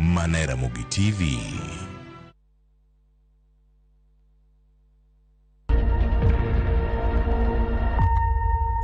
Mana e Ramogi TV.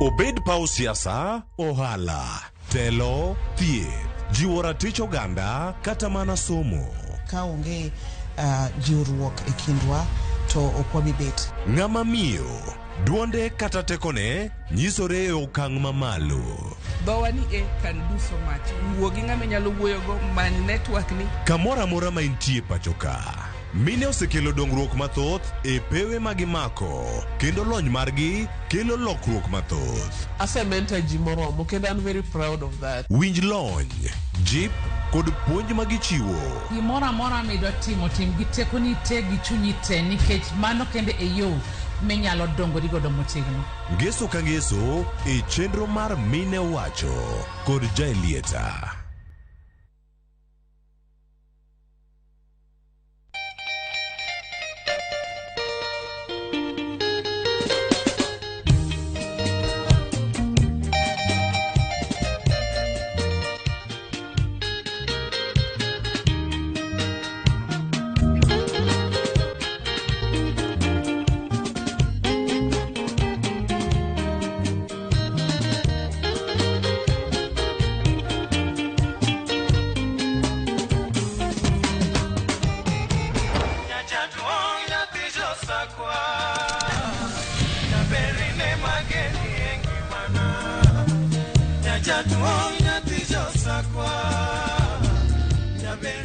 Obed paw siasa, ohala, telo, thieth, jiwo ratich oganda kata mana somo. Ka onge uh, jiwruok e kindwa to ok wabi bet. Ng'ama miyo, duonde kata tekone nyisore e okang' mamalo. Dhowa ni e can do so much. Wuo gi ng'ama inyalo wuoyogo, many network ni. Kamoro amora ma intie pacho ka, mine osekelo dongruok mathoth e pewe ma gimako kendo lony margi kelo lokruok mathoth. Asementor ji moromo kendo an very proud of that. Winj lony, jip kod puonj ma gichiwo. Gimoro amora midwa timo, tim gi tekoni te gi chunyi te nikech mano kende e yo minyalo dongori godo motegno. Ngeso ka ngeso e chenro mar Mine Owacho kod Jaelieta.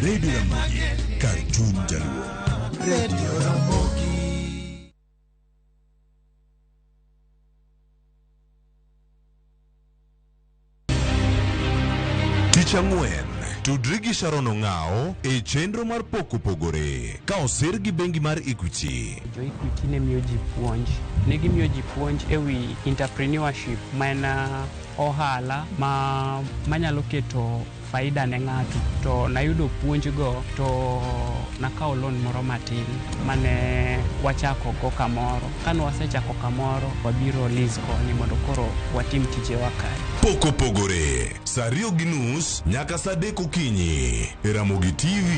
Radio Ramogi, kar chuny jaluo. Radio Ramogi. Tich ang'wen, tudri gi Sharon Ong'awo e chenro mar Pok Opogore ka osir gi bengi mar Equity. Jo Equity ne miyo ji puonj. Ne gimiyo ji puonj e wi entrepreneurship ma en ohala ma manyalo keto faida ne ng'ato. To nayudo puonj go to nakawo loan moro matin mane wachako go kamoro. Kane wasechako kamoro, wabiro lease koni mondo koro watim tijewa kae. Pok Opogore, saa 2:30 nyaka saa 3 okinyi e Ramogi TV.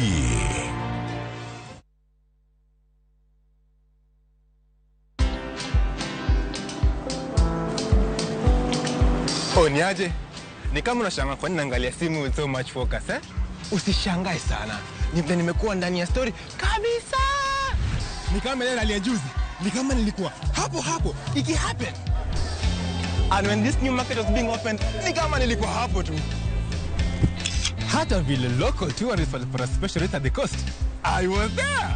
Oh, ni aje? Ni kama unashangaa kwa nini naangalia simu with so much focus, eh? Usishangae sana. Ni vile nimekuwa ndani ya story kabisa. Ni kama ile hali ya juzi. Ni kama nilikuwa hapo hapo iki happen. And when this new market was being opened, ni kama nilikuwa hapo tu. Hata vile local tourists walipata special rate at the coast. I was there.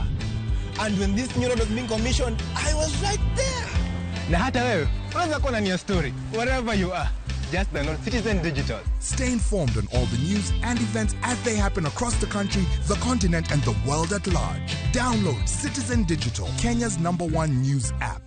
And when this new road was being commissioned, I was right there. Na hata wewe unaweza kuwa ndani ya story wherever you are. Just download Citizen Digital. Stay informed on all the news and events as they happen across the country, the continent, and the world at large. Download Citizen Digital, Kenya's number one news app.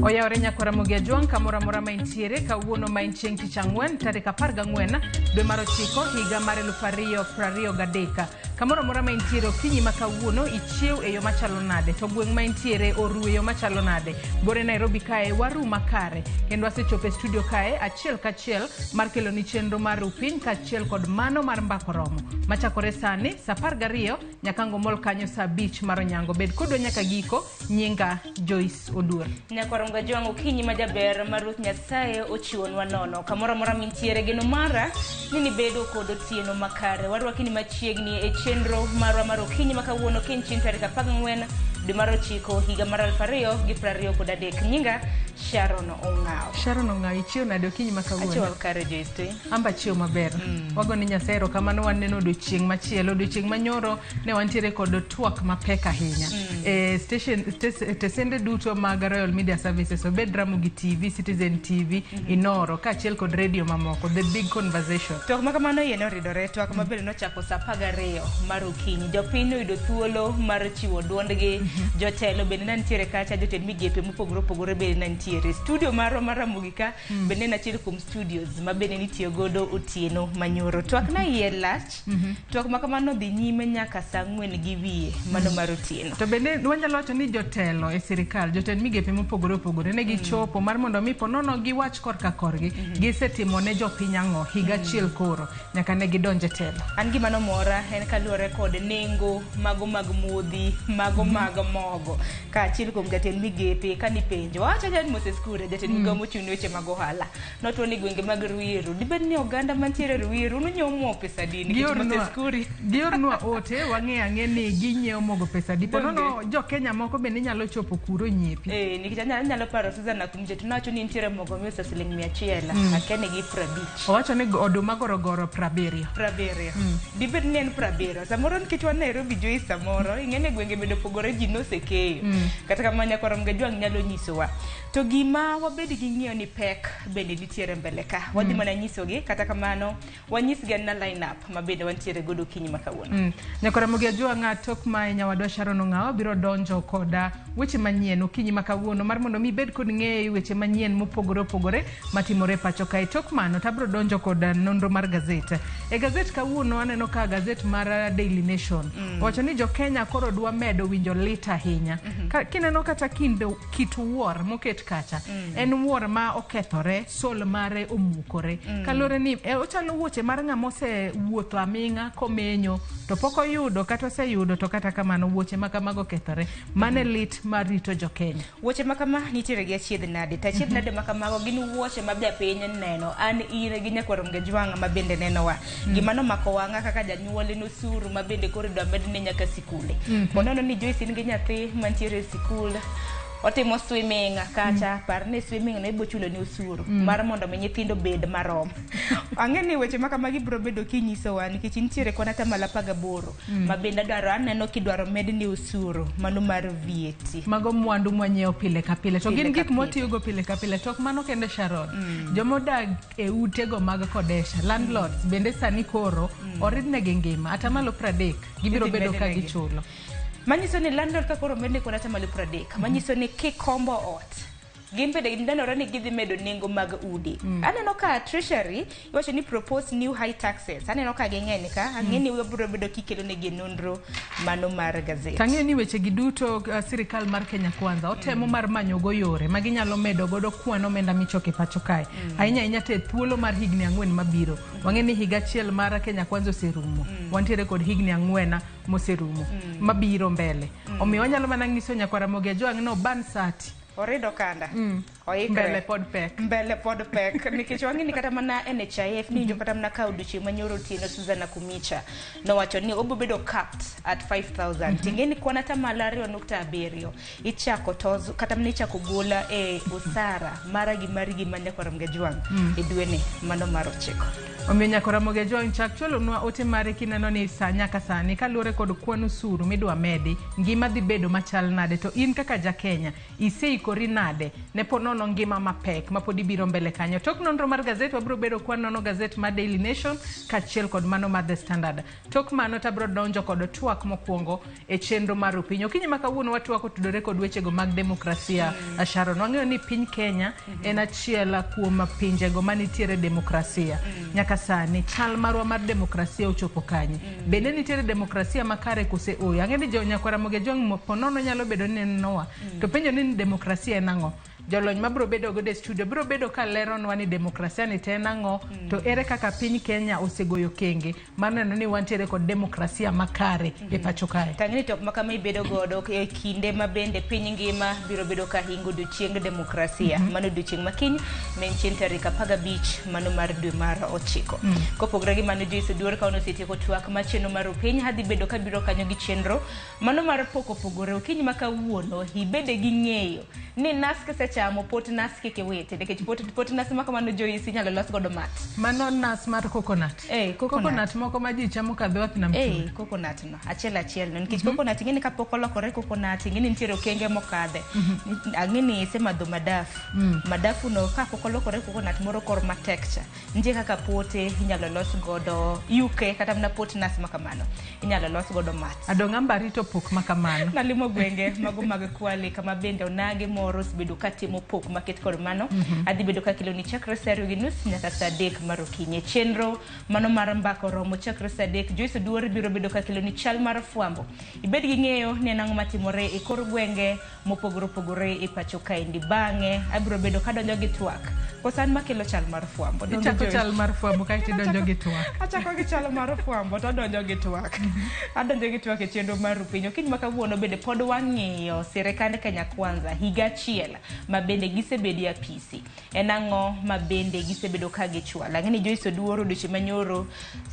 Oyawore nyakwara Ramogi Ajwang' kamoro amora ma intiere kawuono ma en chieng' tich ang'wen tarik 14 dwe mar ochiko higa mar 2023. Kamoro amora ma intiere okinyi ma kawuono ichiew e yo machalo nade to gweng' ma intiere oru e yo machalo nade. Bore Nairobi kae waru makare kendo asechopo e studio kae achiel kachiel mar keloni chenro mar ru piny kaachiel kod mano mar mbako romo machakore sani saa 12 nyaka ngomol kanyo saa 5 mar onyango. Bed kodwa nyaka giko. Nyinga Joyce Oduor. Nyakwaronga Jwang' okinyi ma jaber ma Ruoth Nyasaye ochiwonwa nono. Kamoro amora mintiere geno mara ni nibedo kod otieno makare. Warwaki ni machiegni e chenro marwa mar okinyi ma kawuono kiny chieng' tarik 14 dwe mar 9 higa mar 2023. Nyinga Sharon Ong'aw. Sharon Ong'aw, ichiew nade okinyi ma kawuono? Achiew kare Joyce to in? Amba chiew maber. Wago ni Nyasaye erokamano waneno odiochieng' machielo. Odiochieng' manyoro ne wantiere kod twak mapek ahinya. E station tesende duto mag Royal Media Services, obed Ramogi TV, Citizen TV, Inoro, kaachiel kod radio mamoko, The Big Conversation. Twak ma kamano iye noridore, twak ma bende nochako saa 12 mar okinyi. Jopiny noyudo thuolo mar chiwo duondgi, jotelo bende ne nitiere kacha, jotend migepe mopogore opogore bende ne nitiere. Studio marwa mar Ramogi ka bende en achiel kuom studios ma bende nitiyo godo otieno manyoro. Twak na iye lach, twak ma kamano dhi nyime nyaka saa 4:30 mano mar otieno. To bende wanyalo wacho ni jotelo e sirikal, jotend migepe mopogore opogore ne gichopo mar mondo mi ponono giwach korka korgi gisetimo ne jopiny ang'o higa achiel koro nyaka ne gidonj e telo. An gima nomora en kaluwore kod nengo mago mag modhi, mago mag mogo, kaachiel kuom jatend migepe kanipenjo wawacho ni Moses Kuria jatend migawo mochung' ne weche mag ohala notwo ni gwenge mag Ruiru dibed ni oganda mantiere Ruiru nonyiewo mo pesa adi nikech Moses Kuria Giornwa ote wang'e ang'e ni ginyiewo mogo pesa adi. Ponono jo Kenya moko bende nyalo chopo kuro nyiepi. Nikech anyalo paro Susan Nakumje to nowacho ni nitiere mogo miuso siling 100 akia ni gi 50. Owacho ni oduma gorogoro 70. 70. Dibed ni en 70. Samoro nikech wan Nairobi Joyce samoro ing'e ni gwenge bende opogore ji nosekeyo. Kata kamano nyakwar Mgajwang' nyalo nyisowa. To gima wabed gi ng'iyo ni pek bende nitiere mbele ka. Wadhi mana nyisogi kata kamano wanyisgi na line up ma bende wantiere godo okinyi ma kawuono. Nyakwar Ramogi Ajwang' tok mae nyawadwa Sharon Ong'aw biro donjo koda weche manyien okinyi ma kawuono mar mondo mi ibed kod ng'eyo weche manyien mopogore opogore matimore pacho kae. Tok mano to abiro donjo kod nonro mar gazet. E gazet kawuono aneno ka gazet mar Daily Nation owacho ni jo Kenya koro dwa medo winjo lit ahinya. Kineno kata kit wuor moket kacha en wuor ma okethore, sol mare omukore. Kaluwore ni ochalo wuoche mar ng'ama osewuotho aming'a komenyo to pok oyudo kata oseyudo to kata kamano wuoche ma kamago okethore. Mane lit mar rito jo Kenya. Wuoche ma kama nitiere gi achiedh nade. To achiedh nade ma kamago gin wuoche ma japiny neno. An in gi nyakwar Mgajwang' ma bende nenowa. Gima nomako wang'a kaka janyuol en osuru ma bende koro idwa medne nyaka sikunde. Ponono ni Joyce in gi nyathi mantiere e sikul otimo swimming kacha par ni swimming no ibo chulo ni osuru mar mondo mi nyithindo bed marom. Ang'e ni weche ma kamagi biro bedo kinyisowa nikech nitiere kwan atamalo 18 ma bende adwaro aneno kidwaro medni osuru mano mar VAT. Mago mwandu mwanyiewo pile ka pile to gin Pile ka gik mwatiyogo pile ka pile. Tok mano kende Sharon, jomodak e utego mag kodesha landlords bende sani koro oridnegi ngima atamalo 30 gibiro Idhi bedo ka mednegi. gichulo. Manyiso ni landlord ka koro medne kwan atamalo 30 manyiso ni kikombo ot gin bende nenore ni gidhi medo nengo mag udi. Aneno ka Treasury iwacho ni propose new high taxes. Aneno ka ging'eny ka ang'e ni wabiro bedo kikelo negi nonro mano mar gazet. Tang'eyo ni weche gi duto sirikal mar Kenya Kwanza otemo mar manyo go yore ma ginyalo medo godo kwan omenda michoko e pacho kae. Ahinya ahinya to e thuolo mar higni 4 mabiro. Wang'e ni higa achiel mar Kenya Kwanza oserumo. Wantiere kod higni 4 moserumo mabiro mbele. Omiyo wanyalo mana nyiso nyakwar Ramogi Ajwang' no ban sati. Orido kanda. Oikre. Mbele pod pek. Mbele pod pek. Nikech wang'e ni kata mana NHIF ni kata mana ka odiochieng' manyoro otieno Susan Nakhumicha nowacho ni obo bedo capped at 5,000. Ting'e ni kwan atamalo 2.7 ichako tozo kata mana ichako gola e osara mara gi mari gi ma nyakwar Mgajwang' e dweni mano mar 9. Omiyo nyakwar Ramogi Ajwang' chak chwalonwa ote mari kineno ni sa nyaka sani kaluwore kod kwan osuru midwa medi ngima dhi bedo machal nade to in kaka ja Kenya iseikori nade ne ponono wanono ngima mapek ma pod ibiro mbele kanyo. Tok nonro mar gazet wabiro bedo kwa nono gazet mar Daily Nation kaachiel kod mano mar The Standard. Tok mano to abiro donjo kod twak mokwongo e chenro mar Rupiny. Okinyi ma kawuono watwak otudore kod wechego mag demokrasia. Sharon, wang'eyo ni piny Kenya en achiel kuom pinjego manitiere demokrasia. Nyaka sani chal marwa mar demokrasia ochopo kanye? Bende nitiere demokrasia makare kose ooyo? Ang'e ni jo nyakwar Ramogi Ajwang' ponono nyalo bedo ni nenowa to penjo ni demokrasia en ang'o? Jolony mabiro bedo godo e studio biro bedo ka leronwa ni demokrasia ni to en ang'o to ere kaka piny Kenya osegoyo okenge mar neno ni wantiere kod demokrasia makare e pacho kae. Tang'e ni tok ma kama ibedo godo e kinde ma bende piny ngima biro bedo ka hingo odiochieng demokrasia. Mano odiochieng' ma kiny ma en chieng' tarik 15 mano mar dwe mar 9. Kopogore gi mano Joyce Oduor ka osetieko twak mar chenro mar Rupiny adhi bedo kabiro kanyo gi chenro mano mar pok opogore okinyi ma kawuono ibede gi ng'eyo ni nas kisechamo pot nas kik iwiti nikech pot nas ma kamano Joyce inyalo los godo math. Mano nas mar coconut. Coconut. Coconut moko ma ji chamo ka dhoth nam chumbi. Coconut no achiel achiel no nikech coconut ing'e ni kapok olokore coconut ing'e ni nitiere okenge mokadhe. Ang'e ni isemadho madafu. Madafu no kapok olokore coconut moro kor matek cha. Nitie kaka pote inyalo los godo yuke kata mana pot nas ma kamano inyalo los godo math. Adong' amba rito pok ma kamano. Nalimo gwenge mago mag Kwale kama bende onagi moro osebedo katimo pok maket kod mano. Adhi bedo kakeloni chakre saa 2:30 nyaka saa 3 mar okinyi. Chenro mano mar mbaka oromo chakre saa 3. Joyce Oduor biro bedo kakeloni chal mar fwambo. Ibed gi ng'eyo ni en ang'o matimore e kor gwenge mopogore opogore e pacho kaendi. Bang'e abiro bedo kadonjo gi twak. Koso an makelo chal mar fwambo. Donge Ichako Joyce? chal mar fwambo kaeto idonjo gi twak. Achako gi chal mar fwambo to adonjo gi twak. Adonjo gi twak e chenro mar Rupiny. Okinyi ma kawuono bende pod wang'iyo sirikand Kenya Kwanza higa achiel ma bende gisebedo e apisi. En ang'o ma bende gisebedo ka gichwalo? Ang'e ni Joyce Oduor odiochieng' manyoro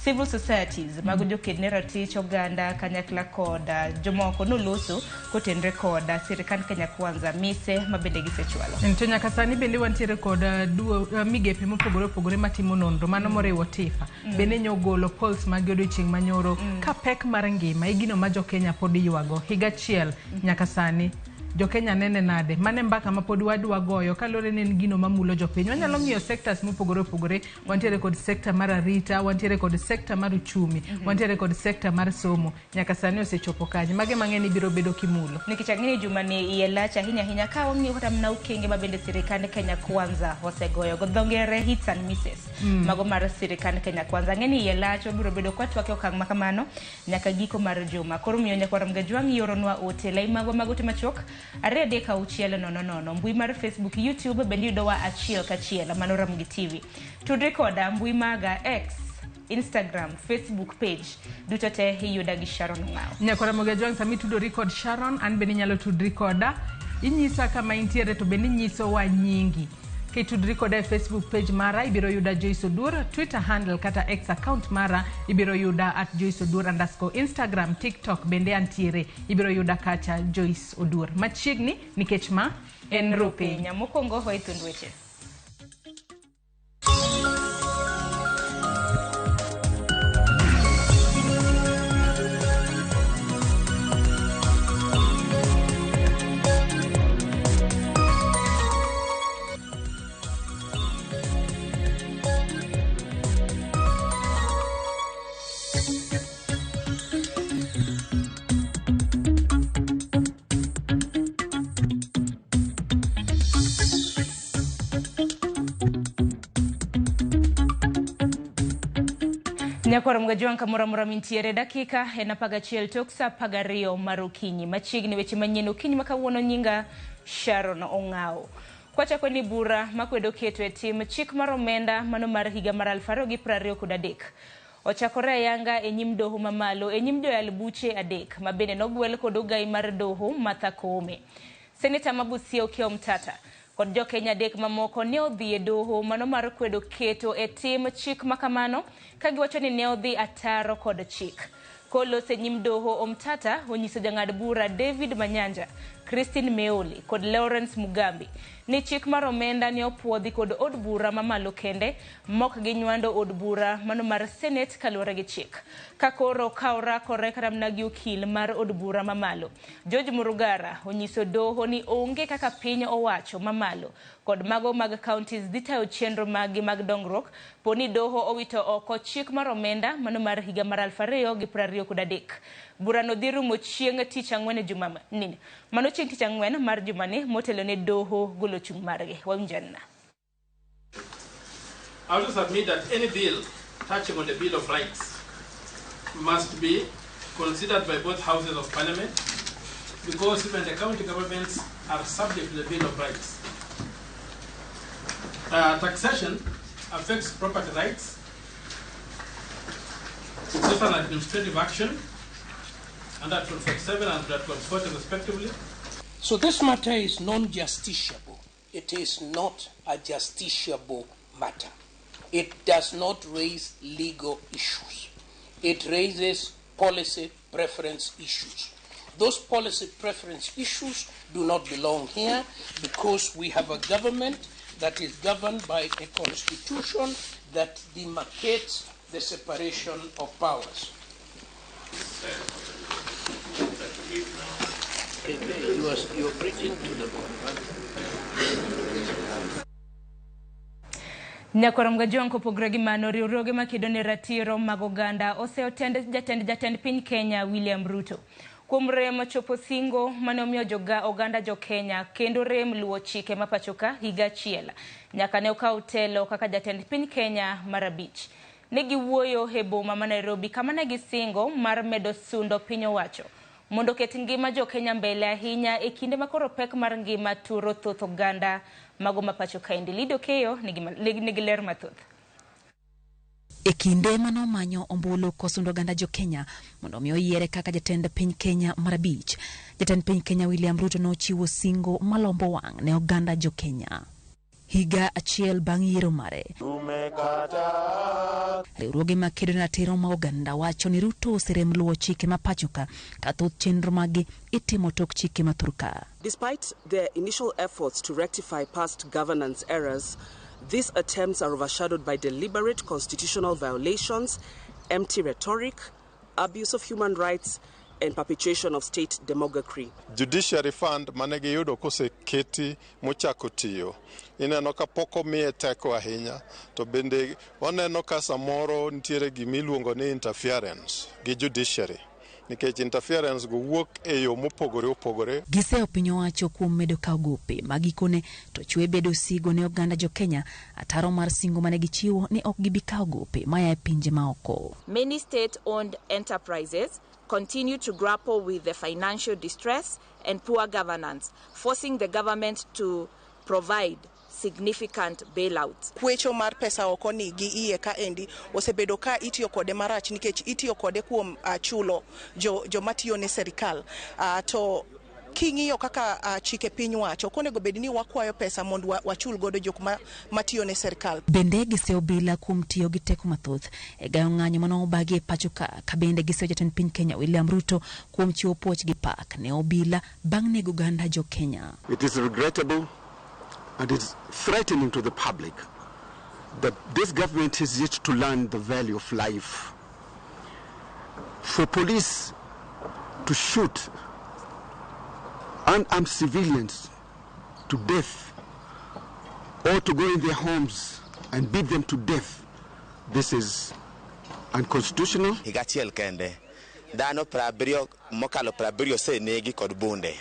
civil societies mago joked ne ratich oganda kanyakla kod jomoko noloso kotenre kod sirikand Kenya Kwanza mise ma bende gisechwalo. To nyaka sani bende wantiere kod migepe mopogore opogore matimo nonro mano moriwo TIFA. Bende nyogolo polls mag odiochieng' manyoro ka pek mar ngima e gino ma jo Kenya pod ywago higa achiel nyaka sani. Jo Kenya nene nade? Mane mbaka ma pod wadwa goyo kaluwore ni en gino mamulo jopiny. Wanyalo ng'iyo sectors mopogore opogore. Wantiere kod sector mar arita, wantiere kod sector mar uchumi, wantiere kod sector mar somo. Nyaka sani osechopo kanye? Mage mang'eny ibiro bedo kimulo. Nikech ang'e ni juma ni iye lach ahinya ahinya ka wang'iyo kata mana okenge ma bende sirikand Kenya Kwanza osegoyo go dho ngere hits and misses mago mar sirikand Kenya Kwanza. Ang'e ni iye lach wabiro bedo kwatwak e okang' ma kamano nyaka giko mar juma. Koro miyo nyakwar Mgajwang' ioronwa ote lai magwa mag ote machuok 2 3 6 0 0. Mbui mar Facebook, YouTube bende yudowa achiel kachiel mano Ramogi TV. Tudri koda mbui maga X, Instagram, Facebook page duto te iyuda gi Sharon Ong'awo. Nyakwar Ramogi Ajwang' sama itudori kod Sharon, an bende inyalo tudri koda. Inyisa kama intiere to bende inyisowa nyingi. Kitudri koda e Facebook page mara ibiro yuda Joyce Oduor, Twitter handle kata X account mara ibiro yuda at Joyce Oduor underscore, Instagram, TikTok bende antiere ibiro yuda kacha Joyce Oduor. Machiegni nikech ma en Rupiny. Mokwongo wae thund weche. Nyakwar Mgajwang' kamoro amora mintiere dakika en 11 tok saa 12 mar okinyi. Machiegni weche manyien okinyi ma kawuono nyinga Sharon Ong'awo. Kwachako ni bura makwedo keto e tim chik mar omenda mano mar higa mar 2023. Ochakore ayanga e nyim doho mamalo e nyim joyal buche 3 ma bende nogwel kod ogai mar doho Martha Koome. Seneta ma Busia Okiya Omtata kod jo Kenya 3 mamoko ne odhi e doho mano mar kwedo keto e tim chik makamano ka giwacho ni ne odhi ataro kod chik. Kolose nyim doho Omtata onyiso jang'ad bura David Manyanja Christine Meoli kod Lawrence Mugambi ni chik mar omenda ne opuodhi kod od bura mamalo kende mok ginywando od bura mano mar Senate kaluwore gi chik. Ka koro ka orakore kata mana gi okil mar od bura mamalo, George Murugara onyiso doho ni onge kaka piny owacho mamalo kod mago mag counties dhi tayo chenro maggi mag dongruok po ni doho owito oko chik mar omenda mano mar higa mar 2023. Burano dhi rumo chieng' tich ang'wen e juma ni. Mano chieng' tich ang'wen mar jumani motelo ne doho golo chung' margi. Wawinj anena. I also submit that any bill touching on the Bill of Rights must be considered by both houses of parliament because even the county governments are subject to the Bill of Rights. Taxation affects property rights. It's also an administrative action under Article 47 and Article 40 respectively. So this matter is non-justiciable. It is not a justiciable matter. It does not raise legal issues. It raises policy preference issues. Those policy preference issues do not belong here because we have a government that is governed by a constitution that demarcates the separation of powers. You are preaching to the choir. Nyakwar Mgajwang' kopogore gi mano, riwruoge makedo ne ratiro mag oganda oseotend jatend piny Kenya William Ruto kuom rem chopo singo mane omiyo joga oganda jo Kenya kendo rem luwo chike ma pachoka higa achiel nyaka ne okaw telo kaka jatend piny Kenya mar abich. Ne giwuoyo e boma ma Nairobi kama ne gisingo mar medo sundo piny owacho mondo oket ngima jo Kenya mbele ahinya e kinde ma koro pek mar ngima turo thoth oganda mago ma pacho kaendi. Lido Keyo nigi ler mathoth. E kinde mane omanyo ombulu kosundo oganda jo Kenya mondo omi oyiere kaka jatend piny Kenya mar abich, jatend piny Kenya William Ruto nochiwo singo malombo wang' ne oganda jo Kenya. Higa achiel bang' yiero mare, riwruoge makedo ne ratiro mag oganda wacho ni Ruto oserem luwo chike ma pachoka ka thoth chenro maggi itimo tok chike ma thurka. Despite their initial efforts to rectify past governance errors, these attempts are overshadowed by deliberate constitutional violations, empty rhetoric, abuse of human rights, and perpetuation of state demagoguery. Judiciary Fund mane giyudo koseketi mochako tiyo ineno ka pok omiye teko ahinya to bende waneno ka samoro nitiere gimiluongo ni interference gi judiciary nikech interference go wuok e yo mopogore opogore. Giseyo piny owacho kuom medo kawo gope ma gikone to chwe bedo sigo ne oganda jo Kenya ataro mar singo mane gichiwo ni ok gibi kawo gope maya e pinje maoko. Many state-owned enterprises continue to grapple with the financial distress and poor governance, forcing the government to provide significant bailouts. Kwecho mar pesa oko ni gi iye ka endi osebedo ka itiyo kode marach nikech itiyo kode kuom chulo jo joma tiyo ne serikal to king'iyo kaka chike piny wacho ok onego bed ni wakwayo pesa mondo wachul godo jok matiyo ne serikal. Bende giseyo obila kuom tiyo gi teko mathoth e gayo ng'anyo mane obagi e pacho ka ka bende giseyo jatend piny Kenya William Ruto kuom chiwo puoch gi pak ne obila bang' nego oganda jo Kenya. It is regrettable and it's threatening to the public that this government is yet to learn the value of life. For police to shoot unarmed civilians to death or to go in their homes and beat them to death, this is unconstitutional. Higa achiel kende dhano 70 mokalo 70 osenegi kod bunde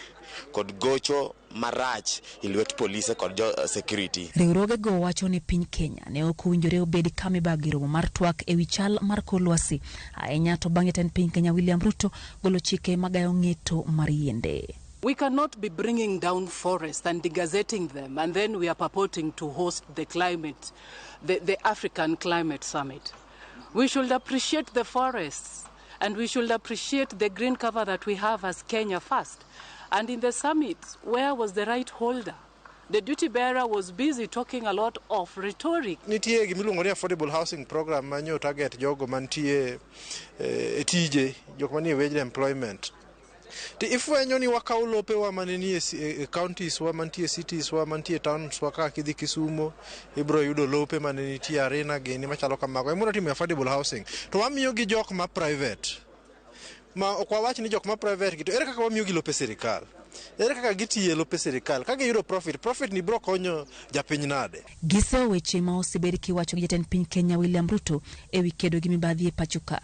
kod gocho marach e lwet polise kod jo security. Riwruoge go wacho ni piny Kenya ne ok owinjore obed kama ibagi romo mar twak ewi chal mar kor lwasi ahinya to bang' jatend piny Kenya William Ruto golo chike magayo ng'eto mar yiende. We cannot be bringing down forests and degazetting them, and then we are purporting to host the African Climate Summit. We should appreciate the forests, and we should appreciate the green cover that we have as Kenya first. And in the summit, where was the right holder? The duty bearer was busy talking a lot of rhetoric. Nitie gimiluongo ni affordable housing program manyo target jogo mantie e tije jok manie wage employment. To ifwenyo ni wakawo lopewa mane nie e counties wa mantie cities wa mantie towns wa kaka kidhi Kisumo ibiro yudo lope mane nitie Arena gini machalo kamago. Ema timo affordable housing. To wamiyo gi jok ma private. Ma ok wawach ni jok ma private gi to ere kaka wamiyo gi lope sirikal? Ere kaka gitiye lope sirikal? Ka giyudo profit, profit ni biro konyo japiny nade? Gisewo weche ma osebed kiwacho gi jatend piny Kenya William Ruto ewi kedo gi mibadhi e pacho ka.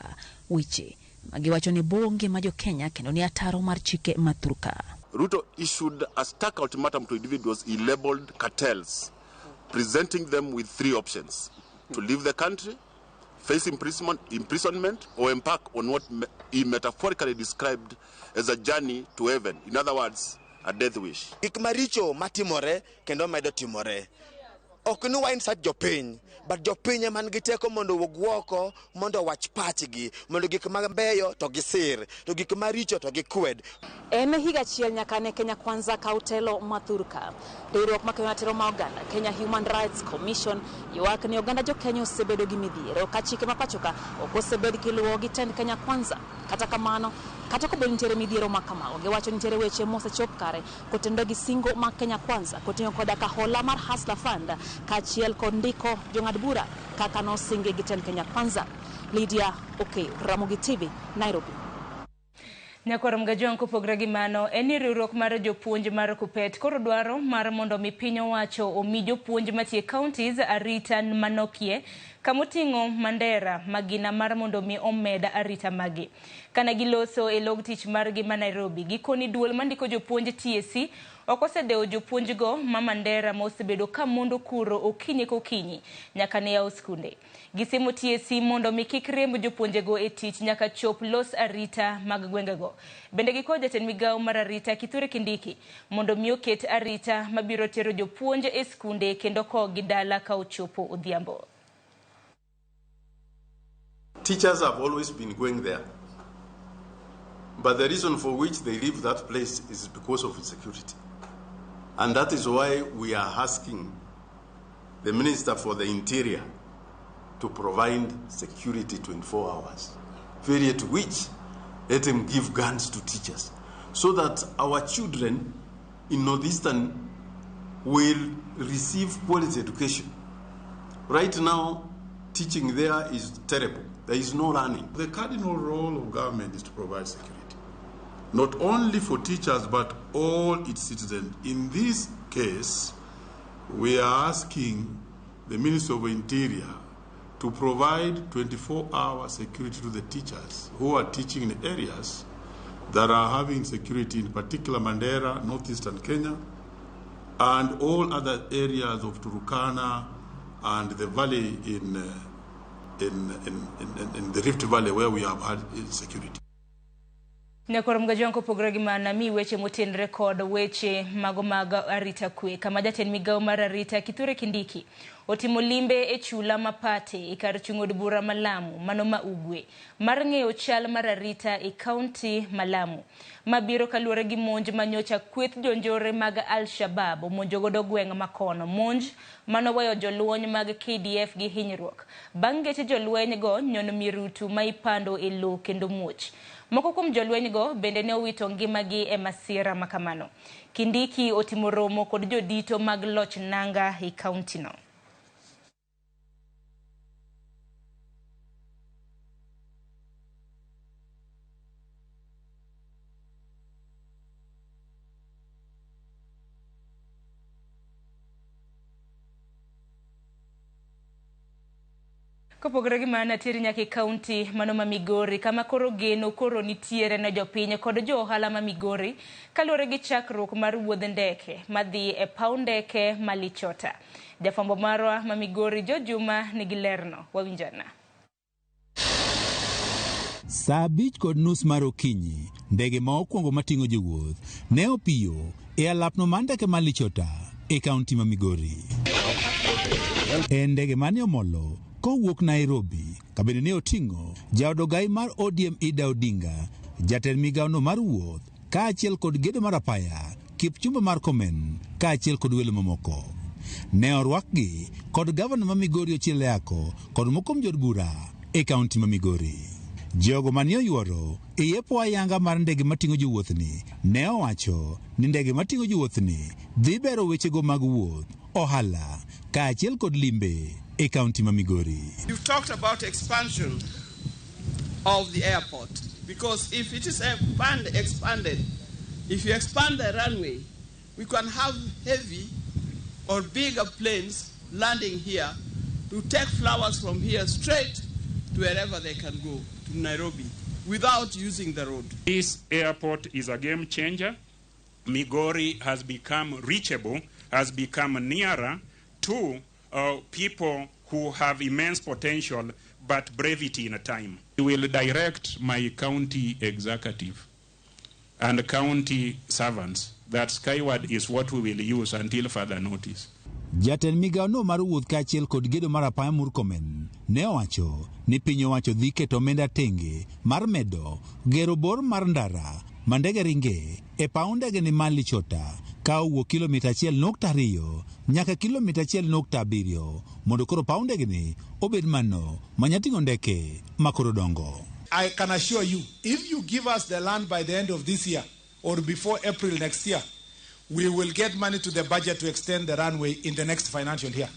Weche ma giwacho ni buo ngima jo Kenya kendo ni ataro mar chike ma thurka. Ruto issued a stark ultimatum to individuals he labeled cartels, presenting them with three options: to leave the country, face imprisonment, or embark on what he metaphorically described as a journey to heaven. In other words, a death wish. Gik maricho matimore kendo medo timore. Ok ni wa insert jopiny, but jopiny ema nigi teko mondo owuog oko mondo owach pachgi, mondo gik mabeyo to gisir, to gik maricho to gikwed. En higa achiel nyaka ne Kenya Kwanza kaw telo ma thurka. Riwruok makedo ratiro ma oganda Kenya Human Rights Commission ywak ni oganda jo Kenya osebedo gi midhiero ka chike ma pacho ka ok osebed kiluwo gi tend Kenya Kwanza. Kata kamano, kata kobedo nitiere midhiero ma kamago, giwacho nitiere weche mosechop kare kotenore gi singo mag Kenya Kwanza koting'o koda ka hola mar Hustler Fund kaachiel kod ndiko jong'ad bura kaka nosingi gi tend Kenya Kwanza. Lydia Okeyo, Ramogi TV, Nairobi. Nyakwar Mgajwang' kopogre gi mano, en ni riwruok mar jopuonj mar Kuppet koro dwaro mar mondo mi piny owacho omi jopuonj matie counties arita manokie kamoting'o Mandera magina mar mondo mi omed arita magi. Kana giloso e log tich margi ma Nairobi, gikoni duol mandiko jopuonj TSC ok osedewo jopuonjgo ma Mandera ma osebedo ka mondo kuro okinyi kokinyi nyaka ne yaw skunde. Gisemo TSC mondo mi kik riemb jopuonjego e tich nyaka chop los arita mag gwengego. Bende gikwayo jatend migawo mar arita Kithure Kindiki mondo mi oket arita mabiro tero jopuonj e skunde kendo kowogi dala ka ochopo odhiambo. Teachers have always been going there. But the reason for which they leave that place is because of insecurity. And that is why we are asking the Minister for the Interior to provide security 24 hours, period to which let him give guns to teachers so that our children in Northeastern will receive quality education. Right now, teaching there is terrible. There is no learning. The cardinal role of government is to provide security, not only for teachers, but all its citizens. In this case, we are asking the Minister of Interior to provide 24-hour security to the teachers who are teaching in areas that are having security, in particular Mandera, northeastern Kenya, and all other areas of Turkana and the valley in the Rift Valley where we have had insecurity. Nyakwar Mgajwang' kopogore gi mana mi weche motenre kod weche mago mag arita kwe kama jatend migawo mar arita Kithure Kindiki otimo limbe e chula ma Pate e kar chung' od bura ma Lamu mano ma Ugwe mar ng'eyo chal mar arita e kaunti ma Lamu mabiro kaluwore gi monj manyocha kweth jonjore mag Al-Shabaab omonjo godo gweng' ma kono. Monj manoweyo jolweny mag KDF gi hinyruok bang' geche jolweny go nyono mirutu ma ipando e lowo kendo muoch. Moko kuom jolweny go bende ne owito ngimagi e masira makamano. Kindiki otimo romo kod jodito mag loch nanga e kaunti no. Kopogore gi mano, ateri nyaka e kaunti mano ma Migori kama koro geno koro nitiere ne jopiny kod jo ohala ma Migori kaluwore gi chakruok mar wuodh ndeke madhi e paw ndeke ma Lichota. Jafwambo marwa ma Migori Jo Juma nigi lerno, wawinjana. Saa 5:30 mar okinyi, ndege ma okwongo mating'o jowuoth ne opiyo e alapno mar ndeke ma Lichota e kaunti ma Migori. En ndege mane omolo kowuok Nairobi, kabende ne oting'o jaod ogai mar ODM Ida Odinga, jatend migawono mar wuoth, kaachiel kod gedo mar apaya Kipchumba Murkomen, kaachiel kod welo mamoko. Ne orwakgi kod gavana ma Migori Ochieng' Leako kod moko kuom jood bura e kaunti ma Migori. Jogo mane oyuoro e yepo ayanga mar ndege mating'o jowuoth ni ne owacho ni ndege mating'o jowuoth ni dhi bero wechego mag wuoth, ohala kaachiel kod limbe e kaunti ma Migori. You've talked about expansion of the airport, because if it is expanded, if you expand the runway, we can have heavy or bigger planes landing here to take flowers from here straight to wherever they can go, to Nairobi, without using the road. This airport is a game changer. Migori has become reachable, has become nearer to people who have immense potential but brevity in time. I will direct my county executive and county servants that Skyward is what we will use until further notice. Jatend migawo no mar wuoth kaachiel kod gedo mar apaya Murkomen ne owacho ni piny owacho dhi keto omenda tenge mar medo gero bor mar ndara ma ndege ringe e paw ndege ni mar Lichota ka owuok kilomita 1.2 nyaka kilomita 1.7 mondo koro paw ndege ni obed mano manya ting'o ndeke makoro dongo. I can assure you, if you give us the land by the end of this year or before April next year, we will get money to the budget to extend the runway in the next financial year.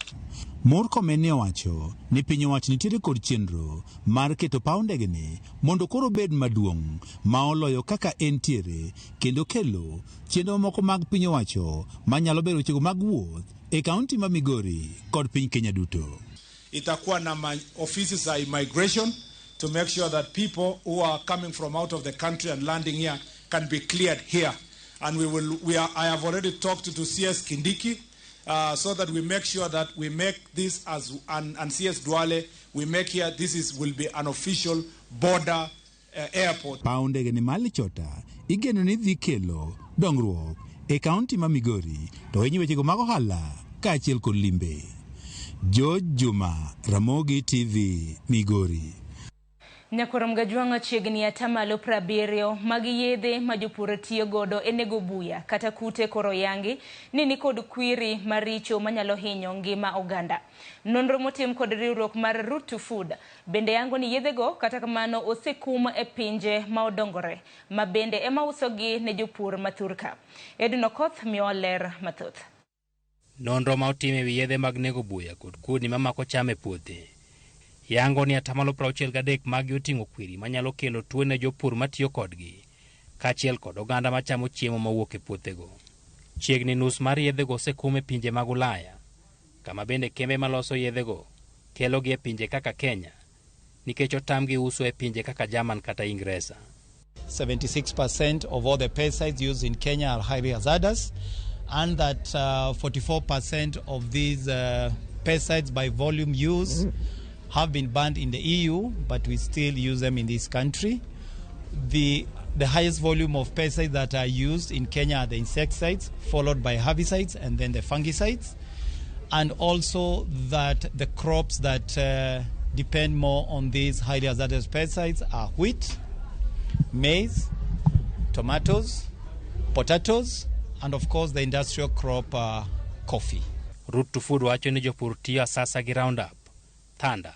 Murkomen ne owacho ni piny owacho nitiere kod chenro mar keto paw ndege ni mondo koro obed maduong' ma oloyo kaka entiere kendo kelo chenro moko mag piny owacho manyalo bero wechego mag wuoth e kaunti ma Migori kod piny Kenya duto. Itakuwa na ofisi za immigration to make sure that people who are coming from out of the country and landing here can be cleared here. And I have already talked to CS Kindiki so that we make sure that we make this as, and CS Duale, we make here, this will be an official border airport. Paw ndege ni mar Lichota igeno ni dhi kelo dongruok e kaunti ma Migori to hinyo wechego mag ohala kaachiel kod limbe. George Juma, Ramogi TV, Migori. Nyakwar Mgajwang'a chiegni atamalo 70 mag yedhe ma jopur tiyo godo e nego buya kata kute koro yangi ni nikod kwiri maricho manyalo hinyo ngima oganda. Nonro motim kod riwruok mar Root to Food bende yango ni yedhego kata kamano osekum e pinje ma odongore ma bende ema usogi ne jopur mathurka. Edwin Okoth miyowa ler mathoth. Nonro ma otim ewi yedhe mag nego buya kod kudni mamako cham e puothe yango ni atamalo 63 magi oting'o kwiri manyalo kelo tuo ne jopur matiyo kodgi kaachiel kod oganda machamo chiemo mowuok e puothego. Chiegni nus mar yedhego osekum e pinje mag Ulaya, kama bende kembe maloso yedhego kelogi e pinje kaka Kenya nikech otamgi uso e pinje kaka German kata Ingresa. 76% of all the pesticides used in Kenya are highly hazardous, and that 44% of these pesticides by volume use have been banned in the EU, but we still use them in this country. The highest volume of pesticides that are used in Kenya are the insecticides, followed by herbicides and then the fungicides. And also that the crops that depend more on these highly hazardous pesticides are wheat, maize, tomatoes, potatoes, and of course the industrial crop coffee. Root to Food wacho ni jopur tiyo asasa gi Roundup, Thunder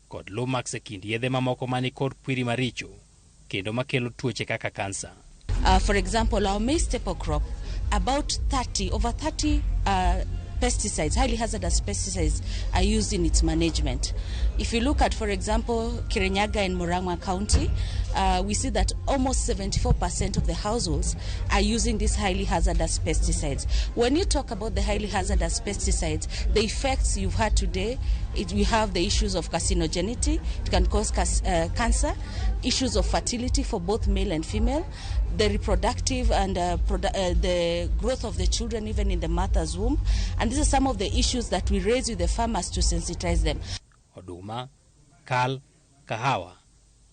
kod Lumax e kind yedhe mamoko mani kod kwiri maricho kendo makelo tuoche kaka kansa. For example, our maize staple crop, about 30, over 30 pesticides, highly hazardous pesticides, are used in its management. If you look at, for example, Kirinyaga in Murang'a County, we see that almost 74% of the households are using these highly hazardous pesticides. When you talk about the highly hazardous pesticides, the effects you've had today, we have the issues of carcinogenity, it can cause cancer, issues of fertility for both male and female, the reproductive and the growth of the children even in the mother's womb. And these are some of the issues that we raise with the farmers to sensitize them. Oduma, kal, kahawa,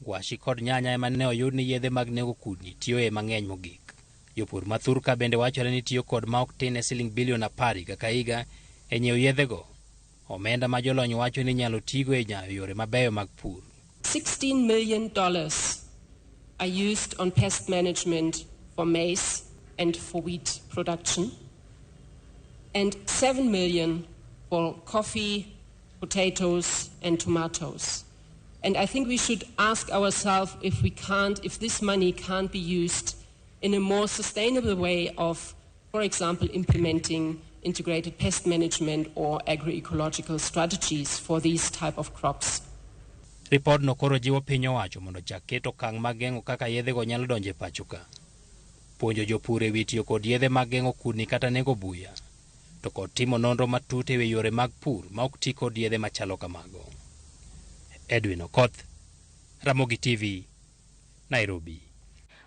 ngwashi kod nyanya ema ne oyud ni yedhe mag nego kudni tiyoe mang'eny mogik. Jopur mathurka bende wachore ni tiyo kod ma ok tin ne siling bilion 10 higa ka higa e nyiewo yedhego. Omenda ma jolony wacho ni inyalo tigo e nyayo yore mabeyo mag pur. $16 million are used on pest management for maize and for wheat production, and 7 million for coffee, potatoes and tomatoes. And I think we should ask ourselves if we can't, if this money can't be used in a more sustainable way of, for example, implementing integrated pest management or agroecological strategies for these type of crops. Ripodno koro jiwo piny owacho mondo ochak keto okang' mag geng'o kaka yedhego nyalo donjo e pacho ka, puonjo jopur e wi tiyo kod yedhe mag geng'o kudni kata nego buya, to kod timo nonro matut e wi yore mag pur ma ok ti kod yedhe machalo kamago. Edwin Okoth, Ramogi TV, Nairobi.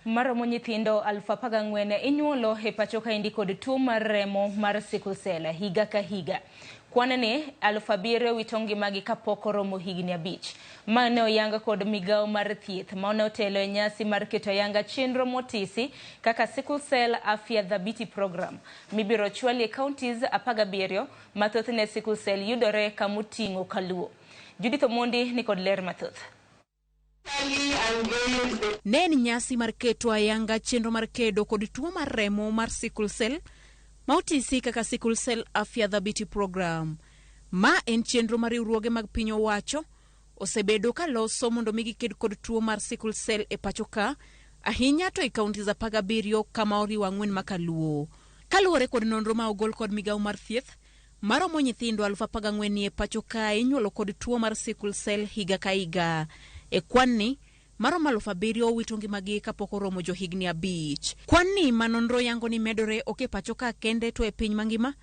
Maromo nyithindo 14,000 inyuolo e pacho kaendi kod tuo mar remo mar sickle cell higa ka higa. Kwan ni 7,000 wito ngimagi kapok oromo higni 5. Ma ne oyang kod migawo mar thieth ma ne otelo e nyasi mar keto ayanga chenro motisi kaka Sickle Cell Afya Dhabiti Program mibiro chwali e counties 17 ma thothne sickle cell yudore kamoting'o Kaluo. Judith Omondi ni kod ler mathoth. Ne en nyasi mar keto ayanga chenro mar kedo kod tuo mar remo mar sickle cell ma otisi kaka Sickle Cell Afya Dhabiti Program. Ma en chenro mar riwruoge mag piny owacho osebedo ka loso mondo mi giked kod tuo mar sickle cell e pacho ka, ahinya to e counties 17 kama oriwo 4 ma Kaluo. Kaluwore kod nonro ma ogol kod migawo mar thieth, maromo nyithindo 14,000 ni e pacho ka inyuolo kod tuo mar sickle cell higa ka higa. E kwan ni, maromo 7,000 owito ngimagi kapok oromo johigni 5. Kwan ni ma nonro yango ni medore ok e pacho ka kende to e piny mangima,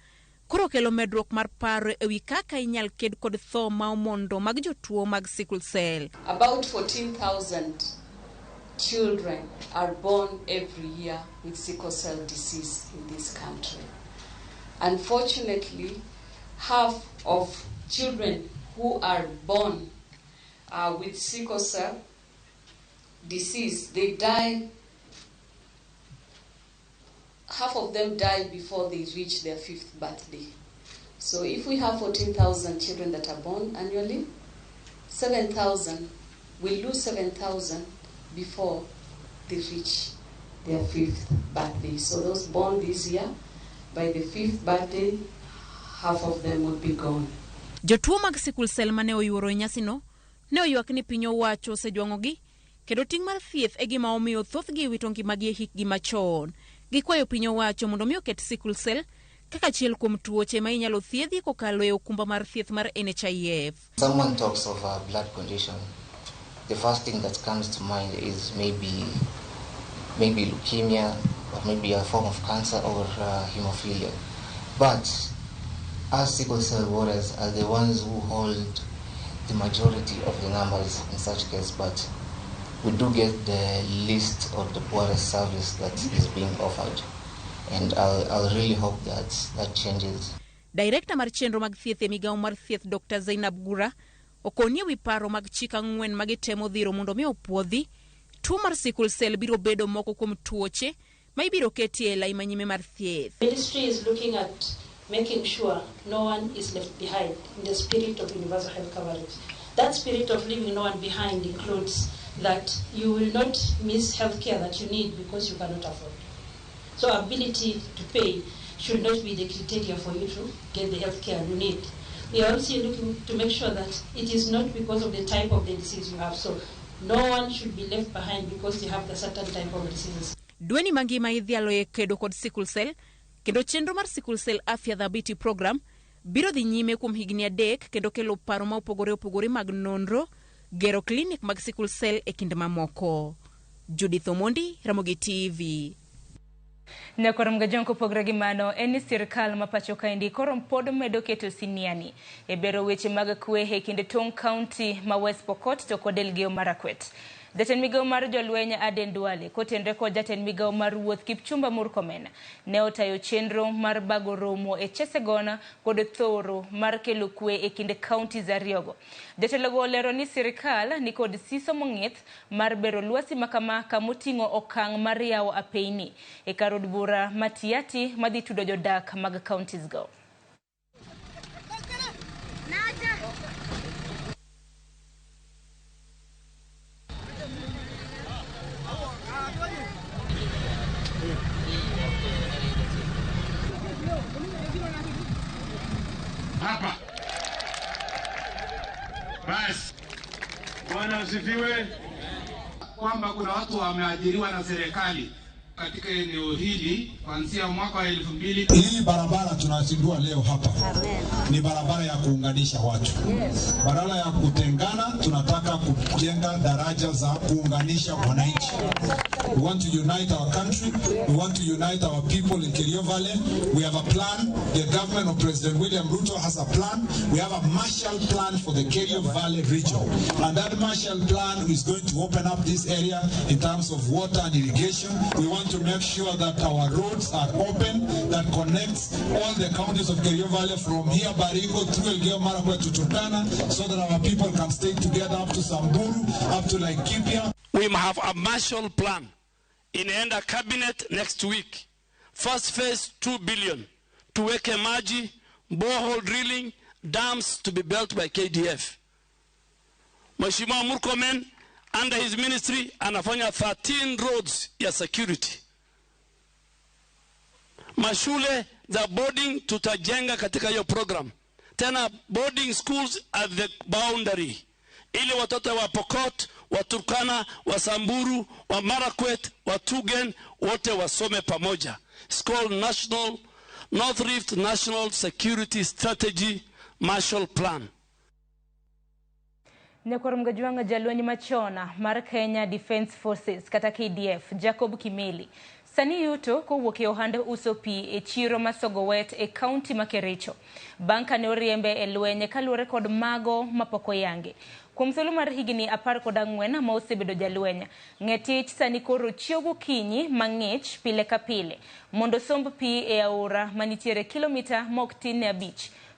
koro kelo medruok mar paro ewi kaka inyal ked kod tho ma omondo mag jotuo mag sickle cell. About 14,000 children are born every year with sickle cell disease in this country. Unfortunately, half of children who are born with sickle cell disease, they die, half of them die before they reach their 5th birthday. So if we have 14,000 children that are born annually, 7,000, we lose 7,000 before they reach their 5th birthday. So those born this year, by the 5th birthday, half of them would be gone. Jotuo mag sickle cell mane oyuoro e nyasino ne oywak ni piny owacho osejwang'ogi kendo ting' mar thieth e gima omiyo thothgi wito ngimagi e hikgi machon. Gikwayo piny owacho mondo mi oket sickle cell kaka achiel kuom tuoche ma inyalo thiedhi kokalo e okumba mar thieth mar NHIF. Someone talks of a blood condition, the first thing that comes to mind is maybe leukemia or maybe a form of cancer or hemophilia. But us sickle cell warriors are the ones who hold the majority of the numbers in such case, but we do get the least or the poorest service that is being offered, and I'll really hope that that changes. Director mar chenro mag thieth e migawo mar thieth Dr. Zainab Gura okoni ewi paro mag chik 4 magitemo dhiro mondo mi opuodhi tuo mar sickle cell biro bedo moko kuom tuoche ma ibiro ketie e lai manyime mar thieth. Ministry is looking at making sure no one is left behind in the spirit of universal health coverage. That spirit of leaving no one behind includes that you will not miss healthcare that you need because you cannot afford. So ability to pay should not be the criteria for you to get the healthcare you need. We are also looking to make sure that it is not because of the type of the disease you have. So no one should be left behind because they have the certain type of diseases. Dweni mangima idhialo e kedo kod sickle cell kendo chenro mar Sickle Cell Afya Dhabiti Program biro dhi nyime kuom higni 3 kendo kelo paro ma opogore opogore mag nonro, gero klinik mag sickle cell e kinde mamoko. Judith Omondi, Ramogi TV. Nyakwar Mgajonko pogre gi mano en ni sirkal ma pacho kaendi koro pod medo keto siniani e bero weche mag kwe e kind tong' county ma West Pokot to kod Elgeyo Marakwet. Jatend migawo mar jolweny Aden Duale kotenre kod jatend migawo mar wuoth Kipchumba Murkomen ne otayo chenro mar bago romo e Chesegon kod thoro mar kelo kwe e kind counties ariyogo. Jatelogo olero ni sirkal ni kod siso mong'ith mar bero lwasi makama kamoting'o okang' mar yawo apeyni e kar od bura ma Tiaty madhi tudo jodak mag counties go. Hapa. Bas. asifiwe. Kwamba kuna watu wameajiriwa na serikali katika eneo hili kuanzia mwaka wa 2000. Hii barabara tunazindua leo hapa. Amen. Ni barabara ya kuunganisha watu. Yes. Badala ya kutengana, tunataka kujenga daraja za kuunganisha wananchi. We want to unite our country. We want to unite our people in Kerio Valley. We have a plan. The government of President William Ruto has a plan. We have a Marshall Plan for the Kerio Valley region. And that Marshall Plan is going to open up this area in terms of water and irrigation. We want to make sure that our roads are open, that connects all the counties of Kerio Valley from here, Baringo, through Elgeyo Marakwet to Turkana, so that our people can stay together up to Samburu, up to Laikipia. We have a Marshall Plan. Inaenda cabinet next week. First phase, 2 billion. Tuweke maji, borehole drilling, dams to be built by KDF. Mheshimiwa Murkomen, under his ministry, anafanya 13 roads ya security. Mashule za boarding tutajenga katika hiyo program. Tena boarding schools at the boundary. Ili watoto wa Pokot, wa Turkana, wa Samburu, wa Marakwet, wa Tugen, wote wasome pamoja. It's called National North Rift National Security Strategy Marshall Plan. Nyakwar Mgajwang' jalweny machon mar Kenya Defence Forces kata KDF Jacob Kimeli sani yuto kowuok e ohand uso pi e chiro ma Sogowet e kaunti ma Kericho bang' kane oriembe e lweny kaluwore kod mago mapok oyangi. Kuom thuolo mar higni 14 ma osebedo jalweny, Ng'etich sani koro chiew gokinyi mang'ich pile ka pile mondo somb pi e aora manitiere kilomita mok tin ne 5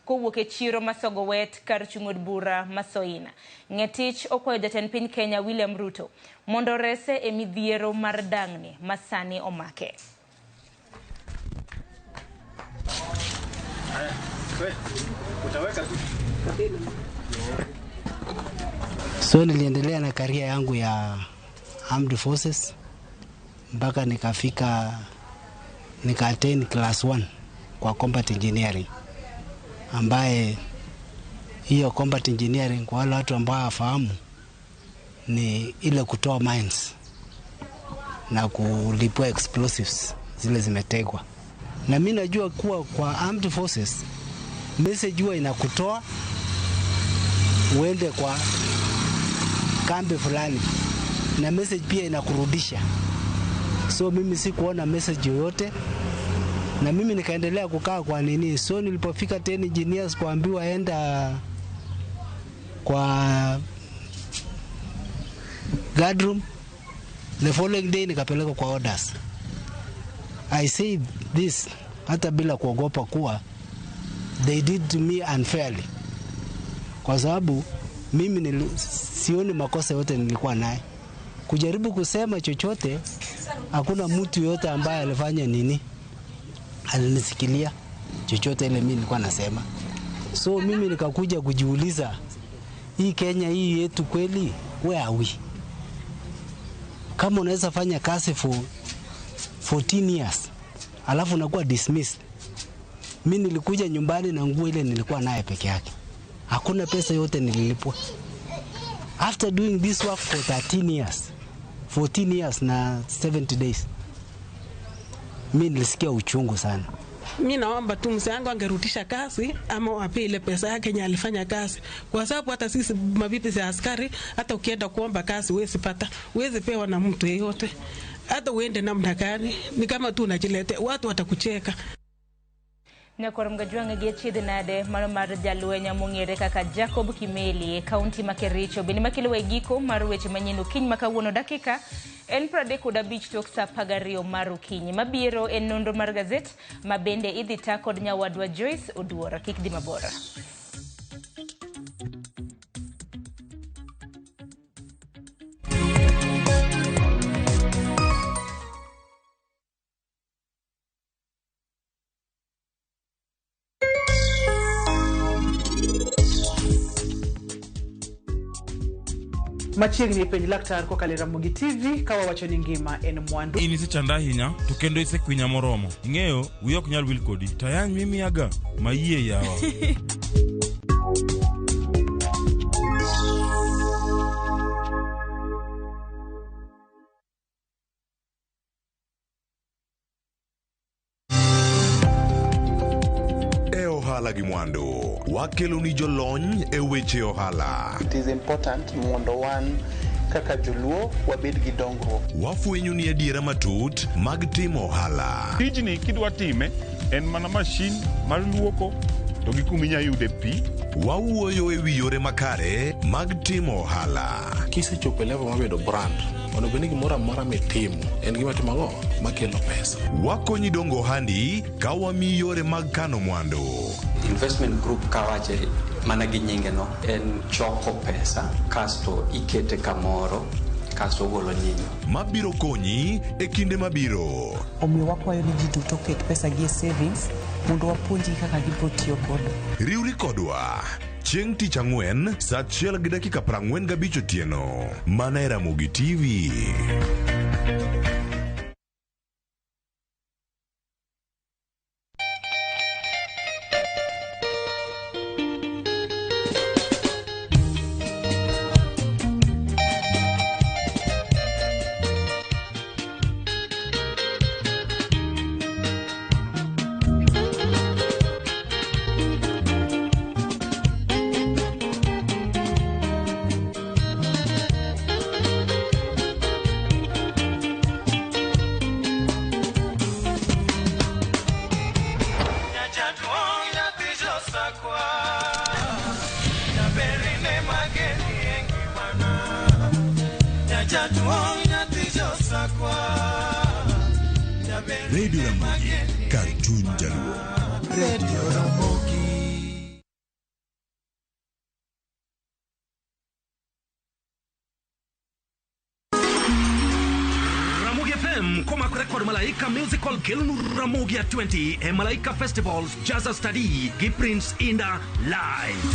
kowuok e chiro ma Sogowet kar chung' od bura ma Soina. Ng'etich okwayo jatend piny Kenya William Ruto mondo orese e midhiero mar dang'ni ma sani omake. So niliendelea na career yangu ya Armed Forces mpaka nikafika nika attain class 1 kwa combat engineering, ambaye hiyo combat engineering kwa wale watu ambao hawafahamu ni ile kutoa mines na kulipua explosives zile zimetegwa. Na mimi najua kuwa kwa Armed Forces message huwa inakutoa uende kwa kambi fulani na message pia inakurudisha. So mimi sikuona message yoyote na mimi nikaendelea kukaa kwa nini. So nilipofika 10 engineers kuambiwa enda kwa guard room, the following day nikapelekwa kwa orders. I say this hata bila kuogopa kuwa they did to me unfairly, kwa sababu mimi sioni makosa yote nilikuwa naye. Kujaribu kusema chochote, hakuna mtu yote ambaye alifanya nini, alinisikilia chochote ile mimi nilikuwa nasema. So mimi nikakuja kujiuliza, hii Kenya hii yetu kweli, where are we? Kama unaweza fanya kazi for 14 years alafu unakuwa dismissed. Mimi nilikuja nyumbani na nguo ile nilikuwa naye peke yake. Hakuna pesa yote nililipwa. After doing this work for 13 years, 14 years na 70 days, mimi nilisikia uchungu sana. Mimi naomba tu mzee wangu angerudisha kazi ama wape ile pesa yake yenye alifanya kazi, kwa sababu hata sisi mabibi za askari, hata ukienda kuomba kazi huwezi pata, huwezi pewa na mtu yeyote, hata uende namna gani, ni kama tu unajiletea, watu watakucheka. Nyakwar Mgajwang' gi achiedh nade mano mar jalweny mong'ere kaka Jacob Kimeli e kaunti ma Kericho bende makelo e giko mar weche manyien okinyi ma kawuono dakika en 35 tok saa 12 mar okinyi. Mabiro en nonro mar gazet ma bende idhi ta kod nyawadwa Joyce Oduor. Kik dhi mabor. Machiegni penj laktar kokalo e Ramogi TV ka wawacho ni ngima en mwandu. In isechanda ahinya to kendo isekwinya moromo. Ing'eyo wiya ok nyal wil kodi. Tayany mimiyaga mayie yawa. ohala gi mwandu. Wakeloni jolony e weche ohala. It is important mondo wan kaka joluo wabed gi dongruok. Wafwenyo ni adiera matut mag timo ohala. Tijni kidwa time en mana mashin mar luoko to gi kuma inya yude pi. Wawuoyo e wi yore makare mag timo ohala. Kisechopo e level mar bedo brand, onego bed ni gimoro amora mitimo en gima timo ang'o makelo pesa. Wakonyi dongo ohandi ka wamiyi yore mag kano mwandu. Investment group kawache mana gi nyinge no en choko pesa kasto ikete kamoro kasto ogolo nyinyo. Mabiro konyi e kinde mabiro. Omiyo wakwayo ni ji duto oket pesa gi e savings mondo wapuonjgi kaka gibiro tiyo godo. Riwri kodwa chieng' tich ang'wen saa achiel gi dakika 45 otieno mana e Ramogi TV. Radio Ramogi, kar chuny jaluo. Radio Ramogi. Ramogi FM komakore kod Malaika Musical kelonu Ramogi at 20 e Malaika Festivals Jazza Study gi Prince Inda Live.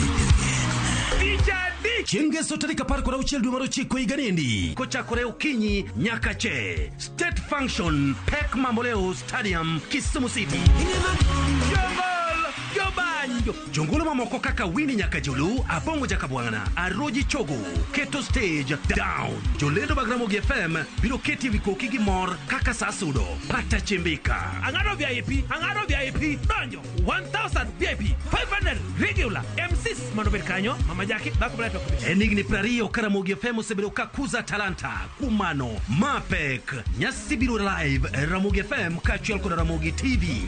Chieng' ngeso tarik 16 dwe mar ochiko higa niendi kochakore okinyi nyaka che State Function Pek Mamboleo Stadium Kisumu City. Jongol Jobanjo jongolo mamoko kaka Winnie Nyakajulu, Abongo Jakabwana, Aroji Chogo, Keto Stage Down. Jolendo mag Ramogi FM biro keti ewi koki gi mor kaka sa sudo. Pata chimbika. Ang'ado VIP, ang'ado VIP, donjo 1000 VIP, 500 regular, MCs mondo obed kanyo, Mama Jackie, dhako maler to ok bi. En higni 20 ka Ramogi FM osebedo ka kuza talanta kumano mapek nyasi biro live e Ramogi FM kaachiel kod Ramogi TV.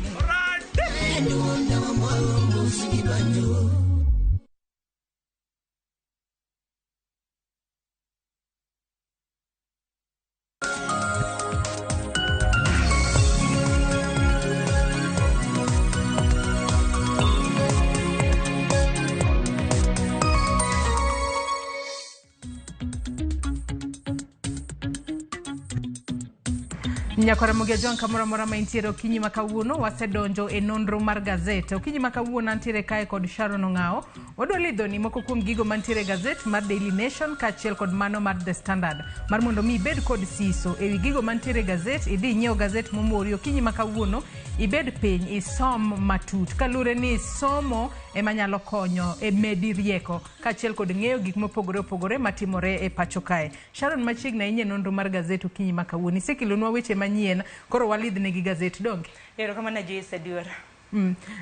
Nyakwar Ramogi Ajwang' kamoro amora ma intiere okinyi ma kawuono wasedonjo e nonro mar gazet. Okinyi ma kawuono antiere kae kod Sharon Ong'awo. Wadwa lidhoni moko kuom gigo mantiere e gazet mar Daily Nation kaachiel kod mano mar The Standard. Mar mondo mi ibed kod siso ewi gigo mantiere e gazet, idhi inyiew gazet momori okinyi ma kawuono, ibed piny isom matut. Kaluwore ni somo ema nyalo konyo e medi rieko kaachiel kod ng'eyo gik mopogore opogore matimore e pacho kae. Sharon machiegni ahinya e nonro mar gazet okinyi ma kawuono. Isekelonwa weche manyien, koro walidhne gi gazet donge? Erokamano Joyce Adiora.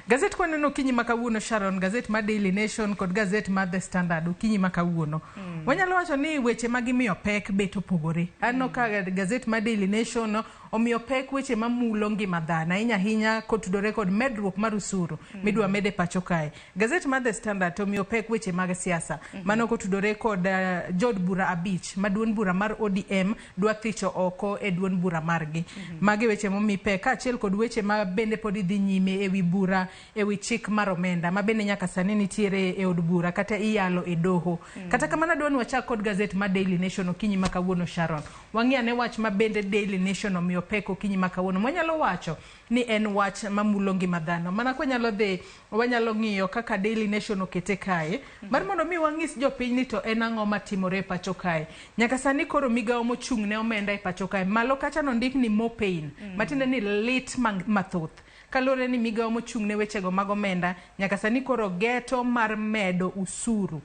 Gazet kwaneno okinyi ma kawuono Sharon, gazet mar Daily Nation kod gazet mar The Standard okinyi ma kawuono. Wanyalo wacho ni weche ma gimiyo pek bet opogore. Aneno ka gazet mar Daily Nation omiyo pek weche mamulo ngima dhano ahinya ahinya kotudore kod medruok mar osuru midwa med e pacho kae. Gazet mar The Standard to omiyo pek weche mag siasa. Mano kotudore kod jood bura abich ma duond bura mar ODM dwa thicho oko e duond bura margi. Magi weche momi pek kaachiel kod weche ma bende pod dhi nyime ewi bura ewi chik mar omenda ma bende nyaka sani nitiere e od bura kata iyalo e doho. Kata kamano adwa ni wachak kod gazet mar Daily Nation okinyi ma kawuono Sharon. Wang'i ane wach ma bende Daily Nation omiyo pek okinyi ma kawuono. Mwanyalo wacho ni en wach mamulo ngima dhano. Mana kwanyalo dhi wanyalo ng'iyo kaka Daily Nation okete kae mar mondo mi wang'is jopiny ni to en ang'o matimore e pacho kae. Nyaka sani koro migawo mochung' ne omenda e pacho kae malo kacha nondik ni more pain matiende ni lit mathoth. Kaluwore ni migawo mochung' ne wechego mag omenda nyaka sani koro geto mar medo usuru.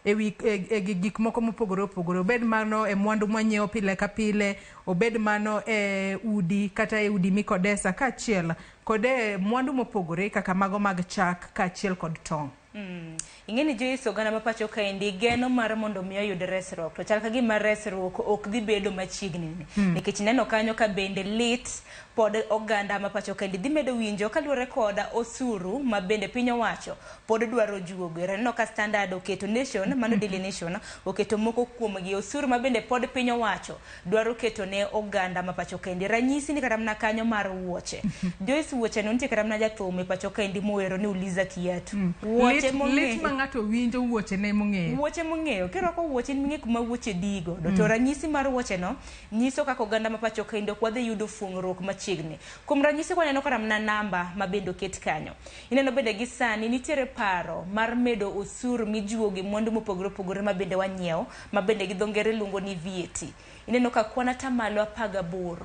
ewi e gik moko mopogore opogore, obed mano e mwandu mwanyiewo pile ka pile, obed mano e udi kata e udi mikodesa, kaachiel kod e mwandu mopogore kaka mago mag chak kaachiel kod tong'. Ing'e ni Joyce, oganda ma pacho kaendi geno mar mondo mi oyud resruok, to chal ka gima resruok ok dhi bedo machiegni nikech neno kanyo ka bende lit pod oganda ma pacho kaendi dhi medo winjo kaluwore kod osuru ma bende piny owacho pod dwaro juogo. Aneno ka Standard oketo Nation, mano Daily Nation oketo moko kuomgi osuru ma bende pod piny owacho dwaro keto ne oganda ma pacho kaendi. Ranyisi ni kata mana kanyo mar wuoche. Joyce, wuoche no nitie kata mana jathum e pacho kaendi mowero ni Uliza Kiatu. Wuoche Lit ma ng'ato winjo wuoche ne mong'eyo. Wuoche mong'eyo. Kirwako wuoche in ming'e kuma wuoche dii godo. To ranyisi mar wuoche no nyiso kaka oganda ma pacho kaendi ok wadhi yudo fuong'ruok machiegni. Kuom ranyisi kwaneno kata mana namba ma bende oket kanyo. Ineno bende gi sani nitiere paro mar medo osuru mijuogo e mwandu mopogore opogore ma bende wanyiewo, ma bende gi dho ngere luongo ni VAT. Ineno ka kwan atamalo 18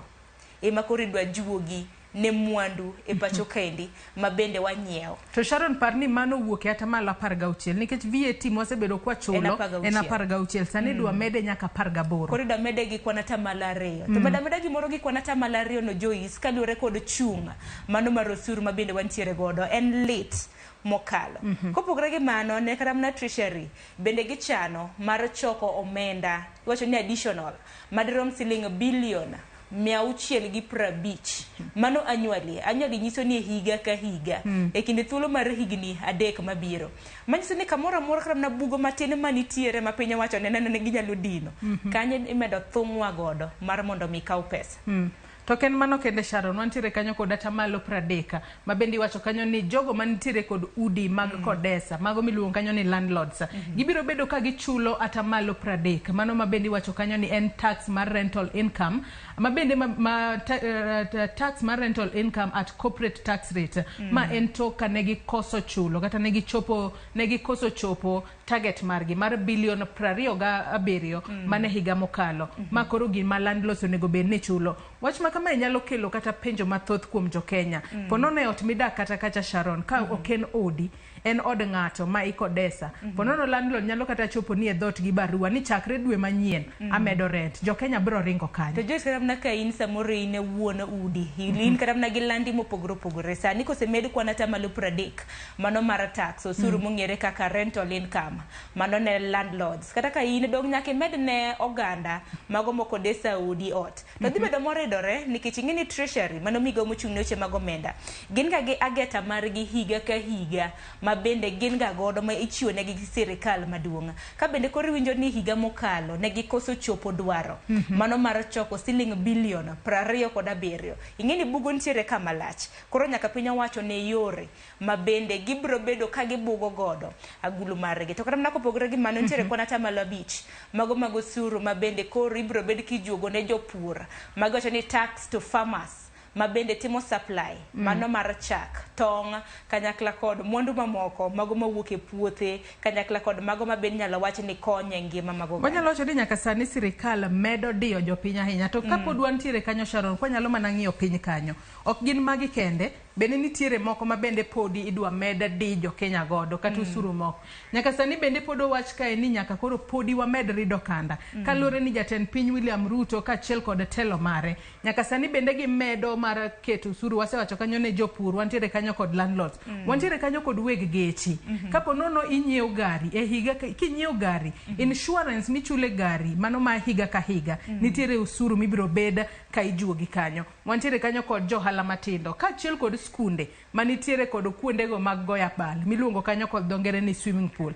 ema koro idwa juogi ne mwandu e pacho kaendi ma bende wanyiewo. To Sharon, par ni mano wuok e atamalo 16, nikech VAT mwasebedo kwachulo en 16, sani idwa mede nyaka 18. Koro idwa mede gi kwan atamalo 2. To meda meda gimoro gi kwan atamalo 2 no Joyce, kaluwore kod chung' mano mar osuru ma bende wantiere godo en lit mokalo. Kopogore gi mano, ne kata mana Treasury bende gichano mar choko omenda, iwacho ni additional madirom siling bilion 650. Mano annually. Annually nyiso ni higa ka higa. E kinde thuolo mar higni 3 mabiro. Manyiso ni kamoro amora kata mana bugo matin manitiere ma piny owacho neno ni ginyalo dino. Kanyo imedo thung'wa godo mar mondo mi kaw pesa. To ken mano kende Sharon, wantiere kanyo kod atamalo 30 ma bende iwacho kanyo ni jogo manitiere kod udi mag kodesa, mago miluongo kanyo ni landlords, gibiro bedo ka gichulo atamalo 30, mano ma bende iwacho kanyo ni en tax mar rental income, ma bende tax mar rental income at corporate tax rate, ma en tok ka negi koso chulo kata negi chopo, negi koso chopo target margi mar bilion 27 mane higa mokalo, ma koro gima landlords onego bed ni chulo. Wach ma kama nyalo kelo kata penjo mathoth kuom jo Kenya. Ponono e ot midak kata kacha Sharon, ka ok en odi, en od ng'ato ma ikodesa. Ponono landlord nyalo kata chopo ni e dhoot gi barua ni chakre dwe manyien amedo rent. Jo Kenya biro ringo kanyo. To Joyce, kata mana ka in samoro in e wuon udi, in kata mana gi landi mopogore opogore. Sani kosemed kwan atamalo 30 mano mar tax, osuru mong'ere kaka rental income, mano ne landlords. Kata ka in dong' nyaka imed ne oganda mago mokodesa udi ot. To dhi bedo moridore nikech ing'e ni Treasury, mano migawo mochung' ne weche mag omenda, gin ga gi ageta margi higa ka higa ma bende gin ga godo ma ichiwo negi gi sirikal maduong'. Ka bende koro iwinjo ni higa mokalo ne gikoso chopo dwaro mano mar choko siling bilion 27. Ing'e ni bugo nitiere kama lach, koro nyaka piny owacho ne yore ma bende gibiro bedo ka gibugo godo agulu margi. To kata mana kopogore gi mano, nitiere kwan atamalo 5 mago mag osuru ma bende koro ibiro bed kijuogo ne jopur, magiwacho ni tax to farmers ma bende timo supply mano mar chak, tong', kanyakla kod mwandu mamoko mago mawuok e puothe, kanyakla kod mago ma bende inyalo wach ni konyo e ngima mag oganda. Wanyalo wacho ni nyaka sani sirikal medo diyo jopiny ahinya. To kapod wantiere kanyo Sharon, kwanyalo mana ng'iyo piny kanyo, ok gin magi kende, bende nitiere moko ma bende podi idwa med di jo Kenya godo kata osuru moko. Nyaka sani bende pod owach kae ni nyaka koro podi wamed rido kanda. Kaluwore ni jatend piny William Ruto kaachiel kod telo mare, nyaka sani bende gimedo mar keto osuru. Wasewacho kanyo ne jopur, wantiere kanyo kod landlords, wantiere kanyo kod weg geche. Kapo nono inyiewo gari e higa, kinyiewo gari, insurance michule gari mano ma higa ka higa, nitiere osuru mibiro bed ka ijuogi kanyo. Wantiere kanyo kod johala matindo kaachiel kod skunde manitiere kod kuondego mag goyo abal miluongo kanyo kod dho ngere ni swimming pool.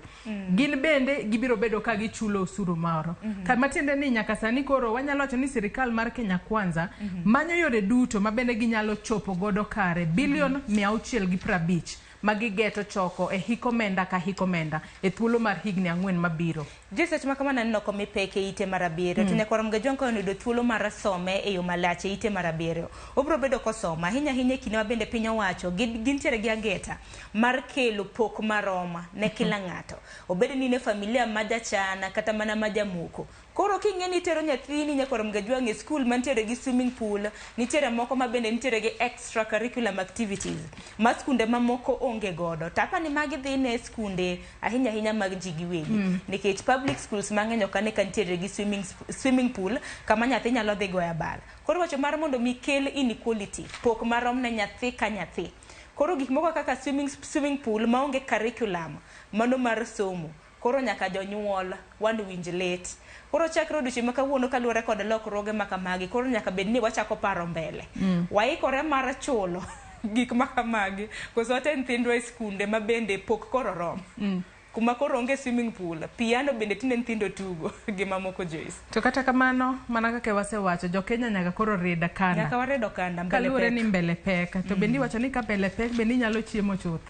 Gin bende gibiro bedo ka gichulo osuru moro. Kama tiende ni nyaka sani koro wanyalo wacho ni sirikal mar Kenya Kwanza manyo yore duto ma bende ginyalo chopo godo kare bilion 650 ma gigeto choko e hik omenda ka hik omenda e thuolo mar higni 4 mabiro. Josearch ma kama naneno komi pek e ite mar 7 to nyakwar Mgajwang' ka oyudo thuolo mar some e yo malach e ite mar 7 obiro bedo kosoma ahinya ahinya e kinde ma bende piny owacho gintiere gi ageta mar kelo pok maroma ne kila ng'ato, obed ni in e familia ma jachana kata mana ma jamoko. Koro king'e ni itero nyathini nyakwar Mgajwang' e skul mantiere gi swimming pool, nitiere moko ma bende nitiere gi extra curriculum activities ma skunde mamoko onge godo. To apani magi dhi ne skunde ahinya ahinya mag ji giwegi. Nikech public schools mang'eny ok ane ka nitiere gi swimming pool kama nyathi nyalo dhi goyo abal. Koro wacho mar mondo mi kel inequality, pok marom ne nyathi ka nyathi. Koro gik moko kaka swimming pool maonge curriculum mano mar somo, koro nyaka jonyuol wan winj lit. Koro chakre odiochieng' ma kawuono kaluwore kod lokruoge ma kamagi, koro nyaka bed ni wachako paro mbele. Waikore mar chulo gik ma kamagi, koso wate nyithindwa e skunde ma bende pok koro rom. Kuma koro onge swimming pool, piano bende tinde nyithindo tugo gi mamoko Joyce. To kata kamano, mana kaka wasewacho, jo-Kenya nyaka koro rid kanda. Nyaka warid okanda, mbele Kaluwore pek. ni mbele pek. To bende iwacho ni ka mbele pek bende inyalo chiemo chuth.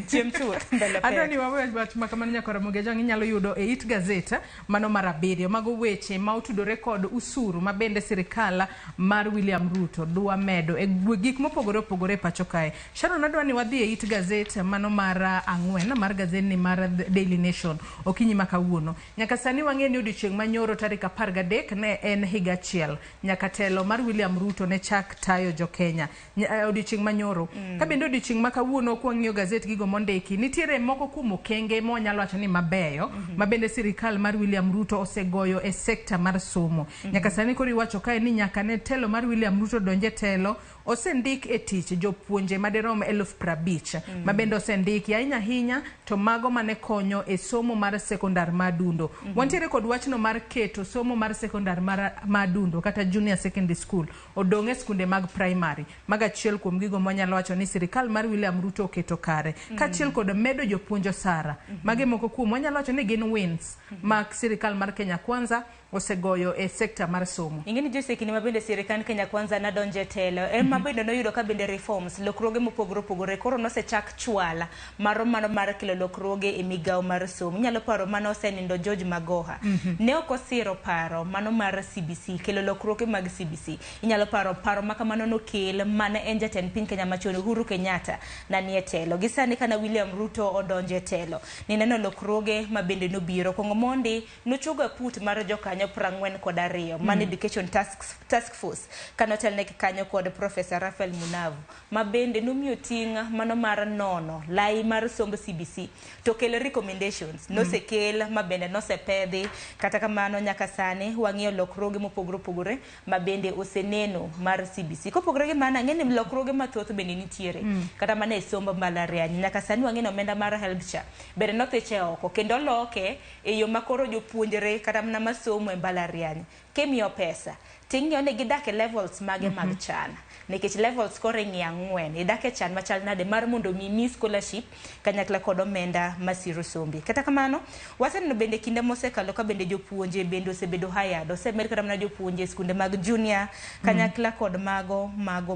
Chiem chuth, mbele pek. Adwa ni wawe wach ma kamano nyakwar Ramogi Ajwang' inyalo yudo e it gazet mano mar 7. Mago weche ma otudore kod usuru ma bende sirikal mar William Ruto dwa medo e gik mopogore opogore e pacho kae. Sharon, adwa ni wadhi e it gazet mano mar 4 mar gazetni mar Daily Nation okinyi ma kawuono. Nyaka sani wang'e ni odiochieng' manyoro tarik 13 ne en higa achiel nyaka telo mar William Ruto ne chak tayo jo-Kenya. Odiochieng' manyoro. Ka bende odiochieng' ma kawuono kwang'iyo gazet gigo mondiki, nitiere moko kuom okenge ma wanyalo wacho ni mabeyo ma bende sirikal mar William Ruto osegoyo e sekta mar somo. Nyaka sani koro iwacho kae ni nyaka ne telo mar William Ruto donje telo, osendik e tich jopuonje madirom 50,000 ma bende osendiki ahinya ahinya to mago mane konyo e somo mar sekondar ma Adundo. Wantiere kod wachno mar keto somo mar sekondar ma Adundo kata junior secondary school odong' e skunde mag primary. Mago achiel kuom gigo mwanyalo wacho ni sirikal mar William Ruto oketo kare. Kaachiel kod medo jopuonj osara. Mage moko kuom wanyalo wacho ni gin wins mag sirikal mar Kenya Kwanza osegoyo e sekta mar somo. Ing'e ni Jose, kinde ma bende sirikand Kenya Kwanza nadonjo e telo, ema bende noyudo ka bende reforms, lokruoge mopogore opogore, koro nosechak chwala maro mano mar kelo lokruoge e migawo mar somo. Inyalo paro mano osenindo George Magoha. Ne ok osiro paro mano mar CBC, kelo lokruoge mag CBC. Inyalo paro paro ma kamano nokel mane en jatend piny Kenya machon Uhuru Kenyatta nanie telo. Gi sani kana William Ruto odonjo e telo, nineno lokruoge ma bende nobiro. Kuongo mondi nochuogo aput mar jokanyo 42 man Education Task Force kanotelnegi kanyo kod Professor Raphael Munavu ma bende nomiyo ting' mano mar nono lai mar somb CBC to kelo recommendations nosekel ma bende nosepedhi. Kata kamano nyaka sani wang'iyo lokruoge mopogore opogore ma bende oseneno mar CBC. Kopogore gi mano, ang'e ni lokruoge mathoth bende nitiere kata mana e somb mbalariany. Nyaka sani wang'e ni omenda mar HELB cha bende nothiche oko kendo oloke e yo ma koro jopuonjre kata mana masomo e mbalariany kimiyo pesa ting'iyo ni gidak e levels mage mag chan, nikech levels koro ing'iyo 4, idak e chan machal nade mar mondo mi mi scholarship kanyakla kod omenda masiro sombi. Kata kamano waseneno bende kinde mosekalo ka bende jopuonje bende osebedo hired, osemed kata mana jopuonje e skunde mag junior kanyakla kod mago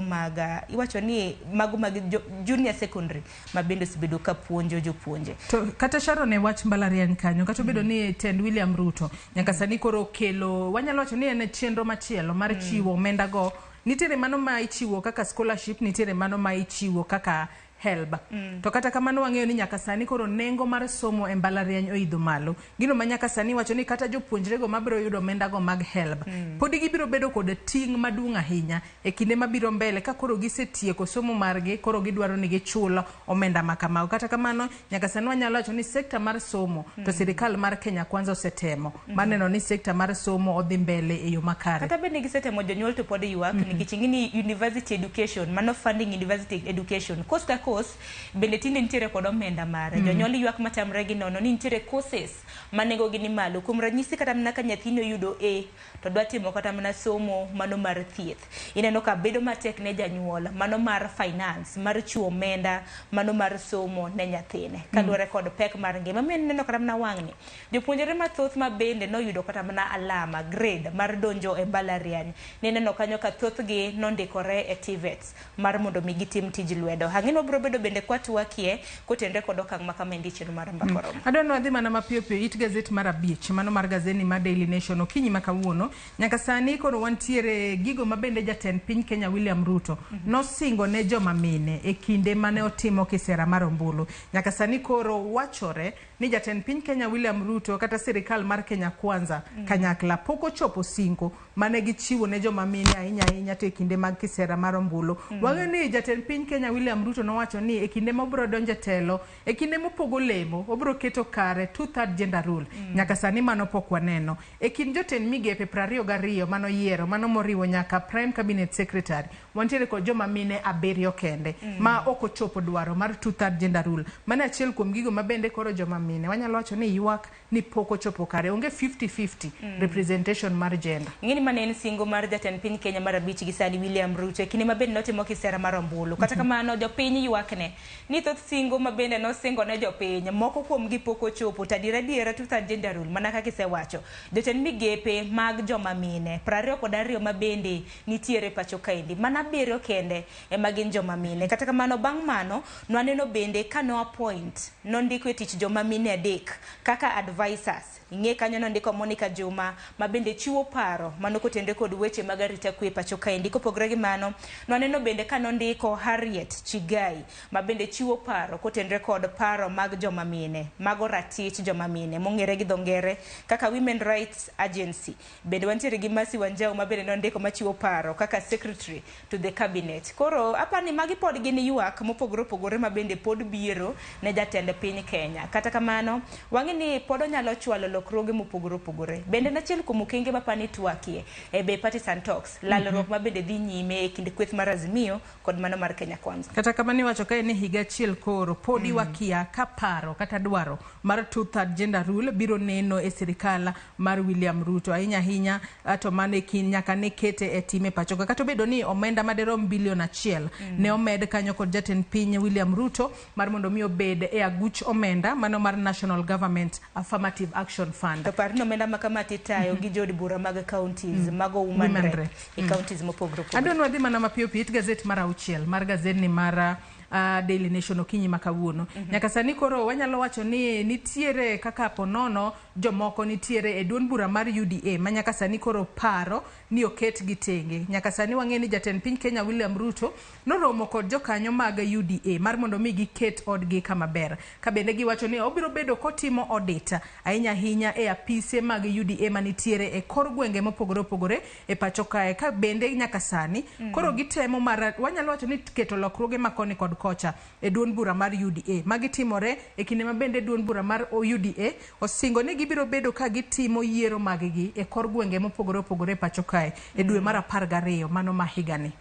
mag iwacho ni mago mag junior secondary ma bende osebedo ka puonjo jopuonje. To kata Sharon e wach mbalariany kanyo, kata obedo ni tend William Ruto nyaka sani koro kelo wanyalo wacho ni en chenro machielo mar chiwo omenda go, nitiere mano ma ichiwo kaka scholarship, nitiere mano ma ichiwo kaka HELB. To kata kamano wang'eyo ni nyaka sani koro nengo mar somo e mbalariany oidho malo. Gino ma nyaka sani wacho ni kata jopuonjrego mabiro yudo omenda go mag HELB podi gibiro bedo kod ting' maduong' ahinya e kinde mabiro mbele ka koro gisetieko somo margi, koro gidwaro ni gichul omenda ma kamago. Kata kamano nyaka sani wanyalo wacho ni sekta mar somo to sirikal mar Kenya Kwanza osetemo mar neno ni sekta mar somo odhi mbele e yo makare. Kata bende gisetemo, jonyuol to pod ywak nikech ing'e ni university education, mano funding university education, course ka course bende tinde nitiere kod omenda mare. Jonyuol ywak matamre gi nono ni nitiere courses ma nengo gi ni malo. Kuom ranyisi kata mana ka nyathini oyudo A to dwa timo kata mana somo mano mar thieth, ineno ka bedo matek ne janyuol mano mar finance mar chiwo omenda mano mar somo ne nyathine kaluwore kod pek mar ngima. Miyo ineno kata mana wang'ni jopuonjre mathoth ma bende noyudo kata mana alama grade mar donjo e mbalariany, nineno kanyo ka thothgi nondikore e TVETs mar mondo mi gitim tij lwedo. Ang'e ni wabiro bedo bende kwatwakie kotenre kod okang' ma kama endi chenro mar Mbaka Oromo. Adwa ni wadhi mana mapiyo piyo it gazet mar abich mano mar gazeti mar Daily Nation okinyi ma kawuono nyaka sani koro wantiere gigo ma bende jatend piny Kenya William Ruto nosingo ne joma mine e kinde mane otimo kisera mar ombulu. Nyaka sani koro wachore ni jatend piny Kenya William Ruto kata sirikal mar Kenya Kwanza kanyakla pok ochopo singo mane gichiwo ne joma mine ahinya ahinya to e kinde mag kisera mar ombulu. Wang'eyo ni jatend piny Kenya William Ruto nowacho ni e kinde ma obiro donjo e telo, e kinde mopogo lemo, obiro keto kare two-third gender rule. Nyaka sani mano pok waneno. E kind jotend migepe 22 manoyiero, mano moriwo nyaka Prime Cabinet Secretary, wantiere kod joma mine abiriyo kende ma ok ochopo dwaro mar two-third gender rule. Mano achiel kuom gigo ma bende koro joma mine wanyalo wacho ni ywak ni pok ochopo kare. Onge 50-50 representation mar gender. Ing'eni mane en singo mar jatend piny Kenya mar abich gi sani William Ruto e kinde ma bende notimo kisera mar ombulu. Kata kamano jopiny ywakne ni thoth singo ma bende nosingo ne jopiny moko kuomgi pok ochopo to adiera adiera two-third gender rule mana kaka isewacho. Jotend migepe mag joma mine 22 ma bende nitiere pacho kaendi mana abiriyo kende ema gin joma mine. Kata kamano bang' mano nwaneno bende ka no appoint nondiko e tich joma mine adek kaka advisors. Ing'e kanyo nondiko Monica Juma ma bende chiwo paro mano kotenre kod weche mag arita kwe pacho kaendi. Kopogore gi mano, nwaneno bende ka nondiko Harriet Chigai ma bende chiwo paro kotenre kod paro mag joma mine, mago ratich joma mine mong'ere gi dho ngere kaka Women Rights Agency. Bende wantiere gi Mercy Wanjau ma bende nondiko machiwo paro kaka secretary to the cabinet. Koro apani magi pod gin ywak mopogore opogore ma bende pod biro ne jatend piny Kenya. Kata kamano, wang'e ni pod onyalo chwalo lokruoge mopogore opogore. Bende en achiel kuom okenge mapani twakie e be partisan talks, lalruok ma bende dhi nyime e kind kweth mar Azimio kod mano mar Kenya Kwanza. Kata kamano iwacho kae ni higa achiel koro podi wakia ka paro kata dwaro mar two-third gender rule biro neno e sirikal mar William Ruto ahinya ahinya to mano e kind nyaka ne kete e time pacho ka. Kata obedo ni omenda maderom bilion achiel ne omed kanyo kod jatend piny William Ruto mar mondo mi obed e aguch omenda mano mar National Government Affirmative Action Fund. To par ni omenda ma kama titayo gi jood bura mag counties, mago women Women rep rep. e counties mopogore opogore. Adwa ni wadhi mana mapiyo piyo it gazet mar auchiel mar gazet ni mar Daily Nation okinyi ma kawuono. Nyaka sani koro wanyalo wacho ni nitiere kaka ponono jomoko nitiere e duond bura mar UDA ma nyaka sani koro paro ni oket gi tenge. Nyaka sani wang'e ni jatend piny Kenya William Ruto noromo kod jokanyo mag UDA mar mondo mi giket odgi kama ber. Ka bende giwacho ni obiro bedo kotimo audit ahinya ahinya e apise mag UDA manitiere e kor gwenge mopogore opogore e pacho kae. Ka bende nyaka sani koro gitemo mar wanyalo wacho ni keto lokruoge ma koni kod kocha e duond bura mar UDA. Magi timore e kinde ma bende duond bura mar UDA osingo ni gibiro bedo ka gitimo yiero mag-gi e kor gwenge mopogore opogore e pacho kae e dwe mar 12 mano ma higani.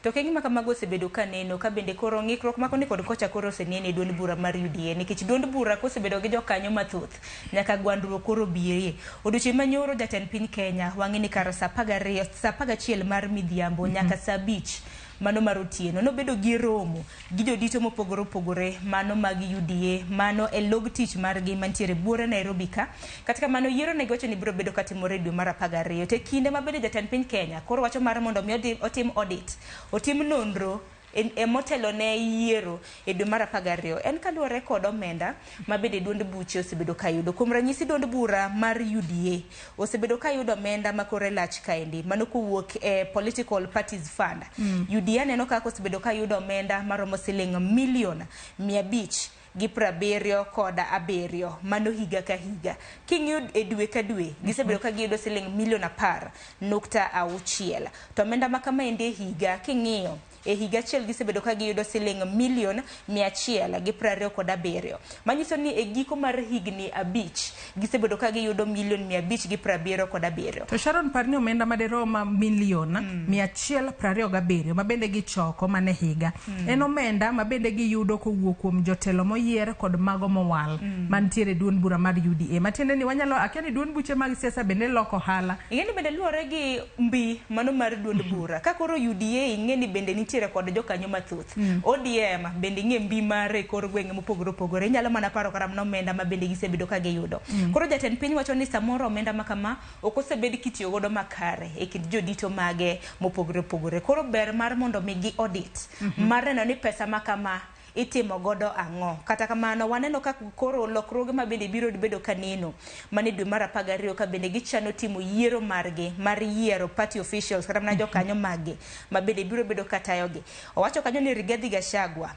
To okenge ma kamago osebedo ka neno ka bende koro ng'ikruok ma koni kod kocha koro oseneno e duond bura mar UDA nikech duond bura kosebedo gi jokanyo mathoth nyaka gwandruok koro birie. Odiochieng' manyoro jatend piny Kenya wang'e ni kar saa 12 saa 11 mar midhiambo nyaka saa 5 mano mar otieno nobedo gi romo gi jodito mopogore opogore mano mag UDA mano e log tich margi mantiere buore Nairobi ka. Kata kamano yiero ne giwacho ni biro bedo katimore e dwe mar 12 to e kinde ma bende jatend piny Kenya koro wacho mar mondo mi otim audit, otim nonro e motelo ne yiero e dwe mar 12 en kaluwore kod omenda ma bende duond buche osebedo ka yudo. Kuom ranyisi duond bura mar UDA osebedo ka yudo omenda ma kore lach kaendi mano kowuok e Political Parties Fund. UDA neno kaka osebedo ka yudo omenda maromo siling milion 577 mano higa ka higa. King'iyo e dwe ka dwe gisebedo ka giyudo siling milion 10.6. To omenda ma kama endi e higa king'iyo e higa achiel gisebedo ka giyudo siling milion 127. Manyiso ni e giko mar higni 5 gisebedo ka giyudo milion 577. To Sharon par ni omenda maderom milion 127 ma bende gichoko mana e higa. En omenda ma bende giyudo kowuok kuom jotelo moyier kod mago mowal mantiere e duond bura mar UDA. Matiende ni wanyalo akia ni duond buche mag siasa bende loko ohala. Ing'e ni bende luwore gi mbi mano mar duond bura. Ka koro UDA ing'e ni bende nitiere kod jokanyo mathoth. ODM bende ing'e mbi mare e kor gwenge mopogore opogore. Inyalo mana paro kata mana omenda ma bende gisebedo ka giyudo. Koro jatend piny wacho ni samoro omenda ma kama ok osebed kitiyo godo makare e kind jodito mage mopogore opogore. Koro ber mar mondo mi gi audit mar neno ni pesa ma kama itimo godo ang'o. Kata kamano waneno ka koro lokruoge ma bende biro bedo kaneno mane dwe mar 12 ka bende gichano timo yiero margi mar yiero party officials kata mana jokanyo maggi ma bende biro bedo katayogi. Owacho kanyo ni Rigathi Gachagua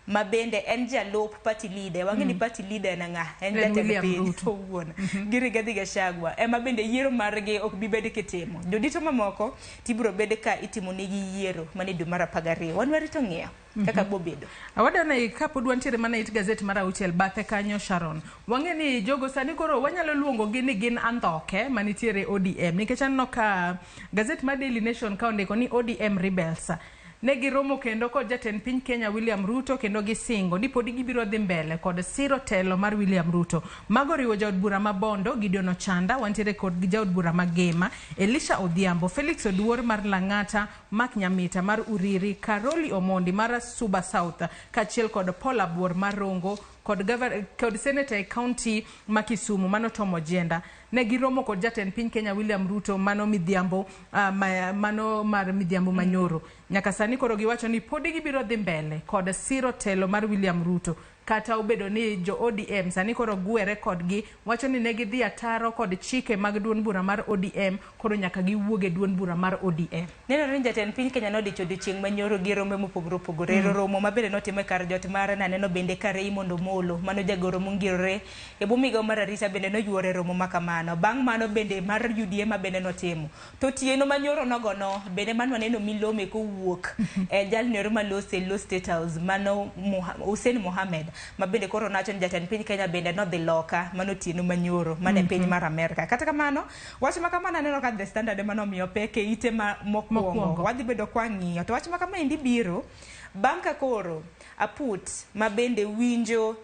ma bende en jalup party leader, wang'e ni party leader en ng'a? En En jatend William piny Ruto. owuon. Gi Rigathi Gachagua ema bende yiero margi ok bi bed kitimo. Jodito mamoko tibiro bed ka itimo negi yiero mane dwe mar 12. Wan warito ng'iyo kaka bobedo. Awadana kapod wantiere mana it gazet mar auchiel bathe kanyo Sharon. Wang'e ni jogo sani koro wanyalo luongo gi ni gin andhoke manitiere ODM nikech aneno ka gazet mar Daily Nation ka ondiko ni ODM rebels ne giromo kendo kod jatend piny Kenya William Ruto kendo gisingo ni podi gibiro dhi mbele kod siro telo mar William Ruto. Mago oriwo jaod bura ma Bondo Gideon Ochanda, wantiere kod jaod bura ma Gema Elisha Odhiambo, Felix Oduor mar Lang'ata, Mark Nyamita mar Uriri, Karoli Omondi mar Suba South kaachiel kod Paul Abuor mar Rongo kod, kod seneta e kaunti ma Kisumu mano Tom Ojienda. Ne giromo kod jatend piny Kenya William Ruto mano midhiambo mano mar midhiambo manyoro. Nyaka sani koro giwacho ni podi gibiro dhi mbele kod siro telo mar William Ruto kata obedo ni jo ODM sani koro gwere kodgi wacho ni ne gidhi ataro kod chike mag duond bura mar ODM koro nyaka giwuog e duond bura mar ODM. Nenore ni jatend piny Kenya nodicho odiochieng' manyoro gi rombe mopogore opogore. Romo ma bende notimo e kar jot mare naneno bende ka Raymond Omolo mano jagoro mongirore e bwo migawo mar arita bende noyuore romo ma kamano. Bang' mano bende mar UDA ma bende notimo. To otieno manyoro nogono bende mano waneno milome kowuok e jalno malose e Lo State House mano Hussein Mohamed ma bende koro nowacho ni jatend piny Kenya bende nodhi loka mano otieno manyoro mane piny mar Amerka. Kata kamano wach ma kamano aneno ka The Standard ema nomiyo pek e ite ma mokwongo. Wadhi bedo kwa ng'iyo. To wach ma kama endi biro bang' ka koro aput ma bende winjo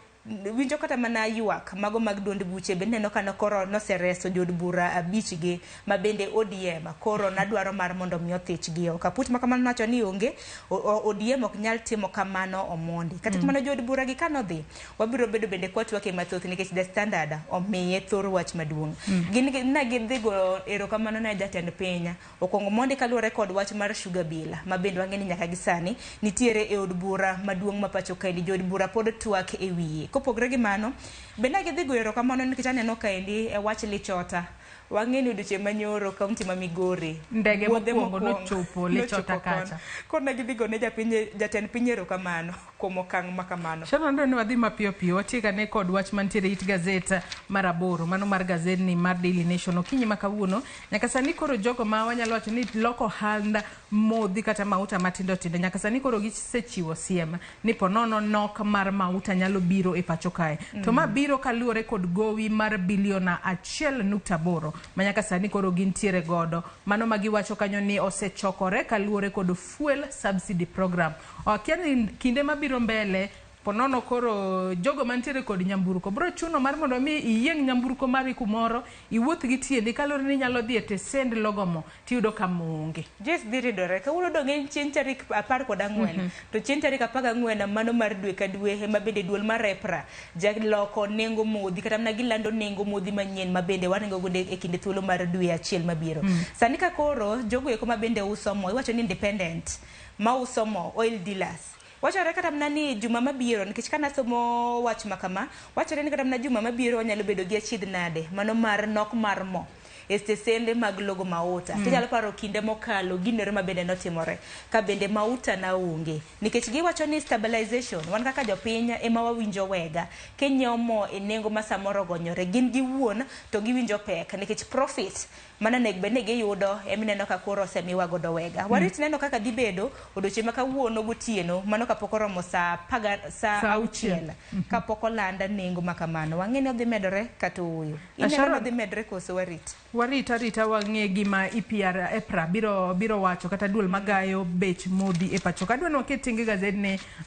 kata mana ywak mago mag duond buche bende neno ka koro nosereso jood bura abich gi ma bende ODM koro nadwaro mar mondo mi othich gi oko. Aput ma kamano nowacho ni onge ODM ok nyal timo kamano Omondi. Kata kamano jood bura gi kanodhi wabiro bedo bende kwatwake mathoth nikech The Standard omiye thor wach maduong'. Gin na gidhi go erokamano ne jatend piny Okwongo Mondi kaluwore kod wach mar Sugar Bill ma bende wang'e ni nyaka gi sani nitiere e od bura maduong' ma pacho kaendi jood bura pod twak e wiye. Kopogore gi mano bende gidhi goyo erokamano nikech aneno kaendi e wach Lichota. Wang'e ni odiochieng' manyoro kaunti ma Migori ndege mokwongo nochopo Lichota kacha. Koro ne gidhi gone jatend piny erokamano kuom okang' ma kamano. Sharon adwa ni wadhi mapiyo piyo watiek ane kod wach mantiere it gazet mar aboro mano mar gazedni mar Daily Nation okinyi ma kawuono. Nyaka sani koro jogo ma wanyalo wacho ni loko ohand modhi kata mauta matindo tindo nyaka sani koro gisechiwo siem ni ponono nok mar mauta nyalo biro e pacho kae. To ma biro kaluwore kod gowi mar biliona 1.8 ma nyaka sani koro gintiere godo. Mano ma giwacho kanyo ni osechokore kaluwore kod fuel subsidy program. Akia ni kinde mabiro mbele ponono koro jogo mantiere kod nyamburko bro chuno mar mondo mi iyieng' nyamburko mari kumoro iwuoth gi tiendi kaluwore ni inyalo dhi e tesend logo mo tiyudo ka mo onge. Joyce dhi ridore kawuono dong' en chieng' tarik 14 to chieng' tarik 14 mano mar dwe ka dwe ema bende duol mar EPRA jaloko nengo modhi kata mana gilando nengo modhi manyien ma bende waringo godo e kinde thuolo mar dwe achiel mabiro. Sani ka koro jogo eko ma bende uso mo iwacho ni independent ma uso mo oil dealers wachore kata mana ni juma mabiro nikech kana somo wach ma kama wachore ni kata mana juma mabiro wanyalo bedo gi achiedh nade mano mar nok mar mo e stesende mag logo mauta. Tinyalo paro kinde mokalo ginore ma bende notimore ka bende mauta na onge nikech giwacho ni stabilization wan kaka jopiny ema wawinjo wega kinyiewo mo e nengo ma samoro ogonyore gin giwuon to giwinjo pek nikech profit mana nego bed ni giyudo emineno ka koro osemiwa godo wega. Warit neno kaka dhi bedo odiochieng' ma kawuono gotieno mano kapok oromo saa 6 kapok olanda nengo ma kamano. Wang'e ni odhi medore kata ooyo. Ineno ni odhi medore koso warit? Warit arita wang'e gima EPR EPRA biro wacho kata duol magayo bech modhi e pacho. Kadwa ni waket tenge gazet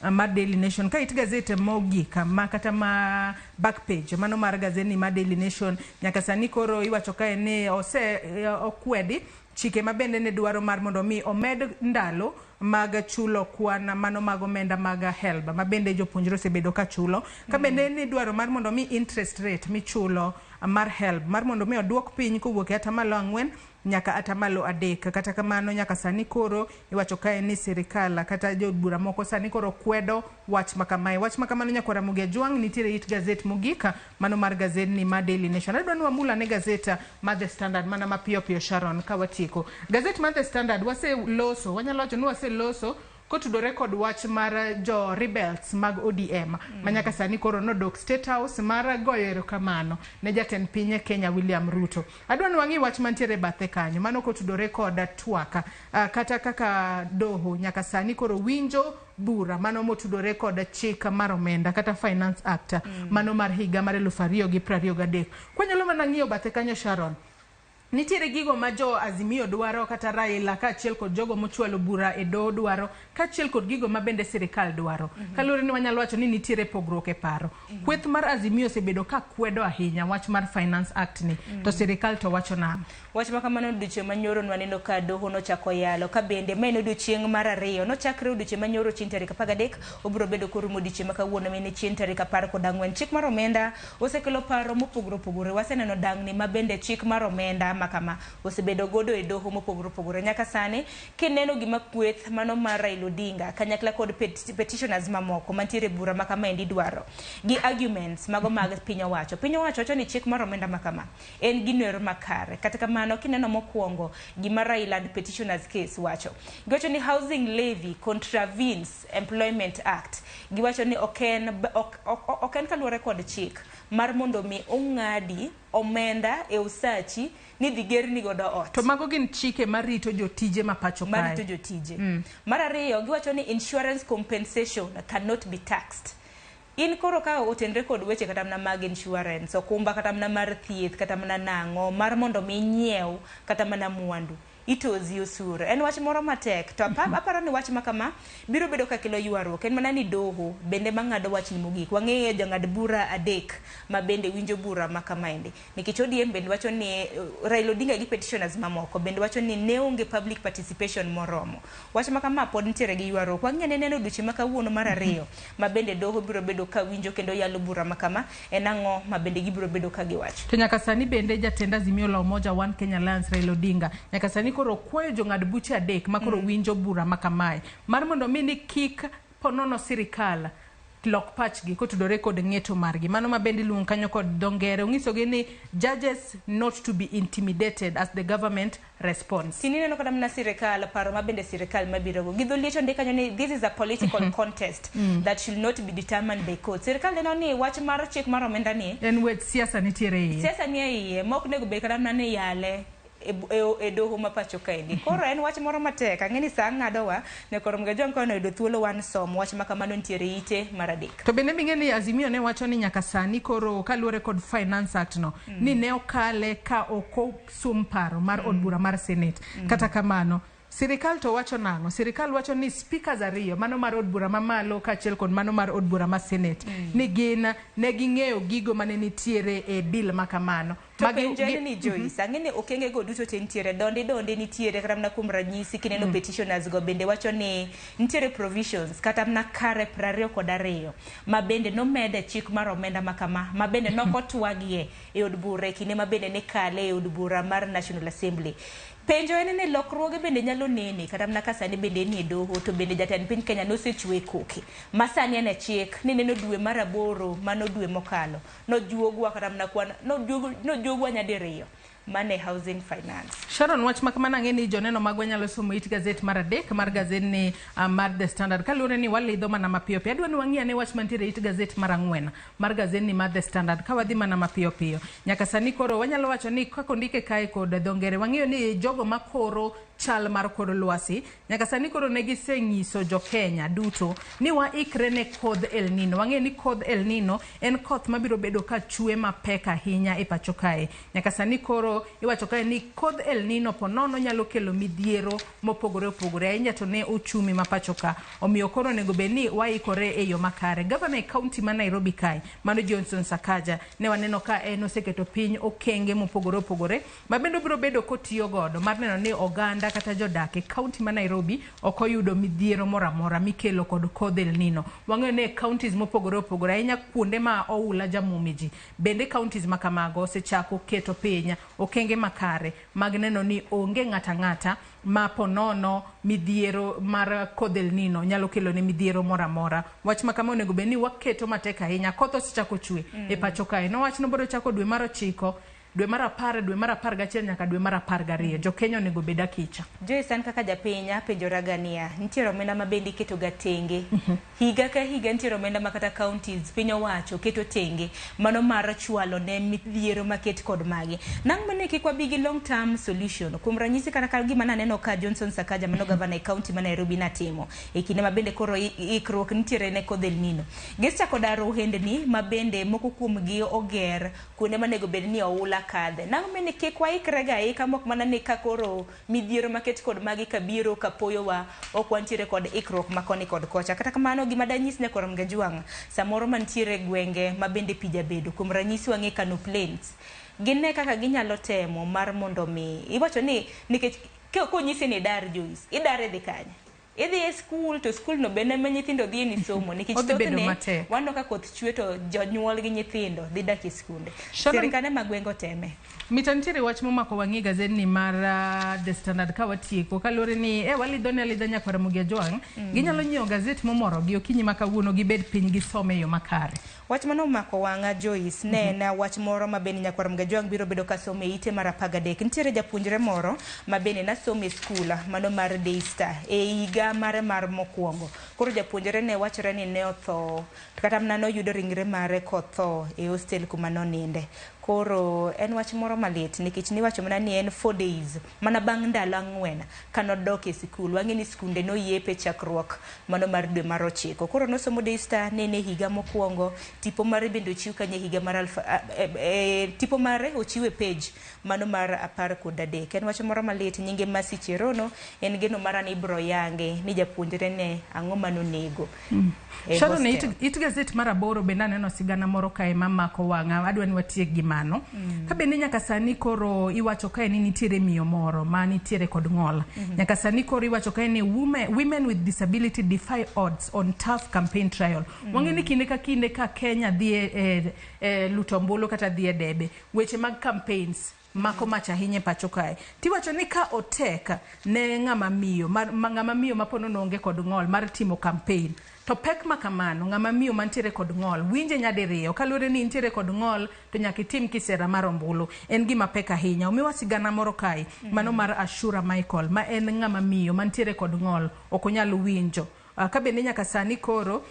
mar Daily Nation ka it gazet mogik ma kata ma back page mano mar gazet ni mar Daily Nation nyaka sani koro iwacho kae ni ose okwedi chike ma bende ne dwaro mar mondo mi omed ndalo mag chulo kwan mano mag omenda mag HELB ma bende jopuonjre osebedo ka chulo ka bende ni dwaro mar mondo mi interest rate michulo mar HELB mar mondo mi oduok piny kowuok e 4% nyaka atamalo 3. Kata kamano nyaka sani koro iwacho kae ni sirikal kata jood bura moko sani koro kwedo wach makamae. Wach makamano nyakwar Ramogi Ajwang' nitiere it gazet mogik mano mar gazet ni ma Daily Nation. Adwa ni wamul ane gazet mar The Standard mana mapiyo piyo Sharon ka watieko. Gazet mar The Standard waseloso, wanyalo wacho ni waseloso kotudore kod wach mar jo rebels mag ODM ma nyaka sani koro nodok State House mar goyo erokamano ne jatend piny Kenya William Ruto. Adwa ni wang'i wach mantiere bathe kanyo mano kotudore kod twak kata kaka doho nyaka sani koro winjo bura mano motudore kod chik mar omenda kata Finance Act mano mar higa mar 2023. Kwanyalo mana ng'iyo bathe kanyo Sharon, nitiere gigo ma jo Azimio dwaro kata Raila kaachiel kod jogo mochwalo bura e doho dwaro kaachiel kod gigo ma bende sirikal dwaro. Kaluwore ni wanyalo wacho ni nitiere pogruok e paro. Kweth mar Azimio osebedo ka kwedo ahinya wach mar Finance Act ni to sirikal to wacho nang'o? Wach ma kamano odiochieng' manyoro nwaneno ka doho nochako yalo ka bende ma en odiochieng' mar ariyo nochakre odiochieng' manyoro chieng' tarik 13 obiro bedo korumo odiochieng' ma kawuono ma en chieng' tarik 14. Chik mar omenda osekelo paro mopogore opogore. Waseneno dang'ni ma bende chik mar omenda ma kama osebedo godo e doho mopogore opogore. Nyaka sani kineno gima kweth mano mar Raila Odinga kanyakla kod petitioners mamoko mantiere e bura ma kama endi dwaro gi arguments mago mag piny owacho. Piny owacho wacho ni chik mar omenda ma kama en gino ero makare. Kata kamano kineno mokwongo gima Raila and petitioners case wacho, giwacho ni housing levy contravenes Employment Act. Giwacho ni ok en kaluwore kod chik mar mondo mi ong'adi omenda e usachi ni dhi gerni godo ot. To mago gin chike marito jotije ma pacho kae. Marito jotije. Mar ariyo giwacho ni insurance compensation cannot be taxed. In koro ka otenre kod weche kata mana mag insurance, okumba kata mana mar thieth, kata mana nang'o, mar mondo mi inyiew kata mana mwandu, itozi osuru. En wach moro matek to aparo ni wach ma kama biro bedo ka kelo ywaruok. En mana ni doho bende mang'ado wachni mogik. Wang'eyo jang'ad bura 3 ma bende winjo bura ma kamaendi. Nikech ODM bende wacho ni Raila Odinga gi petitioners mamoko bende wacho ni ne onge public participation moromo. Wach ma kama pod nitiere gi ywaruok. Wang'eyo ni neno odiochieng' ma kawuono mar ariyo ma bende doho biro bedo ka winjo kendo yalo bura ma kama, en ang'o ma bende gibiro bedo ka giwacho. To nyaka sani bende jatend Azimio la Umoja One Kenya Alliance Raila Odinga nyaka sani koro kwayo jong'ad buche 3 ma koro winjo bura ma kamae mar mondo mi ni kik ponono sirikal lok pachgi kotudore kod ng'eto margi. Mano ma bende iluongo kanyo kod dho ngere. Onyisogi ni judges not to be intimidated as the government responds. Tini neno kata mana sirikal, paro ma bende sirikal mabiro go. Gi dho liech ondik kanyo ni this is a political contest that should not be determined by court. Sirikal neno ni wach mar chik mar omenda ni en wech siasa nitiere iye. Siasa nie iye, mok onego bed kata mana ni yale e doho ma pacho kaendi. Koro en wach moro matek. Ang'e ni sa ng'adowa ne koro Mgajwang' ka noyudo thuolo wan somo wach ma kamano nitiere ite mar 3. To bende ming'e ni Azimio ne wacho ni nyaka sani koro kaluwore kod Finance Act no ni ne okale ka ok osum paro mar od bura mar Senate. Kata kamano sirikal to wacho nang'o? Sirikal wacho ni speakers 2 mano mar od bura mamalo kaachiel kod mano mar od bura mar Senate ni gin ne ging'eyo gigo mane nitiere e bill ma kamano. To penjo en ni Joyce, ang'e ni okenge go duto te nitiere, donde nitiere kata mana kuom ranyisi kineno petitioners go bende wacho ni nitiere provisions kata mana kare 22 ma bende nomede chik mar omenda ma kama ma bende nokotwagie e od bura e kinde ma bende ne kale e od bura mar National Assembly. Penjo en ni lokruoge bende nyalo nene kata mana ka sani bende nie doho to bende jatend piny Kenya nosechwe koke ma sani en e chik ni neno dwe mar 8 mano dwe mokalo nojuogwa kata mana kwan nojuogwa nyadiriyo mane housing finance. Sharon, wach ma kamano ang'e ni joneno magwa nyalo somo it gazet mar 3 mar gazet ni mar The Standard. Kaluwore ni walidho mana mapiyo piyo. Adwa ni wang'i ane wach mantiere it gazet mar 4 mar gazet ni mar The Standard ka wadhi mana mapiyo piyo. Nyaka sani koro wanyalo wacho ni kaka ondike kae kod dho ngere wang'eyo ni jogo makoro chal mar kor lwasi nyaka sani koro ne gisenyiso jo Kenya duto ni waikre ne kodh El Nino. Wang'eyo ni kodh El Nino en koth mabiro bedo ka chwe mapek ahinya e pacho kae. Nyaka sani koro iwacho kae ni kodh El Nino ponono nyalo kelo midhiero mopogore opogore ahinya to ne uchumi ma pacho ka. Omiyo koro onego bed ni waikore e yo makare. Gavana e kaunti ma Nairobi kae mano Johnson Sakaja ne waneno ka en oseketo piny okenge mopogore opogore ma bende obiro bedo kotiyo godo mar neno ni oganda kata jodak e kaunti ma Nairobi ok oyudo midhiero moro amora mikelo kod kodh El Nino. Wang'eyo ni e counties mopogore opogore ahinya kuonde ma oula jamuomi ji bende counties ma kamago osechako keto piny okenge makare mag neno ni onge ng'ata ng'ata ma ponono midhiero mar kodh El Nino nyalo kelo ne midhiero moro amora. Wach ma kama onego bed ni waketo matek ahinya. Koth osechako chwe e pacho kae. Nowach nobiro chako dwe mar 9, dwe mar 10, dwe mar 11 nyaka dwe mar 12. Jo-Kenya onego bed akicha. Joyce, an kaka japiny apenjoraga niya, nitiere omenda ma bende iketo ga tenge. Higa ka higa nitiere omenda ma kata counties piny owacho keto tenge mano mar chwalo ne midhiero maket kod magi. Nang' mane kik wabi gi long term solution. Kuom ranyisi kata ka gima naneno ka Johnson Sakaja mano gavana e county ma Nairobi natimo e kinde ma bende koro ikruok nitiere ne kodh El Nino. Gisechako daro ohendni ma bende moko kuomgi oger kuonde manego bed ni oula kadhe. Nang' mane kik waikre ga aika mok mana ni ka koro midhiero maket kod magi kabiro kapoyowa ok wantiere kod ikruok ma koni kod kocha. Kata kamano gima danyis nyakwar Mgajwang' samoro mantiere gwenge ma bende pi jabedo. Kuom ranyisi wang'e Kano Plains. Gine kaka ginyalo temo mar mondo mi iwacho ni nikech konyisi ni idar Joyce, idar idhi kanye? Idhi e skul to skul no bende ema nyithindo dhiye ni somo nikech Odhi bedo thothne matek. waneno ka koth chwe to jonyuol gi nyithindo dhi dak e skunde. Sharon- Sirkande mag gwenge oteme. Mita nitiere wach momako wang'i gazedni mar The Standard ka watieko kaluwore ni walidho ne alidha nyakwar Ramogi Ajwang'. Ginyalo nyiewo gazet momorogi okinyi ma kawuono gibed piny gisome e yo makare. Wach mano omako wang'a Joyce ne en wach moro ma bende nyakwar Ramogi Ajwang' biro bedo ka somo e ite mar 13. Nitiere japuonjre moro ma bende nasomo e skul mano mar Daystar e higa mare mar mokwongo. Koro japuonjre ne wachore ni ne otho kata mana noyudo ringre mare kotho e hostel kuma noninde. Koro en wach moro malit nikech niwacho mana ni en 4 days mana bang' ndalo 4 kanodok e sikul. Wang'e ni skunde noyepe chakruok mano mar dwe mar 9. Koro nosomo Daystar ne en e higa mokwongo. Tipo mare bende ochiw kanyo e higa mar aluf, tipo mare ochiw e page mano mar 13. En wach moro malit. Nyinge Mercy Cherono en geno mara ni ibro yange ni japuonjre ne ang'o manonego. E Sharon, hostel. it gazet mar 8 bende aneno sigana moro kae mamako wang'a. Adwa ni watiek gi mano. Ka bende nyaka sani koro iwacho kae ni nitiere miyo moro ma nitiere kod ng'ol. Nyaka sani koro iwacho kae ni women with disability defy odds on tough campaign trial. Wang'e ni kinde ka kinde ka Kenya dhi e luto ombulu kata dhi e debe, weche mag campaigns mako mach ahinya e pacho kae. Tiwacho ni ka otek ne ng'ama miyo, ng'ama miyo ma ponono onge kod ng'ol mar timo campaign, to pek ma kamano ng'ama miyo mantiere kod ng'ol winje nyadiriyo kaluwore ni intiere kod ng'ol to nyaka itim kisera mar ombulu. En gima pek ahinya. Omiwa sigana moro kae mano mar Ashura Michael ma en ng'ama miyo mantiere kod ng'ol ok onyal winjo. Ka bende nyaka sani koro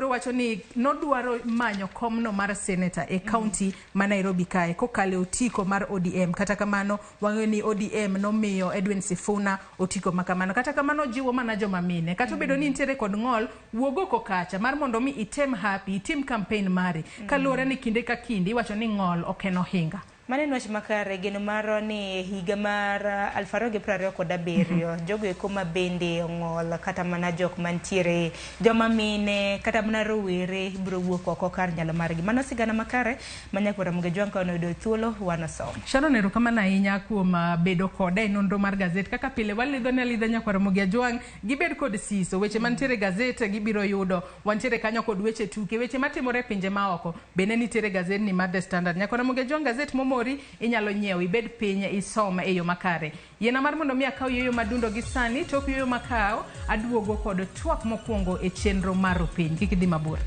wacho ni nodwaro manyo komno mar senator e county ma Nairobi kae kokalo e otiko mar ODM. Kata kamano wang'eyo ni ODM nomiyo Edwin Sifuna otiko ma kamano. Kata kamano jiwo mana joma mine. Kata obedo ni nitiere kod ng'ol, wuog oko kacha mar mondo mi item happy, itim campaign mari. Kaluwore ni kinde ka kinde iwacho ni ng'ol ok en ohinga. Mano en wach makare. Geno marwa ni higa mar 2027 jogo eko ma bende ong'ol kata mana jok mantiere joma mine kata mana rowere biro wuok oko kar nyalo margi. Mano sigana makare ma nyakwar Ramogi Ajwang' ka noyudo thuolo wanosom. Sharon, erokamano ahinya kuom bedo koda e nonro mar gazet. Kaka pile walidho ne alidha nyakwar Ramogi Ajwang' gibed kod siso. Weche mantiere e gazet gibiro yudo. Wantiere kanyo kod weche tuke, weche matimore e pinje maoko bende nitiere gazet ni mar The Standard. Nyakwar Ramogi Ajwang' gazet momori inyalo nyiewo ibed piny isom e yo makare. Yiena mar mondo mi akaw yueyo madundo gi sani, tok yueyo makaw aduogo kod twak mokwongo e chenro mar Rupiny. Kik idhi mabor.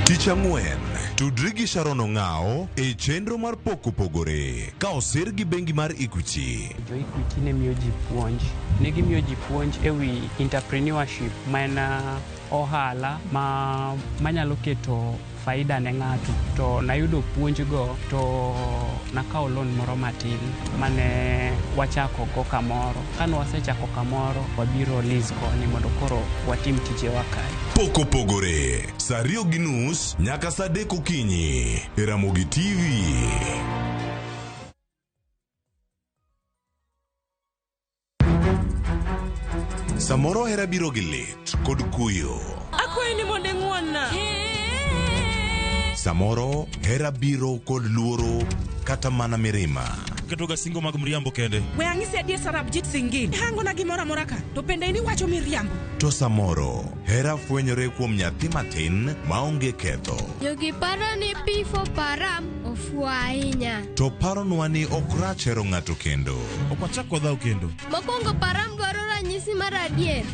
Tich ang'wen, tudri gi Sharon Ong'ao e chenro mar Pok Opogore ka osir gi bengi mar Equity. Jo Equity ne miyo ji puonj. Ne gimiyo ji puonj e wi entrepreneurship ma en ohala manyalo keto faida ne ng'ato. To nayudo puonj go to nakawo loan moro matin mane wachako go kamoro. Kane wasechako kamoro, wabiro lease koni mondo koro watim tijewa kae. Pok Opogore, saa 2:30 nyaka saa 3 okinyi e Ramogi TV. Samoro hera biro gi lit kod kuyo. Akwayi ni mondo ing'won-na. Samoro hera biro kod luoro kata mana mirima. Ketoga singo mag mriambo kende. We ang'isi adier Sarabjit Singh. Hangona gimoro amora ka, to bende in iwacho miriambo. To samoro hera fwenyore kuom nyathi matin maonge ketho. Jogi paro ni P for Param ofuwo ahinya. To paronwa ni ok rach hero ng'ato kendo. Ok wachak wadhaw kendo. Mokwongo Param dwaro ranyisi mar adier.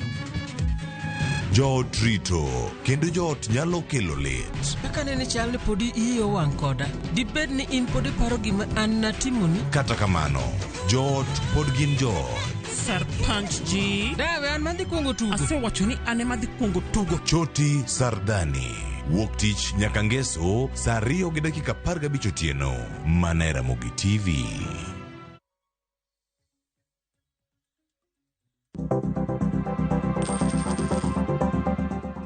Joot rito kendo joot nyalo kelo lit. Kaka nene chal ni podi iyi owang' koda. Dibed ni in pod iparo gima an natimoni? Kata kamano, joot pod gin joot. Sarpanch ji. Dawe an madhi kuongo tugo. Asewacho ni an ema dhi kuongo tugo. Choti Sardani. Wuok tich nyaka ngeso saa 2:15 otieno. Mana e Ramogi TV.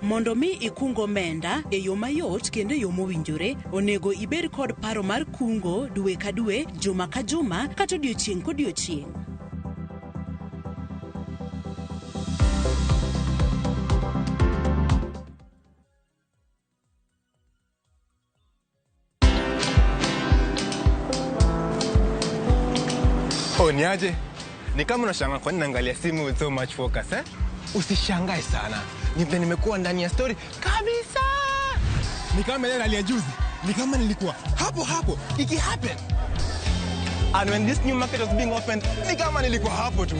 Mondo mi ikung omenda e yo mayot kendo e yo mowinjore, onego ibed kod paro mar kungo dwe ka dwe, juma ka juma, kata odiochieng' kodiochieng'. Oh, niaje? Ni kama unashangaa kwa nini naangalia simu with so much focus, eh? Usishangae sana. Ni vile nimekuwa ndani ya story kabisa. Ni kama ile rally ya juzi. Ni kama nilikuwa hapo hapo iki happen. And when this new market was being opened, ni kama nilikuwa hapo tu.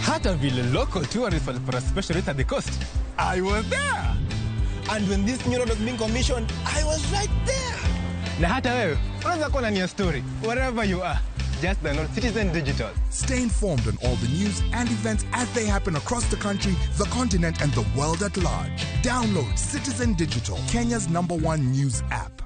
Hata vile local tourists walipata special rate at the coast. I was there. And when this new road was being commissioned, I was right there. Na hata wewe unaweza kuwa ndani ya story wherever you are. Just download Citizen Digital. Stay informed on all the news and events as they happen across the country, the continent, and the world at large. Download Citizen Digital, Kenya's #1 news app.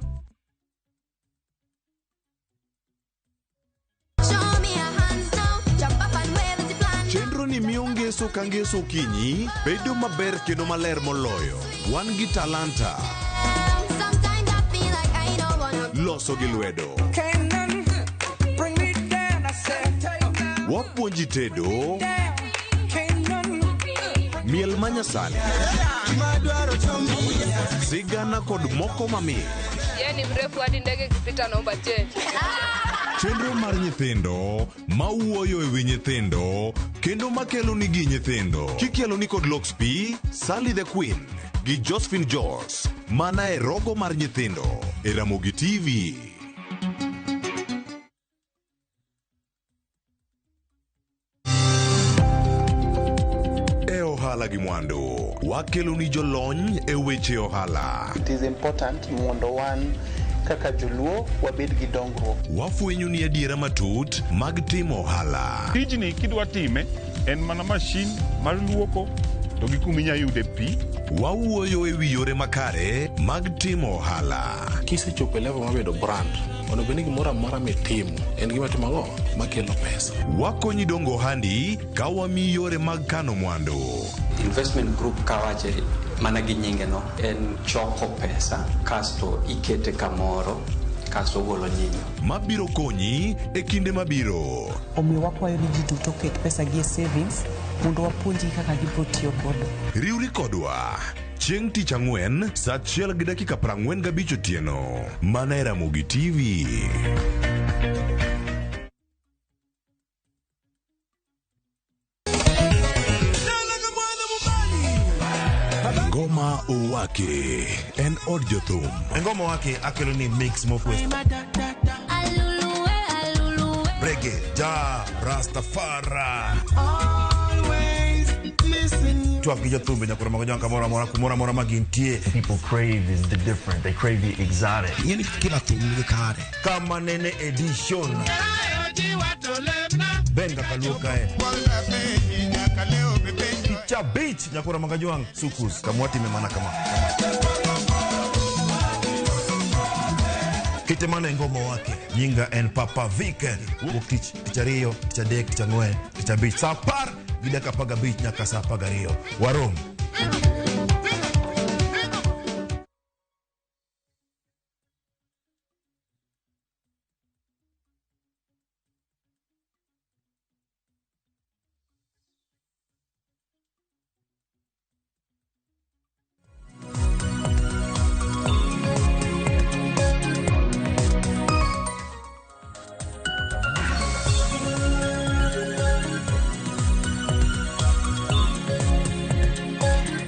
Chenro ni miyo ngeso ka ngeso okinyi bedo maber kendo maler moloyo. Wan gi talanta. Loso gi lwedo. Wapuonji tedo. Miel manyasani. Sigana kod moko mamit. Yeye ni mrefu hadi ndege ikipita naomba change. Chenro mar nyithindo mawuoyo e wi nyithindo kendo makelo nigi nyithindo. Kikelo ni kod Lox P, Sally the Queen gi Josephine Jos. Mana e rogo mar nyithindo e Ramogi TV. E ohala gi mwandu, wakelo ni jolony e weche ohala. It is important mondo wan kaka joluo wabed gi dongruok. Wafwenyo ni adiera matut mag timo ohala. Tijni kidwa time en mana mashin mar luoko to gi kuma inyalo yude pi. Wawuoyo e wi yore makare mag timo ohala. Kisechopo e level mar bedo brand, onego bed ni gimoro amora mitimo en gima timo ang'o makelo pesa. Wakonyi dongo ohandi ka wamiyi yore mag kano mwandu. Investment group kawache mana gi nyinge no en choko pesa kasto ikete kamoro kasto ogolo nyinyo. Mabiro konyi e kinde mabiro. Omiyo wakwayo ni ji duto oket pesa gi e savings mondo wapuonjgi kaka gibiro tiyo godo. Riwri kodwa chieng' tich ang'wen saa 1:45 otieno mana e Ramogi TV. Ngoma Owake en od jothum. Ngoma Owake akelo ni mix mofwes. Reggae, ja, Rastafari. Twak gi jothumbe nyaka romo gi kamoro amora kumoro amora ma gintie. People crave is the different. They crave the exotic. Ing'eni kila thum nigi kare. Kama nene edition. Benga kaluo kae. Cha beach nyakura magajuang sukus kamwati mana kama. Kite mana ngoma wake nyinga en Papa Vic. Wuok tich tich ariyo tich adek tich ang'wen tich abich saa apar gi dakika apar gabich nyaka saa apar gariyo. Warom.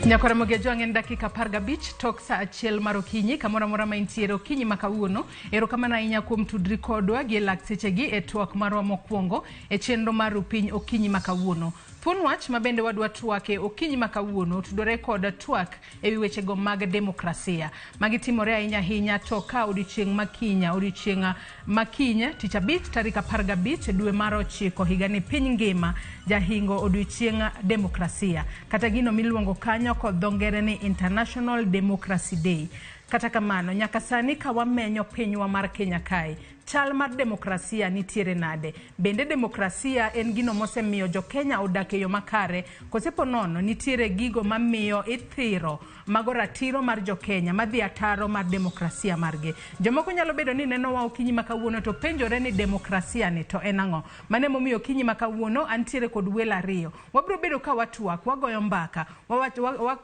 Nyakwara Mogejwang' en dakika 15 tok saa 1 mar okinyi kamoro amora ma intiere okinyi ma kawuono. Erokamano ahinya kuom tudri kodwa gi e lak sechegi e twak marwa mokwongo e chenro mar Rupiny okinyi ma kawuono. Thuon wach ma bende wadwa twake okinyi ma kawuono otudore kod twak ewi wechego mag demokrasia. Magi timore ahinya ahinya to ka odiochieng' makinya odiochieng' makinya tich abich tarik 15 dwe mar 9 higani piny ngima jahingo odiochieng' demokrasia kata gino miluongo kanyo kod dho ngere ni International Democracy Day. Kata kamano, nyaka sani ka wamenyo pinywa mar Kenya kae, chal mar demokrasia nitiere nade? Bende demokrasia en gino mosemiyo jo-Kenya odak e yo makare? Kose po nono nitiere gigo mamiyo ithiro mago ratiro mar jo-Kenya madhi ataro mar demokrasia margi? Jomoko nyalo bedo ni nenowa okinyi ma kawuono to penjore ni demokrasia ni to en ang'o? Mano emomiyo okinyi ma kawuono antiere kod welo ariyo. Wabiro bedo ka watwak, wagoyo mbaka,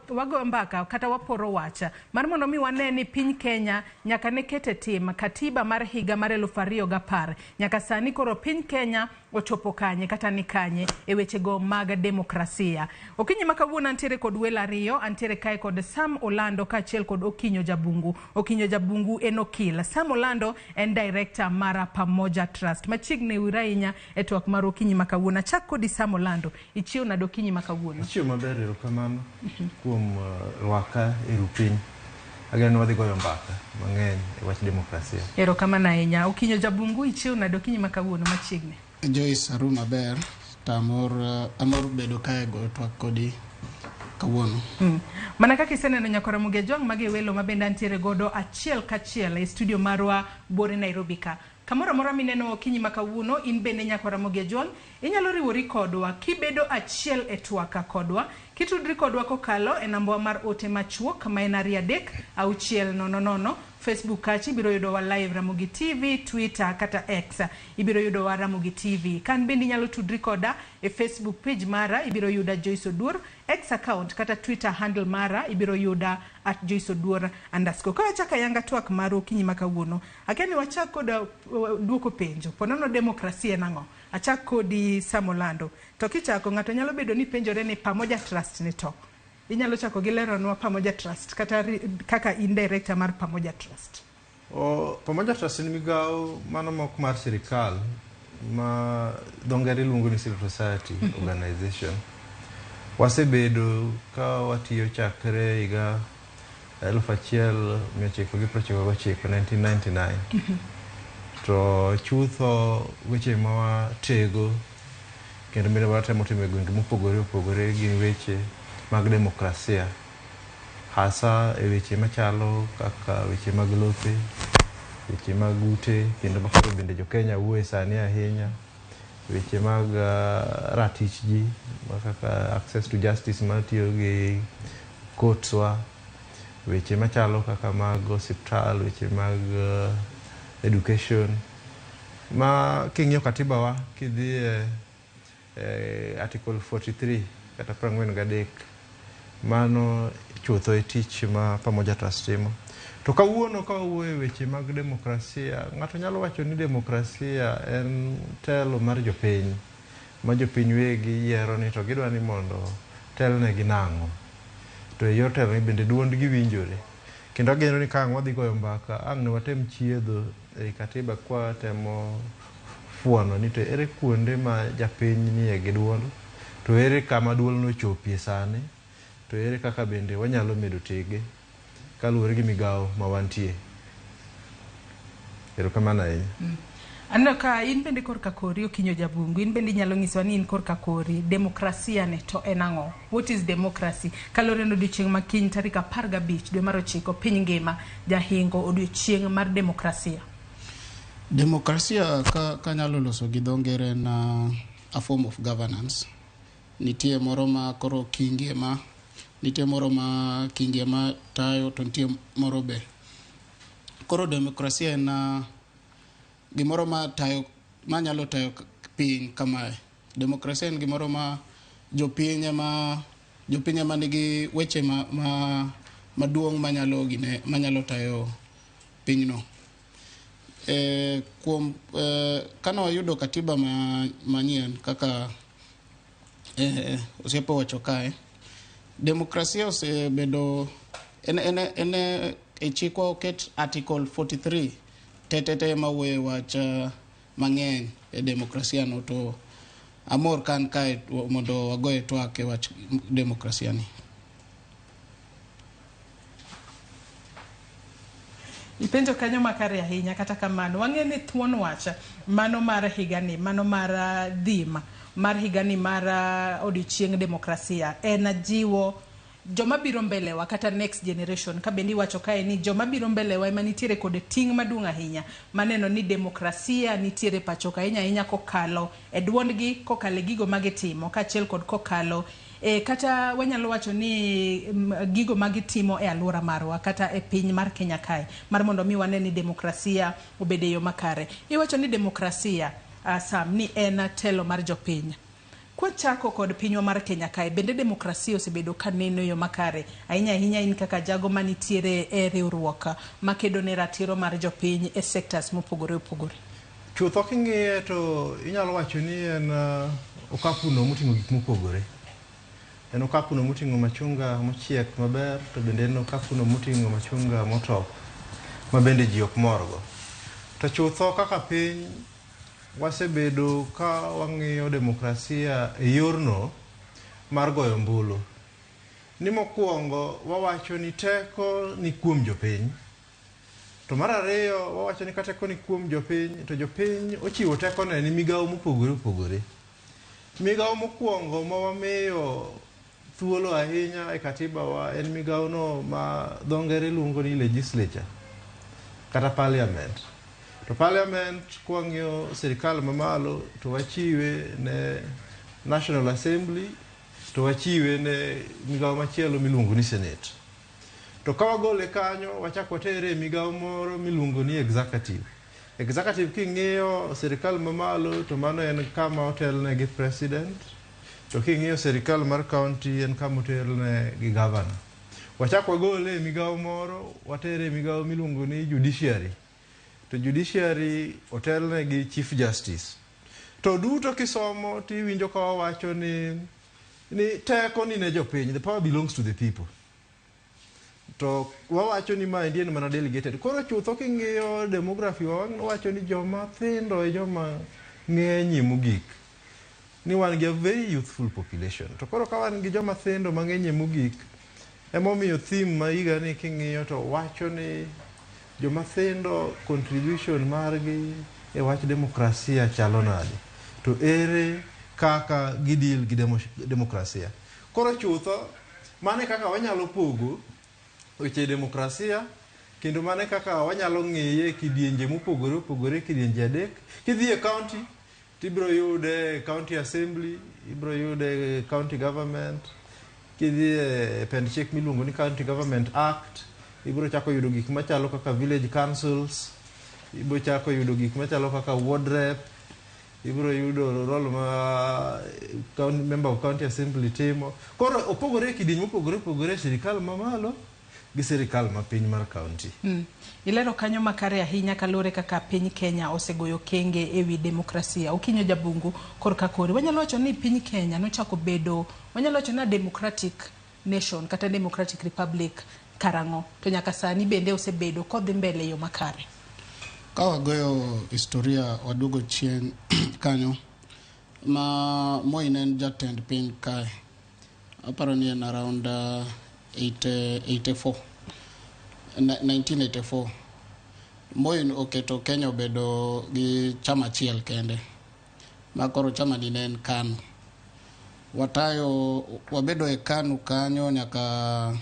wagoyo mbaka kata waporo wach mar mondo mi wane ni piny Kenya nyaka ne ket e tim katiba mar higa mar 2010 nyaka sani koro piny Kenya ochopo kanye kata ni kanye e wechego mag demokrasia. Okinyi ma kawuono antiere kod welo ariyo, antiere kae kod Sam Olando kaachiel kod Okinyo Jabungu. Okinyo Jabungu en okil, Sam Olando en director mar Pamoja Trust. Machiegni uru ahinya e twak mar okinyi ma kawuono. Achak kodi Sam Olando, ichiew nade okinyi ma kawuono? Achiew maber, erokamano kuom rwaka e Rupiny. Ageno ni wadhi goyo mbaka mang'eny e wach demokrasia. Erokamano ahinya. Okinyo Jabungu, ichiew nade okinyi ma kawuono machiegni? Joyce, aru maber to amor bedo kae goyo twak kodi kawuono. Mana kaka iseneno nyakwara Mugejwang' magi welo ma bende antiere godo achiel kachiel e studio marwa buore Nairobi ka. Kamoro amora mineno okinyi ma kawuono, in bende nyakwara Mugejwang' inyalo riwori kodwa kibedo achiel e twaka kodwa. Kitudri kodwa kokalo e nambwa mar ote machuok ma en 2 3 6 0 0. Facebook kachi ibiro yudowa live Ramogi TV, Twitter kata X ibiro yudowa Ramogi TV. Kan bende inyalo tudri koda e Facebook page mara ibiro yuda Joyce Oduor, X account kata Twitter handle mara ibiro yuda @JoyceOduor_. Ka wachako ayanga twak mar okinyi ma kawuono, akia ni wachak kod duoko penjo. Ponono demokrasia en ang'o? Achak kodi Sam Olando. To kichako ng'ato nyalo bedo ni penjore ni Pamoja Trust ni to. Inyalo chako gi leronwa Pamoja Trust kata kaka in director mar Pamoja Trust. Pamoja Trust en migawo mano mok mar sirikal ma dho ngere luongo ni civil society organization. Wasebedo ka watiyo chakre higa 1999 1999. To chutho weche ma watego kendo bende watemo timo e gwenge mopogore opogore gin weche mag demokrasia, hasa e weche machalo kaka weche mag lope, weche mag ute, kendo makoro bende jo Kenya wuoye sani ahinya, weche mag ratich ji kaka access to justice matiyo gi courts wa, weche machalo kaka mag osiptal, weche mag education. Ma king'iyo katiba wa kidhi e article 43 kata 43, mano chutho e tich ma Pamoja Trust timo. To kawuono ka wawuoyo e weche mag demokrasia, ng'ato nyalo wacho ni demokrasia en telo mar jopiny, ma jopiny wegi yiero ni to gidwa ni mondo telnegi nang'o. To e yor telo ni bende duondgi winjore. Kendo ageno ni ka ang' wadhi goyo mbaka, ang' ne watem chiedho ei katiba kwa temo fuono ni to ere kuonde ma japiny nie gi duol, to ere kama duol nochopie sani, to ere kaka bende wanyalo medo tege kaluwore gi migawo ma wantie. Erokamano ahinya. Aneno ka in bende korka kori Okinyo Jabungu, in bende inyalo nyisowa ni in korka kori demokrasia ni to en ang'o? What is democracy? Kaluwore ni odiochieng' ma kiny tarik 15 dwe mar 9 piny ngima jahingo odiochieng' mar demokrasia. Demokrasia kanyalo loso gi dho ngere en a form of governance. Nitie moro ma koro kingi ema, nitie moro ma kingi ema tayo to nitie moro be. Koro demokrasia en gimoro ma tayo, manyalo tayo piny kamae. Demokrasia en gimoro ma jopiny ema nigi weche maduong' manyalo gine, manyalo tayo pinyno. Kuom kane wayudo katiba manyien kaka osiepo wacho kae, Demokrasia osebedo en en en e chikwa oket article 43 tetete mawuoyo e wach mang'eny e demokrasia no to amor ka an kae mondo wagoye twak e wach demokrasia ni. Ipenjo kanyo makare ahinya kata kamano wang'e ni thuon wach mano mar higani mano mar dhim mar higani mar odiochieng demokrasia en jiwo joma biro mbelewa kata next generation ka bende iwacho kae ni joma biro mbelewa ema nitiere kod ting' maduong' ahinya maneno ni demokrasia nitiere pacho ka ahinya ahinya kokalo e duondgi kokalo e gigo magitimo kaachiel kod kokalo e kata wanyalo wacho ni gigo magitimo e aluora marwa kata e piny mar Kenya kae mar mondo mi wane ni demokrasia obed e yo makare. Iwacho ni demokrasia Sam ni en telo mar jopiny. Kwachako kod pinywa mar Kenya kae, bende demokrasia osebedo ka neno e yo makare ahinya ahinya in kaka jago manitiere e riwruok makedo ne ratiro mar jopiny e sectors mopogore opogore? Chutho king'iye to inyalo wacho ni en okapuno moting'o gik mopogore. En okapuno moting'o machunga mochiek maber to bende en okapuno moting'o machunga motop ma bende ji ok morgo. To chutho kaka piny wasebedo ka wang'iyo demokrasia e yorno mar goyo ombulu. Ni mokwongo wawacho ni teko ni kuom jopiny. To mar ariyo wawacho ni ka teko ni kuom jopiny to jopiny ochiwo tekone ni migawo mopogore opogore. Migawo mokwongo ma wamiyo thuolo ahinya e katiba wa en migawo no ma dho ngere luongo ni legislature kata parliament. To parliament kwang'iyo sirikal mamalo to wachiwe ne National Assembly to wachiwe ne migawo machielo miluongo ni Senate. To ka wagole kanyo wachak watere e migawo moro miluongo ni executive. Executive king'iyo sirikal mamalo to mano en kama otelne gi president, to king'iyo sirikal mar county en kama otelne gi governor. Wachak wagole e migawo moro watere e migawo miluongo ni judiciary. To judiciary otelne gi chief justice. To duto kisomo tiwinjo ka wawacho ni teko ni ne jopiny, the power belongs to the people. To wawacho ni maendi en mana delegated. Koro chutho king'iyo demography wawacho ni joma thindo e joma ng'enyie mogik. Ni wan gi a very youthful population. To koro ka wan gi joma thindo mang'enyie mogik, emomiyo theme ma higa ni king'iyo to wacho ni joma thindo contribution margi e wach demokrasia chalo nade. To ere kaka gidil gi demokrasia. Koro chutho, mane kaka wanyalo pogo weche demokrasia, kendo mane kaka wanyalo ng'iye kidienje mopogore opogore, kidienje adek. Kidhi e county, tibiro yude county assembly, ibiro yude county government, kidhi e pend chik miluongo ni County Government Act, ibiro chako yudo gik machalo kaka village councils, ibiro chako yudo gik machalo kaka ward rep, ibiro yudo role ma member of county assembly timo. Koro opogore e kidieny mopogore opogore, sirikal mamalo gi sirikal ma piny mar county. Ilero kanyo makare ahinya kaluwore kaka piny Kenya osegoyo kenge ewi demokrasia. Okinyo Jabungu korka kori. Wanyalo wacho ni piny Kenya nochako bedo, wanyalo wacho ni democratic nation kata democratic republic karang'o, to nyaka sani bende osebedo kodhi mbele e yo makare. Ka wagoyo historia waduogo chien kanyo ma Moi ne en jatend piny kae, aparo ni en around 84 1984 Moi oketo Kenya obedo gi chama achiel kende ma koro chama ni ne en KANU. Watayo wabedo e KANU kanyo nyaka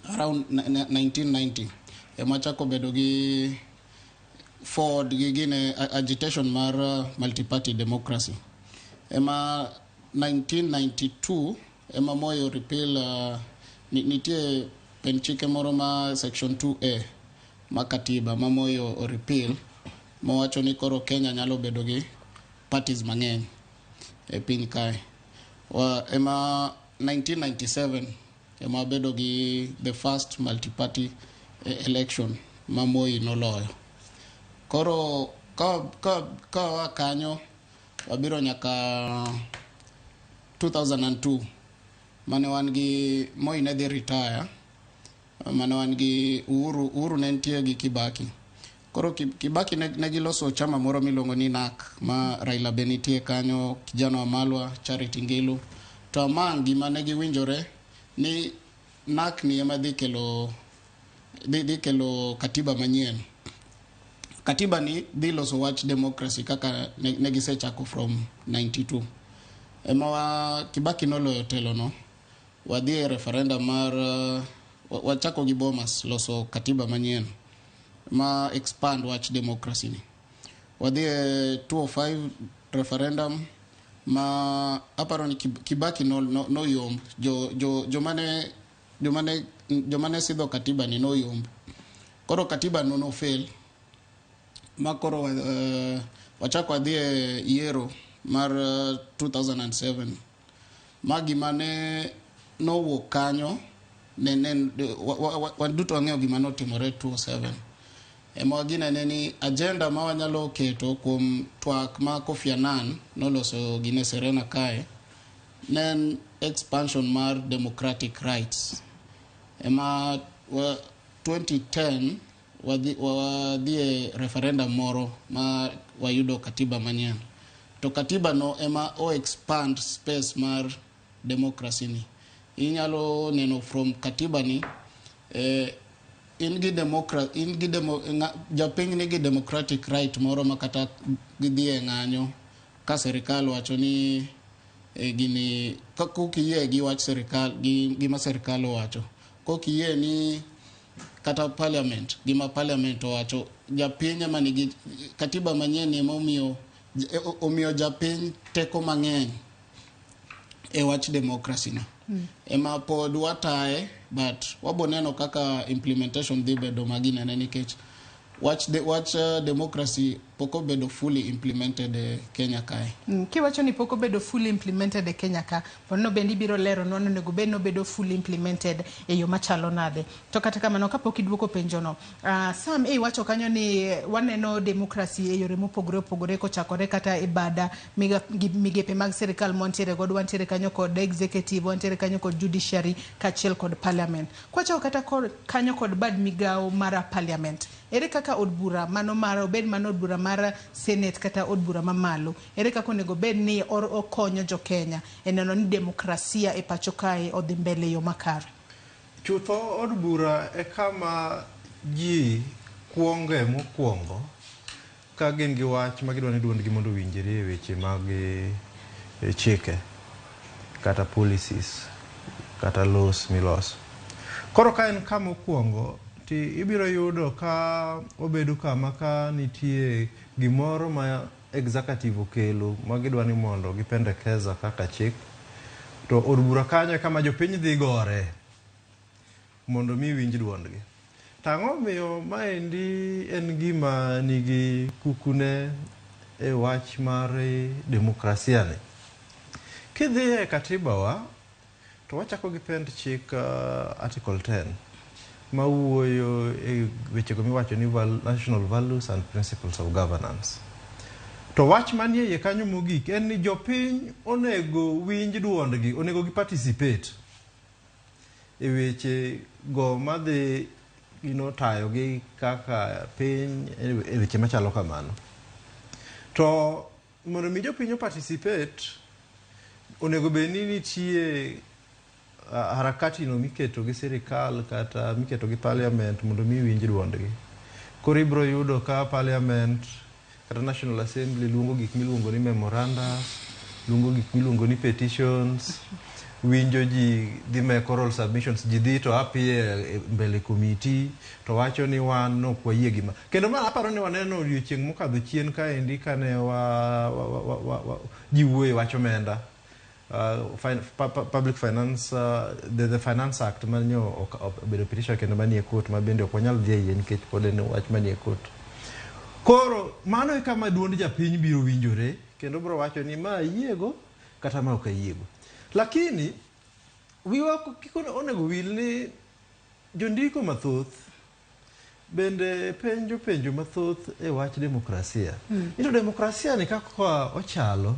around 1990 ema chako bedo gi Ford gi gine agitation mar multi-party democracy. Ema 1992 ema Moi repeal nitie pen chike moro ma section 2A ma katiba ma Moi o repeal mowacho ni koro Kenya nyalo bedo gi parties mang'eny e piny kae. Ema 1997 ema bedo gi the first multi-party election ma Moi noloyo. Koro ka wa kanyo wabiro nyaka 2002 mane wan gi Moi ne dhi retire, mane wan gi Uhuru, Uhuru ne nitie gi Kibaki. Koro Kibaki ne giloso chama moro miluongo ni NARC ma Raila be nitie kanyo, Kijana Wamalwa, Charity Ngilu. To among gima ne giwinjore ni NARC ni ema dhi kelo katiba manyien. Katiba ni dhi loso wach democracy kaka ne gisechako from 92. Ema wa Kibaki noloyo telo no, wadhi e referendum mar wachako gi Bomas loso katiba manyien ma expand wach democracy ni. Wadhi e 205 referendum ma aparo ni Kibaki no jo joma ne sidho katiba ni noyomb. Koro katiba no fail ma koro wachako wadhi e yiero mar 2007 ma gima ne nowuok kanyo ne wan duto wang'eyo gima notimore 2007. Ema waginene ni agenda ma wanyalo keto kuom twak ma Kofi Annan noloso gine Serena kae ne en expansion mar democratic rights. Ema 2010 wadhi e referendum moro ma wayudo katiba manyien. To katiba no ema o expand space mar democracy ni. Inyalo neno from katiba ni in gi democrat in gi demo, japiny nigi democratic right moro ma kata gidhi e ng'anyo ka sirikal wacho ni gini kok iyie gi wach sirikal gi gima sirikal owacho, kok iyie ni kata parliament gima parliament owacho, japiny ema nigi katiba manyien ema omiyo japiny teko mang'eny e wach democracy no. Ema pod wataye, but wabo neno kaka implementation dhi bedo maginene nikech wach democracy pok obedo fully implemented e Kenya kae. Kiwacho ni pok obedo fully implemented e Kenya ka, pono bende ibiro leronwa ni onego bed ni obedo fully implemented e yo machalo nade. To kata kamano kapok iduoko penjono, Sam iwacho kanyo ni waneno democracy e yore mopogore opogore kochakore kata e bada migepe mag sirikal mwantiere godo, wantiere kanyo kod executive, wantiere kanyo kod judiciary kaachiel kod parliament. Kwachako kata kod, kanyo kod bad migawo mar parliament, ere kaka od bura mano mar obed mano od bura mar senate kata od bura mamalo, ere kaka onego bed ni okonyo jo Kenya e neno ni demokrasia e pacho kae odhi mbele e yo makare? Chutho od bura e kama ji kuonge mokwongo ka gin gi wach ma gidwa ni duondgi mondo owinjre e weche mag chike kata policies kata laws miloso. Koro ka en kama okwongo ti ibiro yudo ka obedo kama ka nitie gimoro ma executive okelo ma gidwa ni mondo gipendekeza kaka chik, to od bura kanyo e kama jopiny dhi gore mondo mi winj duondgi. To ang'o miyo maendi en gima nigi kukune e wach mar demokrasia ni? Kidhi e katiba wa to wachako gi pend chik article 10 mawuoyo e wechego miwacho ni national values and principles of governance. To wach manie iye kanyo mogik en ni jopiny onego winj duondgi, onego gi participate e weche go madhi tayogi kaka piny e weche machalo kamano. To mondo mi jopiny o participate, onego bed ni nitie harakati no miketo gi sirikal kata miketo gi parliament mondo mi winj duondgi. Koro ibiro yudo ka parliament kata National Assembly luongo gik miluongo ni memoranda, luongo gik miluongo ni petitions, winjo ji dhi make oral submissions, ji dhi to appear e mbele committee to wacho ni wan ok wayie gi ma. Kendo ma aparo ni waneno odiochieng' mokadho chien kaendi kane wa ji wuoyo e wach omenda. Public finance the Finance Act manyo obedo pitishwa kendo manie court ma bende ok wanyal dhi e iye nikech pod en wach manie court. Koro mano e kama duond japiny biro winjore kendo biro wacho ni ma ayiego kata ma ok ayiego. Lakini wiwa kik onego wil ni jondiko mathoth bende penjo penjo mathoth e wach demokrasia. Ni to demokrasia ni kaka ochalo,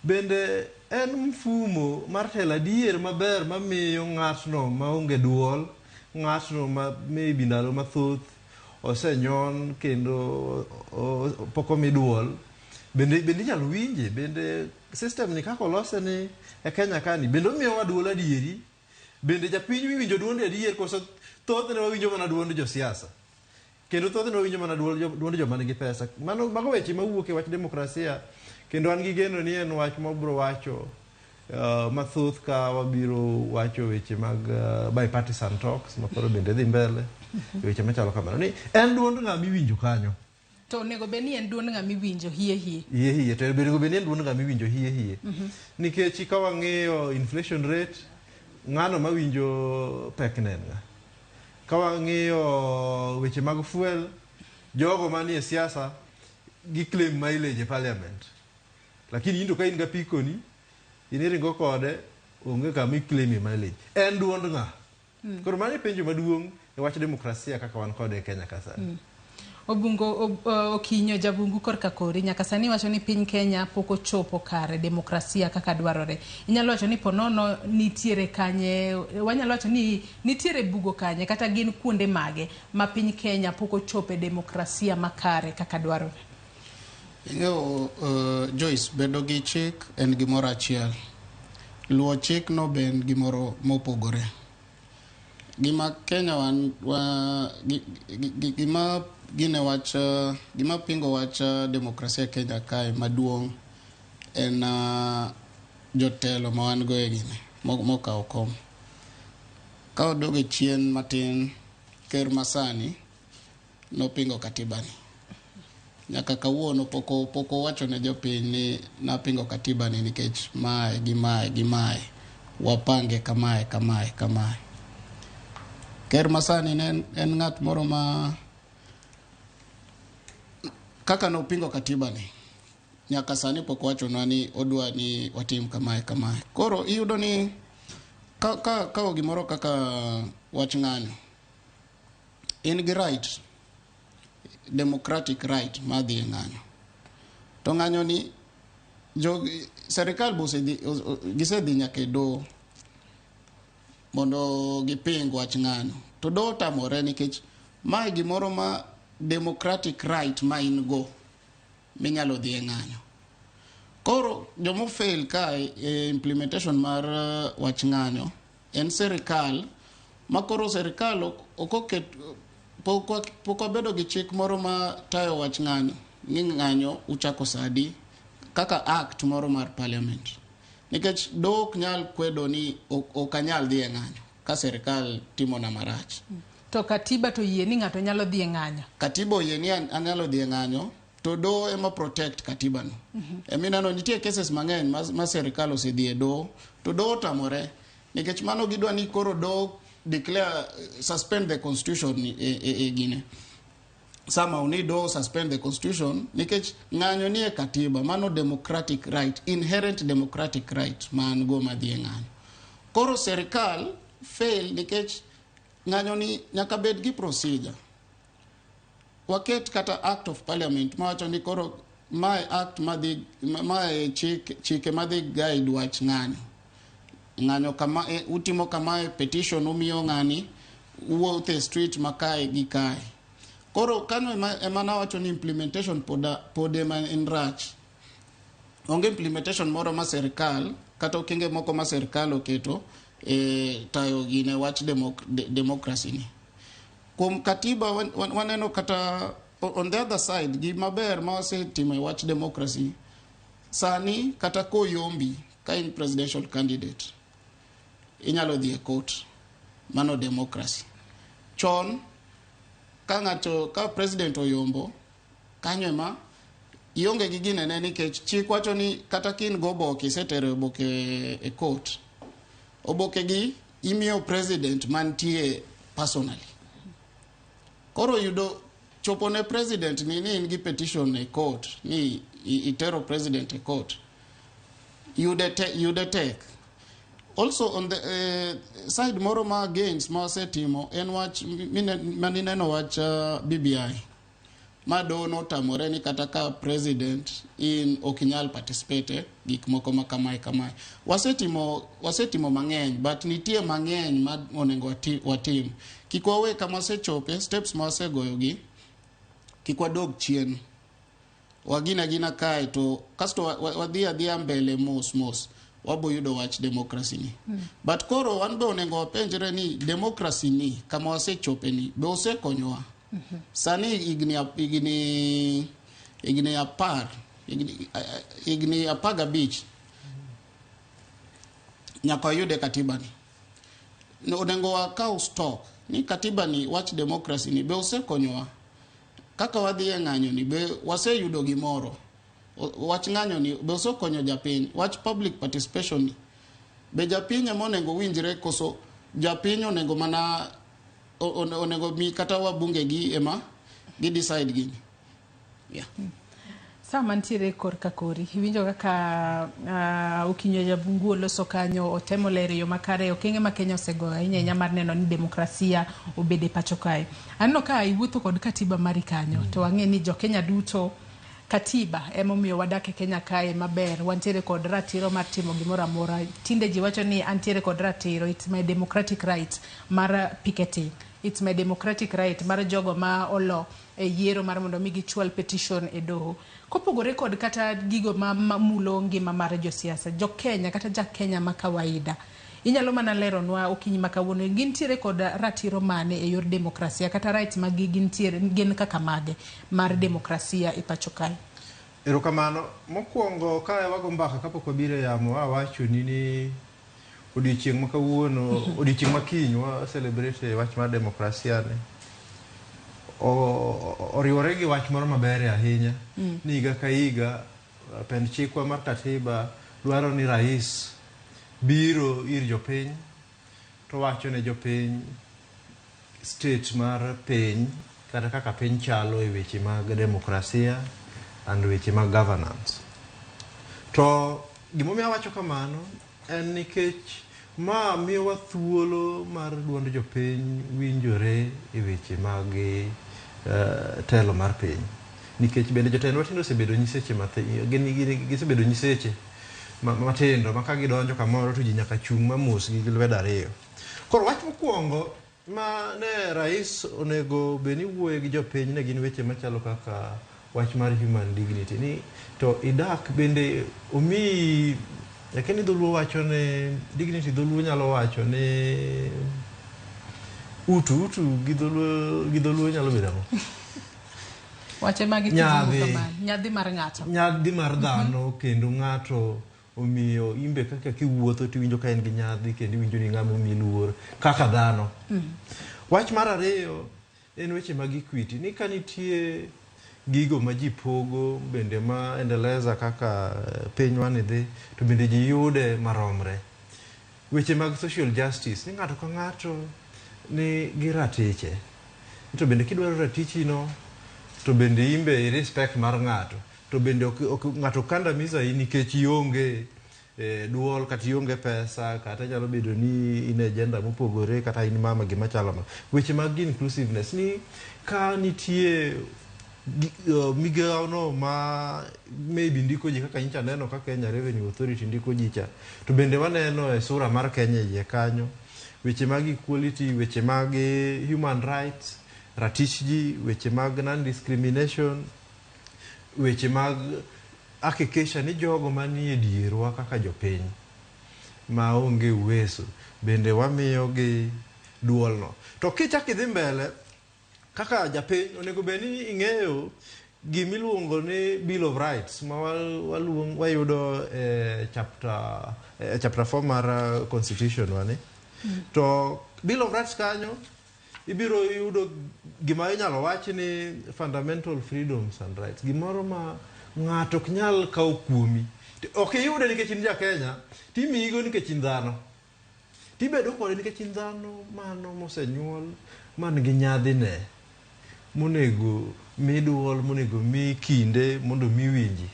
Bende en mfumo mar telo adier maber mamiyo ng'atno maonge duol, ng'atno ma maybe ndalo mathoth osenyon kendo pok omi duol, bende inyalo winje, bende system ni kaka olose ni e Kenya kani, bende omiyowa duol adieri, bende japiny winjo duonde adier koso thothne wawinjo mana duond josiasa, kendo thothne wawinjo mana duond joma nigi pesa. Mano mago weche mawuok e wach demokrasia, kendo an gi geno ni en wach mabiro wacho mathoth ka wabiro wacho weche mag bipartisan talks makoro bende dhi mbele, weche machalo kamano. Ni en duond ng'a miwinjo kanyo? To onego bed ni en duond ng'a miwinjo hie hie. Hie hie, to onego bed ni en duond ng'a miwinjo hie hie. Nikech ka wang'iyo inflation rate, ng'ano mawinjo pek ne en ng'a? Ka wang'iyo weche mag fuel, jogo manie siasa gi claim mileage e parliament. Lakini in to ka in gi apiko ni, in iringo kode, onge kama i-claim mileage. En duond ng'a? Koro mano e penjo maduong' e wach demokrasia kaka wan kode e Kenya ka sani. Obungo Okinyo Jabungu korka kori nyaka sani wacho ni piny Kenya pok ochopo kare demokrasia kaka dwarore. Inyalo wacho ni ponono nitiere kanye, wanyalo wacho ni nitiere bugo kanye kata gin kuonde mage ma piny Kenya pok ochope demokrasia makare kaka dwarore. Ing'eyo Joyce, bedo gi chik en gimoro achiel. Luwo chik no be en gimoro mopogore. Gima Kenya wan wa gima gine wach gima pingo wach demokrasia Kenya kae maduong' en jotelo ma wan go e gine mokawo kom. Ka waduogo chien matin, ker masani nopingo katiba ni. Nyaka kawuono pok owacho ne jopiny ni napingo katiba ni nikech mae gi mae gi mae, wapange kamae kamae kamae. Ker masani ne en ng'at moro ma kaka nopingo katiba ni nyaka sani pok owachonwa ni odwa ni watim kamae kamae. Koro iyudo ni ka gimoro kaka wach ng'anyo, in gi right, democratic right mar dhi e ng'anyo. To ng'anyo ni serikal gisedhi nyaka e doho mondo giping wach ng'anyo. To doho otamore nikech mae gimoro ma democratic right ma in go minyalo dhi e ng'anyo. Koro jomo fail kae e implementation mar wach ng'anyo en serikal, ma koro serikal ok oket, pok wabedo gi chik moro ma tayo wach ng'anyo ni ng'anyo uchako sadi kaka act moro mar parliament. Nikech doho ok nyal kwedo ni ok anyal dhi e ng'anyo ka serikal timona marach. To katiba to yie ni ng'ato nyalo dhi e ng'anyo. Katiba oyie ni anyalo dhi e ng'anyo, to doho ema protect katiba no. Emineno nitie cases mang'eny ma serikal osedhi e doho, to doho otamore nikech mano gidwa ni koro doho declare suspend the constitution e gine. Sama uni doho suspend the constitution nikech ng'anyo nie katiba, mano democratic right, inherent democratic right ma an go madhi e ng'anyo. Koro serikal fail nikech ng'anyo ni nyaka bed gi procedure. Waket kata act of parliament mawacho ni koro mae act madhi, mae chike madhi guide wach ng'anyo. Ng'anyo kama utimo kamae, petition umiyo ng'ani, uwuotho e street ma kae gi kae. Koro kanyo ema nawacho ni implementation pod ema en rach. Onge implementation moro ma serikal kata okenge moko ma serikal oketo e tayo gine wach democracy ni. Kuom katiba waneno kata on the other side gima ber ma wasetimo e wach democracy sani kata koyombi ka in presidential candidate inyalo dhi e court, mano democracy. Chon ka ng'ato ka president oyombo kanyo ema ionge gi ginene nikech chik wacho ni kata ka in go oboke isetero oboke e court, oboke gi imiyo president mantie personally. Koro yudo chopo ne president ni in gi petition e court ni itero president e court, yude tek. Also on the side moro ma against ma wasetimo en wach manineno wach BBI. Ma doho notamore ni kata ka president in ok inyal participate e gik moko ma kamae kamae. Wasetimo mang'eny, but nitie mang'eny ma onego watim. Kik wawe kama wasechope, steps ma wasegoyogi, kik wadog chien. Wagina gina kae to kasto wadhi adhiya mbele mos mos, wabo yudo wach democracy ni. But koro wan be onego wapenjre ni democracy ni kama wasechope ni be osekonyowa. Sani higni 10, higni 15 nyaka wayude katiba ni. Onego wakaw stock ni katiba ni, wach democracy ni be osekonyowa. Kaka wadhi e ng'anyo ni be waseyudo gimoro. Wach ng'anyo ni be osekonyo japiny. Wach public participation ni be japiny ema onego winjre, koso japiny onego mana onego mi kata wabunge gi ema gi decide gini. Yeah. Sa mantiere korka kori iwinjo kaka Okinyo Jabungu oloso kanyo, otemo lero e yo makare okenge ma Kenya osegoyo ahinya ahinya mar neno ni demokrasia obedo e pacho kae. Aneno ka iwuotho kod katiba mari kanyo, to wang'e ni jo Kenya duto katiba emomiyo wadak e Kenya kae maber. Wantiere kod ratiro mar timo gimoro amora. Tinde ji wacho ni antiere kod ratiro, it's my democratic right mar picketing, it's my democratic right mar jogo ma olo e yiero mar mondo mi gichwal petition e doho. Kopogore kod kata gigo ma mulo ngima mar josiasa, jo Kenya kata ja Kenya ma kawaida, inyalo mana leronwa okinyi ma kawuono gintiere kod ratiro mane e yor demokrasia, kata rights magi gintiere gin kaka mage mar demokrasia e pacho kae? Erokamano. Mokwongo ka wago mbaka kapok wabiro e yamo, awachoni ni odiochieng' ma kawuono, odiochieng' ma kiny wa celebrate wach mar demokrasia ni oriwore gi wach moro maber ahinya ni higa ka higa pend chikwa mar katiba dwaro ni rais biro ir jopiny to wacho ne jopiny state mar piny kata kaka piny chalo e weche mag demokrasia and weche mag governance. To gimomiyo awacho kamano en nikech ma miyowa thuolo mar duond jopiny winjore e weche mag telo mar piny. Nikech bende jotendwa tinde osebedo nyiseche gisebedo nyiseche matindo ma ka gidonjo kamoro to ji nyaka chung' ma mosgi gi lwedo ariyo. Koro wach mokwongo ma ne rais onego bed ni wuoye gi jopiny ne gin weche machalo kaka wach mar human dignity ni to idak bende omiyi. Lakini dholuo wacho ni dignity, dholuo nyalo wacho ni utu gi dholuo nyalo bedo ang'o? Wache magi. Nyadhi. Nyadhi mar ng'ato. Nyadhi mar dhano, kendo ng'ato omiyo imbe kaka kiwuotho tiwinjo ka en gi nyadhi, kendo iwinjo ni ng'ama omi luor kaka dhano. Wach mar ariyo en weche mag equity, ni ka nitie gigo ma ji pogo bende ma endeleza kaka pinywa ni dhi, to bende ji yude maromre. Weche mag social justice, ni ng'ato ka ng'ato ni gi ratiche, to bende kidwaro ratichi no to bende imbe i respect mar ng'ato, to bende ok ng'ato kandamiza in nikech ionge duol kata ionge pesa, kata nyalo bedo ni in e gender mopogore, kata in mama, gima chalo ma. Weche mag inclusiveness ni ka nitie migawo no ma maybe ndiko ji kaka nyicha neno ka Kenya Revenue Authority ndiko ji cha, to bende waneno e sura mar Kenya iye kanyo weche mag equality, weche mag human rights, ratich ji, weche mag non discrimination, weche mag hakikisha ni jogo manie dierwa kaka jopiny maonge uweso bende wamiyogi duolno. To kichak idhi mbele kaka japiny, onego bed ni ing'eyo gimiluongo ni Bill of Rights ma wayudo e chapter 4 mar constitution wani. To Bill of Rights kanyo ibiro yudo gima inyalo wach ni fundamental freedoms and rights, gimoro ma ng'ato ok nyal kawo kuomi. Ok iyude nikech in ja Kenya, timiyigo nikech in dhano, tibedo kode nikech in dhano mano mosenyuol man gi nyadhine monego mi duol, monego mi kinde mondo mi winji.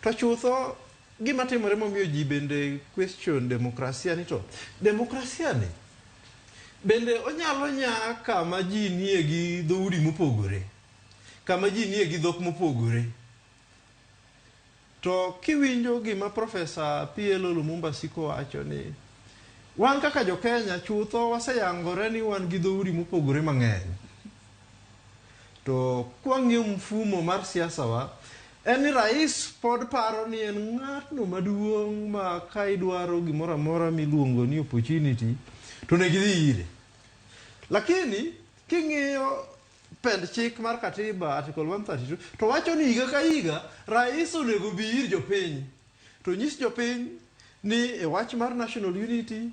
To chutho gima timore momiyo ji bende question demokrasia ni, to demokrasia ni bende onyalo nya kama ji nie gi dhoudi mopogore. kama ji nie gi dhok mopogore. To kiwinjo gima Profesa PLO Lumumba siko wacho ni wan kaka jo Kenya chutho waseyangore ni wan gi dhoudi mopogore mang'eny. To kwang'iyo mfumo mar siasa wa, en ni rais pod paro ni en ng'atno maduong' ma ka idwaro gimoro amora miluongo ni opportunity to onego idhi ire. Lakini king'iyo pend chik mar katiba article 132 to wacho ni higa ka higa rais onego bi ir jopiny to nyis jopiny ni e wach mar national unity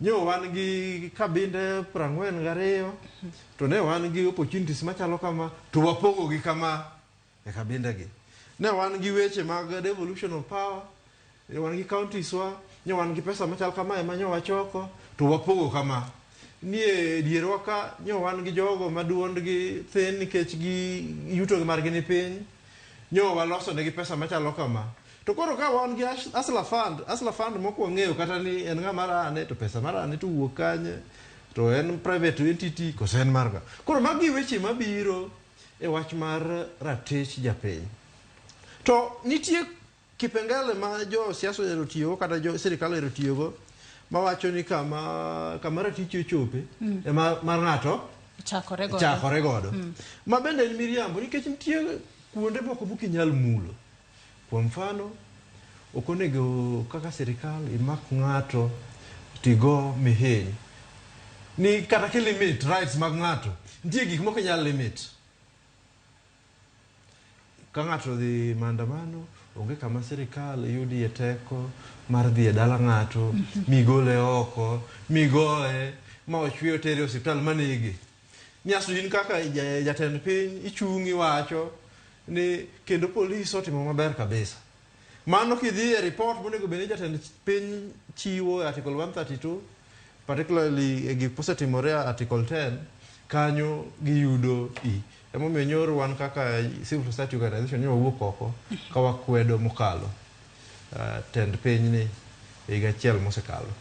nyo wan gi kabinde 42 to ne wan gi opportunities machalo kama to wapogo gi kama e kabinde gi. Ne wan gi weche mag devolution of power, ne wan gi counties wa, nyo wan gi pesa machal kama ema nyo wachoko to wapogo kama. Nie dierwa ka nyo wan gi jogo ma duondgi thin nikech gi yuto margi ni piny, nyo waloso negi pesa machalo kama. To koro ka wan gi Hustler Fund, Hustler Fund mok wang'eyo kata ni en ng'ama rane to pesa marane to wuok kanye, to en private entity koso en mar ng'a. Koro magi weche mabiro e wach mar ratich japiny. To nitie kipengele ma jo siasa ohero tiyogo kata jo sirikal ohero tiyogo mawacho ni kama ratichi ochope ema mar ng'ato chakore godo. Chakore godo. Ma bende en miriambo nikech nitie kuonde moko mok inyal mulo. Kuom mfano, ok onego kaka sirikal imak ng'ato tigo mihiny. Ni kata ki limit rights mag ng'ato, nitie gik mok inyal limit. Ka ng'ato dhi maandamano, onge kama sirikal yudie teko mar dhi e dala ng'ato, migole oko, migoye, ma ochwe otere e osiptal manege. Nyaso in kaka jatend piny ichung' iwacho ni kendo polis otimo maber kabisa. Mano kidhi e report monego bed ni jatend piny chiwo e article 132, particularly e gik mosetimore e article 10, kanyo giyudo i. Emomiyo nyoro wan kaka civil society organization nyo wawuok oko ka wakwedo mokalo tend piny ni higa achiel mosekalo.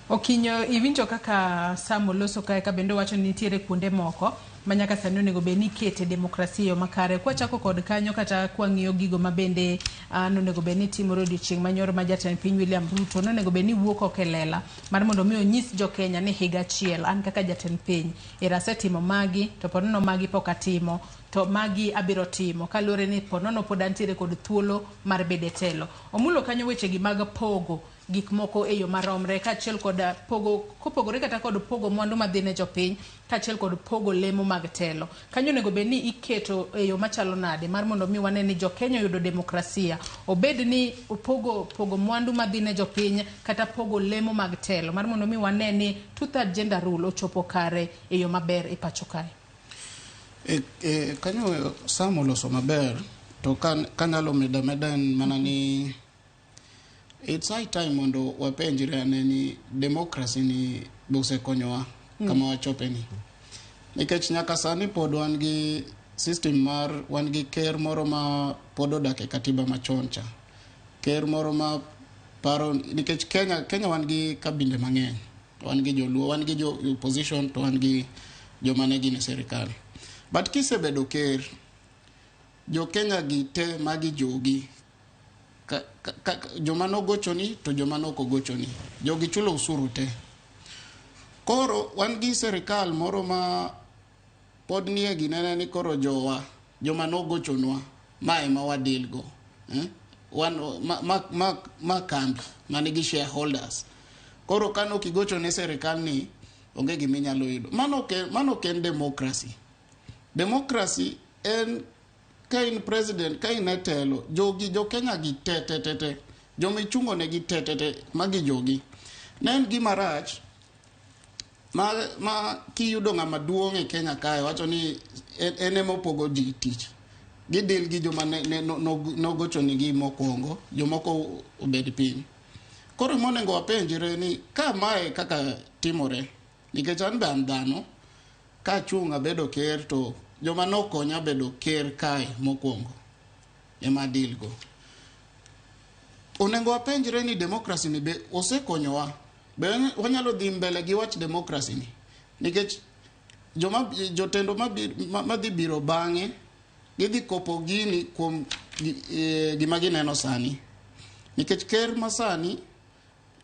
Okinyo, iwinjo kaka Sam oloso kae ka bende wacho ni nitiere kuonde moko ma nyaka sani onego bed ni ikete demokrasia e yo makare. Kwachako kod kanyo kata kwang'iyo gigo ma bende nonego bed ni timore odiochieng' manyoro ma jatend piny William Ruto nonego bed ni wuok oko e lela mar mondo mi onyis jo Kenya ni higa achiel an kaka jatend piny era asetimo magi to po nono magi pok atimo to magi abiro timo kaluwore ni po nono pod antiere kod thuolo mar bedo e telo. Omulo kanyo weche gi mag pogo gik moko e yo maromre kaachiel kod pogo kopogore kata kod pogo mwandu madhi ne jopiny kaachiel kod pogo lemo mag telo. Kanyo onego bed ni iketo e yo machalo nade mar mondo mi wane ni jo Kenya oyudo demokrasia, obed ni pogo mwandu madhi ne jopiny kata pogo lemo mag telo mar mondo mi wane ni two-third gender rule ochopo kare e yo maber e pacho kae. Kanyo Sam oloso maber to kanyalo medo ameda en mana ni it's high time mondo wapenjre ane ni democracy ni be osekonyowa kama wachope ni. Nikech nyaka sani pod wan gi system mar wan gi ker moro ma pod odak e katiba machon cha. Ker moro ma paro nikech Kenya wan gi kabinde mang'eny. Wan gi joluo, wan gi jo opposition to wan gi joma ne gin e sirikal. But kisebedo ker, jo Kenya gi te magi jogi. Joma nogochoni to joma nok ogochoni. Jogi chulo usuru te. Koro wan gi sirikal moro ma pod nie ginene ni koro jowa, joma nogochonwa, ma ema wadil go. Wan ma kambi manigi shareholders. Koro kano kigocho ne sirikal ni onge gima inyalo yudo. Mano ok en democracy. Democracy en ka in president, ka in e telo, jogi jo Kenya gi te te te te, joma ichungo negi te te te, magi jogi. Ne en gima rach ma kiyudo ng'ama duong' e Kenya kae wacho ni en ema opogo ji tich. Gidil gi joma nogochonegi mokwongo, jomoko obed piny. Koro monego wapenjre ni ka mae kaka timore, nikech an be an dhano, kachung' abedo ker to joma nokonya bedo ker kae mokwongo ema deal go. Onego wapenjre ni democracy ni be osekonyowa. Be wanyalo dhi mbele gi wach democracy ni. Nikech Joma jotendo madhi biro bang'e gidhi kopo gini kuom gima gineno sani. Nikech ker masani,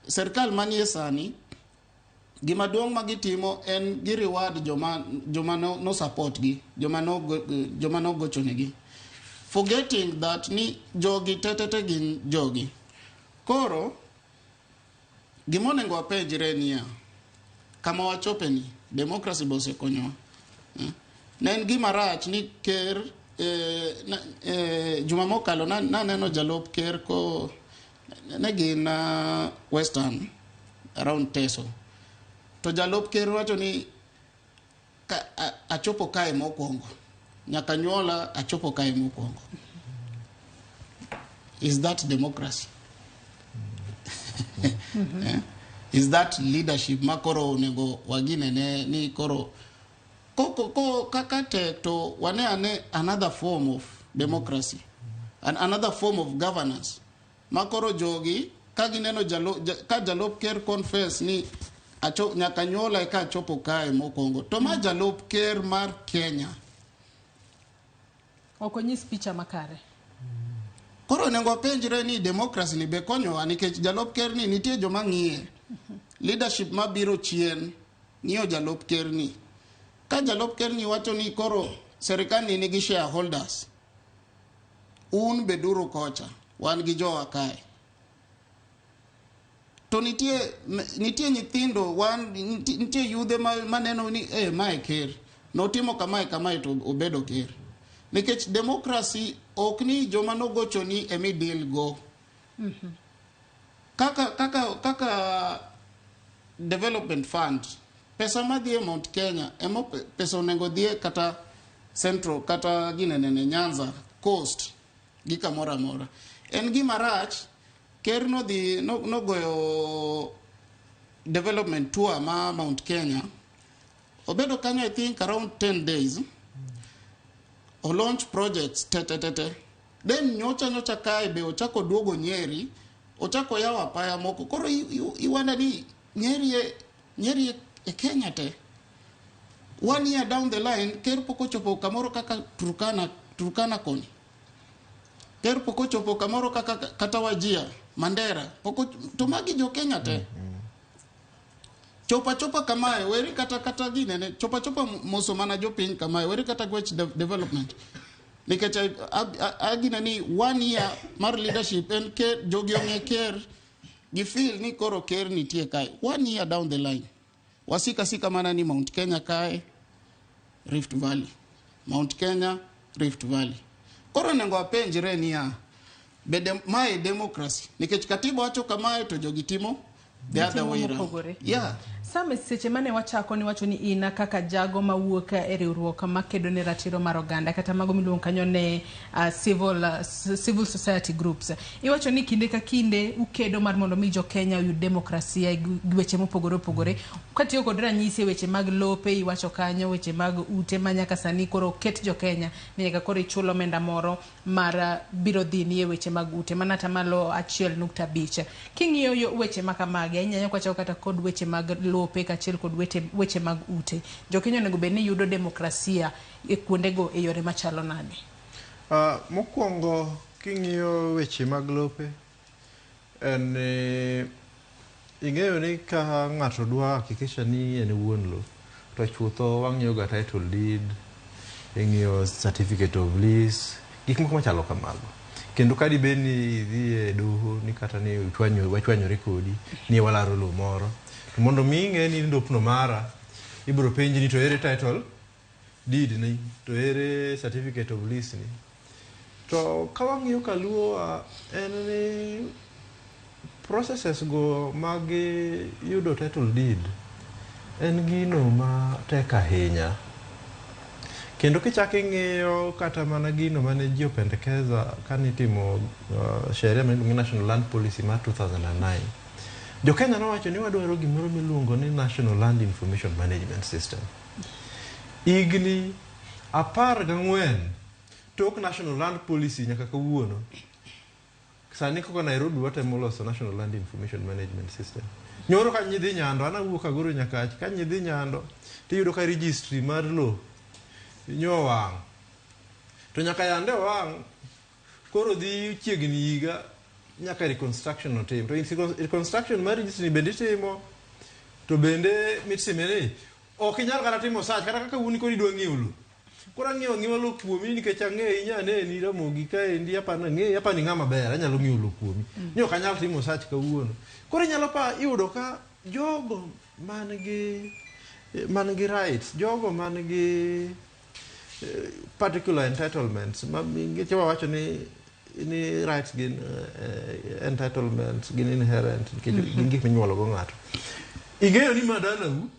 serikal manie sani, gima duong' ma gitimo en gi reward joma no support gi, joma no gochonegi. Forgetting that ni jogi tetete gin jogi. Koro, gima onego wapenjre niya, kama wachope ni, democracy be osekonyowa. Ne en gima rach ni ker juma mokalo naneno jalup ker ko ne gin Western around Teso. To jalup ker wacho ni achopo kae mokwongo. Nyaka nyuola achopo kae mokwongo. Is that democracy? Eh? Is that leadership makoro onego waginene ni koro ko kaka tek to wane ane another form of democracy and another form of governance makoro jogi ka gineno ka jalup ker confess ni nyaka nyuola eka achopo kae mokwongo to ma jalup ker mar Kenya Ok onyis picha makare. Koro onego wapenjre ni democracy ni be konyowa nikech jalup ker ni nitie joma ng'iye. Leadership mabiro chien ng'iyo jalup ker ni. Ka jalup ker ni wacho ni koro serikal ni nigi shareholders, un beduru kocha, wan gi jowa kae. To nitie nyithindo, nitie yudhe maneno ni mae ker, notimo kamae kamae to obedo ker. Nikech democracy ok ni joma nogochoni emi deal go. Kaka development fund, pesa madhi e Mount Kenya, emo pesa onego dhie kata Central, kata ginenene Nyanza, Coast, gi kamoro amora. En gima rach, ker nodhi nogoyo development tour ma Mount Kenya. Obedo kanyo I think around 10 days. O launch projects te. Then nyocha kae be ochako duogo Nyeri, ochako yawo apaya moko. Koro iwanda ni Nyeri e Kenya te. 1 year down the line, ker pok ochopo kamoro kaka Turkana koni. Ker pok ochopo kamoro kaka kata Wajir, Mandera, pok to magi jo Kenya te. Chopa kamae, weri kata ginene, chopa moso mana jopiny kamae, weri kata gwech development. Nikech agina ni 1 year mar leadership en ker, jogi ong'e ker, gifeel ni koro ker nitie kae. 1 year down the line. Wasika mana ni Mount Kenya kae, Rift Valley. Mount Kenya, Rift Valley. Koro onego wapenjre niya, be mae democracy? Nikech katiba wacho kamae to jogi timo the other way round. Yeah. Sam, seche mane wachako ni wacho ni ina kaka jago mawuok e riwruok makedo ne ratiro mar oganda kata mago miluongo kanyo ne civil society groups. Iwacho ni kinde ka kinde ukedo mar mondo mi jo Kenya oyud demokrasia e weche mopogore opogore. Katiyo kod ranyisi e weche mag lope, iwacho kanyo weche mag ute ma nyaka sani koro ket jo Kenya ni nyaka koro ichulo omenda moro mar biro dhi ni e weche mag ute mana atamalo 1.5. King'iyo weche makamagi ahinya kwachako kata kod weche mag lope kaachiel kod weche mag ute. Jo Kenya onego bed ni yudo demokrasia e kuondego e yore machalo nade? Mokwongo king'iyo weche mag lope en ing'eyo ni ka ng'ato dwa hakikisha ni en wuon lo to chutho wang'iyo ga title deed, ing'iyo certificate of lease, gik moko machalo kamago. Kendo ka dibed ni idhi e doho ni kata ni wachwanyore kodi ni walaro lo moro, to mondo mi ing'e ni lopno mara, ibiro penji ni to ere title deed ni, to ere certificate of lease ni. To ka wang'iyo kaluo en ni processes go mag yudo title deed en gino ma tek ahinya. Kendo kichako ing'iyo kata mana gino mane ji opendekeza kane itimo sheria miluongo ni National Land Policy mar 2009. Jo Kenya nowacho ni wadwaro gimoro miluongo ni National Land Information Management System. Higni 14 tok National Land Policy nyaka kawuono. Sani kaka Nairobi watemo loso National Land Information Management System. Nyoro ka nyidhi Nyando, an awuok Agoro Nyakach, ka nyidhi Nyando tiyudo ka registry mar lo nyo wang'. To nyaka yande owang', koro dhi chiegni higa nyaka reconstruction otim. To reconstruction mar registry ni bende itimo, to bende mitime ni ok inyal kata timo search kata kaka un koro idwa ng'iewo lo. Koro ang'iewo ang'iewa lo kuomi nikech ang'eyi nyaneni Ramogi kaendi apani ang'eyi apani ng'ama ber anyalo ng'iewo lo kuomi. Ni ok anyal timo search kawuono. Koro inyalo pa iyudo ka jogo man gi man gi rights, jogo man gi particular entitlements ma nikech wawacho ni rights gin entitlements gin inherent nikech gin gik minyuolo go ng'ato. Ing'eyo ni ma dalau,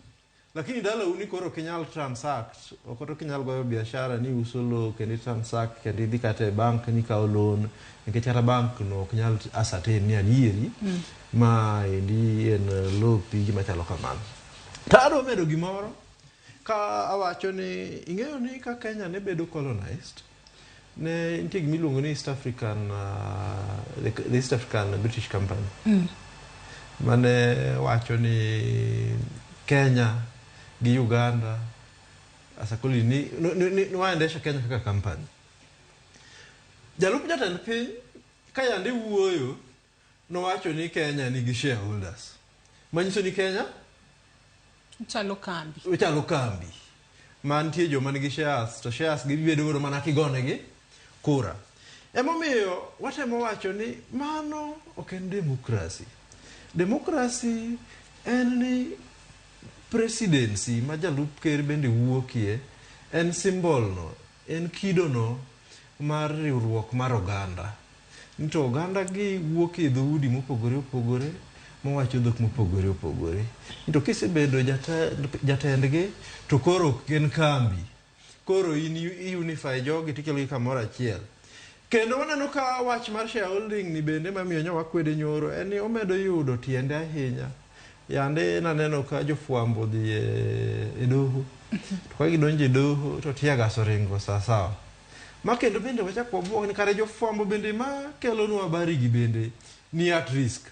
lakini dalau ni koro ok inyal transact, ok ok inyal goyo biashara ni uso lo kendo i transact kendo idhi kata e bank ni ikawo loan nikech kata bank no ok nyal ascertain ni adieri ma endi en lopi gima chalo kamano. To adwa medo gimoro ka awacho ni ing'eyo ni ka Kenya ne bedo colonized ne nitie gima iluongo ni East African the East African British Company mane wacho ni Kenya gi Uganda as a colony ni waendesha Kenya kaka company. Jalup jatend piny ka yande wuoyo nowacho ni Kenya nigi shareholders. Manyiso ni Kenya Chalo kambi. Ochalo kambi. Mantie joma nigi shares to shares gi bedo godo mana kigonegi kura. Emomiyo watemo wacho ni mano ok en democracy. Democracy en ni presidency ma jalup ker bende wuokie en symbol no, en kido no mar riwruok mar oganda. Ni to oganda gi wuok e dhoudi mopogore opogore mawacho dhok mopogore opogore. Ni to kisebedo jatendgi to koro ok en kambi. Koro in i unify jogi tikelogi kamoro achiel. Kendo waneno ka wach mar shareholding ni bende mamiyo nyo wakwede nyoro en ni omedo yudo tiende ahinya. Yande naneno ka jofwambo odhi e doho. To ka gidonjo e doho to tear gas oringo sawasawa. Ma kendo bende wachak wabuok ni kare jofwambo bende ma kelonwa habari gi bende ni at risk.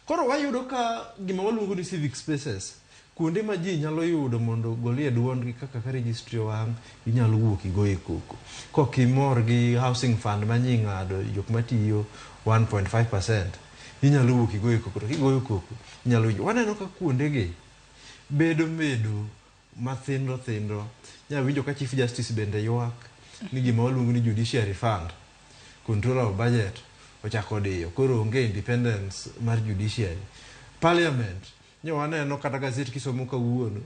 Koro wayudo ka gima waluongo ni civic spaces, kuonde ma ji nyalo yudo mondo ogolie duondgi kaka ka registry owang', inyalo wuok igoye koko. Kok imor gi housing fund ma nyi ng'ado jok matiyo 1.5%, inyalo wuok igoye koko. To kigoyo koko, inyalo winjo. Waneno ka kuondegi bedo mathindo thindo. Inyalo winjo ka Chief Justice bende ywak ni gima waluongo ni judiciary fund, controller of budget ochako diyo. Koro onge independence mar judiciary. Parliament, nyo waneno kata gazet kisomo kawuono,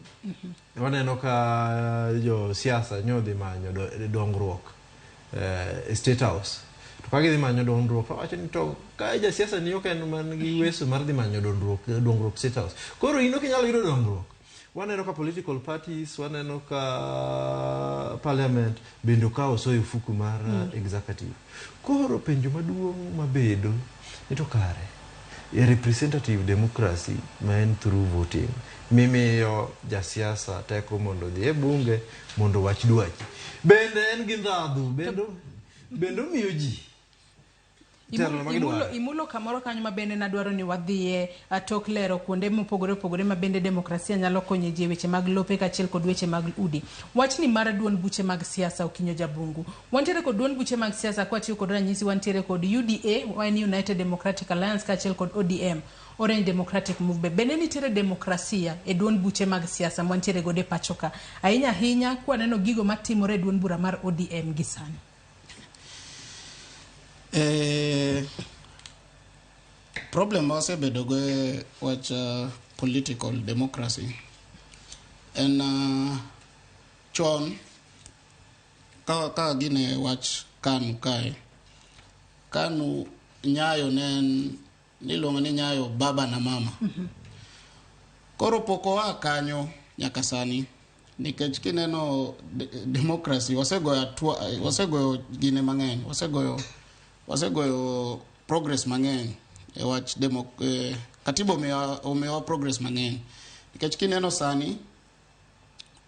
waneno ka jo siasa nyo dhi manyo dongruok e State House. To ka gidhi manyo dongruok, to wacho ni to ka jasiasa ni ok en man gi weso mar dhi manyo dongruok State House. Koro in ok inyal yudo dongruok. Waneno ka political parties, waneno ka parliament bende okawo soyo ofuku mar executive. Koro penjo maduong' mabedo ni to kare e representative democracy ma en through voting mimiyo jasiasa teko mondo odhi e bunge mondo owach dwachi. Bende en gi ndhadhu, bende omiyo ji telo ma gidwaro. Imulo kamoro kanyo ma bende nadwaro ni wadhiye tok lero kuonde mopogore opogore ma bende demokrasia nyalo konyo ji e weche mag lope kaachiel kod weche mag udi. Wachni mar duond buche mag siasa Okinyo Jabungu. Wantiere kod duond buche mag siasa kwatiyo kod ranyisi, wantiere kod UDA, en United Democratic Alliance kaachiel kod ODM, Orange Democratic Movement. Bende nitiere demokrasia e duond buche mag siasa mwantiere godo e pacho ka. Ahinya ahinya kwaneno gigo matimore e duond bura mar ODM gi sani. Problem ma wasebedo go e wach political democracy en chon ka gine wach KANU kae, KANU Nyayo ne en niluongo ni Nyayo baba na mama. Koro pok oa kanyo nyaka sani nikech kineno democracy wasegoyo gine mang'eny, wasegoyo progress mang'eny e wach katiba omiyowa progress mang'eny nikech kineno sani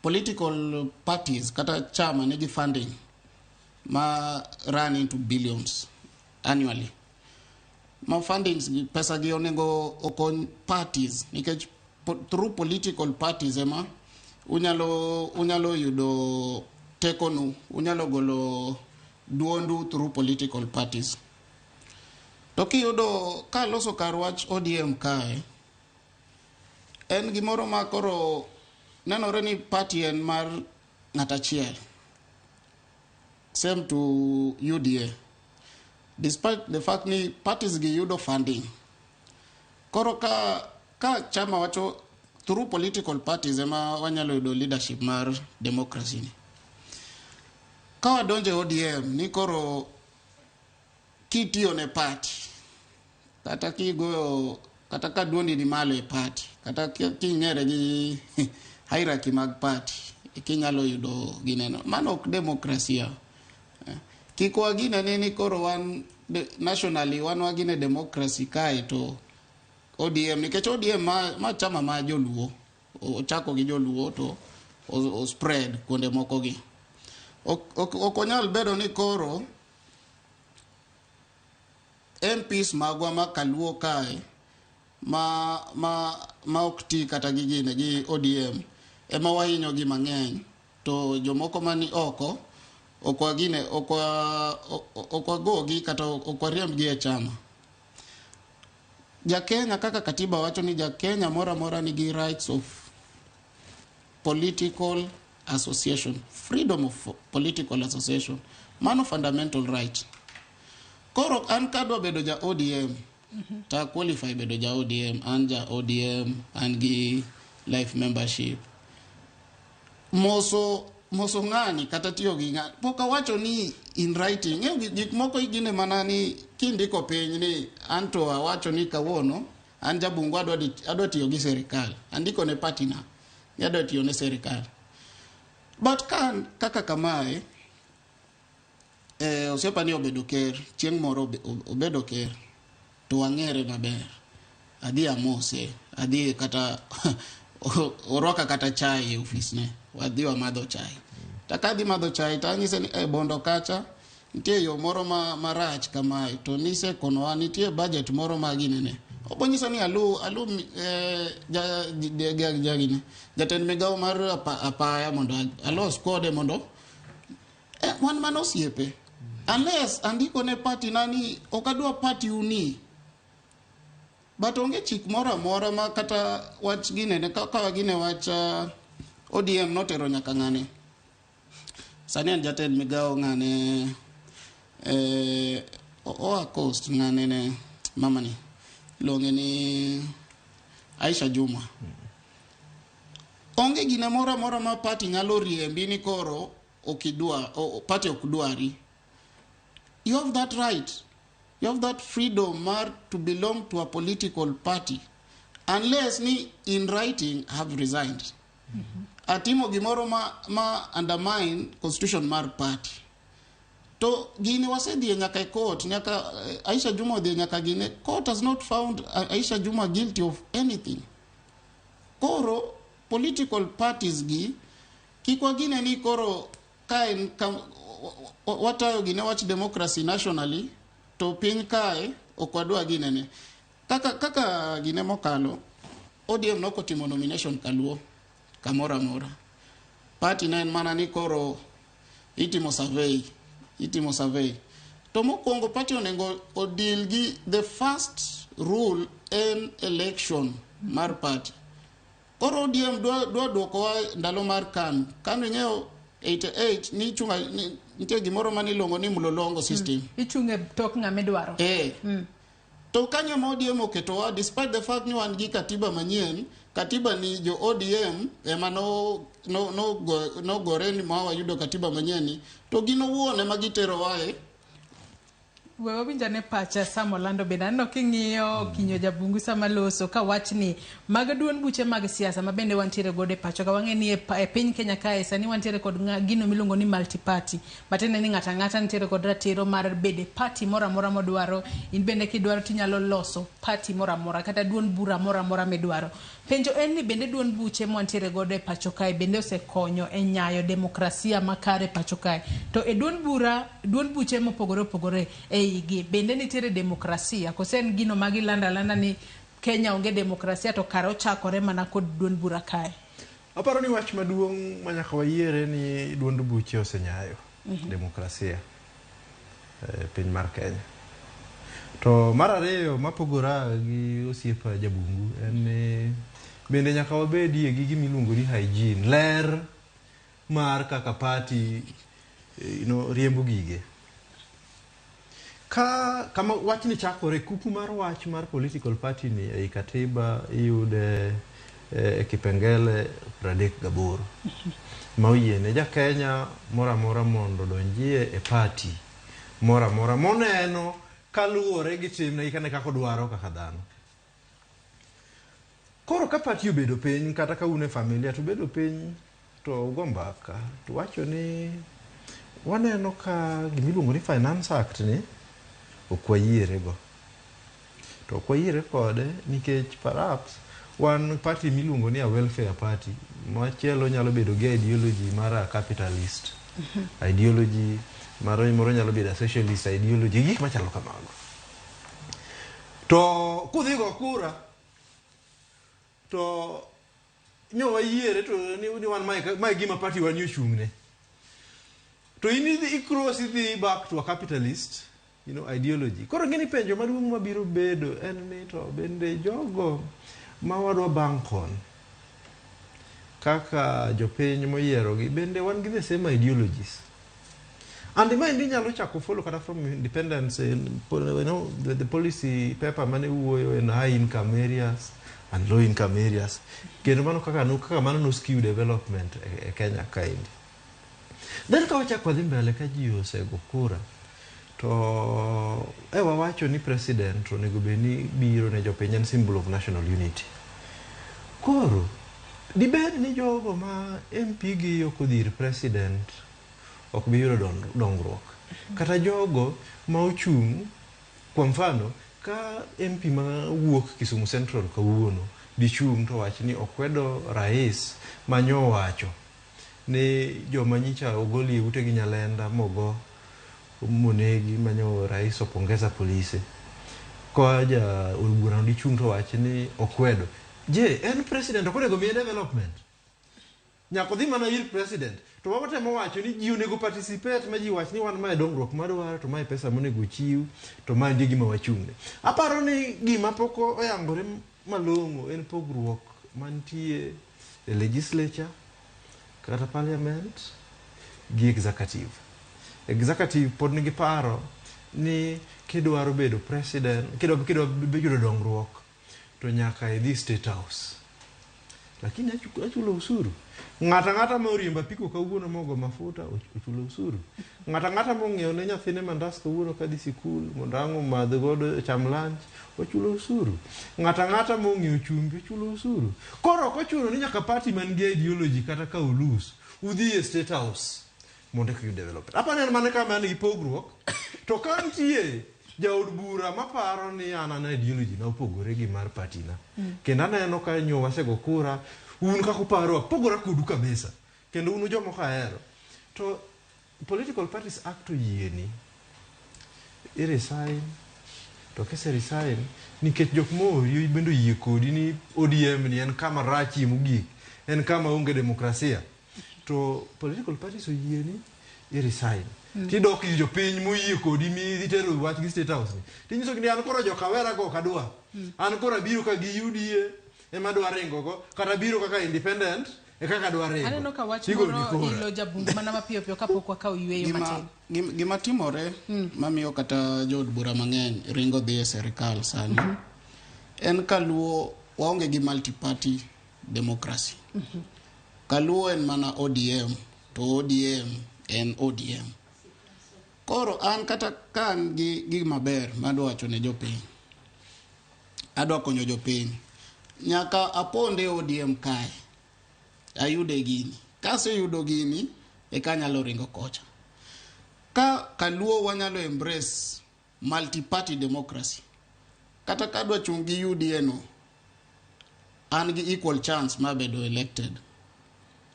political parties kata chama nigi funding ma run into billions annually. Ma fundings gi pesa gi onego okony parties nikech through political parties ema unyalo yudo tekonu, unyalo golo duondu through political parties. To kiyudo ka loso kar wach ODM kae, en gimoro ma koro nenore ni party en mar ng'at achiel. Same to UDA. Despite the fact ni parties gi yudo funding. Koro ka chama wacho through political parties ema wanyalo yudo leadership mar democracy ni. Ka wadonjo e ODM ni koro kitiyo ne party, kata kigoyo, kata ka duondi ni malo e party, kata king'ere gi hierarchy mag party, kinyalo yudo gineno. Mano ok demokrasia. Kik wagine ni koro wan nationally wan wagine democracy kae to ODM, nikech ODM ma chama ma joluo, ochako gi joluo to o spread kuonde moko gi. Ok onyal bedo ni koro MPs magwa ma kaluo kae ma ok ti kata gi gine gi ODM ema wahinyo gi mang'eny, to jomoko mani oko ok wagine, ok wagogi kata ok wariembgi e chama. Ja Kenya kaka katiba wacho ni ja Kenya moro amora nigi rights of political association, freedom of political association, mano fundamental right. Koro an kadwa bedo ja ODM, ta qualify bedo ja ODM, an ja ODM, an gi life membership. Moso ng'ani kata tiyo gi ng'ani, pok awacho ni in writing, ng'eyo gik moko igine mana ni kindiko piny ni anto awacho ni kawuono an jabungu adwa tiyo gi serikal, andiko ne party na ni adwa tiyo ne serikal. But kan kaka kamae, osiepa ni obedo ker, chieng' moro obedo ker, to wang'ere maber. Adhi amose, adhi kata orwaka kata chai e ofis ne, wadhi wamadho chai. To kadhi madho chai to anyise ni bondo kacha nitie yo moro marach kamae, to nisekonowa nitie budget moro ma ginene. Obonyisa ni alu jagine jatend migawo mar apaya mondo alos kode mondo wan mana osiepe. Unless andiko ne party na ni ok adwa party uni. But onge chik moro amora ma kata wach ginene ka wagine wach ODM notero nyaka ng'ane. Sani en jatend migawo ng'ane, oa Coast ng'ane ne mamani iluonge ni Aisha Juma. Onge gine moro amora ma party nyalo riembi ni koro okidwa, party ok dwari. You have that right. You have that freedom mar to belong to a political party unless ni in writing have resigned. Atimo gimoro ma undermine constitution mar party. To gini wasedhi nyaka e court, nyaka Aisha Juma odhi nyaka gine. Court has not found Aisha Juma guilty of anything. Koro political parties gi kik wagine ni koro ka en watayo gine wach democracy nationally, to piny kae ok wadwa ginene. Kaka gine mokalo, ODM nokotimo nomination kaluo kamoro amora. Party ne en mana ni koro itimo survey. To mokwongo party onego odil gi the first rule en election mar party. Koro ODM dwa dwokowa ndalo mar KANU. KANU ing'eyo 88 ni chunga nitie gimoro mane iluongo ni mlolongo system. Ichung' e tok ng'ama idwaro. To kanyo ma ODM oketowa, despite the fact ni wan gi katiba manyien, katiba ni jo ODM ema no gore ni ma wayudo katiba manyien ni, to gin owuon ema giterowa e. We wawinj ane pacha Sam Olando bende aneno king'iyo Kinyo Jabungu sama loso ka wach ni mag duond buche mag siasa ma bende wantiere godo e pacho ka wang'e ni e piny Kenya kae sani wantiere kod gino miluongo ni multi party, matiende ni ng'ato ang'ata nitiere kod ratiro mar bedo e party moro amora modwaro. In bende kidwaro tinyalo loso party moro amora kata duond bura moro amora midwaro. Penjo en ni bende duond buche mwantiere godo e pacho kae bende osekonyo e nyayo demokrasia makare e pacho kae, to e duond buche mopogore opogore e igi bende nitiere demokrasia kose en gino ma gilando alanda ni Kenya onge demokrasia to kare ochakore mana kod duond bura kae? Aparo ni wach maduong' ma nyaka wayiere ni duond buche osenyayo demokrasia e piny mar Kenya. To mar ariyo mapogora gi osiepa Jabungu en ni bende nyaka wabedie gi gima iluongo ni hygiene, ler mar kaka party riembo gige. Ka kama wachni chakore, kuku mar wach mar political party ni ei katiba iyude e kipengele 38 ma oyiene ja Kenya moro amora mondo odonjie e party moro amora moneno kaluwore gi timne gi kaka odwaro kaka dhano. Koro ka party obedo piny kata ka un e familia to ubedo piny to ugo mbaka to wacho ni waneno ka gimiluongo ni Finance Act ni ok wayiere go. To ok wayiere kode nikech perhaps wan party miluongo ni a welfare party machielo nyalo bedo gi ideology mar a capitalist ideology moro moro nyalo bedo a socialist ideology gik machalo kamago. To kudhi go kura to nyo wayiere to ni wan mae gima party wa ni ochung'ne. To in idhi i-cross idhi back to a capitalist ideology. Koro ng'eni penjo maduong' mabiro bedo en ni to bende jogo ma wadwa bank on kaka jopiny moyierogi bende wan gi the same ideologies. And maendi nyalo chako follow kata from independence in, the policy paper mane wuoyo in high income areas and low income areas. Kendo mano kaka, no, kaka mano no skew development e Kenya kaendi. Then ka wachako wadhi mbele ka ji osego kura to e wawacho ni president onego bed ni biro ne jopiny en symbol of national unity. Koro dibed ni jogo ma MP gi ok odhi ir president ok bi yudo dongruok. Kata jogo ma ochung' kwa mfano ka MP ma wuok Kisumu Central kawuono dichung' to wach ni okwedo rais manyo owacho ni joma nyicha ogol e utegi Nyalenda mogo monegi manyo rais opongeza polise. Koa ja od burano dichung' to wach ni okwedo. Je, en president ok onego miye development? Nyaka odhi mana ir president. To watemo wacho ni ji onego participate ma ji wach ni wan mae dongruok madwaro to mae pesa monego chiw to mae ndiye gima wachung'ne. Aparo ni gima pok oyangore malong'o en pogruok mantie e legislature kata parliament gi executive. Executive pod nigi paro ni kidwaro bedo president, kidwa yudo dongruok to nyaka idhi State House. Lakini achulo usuru. Ng'ato ang'ata ma oriembo apiko kawuono mogo mafuta ochulo usuru. Ng'ato ang'ata mong'iewo ne nyathine mandas kawuono kadhi sikul mondo ang' omadh godo ocham lunch ochulo usuru. Ng'ato ang'ata mong'iewo chumbi ochulo usuru. Koro ok ochuno ni nyaka party man gi ideology kata ka ulus udhi e State House mondo eka uyud development. Aparo ni en mana kama an gi pogruok to ka nitie jaod bura maparo ni an an ideology na opogore gi mar party na. Kendo aneno ka nyo wasego kura, un kaka uparo apogora kodu kabisa. Kendo un joma ok ahero. To Political Parties Act oyieni i resign to kise resign nikech jok moori bende oyie kodi ni ODM ni en kama rachie mogik, en kama onge demokrasia. To political parties oyieni i resign. Tidok ir jopiny moyie kodi mitero wach gi State House ni. Tinyisogi ni an koro joka go ok adwa. An koro abiro ka gi UDA ema adwa ringo go kata abiro kaka independent e kaka adwa ringo. Aneno ka wach Igoni moro kura. ilo jabungu mana mapiyo piyo kapok wakawo yueyo matin. Gima timore mamiyo kata jood bura mang'eny ringo dhi e sirikal sani en kaluo waonge gi multi-party democracy. Kaluo en mana ODM to ODM en ODM. Koro an kata ka an gi gima ber madwa wacho ne jopiny, adwa konyo jopiny, nyaka aponde ODM kae, ayude gini. Kaseyudo gini, eka anyalo ringo kocha. Ka kaluo wanyalo embrace multi-party democracy. Kata ka adwa chung' gi UDA no, an gi equal chance mar bedo elected,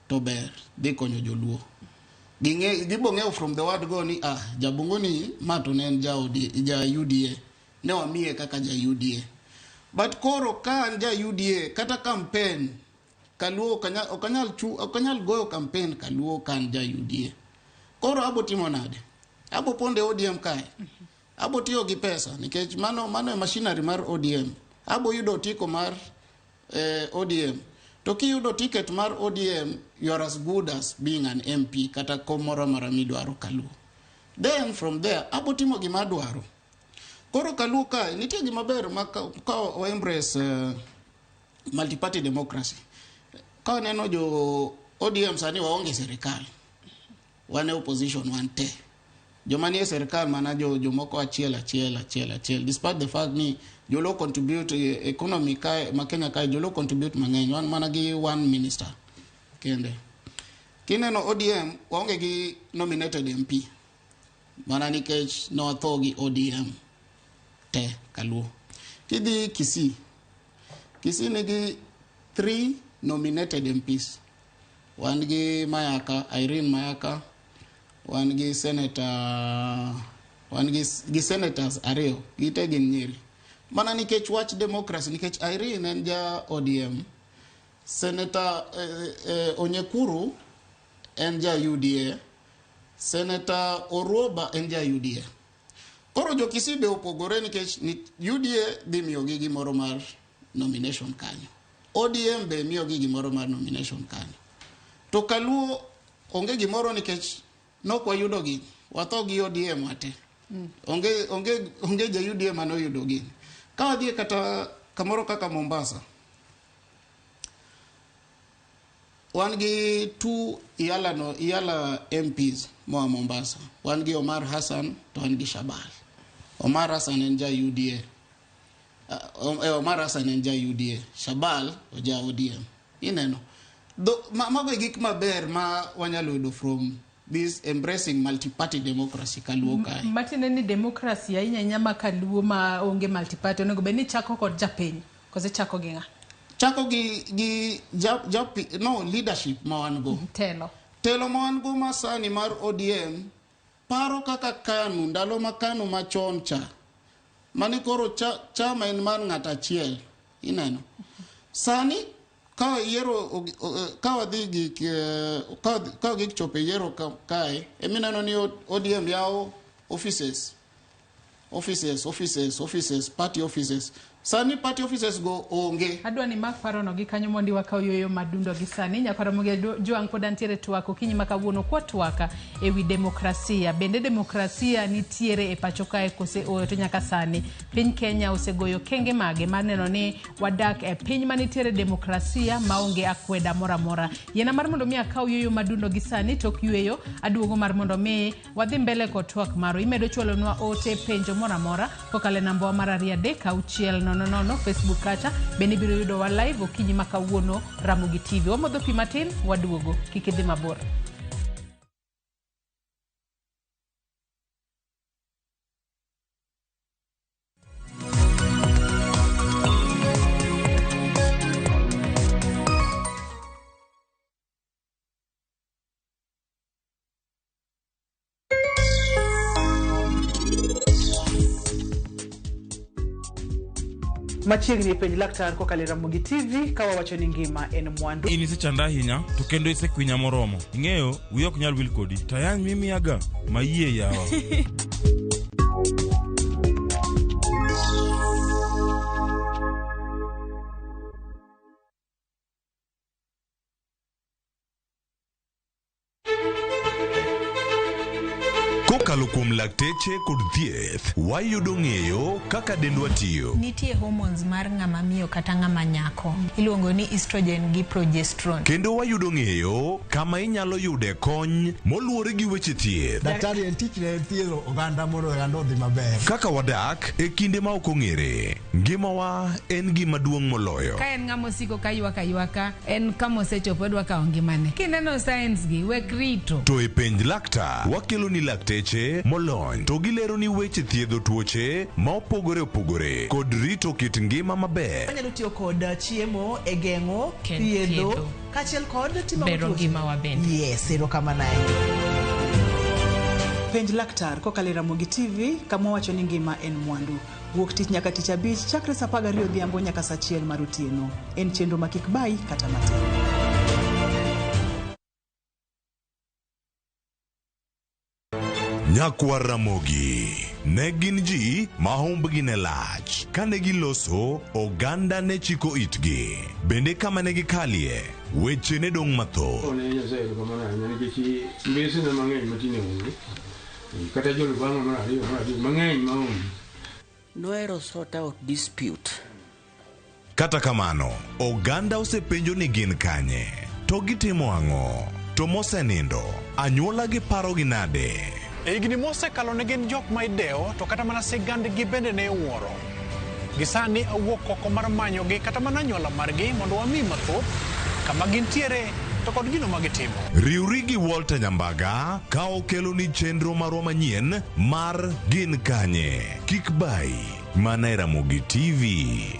to ber dhi konyo joluo. Ging'e gibo ng'eyo from the word go ni ah jabungu ni ma to ne en ja, OD, ja UDA ne wamiye kaka ja UDA but koro ka an ja UDA kata campaign kaluo ok anya- ok anyal chu- ok anyal goyo campaign kaluo ka an ja UDA koro abo timo nade abo ponde ODM kae abo tiyo gi pesa nikech mano mano e machinery mar ODM abo yudo otiko mar ODM to kiyudo ticket mar ODM you are as good as being an MP kata kom moro amora midwaro kaluo then from there abo timo gima adwaro koro kaluo kae nitie gima ber ma ka, ka wa embrace multi-party democracy ka waneno jo ODM sani waonge sirikal wan e opposition wan te joma nie sirikal mana jo jomoko achiel achiel achiel achiel despite the fact ni joluo contribute economy kae ma Kenya kae joluo contribute mang'eny wan mana gi one minister kende kineno ODM waonge gi nominated MP mana nikech nowatho gi ODM te kaluo kidhi Kisii Kisii nigi three nominated MPs wan gi Mayaka Irene Mayaka wan gi senator wan gi, gi senators ariyo gite gin nyiri mana nikech wach democracy nikech Irene en ja ODM senator Onyekuru en ja UDA senator Oruoba en ja UDA koro jo Kisii be opogore nikech ni UDA dhi miyogi gimoro mar nomination kanyo ODM be miyogi gimoro mar nomination kanyo to kaluo onge gimoro nikech nok wayudo gini watho gi ODM wate onge onge onge ja UDA manoyudo gini ka wadhi e kata kamoro kaka Mombasa wan gi two Yala no Yala MPs moa Mombasa wan gi Omar Hassan to wan gi Shabal Omar Hassan en ja UDA Omar Hassan en ja UDA Shabal oja ODM ineno Do, ma, mago e gik maber ma wanyalo yudo from this embracing multi-party democracy kaluo kae matiende ni demokrasi ahinya ahinya ma kaluo ma onge multiparty onego bed ni chako kod japiny kose chako gi ng'a chako gi ja, ja, no leadership ma wan go telo telo ma wan go masani mar ODM paro kaka KANU ndalo ma KANU machon cha mane koro cha, chama en mar ng'at achiel ineno sani ka yiero ka wadhi gik ka gik chopo e yiero kae emineno ni ODM yawo offices offices offices offices party offices sani party offices go onge adwa ni mak parono gi kanyo mondi wakaw yueyo madundo gi sani nyakwara Ramogi Jwang' pod antiere twak okinyi ma kawuono kwa twaka ewi demokrasia bende demokrasia nitiere e pacho kae kose ooyo to nyaka sani piny Kenya osegoyo kenge mage mar neno ni wadak e piny manitiere demokrasia maonge akweda moro amora yiena mar mondo mi akaw yueyo madundo gi sani tok yueyo aduogo mar mondo mi wadhi mbele kod twak marwa imedo chwalonwa ote penjo moro amora kokalo e namba wa mar 2 3 6 0 0 Facebook kacha bende ibiro yudowa live okinyi ma kawuono Ramogi TV wamodho pi matin waduogo kik idhi mabor Machiegni e penj laktar kokalo e Ramogi TV ka wawacho ni ngima en mwandu. In isechanda ahinya to kendo isekwinya moromo. Ing'eyo, wiya ok nyal wil kodi. To ayany mimiyaga, mayie yawa. Kokalo kuom lakteche kod thieth, wayudo ng'eyo kaka dendwa tiyo. Nitie hormones mar ng'ama miyo kata ng'ama nyako iluongo ni estrogen gi progesterone. Kendo wayudo ng'eyo kama inyalo yude kony moluwore gi weche thieth. Daktari en tichne en thiedho oganda mondo oganda odhi maber. Kaka wadak e kinde ma ok ong'ere, ngimawa en gima duong' moloyo. Ka en ng'ama osiko ka ywak aywaka, en kama osechopo odwa kawo ngimane. Kineno signs gi, wek rito. To e penj laktar, wakelo ni lakteche molony to gilero ni weche thiedho tuoche ma opogore opogore kod rito kit ngima maber. Wanyalo tiyo kod chiemo e geng'o, Ken thiedho, thiedho. kaachiel kod timo Bero tuoche. ngimawa bende. Yes, erokamano ahinya. Penj laktar kokalo e Ramogi TV kama wacho ni ngima en mwandu. Wuok tich nyaka tich abich chakre saa 12 odhiambo nyaka saa 1 mar otieno. En chenro ma kik bayi kata matin. Nyakwar Ramogi ne gin ji ma humbgi ne lach. Kane giloso, oganda ne chiko itgi. Bende kama ne gikalie, weche ne dong' mathoth. Ne Nyasaye erokamano ahinya nikech mbesena mang'eny matinde onge. Kata jolubanga mar ariyo mar adek mang'eny ma onge. Nohero sort out dispute. Kata kamano, oganda osepenjo ni gin kanye, to gitimo ang'o, to mosenindo, anyuola gi parogi nade? E higni mosekalo ne gin jok ma idewo to kata mana sigandgi bende ne iwuoro. Gisani awuok oko mar manyogi kata mana anyuola margi mondo wami mathoth kama gintiere to kod gino ma gitimo. Riwri gi Walter Nyambaga ka okeloni chenro marwa manyien mar Gin Kanye? Kik bayi mana e Ramogi TV.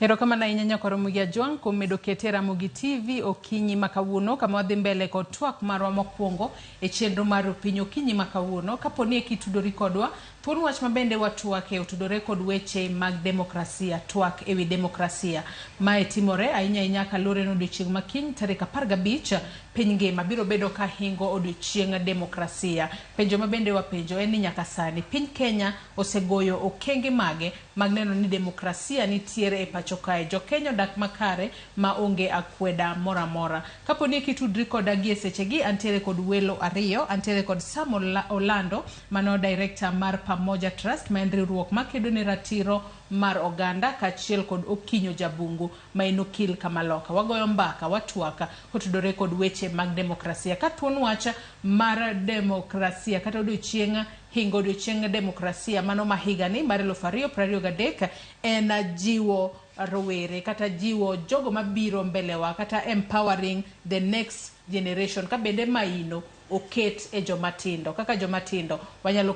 Erokamano ahinya Nyakwar Ramogi Ajwang' kuom medo kete e Ramogi TV okinyi ma kawuono kama wadhi mbele kod twak marwa mokwongo e chenro mar Piny Okinyi ma kawuono. Kapo ni eki tudori kodwa, thuon wach ma bende watwake otudore kod weche mag demokrasia, twak ewi demokrasia. Mae timore ahinya ahinya kaluwore ni odiochieng' ma kiny tarik 15 piny ngima biro bedo ka hingo odiochieng' demokrasia. Penjo ma bende wapenjo en ni nyaka sani piny Kenya osegoyo okenge mage mag neno ni demokrasia nitiere e pacho kae. Jo-Kenya odak makare ma onge akweda moro amora. Kapo ni kitudri koda gi e sechegi, antiere kod welo ariyo. Antiere kod Sam Olando, mano director mar Pamoja Trust, ma en riwruok makedo ne ratiro mar oganda, kaachiel kod Okinyo Jabungu, ma en okil Kamaloka. Wagoyo mbaka, watwak kotudore kod weche mag demokrasia. Ka thuon wach mar demokrasia kata odiochieng' hingo odiochieng' demokrasia mano ma higani mar 2023 en jiwo rowere kata jiwo jogo mabiro mbelewa kata empowering the next generation ka bende maino oket e jomatindo kaka jomatindo wanyalo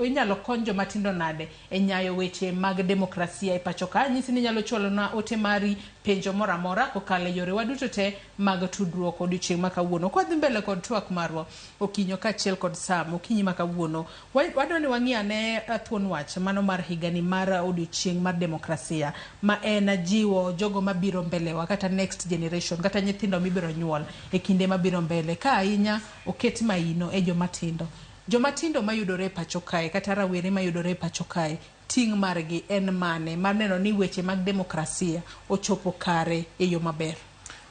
inyalo kony jomatindo nade e nyayo weche mag demokrasia e pacho ka. Nyisi ni inyalo chwalona ote mari penjo moro amora kokalo e yorewa duto te mag tudruok odiochieng' ma kawuono. Kwadhi mbele kod twak marwa Okinyo kaachiel kod Sam okinyi ma kawuono, wadwa ni wang'i ane thuon wach mano mar higani mar odiochieng' mar demokrasia ma en jiwo jogo mabiro mbelewa kata next generation kata nyithindo mibiro nyuol e kinde mabiro mbele ka ahinya oket maino e jomatindo. Jomatindo mayudore e pacho kae kata rawere mayudore e pacho kae ting' margi en mane mar neno ni weche mag demokrasia ochopo kare e yo maber?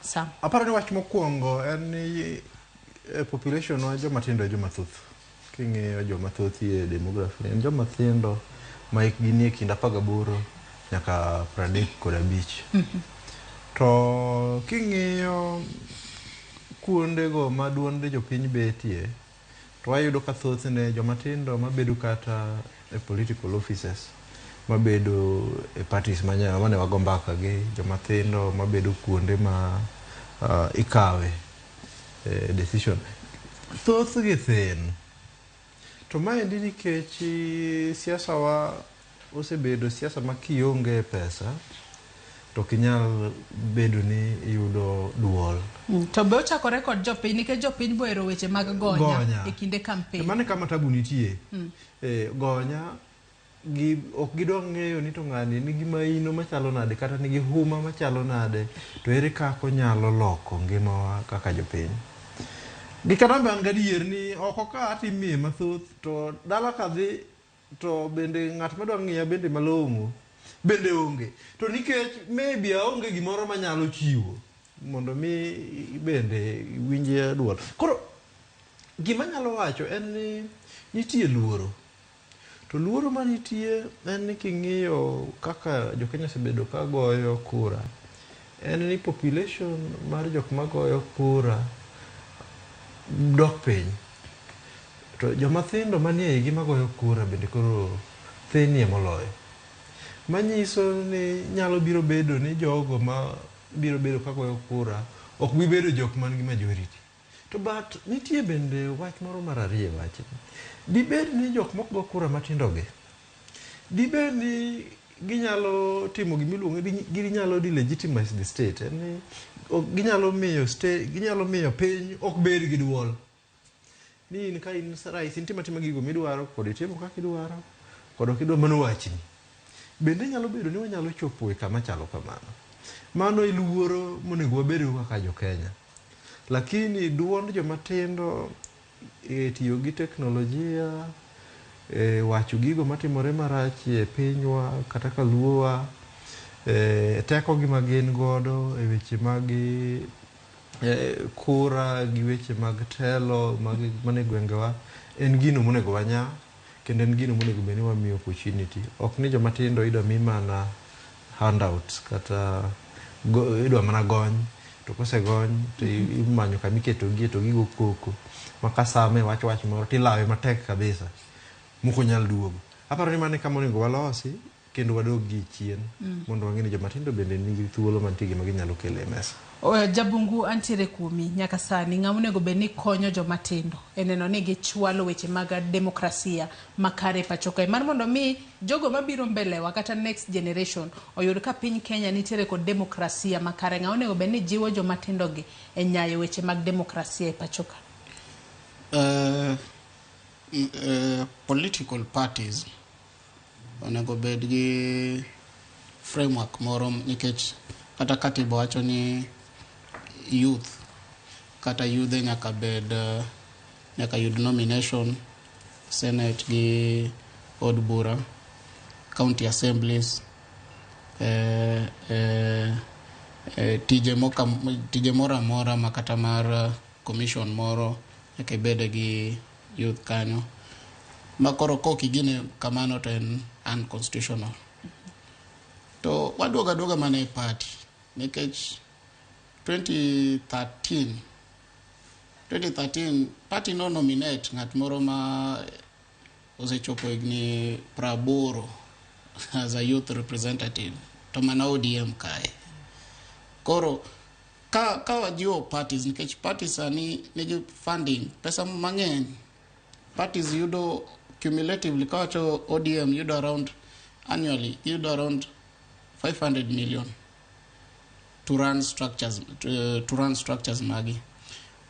Sam. Aparo ni wach mokwongo en ni population wa joma tindo e joma thoth. King'iyo joma thoth e demography en joma tindo ma hikgi nie kind 18 nyaka 35. To king'iyo kuondego ma duonde jopiny betie, to wayudo ka thothne joma tindo mabedo kata e political offices, mabedo e parties mane wago mbaka gi joma tindo mabedo kuonde ma ikawe decision, thothgi thin. To maendi nikech siasa wa osebedo siasa ma kionge pesa to ok inyal bedo ni iyudo duol. To be ochakore kod jopiny nikech jopiny bohero weche mag gonya e kinde campaign. Mano e kama tabu nitie. Gonya gi ok gidwa ng'eyo ni to ng'ani nigi maino machalo nade kata nigi huma machalo nade to ere kaka onyalo loko ngimawa kaka jopiny. Gi kata be an gadier ni oko ka atimie mathoth to dala kadhi to bende ng'at madwa ng'iya bende malong'o bende onge. To nikech maybe aonge gimoro manyalo chiwo mondo mi bende winj duol. Koro gima anyalo wacho en ni nitie luoro. To luoro manitie en ni king'iyo kaka jokenya osebedo ka goyo kura, en ni population mar jok magoyo kura dok piny. To joma thindo manie igi magoyo kura bende koro thinie moloyo. Manyiso ni nyalo biro bedo ni jogo ma biro bedo ka goyo kura ok bi bedo jok man gi majority. To but nitie bende wach moro mar ariyo e wachni. Dibed ni jok mok go kura matindo gi Dibed ni ginyalo timo gimiluongo ni ginyalo delegitimize the state. En ni ginyalo miyo state, ginyalo miyo piny ok bed gi duol. Ni in ka in rais in timo atima gigo midwaro kod itimo kaka idwaro kod ok idwar mano wachni. Bende nyalo bedo ni wanyalo chopo e kama chalo kamano. Mano e luoro monego wabedgo kaka jo Kenya. Lakini duond joma tindo e tiyo gi teknolojia, e wacho gigo matimore marach e pinywa kata ka luowa, e tekogi ma gin godo e weche mag kura gi weche mag telo mag mane gwengewa en gino monego wanya kendo en gino monego bed ni wamiyo opportunity. Ok ni joma tindo idwa mi mana handouts kata idwa mana gony to kosegony to imanyo kama iketogie to gigo koko ma ka same wach wach moro tilawe matek kabisa mok onyal duogo. Aparo ni mano e kama onego walosi kendo wadog gi chien mondo wang'e ni joma tindo bende nigi thuolo mantie gima ginyalo kelo e mesa. Jabungu antiere kuomi nyaka sani ng'ama onego bed ni konyo joma tindo e neno ni gichwalo weche mag demokrasia makare e pacho kae mar mondo mi jogo mabiro mbelewa kata next generation oyud ka piny Kenya nitiere kod demokrasia makare. Ng'ama onego bed ni jiwo joma tindo gi e nyayo weche mag demokrasia e pacho ka? Political parties onego bed gi framework moro nikech kata katiba wacho ni youth kata yudhe nyaka bed nyaka yud nomination senate gi od bura county assemblies tije moka, tije moro amora ma kata mar commission moro nyaka ibede gi youth kanyo ma koro kok igine kamano to en unconstitutional to waduogo aduoga mana e party nikech 2013 party no nominate ng'at moro ma osechopo higni 80 as a youth representative to mana ODM kae koro ka wajiwo parties nikech parties sani nigi funding pesa mang'eny parties yudo cumulatively kawacho ODM yudo around annually yudo around 500 million to run structures magi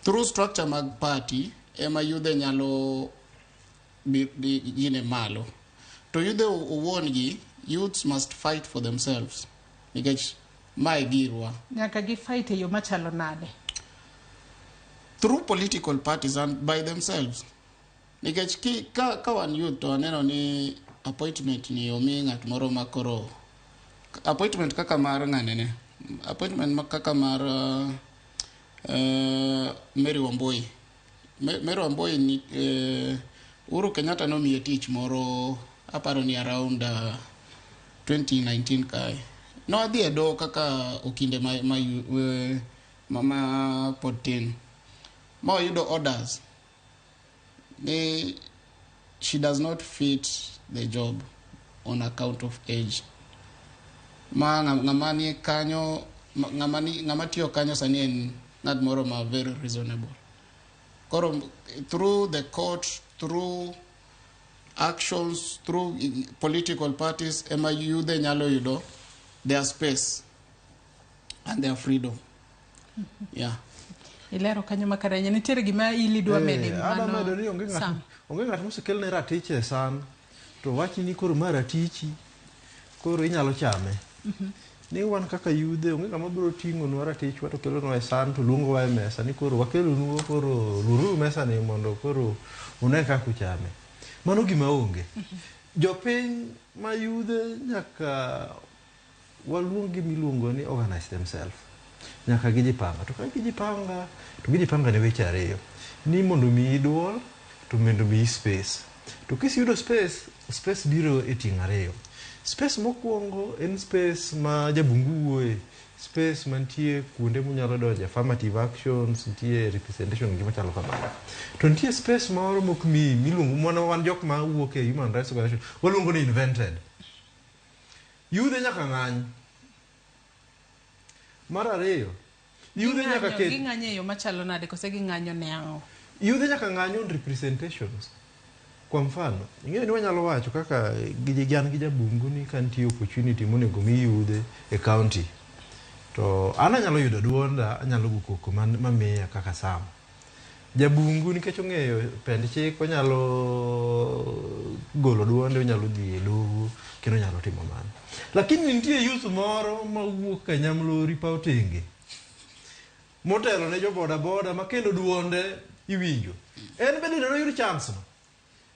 through structure mag party ema yudhe nyalo bi gine malo to yudhe owuon gi youths must fight for themselves nikech mae girwa Nyaka gi fight e yo machalo nade? Through political parties and by themselves nikech ka wan youth to waneno ni appointment ni omi ng'at moro ma koro appointment kaka mar ng'anene appointment kaka mar Mary Wambui. Mary Wambui ni Uhuru Kenyatta nomiye tich moro aparo ni around 2019 kae nodhi e doho kaka okinde ma pod tin ma oyudo orders ni she does not fit the job on account of age ma ng'ama ni kanyo ng'ama tiyo kanyo sani en ng'at moro ma very reasonable koro through the court, through actions, through political parties ema yudhe nyalo yudo their space and their freedom, yeah. Ilero kanyo makare. Nitiere gima ili dwa mede Adwa mano medo ni onge ng'at Sam. Onge ng'at mosekelne ratich e san to wach ni koro ma ratichi koro inyalo chame ni wan kaka yudhe onge ng'ama biro ting'onwa ratichwa to kelonwa e san to luongowa e mesa ni koro wakelonu koro lururu mesa ni mondo koro une kaka uchame. Mano gima onge. Jopiny ma yudhe nyaka waluong gimiluongo ni organize themselves. Nyaka gijipanga. To ka gijipanga to gijipanga ne weche ariyo ni mondo miyi duol to mondo miyi space. To kiseyudo space, space biro e tieng' ariyo. Space mokwongo en space ma jabungu wuoye, space mantie kuonde munyalo donje, affirmative actions, nitie representation gima chalo kamano. To nitie space moro mok miyi miluongo mano wan jok ma wuok e human rights organization waluongo ni invented. Yudhe nyaka ng'any. Mar ariyo, yudhe nyaka ket Ging'anyo e yo machalo nade kose ging'anyo ne ang'o? Yudhe nyaka ng'any on representations. Kwa mfano, ing'eyo ni wanyalo wacho kaka an gi jabungu ni ka nitie opportunity monego mi yudhe e county to an anyalo yudo duonda, anyalo go koko mamiya kaka Sam. Jabungu nikech ong'eyo pend chik onyalo golo duonde, onyalo dhi e doho kendo onyalo timo mano. Lakini nitie youth moro mawuok Kanyamlori paw tenge motelo ne jo boda boda ma kendo duonde iwinjo. En bende noyud chance no.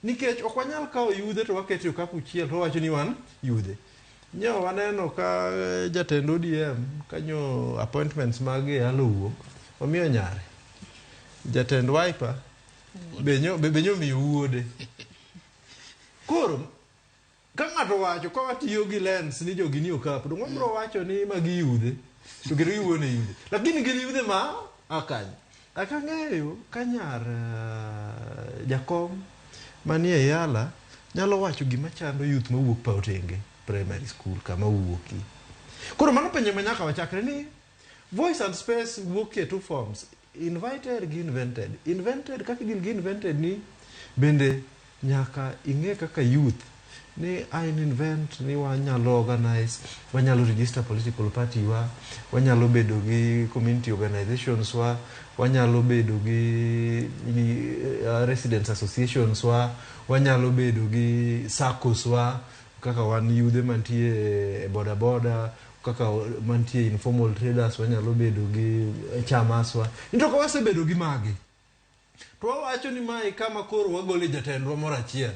Nikech ok wanyal kawo yudhe to waketo e okapu achiel to wawacho ni wan yudhe. Nyo waneno ka jatend ODM kanyo appointments mag EALA owuok, omiyo nyare. Jatend Wiper be nyo miyo wuode. Koro ka ng'ato wacho ka watiyo gi lens ni jogi ni okapu, to wabiro wacho ni magi yudhe to kendo giwuoyo ne yudhe. Lakini gin yudhe ma akany. Akang'eyo ka nyar jakom manie EALA nyalo wacho gima chando youth mawuok paw tenge primary school kama wuokie. Koro mano penjo ma nyaka wachakre ni voice and space wuok e two forms, invited gi invented. Invented kaka idil gi invented ni bende nyaka ing'e kaka youth ni in invent ni wanyalo organize, wanyalo register political party wa, wanyalo bedo gi community organizations wa, wanyalo bedo gi residents associations wa, wanyalo bedo gi SACCOs wa, kaka wan yudhe mantie e boda boda, kaka mantie informal traders, wanyalo bedo gi chamas wa. To ka wasebedo gi magi, to wawacho ni mae kama koro wagole jatendwa moro achiel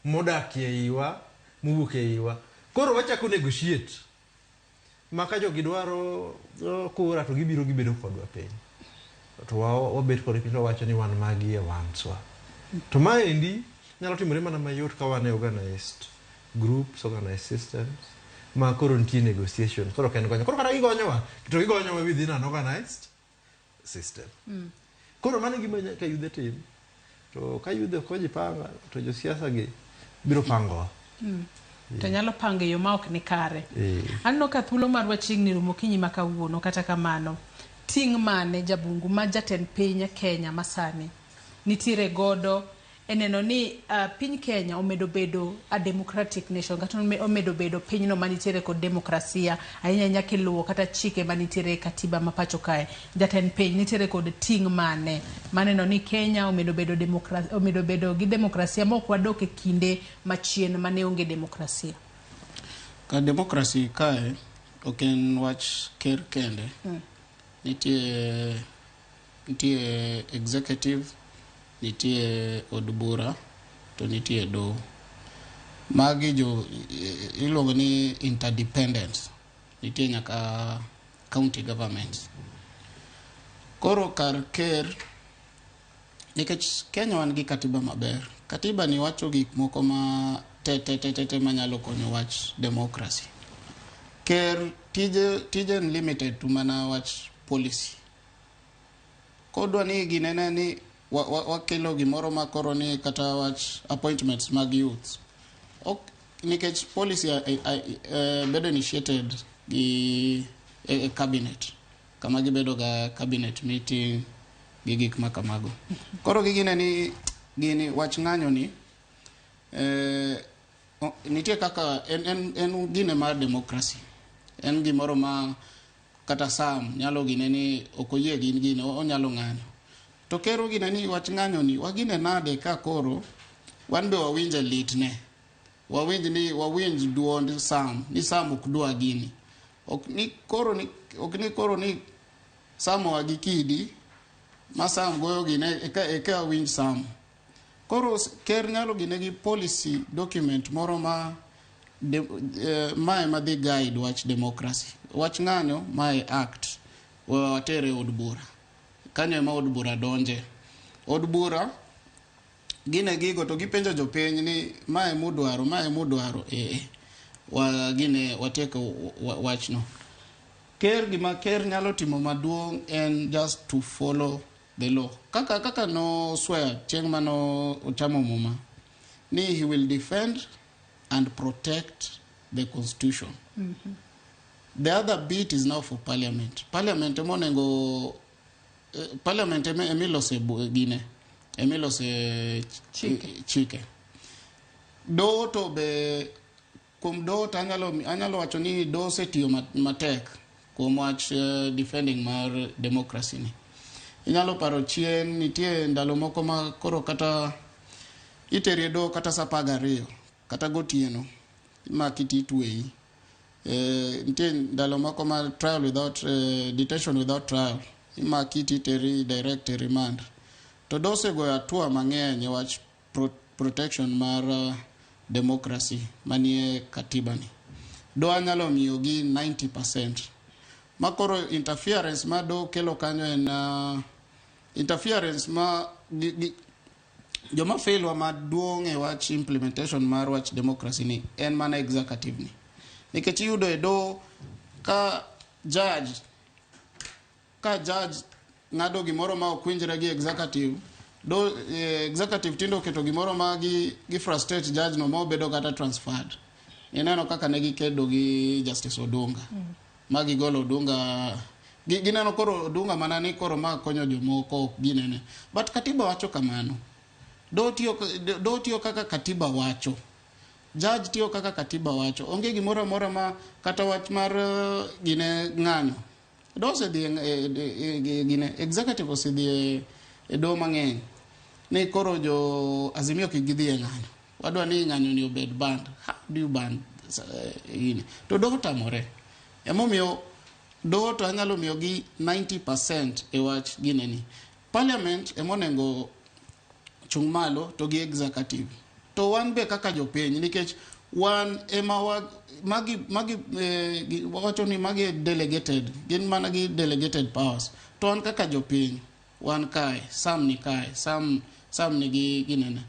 modakie iwa, mowuok e iwa. Koro wachako negotiate. Ma ka jogi dwaro kura to gibiro gibedo kodwa piny. To wabet kodgi piny to wawacho ni wan magi e wanswa. To maendi nyalo timore mana mayot ka wan e organized groups, organized systems, ma koro nitie negotiation. Koro ok en gonyo. Koro kata gigonyowa, to gigonyowa within an organized system. Koro mano e gima nyaka yudhe tim. To ka yudhe ok ojipanga, to josiasa gi biro pangowa. To nyalo pango e yo ma ok ni kare. Aneno ka thuolo marwa chiegni rumo okinyi ma kawuono, kata kamano ting' mane jabungu ma jatend piny Kenya masani nitiere godo e neno ni piny Kenya omedo bedo a democratic nation, kata omedo bedo pinyno manitiere kod demokrasia ahinya ahinya kiluwo kata chike manitiere e katiba ma pacho kae. Jatend piny nitiere kod ting' mane maneno ni Kenya omedo bedo omedo bedo gi demokrasia ma ok wadok e kinde machien mane onge demokrasia? Ka demokrasi kae ok en wach ker kende. Nitie executive, nitie od bura, to nitie doho. Magi jo iluongo ni interdependence. Nitie nyaka county governments. Koro kar ker, nikech Kenya wan gi katiba maber. Katiba ni wacho gik moko ma te te te te te manyalo konyo wach democracy. Ker tije en limited to mana wach policy. Kodwa ni ginene ni wakelo gimoro ma koro ni kata wach appointments mag youth. Ok, nikech policy bedo initiated gi e cabinet. Kama gibedo ga cabinet meeting gi gik ma kamago. Koro gigine ni gini wach ng'anyo ni nitie kaka en gine mar democracy. En gimoro ma kata Sam nyalo gine ni ok oyie gi gine, onyalo ng'anyo. To kero gine ni wach ng'anyo ni wagine nade ka koro wan be wawinje litne. Wawinj ni wawinj duond Sam ni Sam ok dwa gini. Ok ni koro ni ok ni koro ni Sam oa gi kidi ma Sam goyo gine eka winj Sam. Koro ker nyalo gine gi policy document moro ma mae madhi guide wach democracy. Wach ng'anyo mae act watere od bura. Kanyo ema od bura donje. Od bura gine gigo to gipenjo jopiny ni mae mudwaro, mae mudwaro, wa gine watieko wachno. Ker gima ker nyalo timo maduong' en just to follow the law. Kaka no swear chieng' mano ochamo muma ni he will defend and protect the constitution. The other bit is now for parliament. Parliament ema onego parliament ema emilose gine, emilose chike. Doho to be kuom doho to anyalo wacho ni doho osetiyo matek kuom wach defending mar democracy ni. Inyalo paro chien nitie ndalo moko ma koro kata iteri e doho kata saa 12 kata gotieno imaki titweyi. Nitie ndalo moko ma trial without detention without trial imaki titeri direct e remand. To doho osegoyo hatua mang'eny e wach protection mar democracy manie katiba ni. Doho anyalo miyogi 90%. Makoro interference ma doho kelo kanyo en interference ma joma failwa maduong' e wach implementation mar wach democracy ni en mana executive ni. Nikech iyudo e doho ka judge ng'ado gimoro ma ok winjre gi executive, do executive tindo oketo gimoro ma gi frustrate judge no ma obedo kata transferred. Ineno kaka ne gikedo gi Justice Odunga. Ma gigolo Odunga, gineno koro Odunga mana ni koro ma konyo jomoko ok ginene. But katiba wacho kamano. Doho tiyo kaka katiba wacho. Judge tiyo kaka katiba wacho. Onge gimoro amora ma kata wach mar gine ng'anyo. Doho osedhi gine executive osedhi e doho mang'eny. Ni koro jo Azimio kik gidhi e ng'anyo. Wadwa ni ng'anyo ni obed banned. How do you ban gini? To doho tamore. Emomiyo doho to anyalo miyogi 90% e wach gineni. Parliament emonego chung' malo to gi executive. To wan be kaka jopiny nikech wan ema magi wacho ni magi delegated, gin mana gi delegated powers. To wan kaka jopiny, wan kae, Sam ni kae, Sam nigi ginene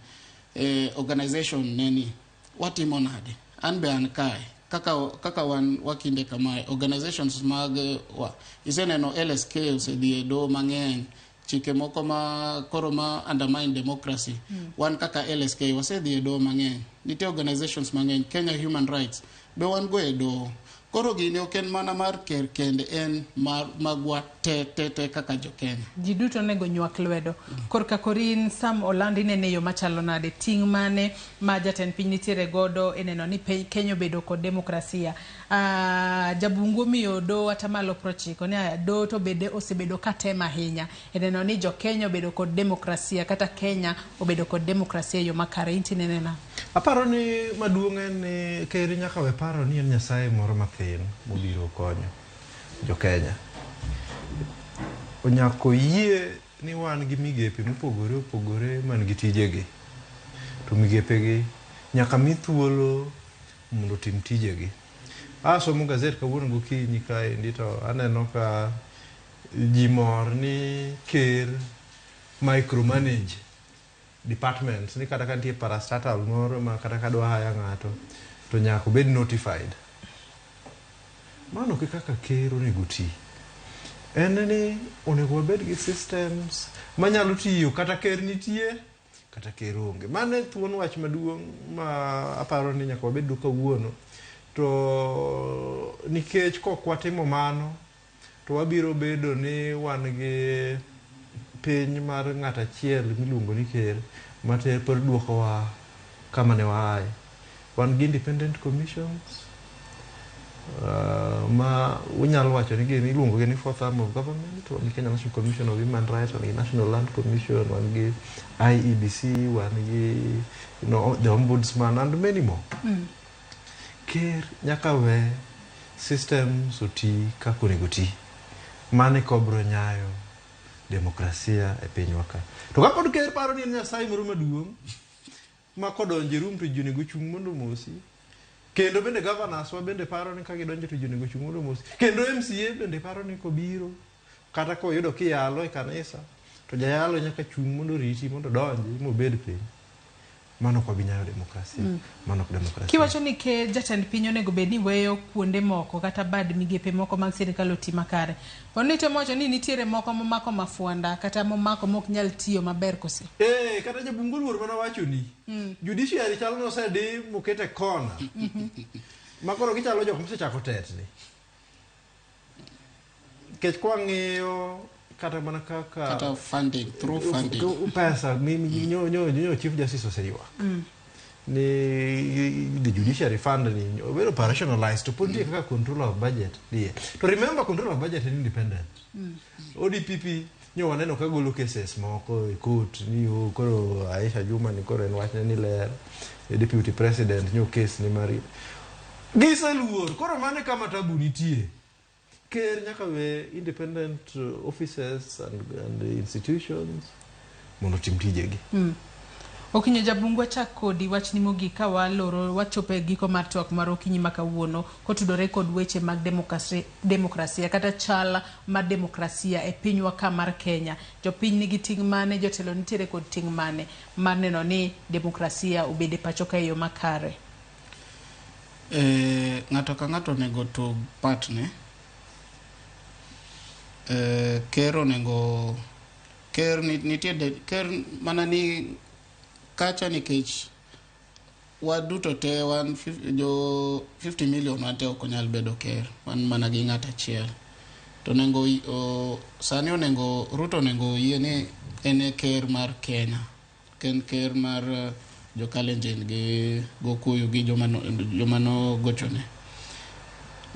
organization neni watimo nade? An be an kae. Kaka wan wakinde kamae organizations mag wa iseneno LSK osedhi e doho mang'eny chike moko ma koro ma undermine democracy. Wan kaka LSK wasedhi e doho mang'eny, nitie organizations mang'eny, Kenya Human Rights be wan go e doho. Koro gini ok en mana mar ker kende, en mar magwa te kaka jo Kenya. Ji duto onego nywak lwedo. Korka korin Sam Olandi nene yo machalo nade ting' mane ma jatend piny nitiere godo e neno ni Kenya obedo kod demokrasia. Jabungu miyo doho atamalo 90 ni doho to bende osebedo katema ahinya e neno ni jo Kenya obedo kod demokrasia kata Kenya obedo kod demokrasia e yo makare. Inti nene na? Aparo ni maduong' en ni ker nyaka we paro ni en Nyasaye moro mathin mobiro konyo jo Kenya. Onyako yie ni wan gi migepe mopogore opogore man gi tijegi. To migepegi nyaka mi thuolo mondo otim tijegi. Asomo gazet kawuono gokinyi kaendi to aneno ka ji mor ni ker micromanage departments ni kata ka nitie parastatal moro ma kata ka dwa haya ng'ato to nyaka obed notified. Mano ok kaka ker onego ti. En ni onego wabed gi systems manyalo tiyo kata ker nitie kata ker onge. Mano e thuon wach maduong' ma aparo ni nyaka wabed go kawuono. To nikech kok watimo mano to wabiro bedo ni wan gi piny mar ng'at achiel miluongo ni ker ma pod duokowa kama ne waaye. Wan gi independent commissions ma unyalo wacho ni gin iluongo gi ni fourth arm of government. Wan gi Kenya National Commission of Human Rights, wan gi National Land Commission, wan gi IEBC, wan gi the Ombudsman and many more. Ker nyaka we systems oti kaka onego ti. Mano eka obiro nyayo demokrasia e pinywa ka. To kapod ker paro ni en Nyasaye moro maduong' ma kodonjo e room to ji onego chung' mondo omosi. Kendo bende governors wa bende paro ni ka gidonjo to ji onego chung' mondo omosi. Kendo MCA bende paro ni kobiro kata koyudo kiyalo e kanisa to jayalo nyaka chung' mondo oriti mondo odonji mobed piny. Mano ok wabi nyayo demokrasia. Mano ok demokrasia. Kiwacho ni ke jatend piny onego bed ni weyo kuonde moko kata bad migepe moko mag sirikal oti makare. Pod nitemo wacho ni nitiere moko momako mafuanda kata momako mok nyal tiyo maber kose? Kata jabungu luor mana wacho ni. Judiciary chalo nosedi mokete kona. Makoro gichalo jok mosechako tetni. Nikech kwang'iyo kata mana kaka kata funding through funding pesa nyo Chief Justice oseywak. Ni the judiciary fund ni obedo operationalized to pod nitie kaka control of budget die. To remember, control of budget en independent. ODPP nyo waneno ka golo cases moko e court ni o koro Aisha Juma ni koro en wachne ni ler, e deputy president nyo case ni mari giseluor. Koro mano e kama tabu nitie. Ker nyaka we independent offices and institutions mondo otim tijegi. Okinyo Jabungu, achak kodi wachni mogik ka waloro wachopo e giko mar twak mar okinyi ma kawuono kotudore kod weche mag demokrasia kata chal mar demokrasia e pinywa ka mar Kenya. Jopiny nigi ting' mane, jotelo nitiere kod ting' mane mar neno ni demokrasia obed e pacho ka e yo makare? Ng'ato ka ng'ato onego tug part ne. Ker onego ker nitie ker mana ni kacha nikech waduto te wan jo 50 million, wan te ok onyal bedo ker, wan mana gi ng'at achiel. To onego sani onego Ruto onego oyie ni en e ker mar Kenya, en ker mar jo Kalenjin gi Gokuyu gi joma nogochone.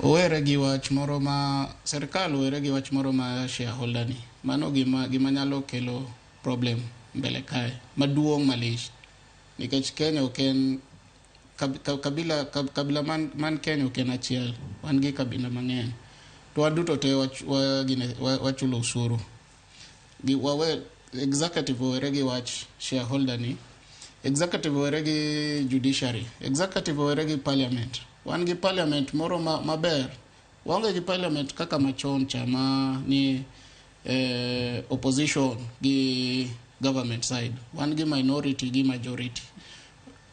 Owere gi wach moro ma serikal owere gi wach moro ma shareholder ni mano gima nyalo kelo problem mbele kae maduong' malich, nikech Kenya ok en kabila man Kenya ok en achiel, wan gi kabila mang'eny to waduto te wachulo usuru. Gi wawe executive owere gi wach shareholder ni, executive owere gi judiciary, executive owere gi parliament. Wan gi parliament moro maber, waonge gi parliament kaka machon cha ma ni opposition gi government side. Wan gi minority gi majority,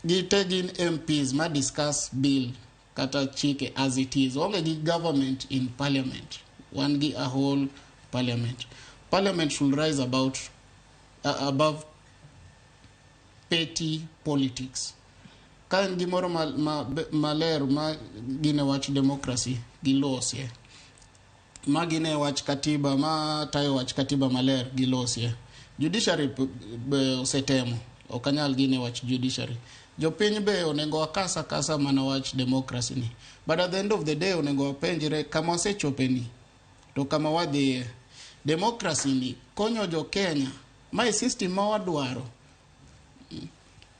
gi te gin MPs ma discuss bill kata chike as it is. Waonge gi government in parliament, wan gi a whole parliament. Parliament should rise above petty politics. Ka en gimoro maler ma gine wach democracy, gilosie. Ma gine wach katiba, ma tayo wach katiba maler, gilosie. Judiciary be osetemo, ok anyal gine wach judiciary. Jopiny be onego wakasa kasa mana wach democracy ni, but at the end of the day onego wapenjre kama wasechope ni to kama wadhiye. Democracy ni konyo jo Kenya, mae system ma wadwaro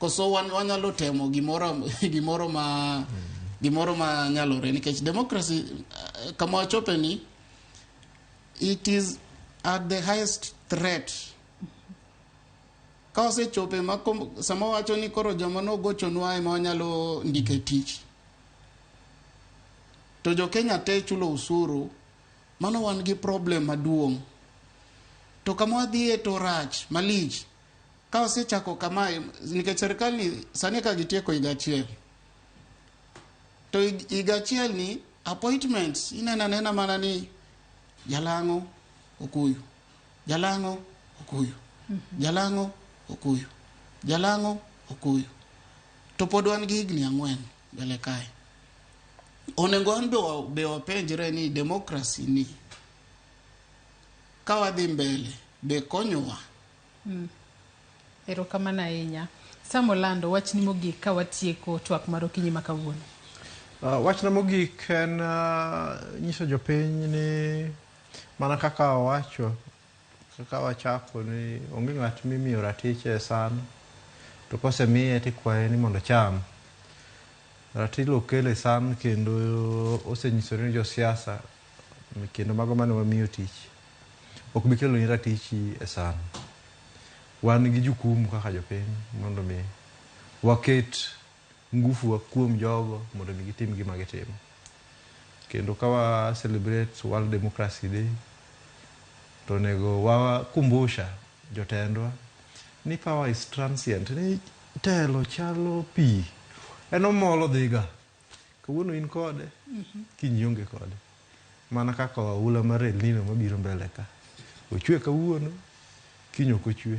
koso wan wanyalo temo gimoro ma nyalore? Nikech democracy, kama wachope ni, it is at the highest threat. Ka wasechope ma sama wacho ni koro joma nogochonwa ema wanyalo ndike tich to jo Kenya te chulo usuru, mano wan gi problem maduong'. To kama wadhiye to rach malich ka wasechako kamae, nikech serikal ni sani ka gitieko higa achiel to higa achiel ni appointments ineno anena mana ni jalang'o Okuyu, jalang'o Okuyu, jalang'o Okuyu, jalang'o Okuyu, to pod wan gi higni 4 mbele kae. Onego wan be wapenjre ni democracy ni ka wadhi mbele be konyowa. Erokamano ahinya. Sam Olando, wachni mogik ka watieko twak mar okinyi ma kawuono. Wachna mogik en nyiso jopiny ni mana kaka wawacho, kaka wachako, ni onge ng'at mimiyo ratiche e san to kosemiye tikwaye ni mondo ocham. Ratiro okel e san kendo osenyisore ni josiasa kendo mago mane wamiyo tich ok bi keloni ratichi e san. Wan gi jukumu kaka jopiny mondo mi waket ngufu wa kuom jogo mondo mi gitim gima gitimo. Kendo ka wa celebrate World Democracy Day to onego wakumbusha jotendwa ni power is transient, ni telo chalo pi, en omolo dhiga, kawuono in kode, kiny ionge kode, mana kaka oula mar El Nino mabiro mbele ka ochwe kawuono, kiny ok ochwe.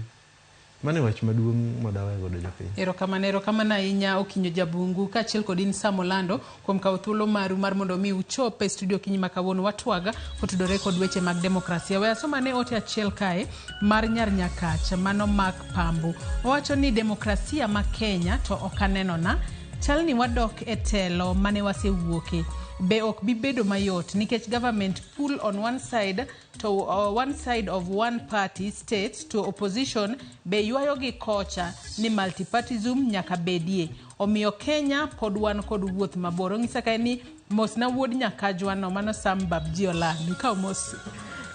Mano e wach maduong' ma dawe godo jopiny. Erokamano, erokamano ahinya Okinyo Jabungu kaachiel kod in Sam Olando kuom kawo thuolo maru mar mondo mi uchop e studio okinyi ma kawuono watwag kotudore kod weche mag demokrasia. We asom ane ote achiel kae mar nyar Nyakach mano Mark Pambu. Owacho ni demokrasia ma Kenya to ok anenona. Chal ni wadok e telo mane wasewuoke. Be ok bi bedo mayot nikech government pull on one side to one side of one party state to opposition be ywayo gi kocha ni multipartism nyaka bedie. Omiyo Kenya pod wan kod wuoth mabor. Onyisa kae ni mosna wuod Nyakajwa no mano Sam Babji Olang. Ikaw mos.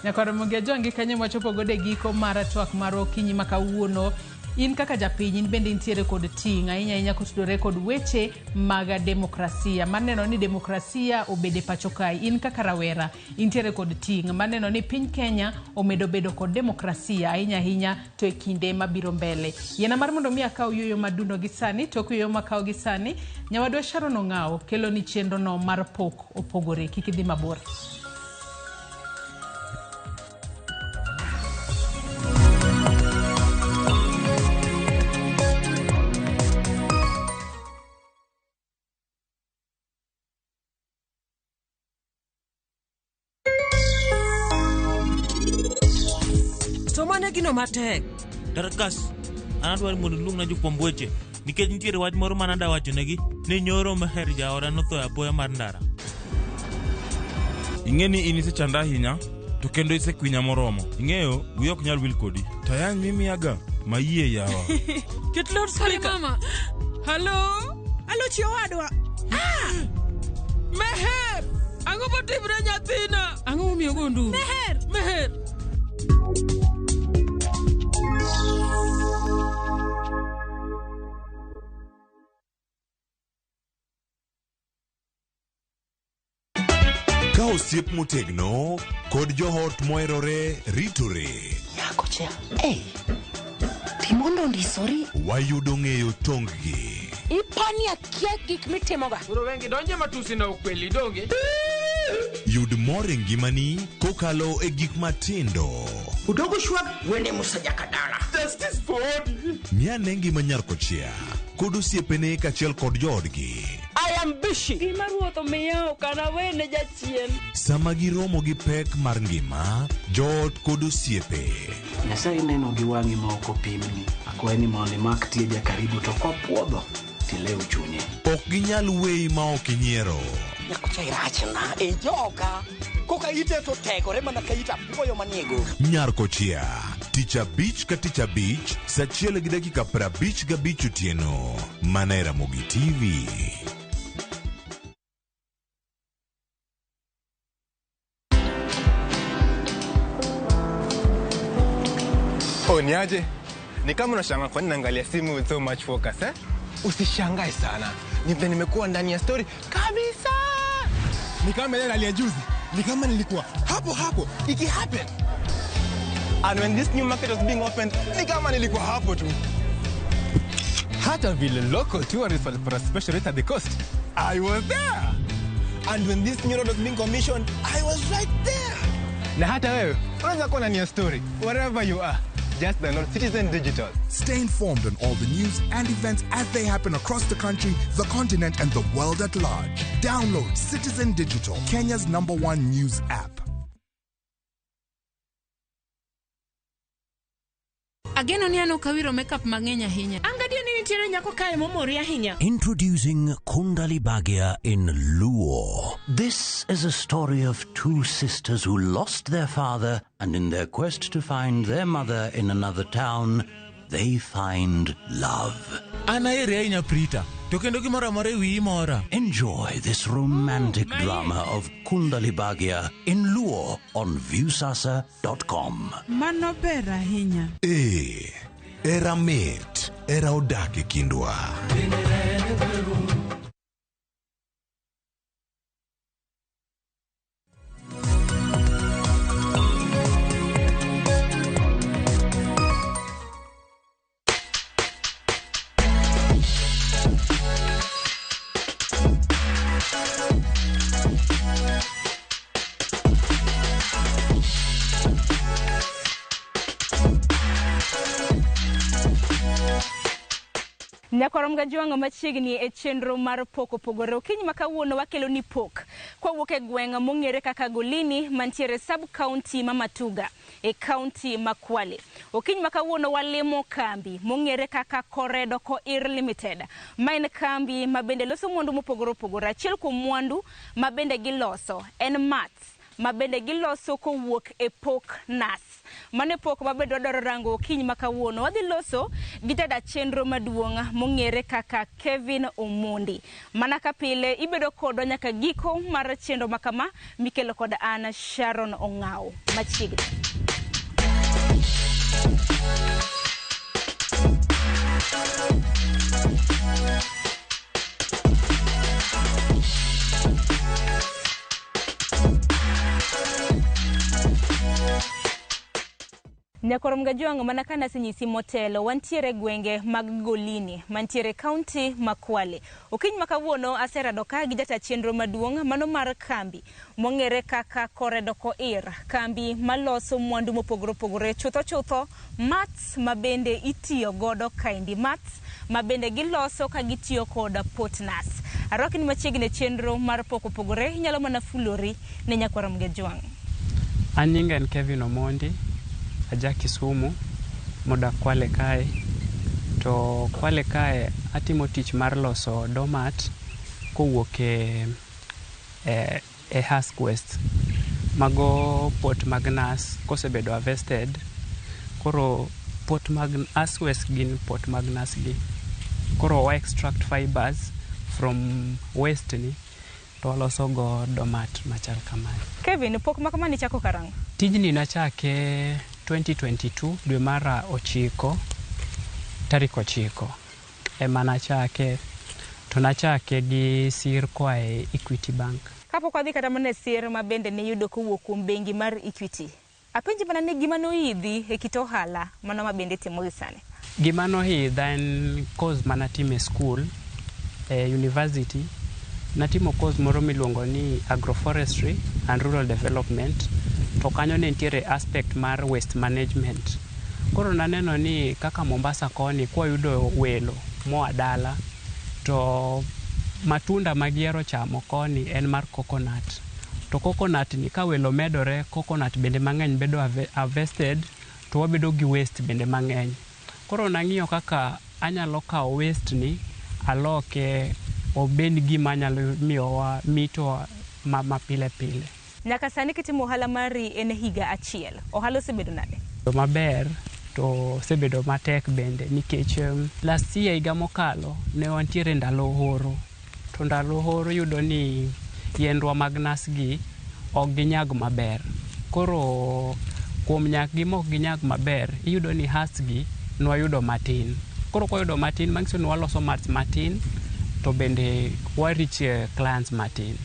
Nyakwar Ramogi Ajwang' gi kanyo mwachopo godo e giko mar twak marwa okinyi ma kawuono. In kaka japiny in bende intiere kod ting' ahinya ahinya kotudore kod weche mag demokrasia. Mar neno ni demokrasia obede pacho kae. In kaka rawera intiere kod ting' mar neno ni piny Kenya omedo bedo kod demokrasia ahinya ahinya to e kinde mabiro mbele. Yiena mar mondo mi akaw yueyo madundo gi sani, tok yueyo makaw gi sani, nyawadwa Sharon Ong'awo kelo ni chenro no mar pok opogore. Kik idhi mabor. To mane gino matek. Dorcas, an adwaro mondo iluongna jofwamb weche nikech nitiere wach moro mane adwa wachonegi ni nyoro Meher jaoda notho e apoya mar ndara. Ing'e ni in isechanda ahinya to kendo isekwinya moromo. Ing'eyo wiya ok nyal wil kodi. To ayany mimiyaga mayie yawa. Ket loudspeaker. Mama. Hello? Alo chi owadwa. Ah! Meher! Ang'o motimre nyathina? Ang'o momiyo ogo nduru? Meher! Meher! Ka osiep motegno kod joot moherore ritore. Nyako cha, ei, timondo ondisori. Wayudo ng'eyo tonggi. Ipani akia gik mitimoga. Koro wengi donje matusi na ukweli donge. Yud mor e ngimani kokalo e gik matindo. Udogo shwag wene Musa Jakadala. Justice for Odi. Ng'i ngima nyar kochia kod osiepene kaachiel kod joodgi. I am busy. Gima ruoth omiya ok anawene jachien. Sama giromo gi pek mar ngima, joot kod osiepe. Nyasaye neno gi wang'i ma ok opimni. Akwayi ni mondo imak tieja karibu to kopuodho tilew chunye. Ok ginyal weyi ma ok inyiero. Nyakocha irachna e joka. Koka ite to tegore mana ka it apuoyo maniego. Nyar kochia, tich abich ka tich abich, saa achiel gi dakika 55 otieno, mana e Ramogi TV. Oh, niaje? Ni kama unashangaa kwa nini naangalia simu with so much focus, eh? Usishangae sana. Ni vile nimekuwa ndani ya story kabisa. Ni kama ile hali ya juzi. Ni kama nilikuwa hapo hapo iki happen. And when this new market was being opened, ni kama nilikuwa hapo tu. Hata vile local tourists walipata special rate at the coast, I was there. And when this new road was being commissioned, I was right there. Na hata wewe unaweza kuwa ndani ya story wherever you are. Just download Citizen Digital. Stay informed on all the news and events as they happen across the country, the continent, and the world at large. Download Citizen Digital, Kenya's #1 news app. Ageno ni an ok awiro makeup mang'eny ahinya. An gadier ni nitiere nyako kae momori ahinya. Introducing Kundali Bhagya in Luo. This is a story of two sisters who lost their father, and in their quest to find their mother in another town, they find love. An ahere ahinya Prita, to kendo gimoro amora e wiyi mora. Enjoy this romantic drama of Kundali Bhagya in Luo on Viusasa.com. Mano ber ahinya. Ee, era mit, era odak e kindwa. Nyakorom Gajwang'o machiegni e chenro mar pok opogore. Okinyi ma kawuono wakelo ni pok kwawuok e gweng' mong'ere kaka Golini mantiere sub county ma Matuga e county ma Kwale. Okinyi ma kawuono walimo kambi mong'ere kaka Koredo Koir Limited. Ma en kambi ma bende loso mwandu mopogore opogore. Achiel kuom mwandu ma bende giloso en mats ma bende giloso kowuok e pok nas. Mano e pok ma bende wadwaro rango okinyi ma kawuono. Wadhi loso gi jada chenro maduong' mong'ere kaka Kevin Omondi. Mana ka pile ibedo kodwa nyaka giko mar chenro ma kama mikelo kod an Sharon Ong'aw. Machiegni. Nyakorom Gajwang' mana ka nasenyisi motelo, wantiere gwenge mag Golini mantiere kaunti ma Kwale. Okinyi ma kawuono aserado ka gi jata chenro maduong' mano mar kambi mong'ere kaka Koredo Koir, kambi maloso mwandu mopogore opogore, chutho chutho mats ma bende itiyo godo kaendi, mats ma bende giloso ka gitiyo kod pot nas. Arwaki ni machiegni e chenro mar pok opogore, inyalo mana fulori ne Nyakorom Gajwang'. An nyinga en Kevin Omondi. Aja Kisumu modak Kwale kae. To Kwale kae atimo tich mar loso doormat kowuok e husk waste. Mago pot mag nas kosebedo harvested. Koro pot mag husk waste gin pot mag nas gi. Koro wa extract fibers from waste ni to waloso go doormat machal kamae. Kevin, pok ma kama nichako karang'o? Tijni nachake 2022 dwe mar 9 tarik 9 ema nachake, to nachake gi sir koa e Equity Bank. Kapok wadhi kata mana e sir ma bende niyudo kowuok kuom bengi mar Equity, apenji mana ni gima noidhi e kit ohala mano ma bende itimo gi sani. Gima noidha en course manatimo e school, e university. Natimo course moro miluongo ni agroforestry and rural development. To kanyo ne nitiere aspect mar waste management. Koro naneno ni kaka Mombasa koni kwayudo welo moa dala to matunda magihero chamo koni en mar coconut. To coconut ni ka welo medore, coconut bende mang'eny bedo harvested to wabedo gi waste bende mang'eny. Koro nang'iyo kaka anyalo kawo waste ni aloke obed gima nyalo miyowa mito ma pile pile. Nyaka sani kitimo ohala mari en higa achiel. Ohala osebedo nade? Maber to osebedo matek bende nikech last year higa mokalo ne wantiere ndalo horo. To ndalo horo yudo ni yiendwa mag nas gi ok ginyag maber. Koro kuom nyak gi mok ginyag maber, iyudo ni husk gi nwayudo matin. Koro kwayudo matin, manyiso ni waloso mats matin to bende wa reach clients matin.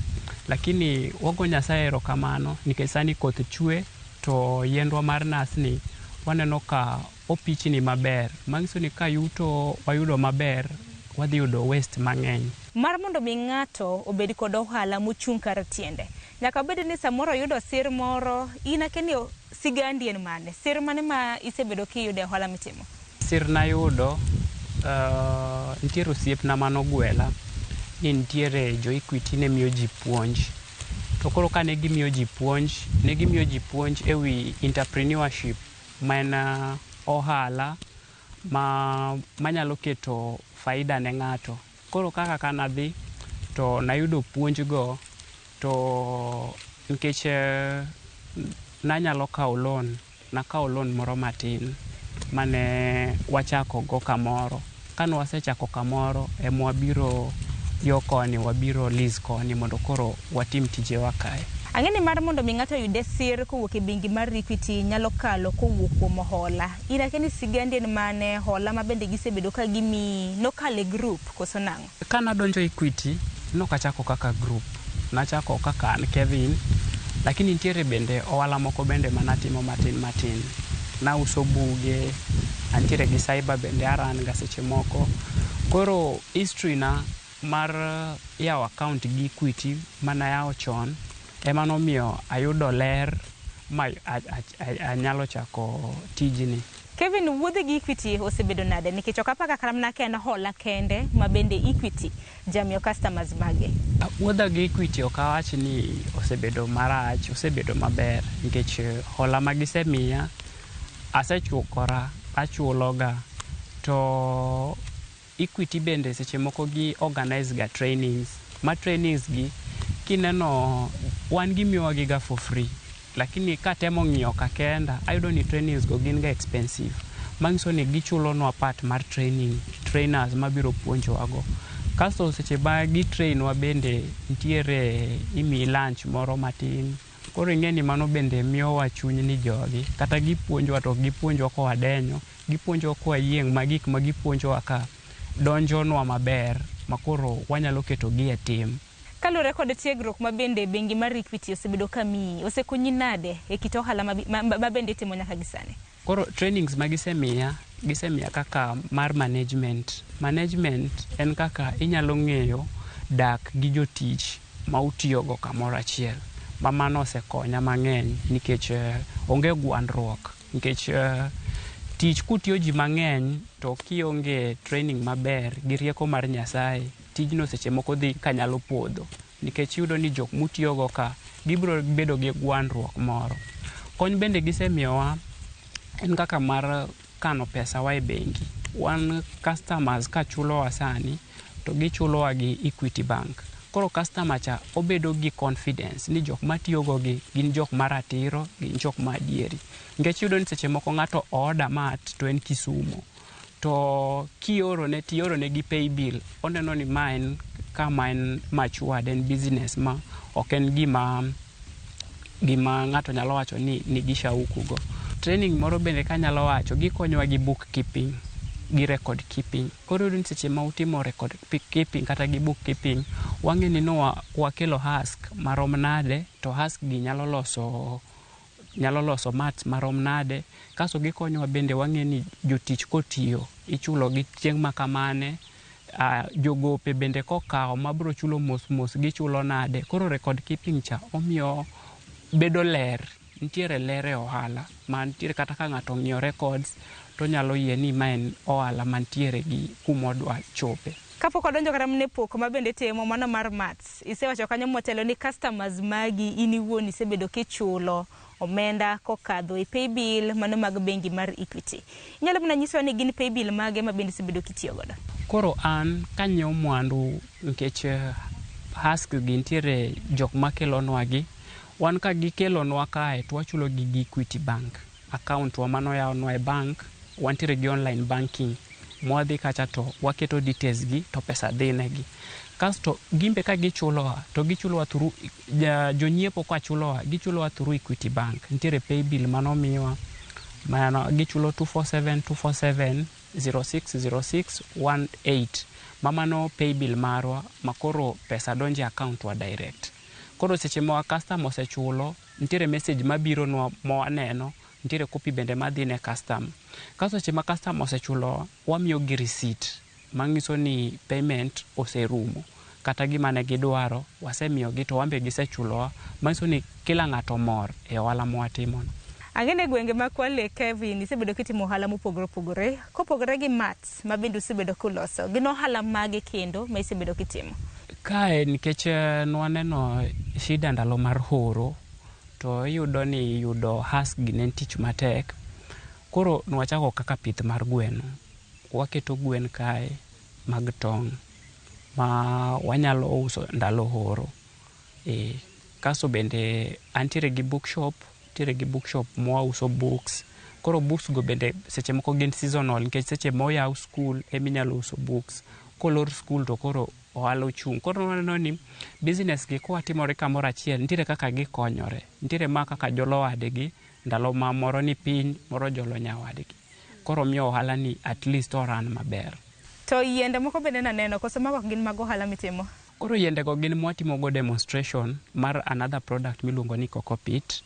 Lakini wago Nyasaye erokamano nikech sani koth chwe to yiendwa mar nas ni waneno ka opichni maber. Manyiso ni ka yuto wayudo maber, wadhi yudo waste mang'eny. Mar mondo mi ng'ato obed kod ohala mochung' kar tiende, nyaka bed ni samoro oyudo sir moro. In akia ni sigandi en mane? Sir mane ma isebedo kiyudo e ohala mitimo? Sir nayudo, nitiere osiepna manogwela ni nitiere jo Equity ne miyo ji puonj. To koro kane gimiyo ji puonj, ne gimiyo ji puonj e wi entrepreneurship ma en ohala manyalo keto faida ne ng'ato. Koro kaka kanadhi to nayudo puonj go, to nikech nanyalo kawo loan, nakawo loan moro matin mane wachako go kamoro. Kane wasechako kamoro ema wabiro yo koni, wabiro lease koni mondo koro watim tijewa kae. Ang'e ni mar mondo mi ng'ato oyude sir kowuok e bengi mar Equity nyalo kalo kowuok kuom hola. In akia ni sigandi en mane, hola ma bende gisebedo ka gimiyi, nokalo e group koso nang'o? Kanadonjo Equity, nokachako kaka group, nachako kaka an Kevin, lakini nitiere bende ohala moko bende manatimo matin matin. Nauso buge, antiere gi cyber bende aran ga seche moko. Koro history na mar yawo account gi Equity manayawo chon ema nomiyo ayudo ler ma anyalo chako tijni. Kevin, wuodhe gi Equity osebedo nade? Nikech ok apar kata mana ka en hola kende ma bende Equity jamiyo customers mage. Wuodha gi Equity ok awach ni osebedo marach, osebedo maber nikech hola ma gisemiya asechukora, achuloga. To Equity bende seche moko gi organize ga trainings, ma trainings gi kineno wan gimiyowa gi ga for free. Lakini katemo ng'iyo kakenda, ayudo ni trainings go gin ga expensive. Manyiso ni gichulonwa part mar training, trainers mabiro puonjowa go. Kasto seche ma gi train wa bende nitiere imiyi lunch moro matin. Koro ing'e ni mano bende miyowa chuny ni jogi kata gipuonjowa to ok gipuonjwa kowadenyo, gipuonjowa kwayieng' ma gik ma gipuonjowa ka donjonwa maber makoro wanyalo keto gi e tim. Kaluwore kod tiegruok ma bende bengi mar Equity osebedo ka miyi, osekonyi nade e kit ohala ma bende itimo nyaka gi sani? Koro trainings ma gisemiya, gisemiya kaka mar management. Management en kaka inyalo ng'eyo dak gi jotich ma utiyogo kamoro achiel. Ma mano osekonya mang'eny nikech onge gwandruok. Nikech tich kutiyo ji mang'eny to kionge training maber gi rieko mar Nyasaye, tijno seche moko dhi kanyalo podho. Nikech iyudo ni jok mutiyogo ka gibiro bedo gi gwandruok moro. Kony bende gisemiyowa en kaka mar kano pesa wa e bengi. Wan customers kachulowa sani to gichulowa gi Equity Bank. Koro customer cha obedo gi confidence ni jok matiyogo gi gin jok maratiro, gin jok ma adieri. Nikech iyudo ni seche moko ng'ato order mat to en Kisumo. To kiorone tiorone gi paybill, oneno ni ma en kama en matured, en business ma ok en gima ng'ato nyalo wacho ni nigi shauku go. Training moro bende kanyalo wacho, gikonyowa gi book keeping gi record keeping. Koro iyudo ni seche ma utimo record keeping kata gi book keeping, wang'e ni no wakelo husk marom nade, to husk gi nyalo loso mats marom nade. Kasto gikonyowa bende wang'e ni jotich kotiyo ichulo gi chieng' ma kamane, jogope bende kokawo mabro chulo mos mos gichulo nade. Koro record keeping cha omiyo bedo ler, nitiere ler e ohala ma nitiere kata ka ng'ato ong'iyo records tonyalo yie ni ma en ohala mantiere gi kumodwa chope. Kapok wadonjo kata mana e pok ma bende timo mano mar mats, isewacho kanyo motelo ni customers magi in iwuon isebedo kichulo omenda kokadho e paybill mano mag bengi mar Equity. Inyalo mana nyisowa ni gin paybill mage ma bende isebedo kitiyo godo? Koro an kanyiewo mwandu nikech husk gi nitiere jok makelonwa gi, wan ka gikelonwa kae to wachulo gi gi Equity Bank. Account wa manoyawnwa e bank, wantiere gi online banking. Mwadhi kacha to waketo details gi to pesa dhi negi. Kasto gimbe ka gichulowa to gichulowa through jonyiepo ka chulowa gichulowa through Equity Bank. Nitiere paybill manomiwa mano gichulo 247 247 0606 18 ma mano paybill marwa makoro pesa donjo e account wa direct. Koro seche ma customer osechulo, nitiere message mabironwa ma waneno, nitiere copy bende madhi ne customer. Kasto seche ma customer osechulo, wamiyogi receipt manyiso ni payment oserumo. Kata gima ne gidwaro wasemiyogi to wan be gisechulowa, manyiso ni kila ng'ato mor e ohala mwatimono. Ang'e ni e gwenge ma Kwale, Kevin, isebedo kitimo ohala mopogore opogore. Kopogore gi mats ma bende usebedo kuloso, gin ohala mage kendo ma isebedo kitimo? Kae nikech nwaneno shida ndalo mar horo, to iyudo ni yudo husk gi ne en tich matek. Koro nwachako kaka pith mar gweno. Waketo gwen kae mag tong' ma wanyalo uso ndalo horo. Kasto bende antiere gi bookshop, nitiere gi bookshop mwauso books. Koro books go bende seche moko gin seasonal nikech seche moyaw skul eminyalo uso books. Kolor skul to koro ohala ochung'. Koro waneno ni business gi kwatimore kamoro achiel nitiere kaka gikonyore. Nitiere ma kaka jolo wadgi ndalo ma moro ni piny, moro jolo nyawadgi. Koro miyo ohala ni at least o run maber. To yiende moko bende naneno, koso mago ok gin mag ohala mitimo? Koro yiende go gin mwatimogo demonstration mar another product miluongo ni cocopeat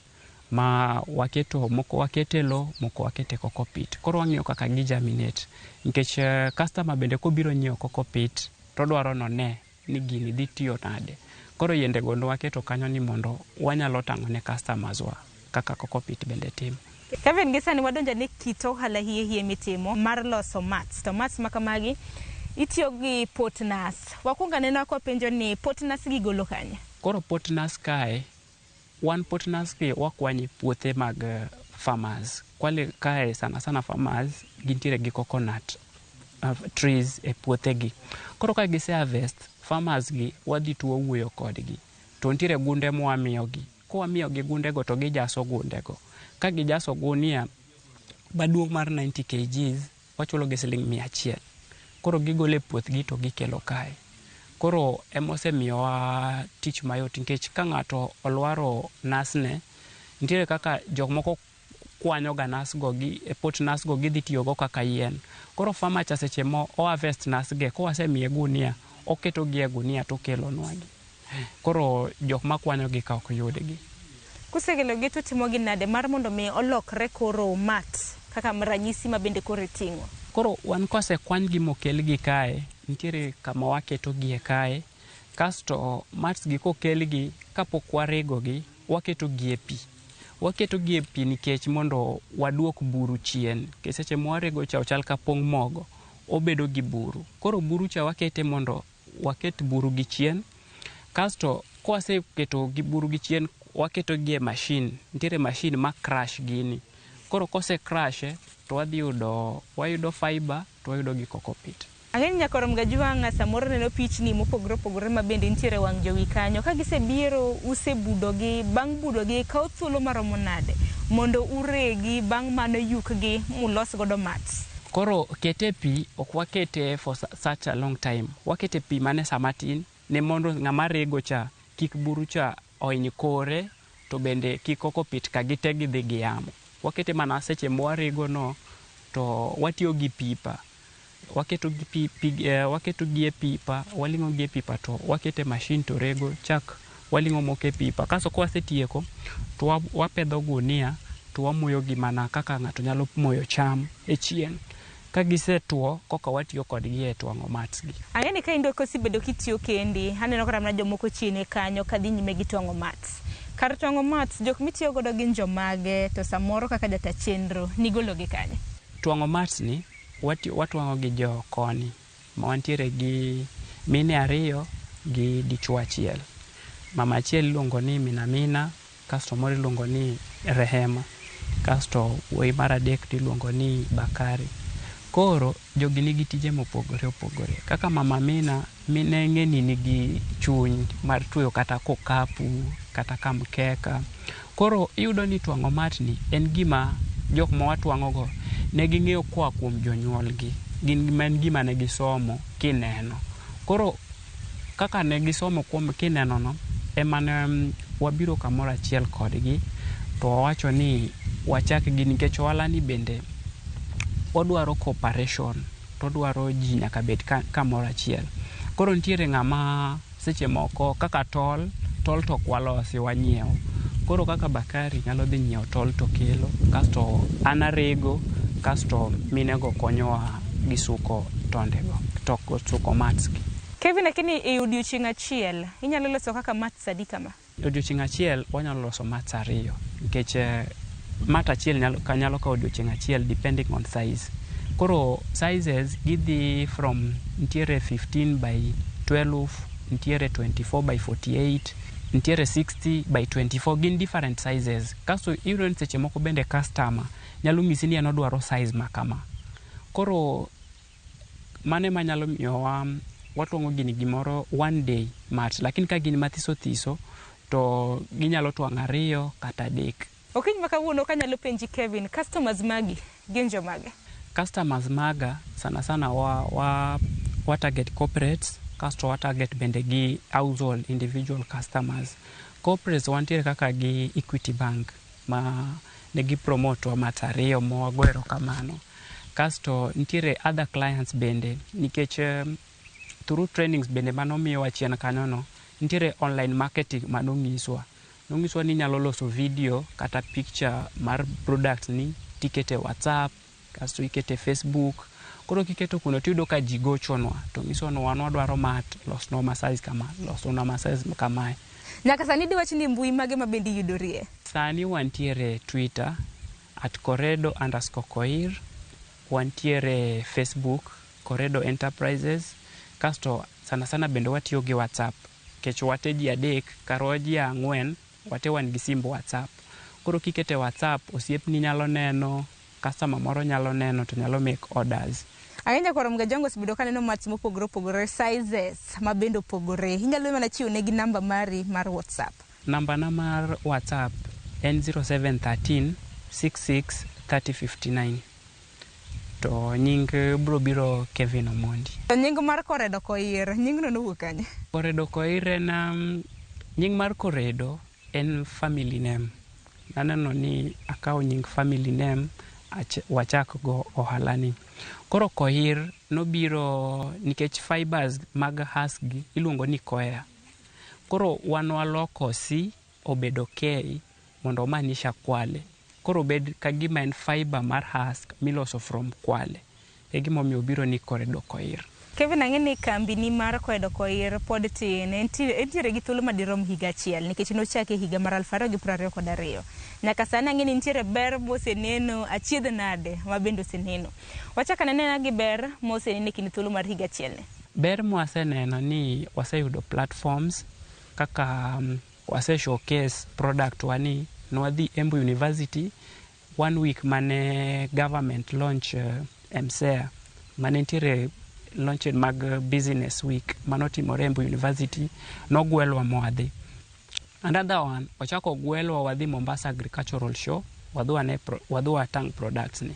ma waketo moko wakete lo moko wakete cocopeat. Koro wang'iyo kaka gi germinate nikech customer bende kobiro nyiewo cocopeat todwaro none ni gini dhi tiyo nade. Koro yiende go nwaketo kanyo ni mondo wanyalo tang'o ne customers wa kaka cocopeat bende timo. Kevin, gi sani wadonjo ne kit ohala hie hie mitimo mar loso mats. To mats ma kamagi itiyo gi pot nas. Wakwongo anena kwa penjo ni pot nas gi golo kanye? Koro pot nas kae, wan pot nas gi wakwanye puothe mag farmers. Kwale kae sana sana farmers gintiere gi coconut trees e puothegi. Koro ka gise harvest, farmers gi wadhi to wawuoyo kodgi. To nitiere gunde mwamiyogi. Kwamiyogi gundego to gijaso gundego. Ka gijaso gunia maduong' mar 90 kgs, wachulo gi siling 100. Koro gigolo e puothgi to gikelo kae. Koro emosemiyowa tich mayot nikech ka ng'ato olwaro nasne, nitiere kaka jok moko kwanyo ga nas go gi e pot nas go gidhi tiyogo kaka yien. Koro farmer cha seche mo o harvest nas ge, kowasemiye gunia, oketo gi e gunia to okelonwa gi. Koro jok makwanyo gi ka ok yudgi. Kusekelo gi to utimo gi nade mar mondo mi olokre koro mat kaka ranyisi ma bende koro iting'o? Koro wan kosekwany gi mokelgi kae, nitiere kama waketo gi e kae, kasto mats gi kokelgi kapok warego gi, waketo gi e pi. Waketo gi e pi nikech mondo waduok buru chien. Nikech seche mwarego cha ochal ka pong' mogo, obedo gi buru. Koro buru cha wakete mondo waket buru gi chien. Kasto kwaseketo gi buru gi chien, waketo gi e machine. Nitiere machine ma crush gini. Koro kose crush to wadhi yudo, wayudo fiber to wayudo gi cocopeat. Ang'e ni nyakorom Gajwang' samoro neno pichni mopogore opogore ma bende nitiere wang' jowi kanyo. Ka gisebiro usebudogi, bang' budogi kawo thuolo maromo nade mondo uregi bang' mano yukgi mulos godo mats? Koro kete pi, ok wakete for such a long time. Wakete pi mane sama tin, ne mondo ng'ama rego cha kik buru cha ohiny kore, to bende kik cocopeat ka gite gidhi gi yamo. Wakete mana seche mwarego no, to watiyo gi pipa. Waketo gi pi, pi, waketo gi e pipa, waling'o gi e pipa to wakete machine to rego chak waling'o moko e pipa. Kasto kwasetieko, to wapedho gunia to wamoyo gi mana kaka ng'ato nyalo moyo cham e chieng'. Ka gisetuo, koka watiyo kodgi e twang'o mats gi. Ang'e ni ka in kosebedo kitiyo kendi, aneno kata mana jomoko chien kanyo kadhi nyime gi twang'o mats. Kar twang'o mats, jok mitiyo godo gin jomage to samoro kaka jata chenro nigolo gi kanye? Twang'o mats ni, watwang'o gi jo koni. Ma wantiere gi mine ariyo gi dichuo achiel. Mama achiel iluongo ni Mina Mina, kasto moro iluongo ni Rehema, kasto wuoyi mar adek to iluongo ni Bakari. Koro jogi nigi tije mopogore opogore. Kaka Mama Mina, mine ng'e ni nigi chuny mar tweyo kata kokapu, kata ka mkeka. Koro iyudo ni twang'o mat ni en gima jok ma watwang'o go ne ging'eyo koa kuom jonyuolgi. Gin en gima ne gisomo kineno. Koro kaka ne gisomo kuom kineno no, ema ne wabiro kamoro achiel kodgi to wawacho ni wachak gi nikech ohala ni bende odwaro cooperation to odwaro ji nyaka bed kamoro achiel. Koro nitiere ng'ama seche moko kaka tol, tol to ok walosi wanyiewo. Koro kaka Bakari nyalo dhi nyiewo tol to kelo, kasto an arego, kasto minego konyowa gi suko tondego, to suko mats gi. Kevin, lakini e odiochieng' achiel inyalo loso kaka mats adi kama? Odiochieng' achiel wanyalo loso mats ariyo nikech mat achiel nyalo kawo odiochieng' achiel depending on size. Koro sizes gidhi from nitiere 15 by 12, nitiere 24 by 48, nitiere 60 by 24, gin different sizes. Kasto iyudo ni seche moko bende customer nyalo nyisi ni en odwaro size ma kama. Koro mano ema nyalo miyowa watwang'o gini gimoro one day mat, lakini ka gin mathiso thiso to ginyalo twang'o ariyo kata adek. Okinyi ma kawuono kanyalo penji Kevin, customers magi gin jomage? Customers maga sana sana wa target corporates, kasto wa target bende gi household individual customers. Corporates wantiere kaka gi Equity Bank ma negi promote wa mat ariyo ma wago erokamano. Kasto nitiere other clients bende nikech through trainings bende manomiyowa chien kanyo no, nitiere online marketing manonyiswa. Nonyiswa ni inyalo loso video kata picture mar product ni tikete WhatsApp, kasto ikete Facebook. Koro kiketo kuno tiyudo ka ji gochonwa to nyisowa ni wan wadwaro mat, losnwa ma size kama, losnwa ma size kamae. Nyaka sani diwach ni mbui mage ma bende iyudorie? Sani wantiere Twitter @koredo_koir, wantiere Facebook Koredo Enterprises, kasto sana sana bende watiyo gi WhatsApp nikech wate ji adek karwa ji ang'wen wate wan gi simb WhatsApp. Koro kikete WhatsApp osiepni nyalo neno, customer moro nyalo neno to nyalo make orders. Ang'e nyakwar Mgajango osebedo kaneno mats mopogore opogore, sizes ma bende opogore. Inyalo mana chiwo negi namba mari mar WhatsApp. Namba na mar WhatsApp en 0713 66 3059. To nying bro biro Kevin Omondi. To nying mar Koredo Koir, nyingno nowuok kanye? Koredo Koir en nying mar Koredo en family name. Naneno ni akawo nying family name wachak go ohala ni. Koro Koir nobiro nikech fibers mag husk gi iluongo ni koya. Koro wan waloko C obedo K mondo omaanisha Kwale. Koro obed ka gima en fiber mar husk miloso from Kwale. E gimomiyo obiro ni Koredo Koir. Kevin, ang'e ni kambi ni mar Koredo Koir pod tin, entiere gi thuolo madirom higa achiel nikech nochake higa mar 2022. Nyaka sani ang'e ni nitiere ber moseneno, achiedh nade ma bende oseneno. Wachak anena gi ber moseneno e kind thuolo mar higa achiel ni. Ber mwaseneno ni waseyudo platforms kaka wase showcase product wa ni nwadhi Embu University one week mane government launch MSEA mane nitiere launch mag business week manotimore Embu University nogwelwa mwadhi. Another one ochako gwelwa wadhi Mombasa Agricultural Show wadhi wane wadhi watang products ni.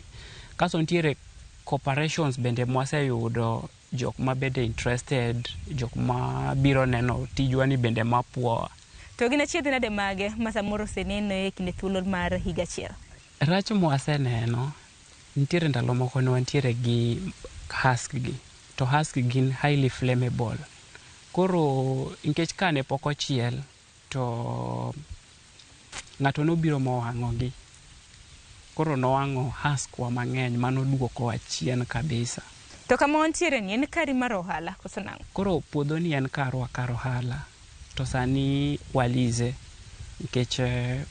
Kasto nitiere corporations bende mwaseyudo jok ma bende interested, jok ma biro neno tijwa ni bende mapuowa. To gin achiedh nade mage ma samoro oseneno e kinde thuolo mar higa achiel? Rach mwaseneno, nitiere ndalo moko ne wantiere gi husk gi, to husk gin highly flammable. Koro nikech kane pok ochiel to ng'ato nobiro mowang'o gi. Koro nowang'o husk wa mang'eny manoduokowa chien kabisa. To kama wantiere ni en kari mar ohala koso nang'o? Koro puodho ni en karwa kar ohala. To sani walize nikech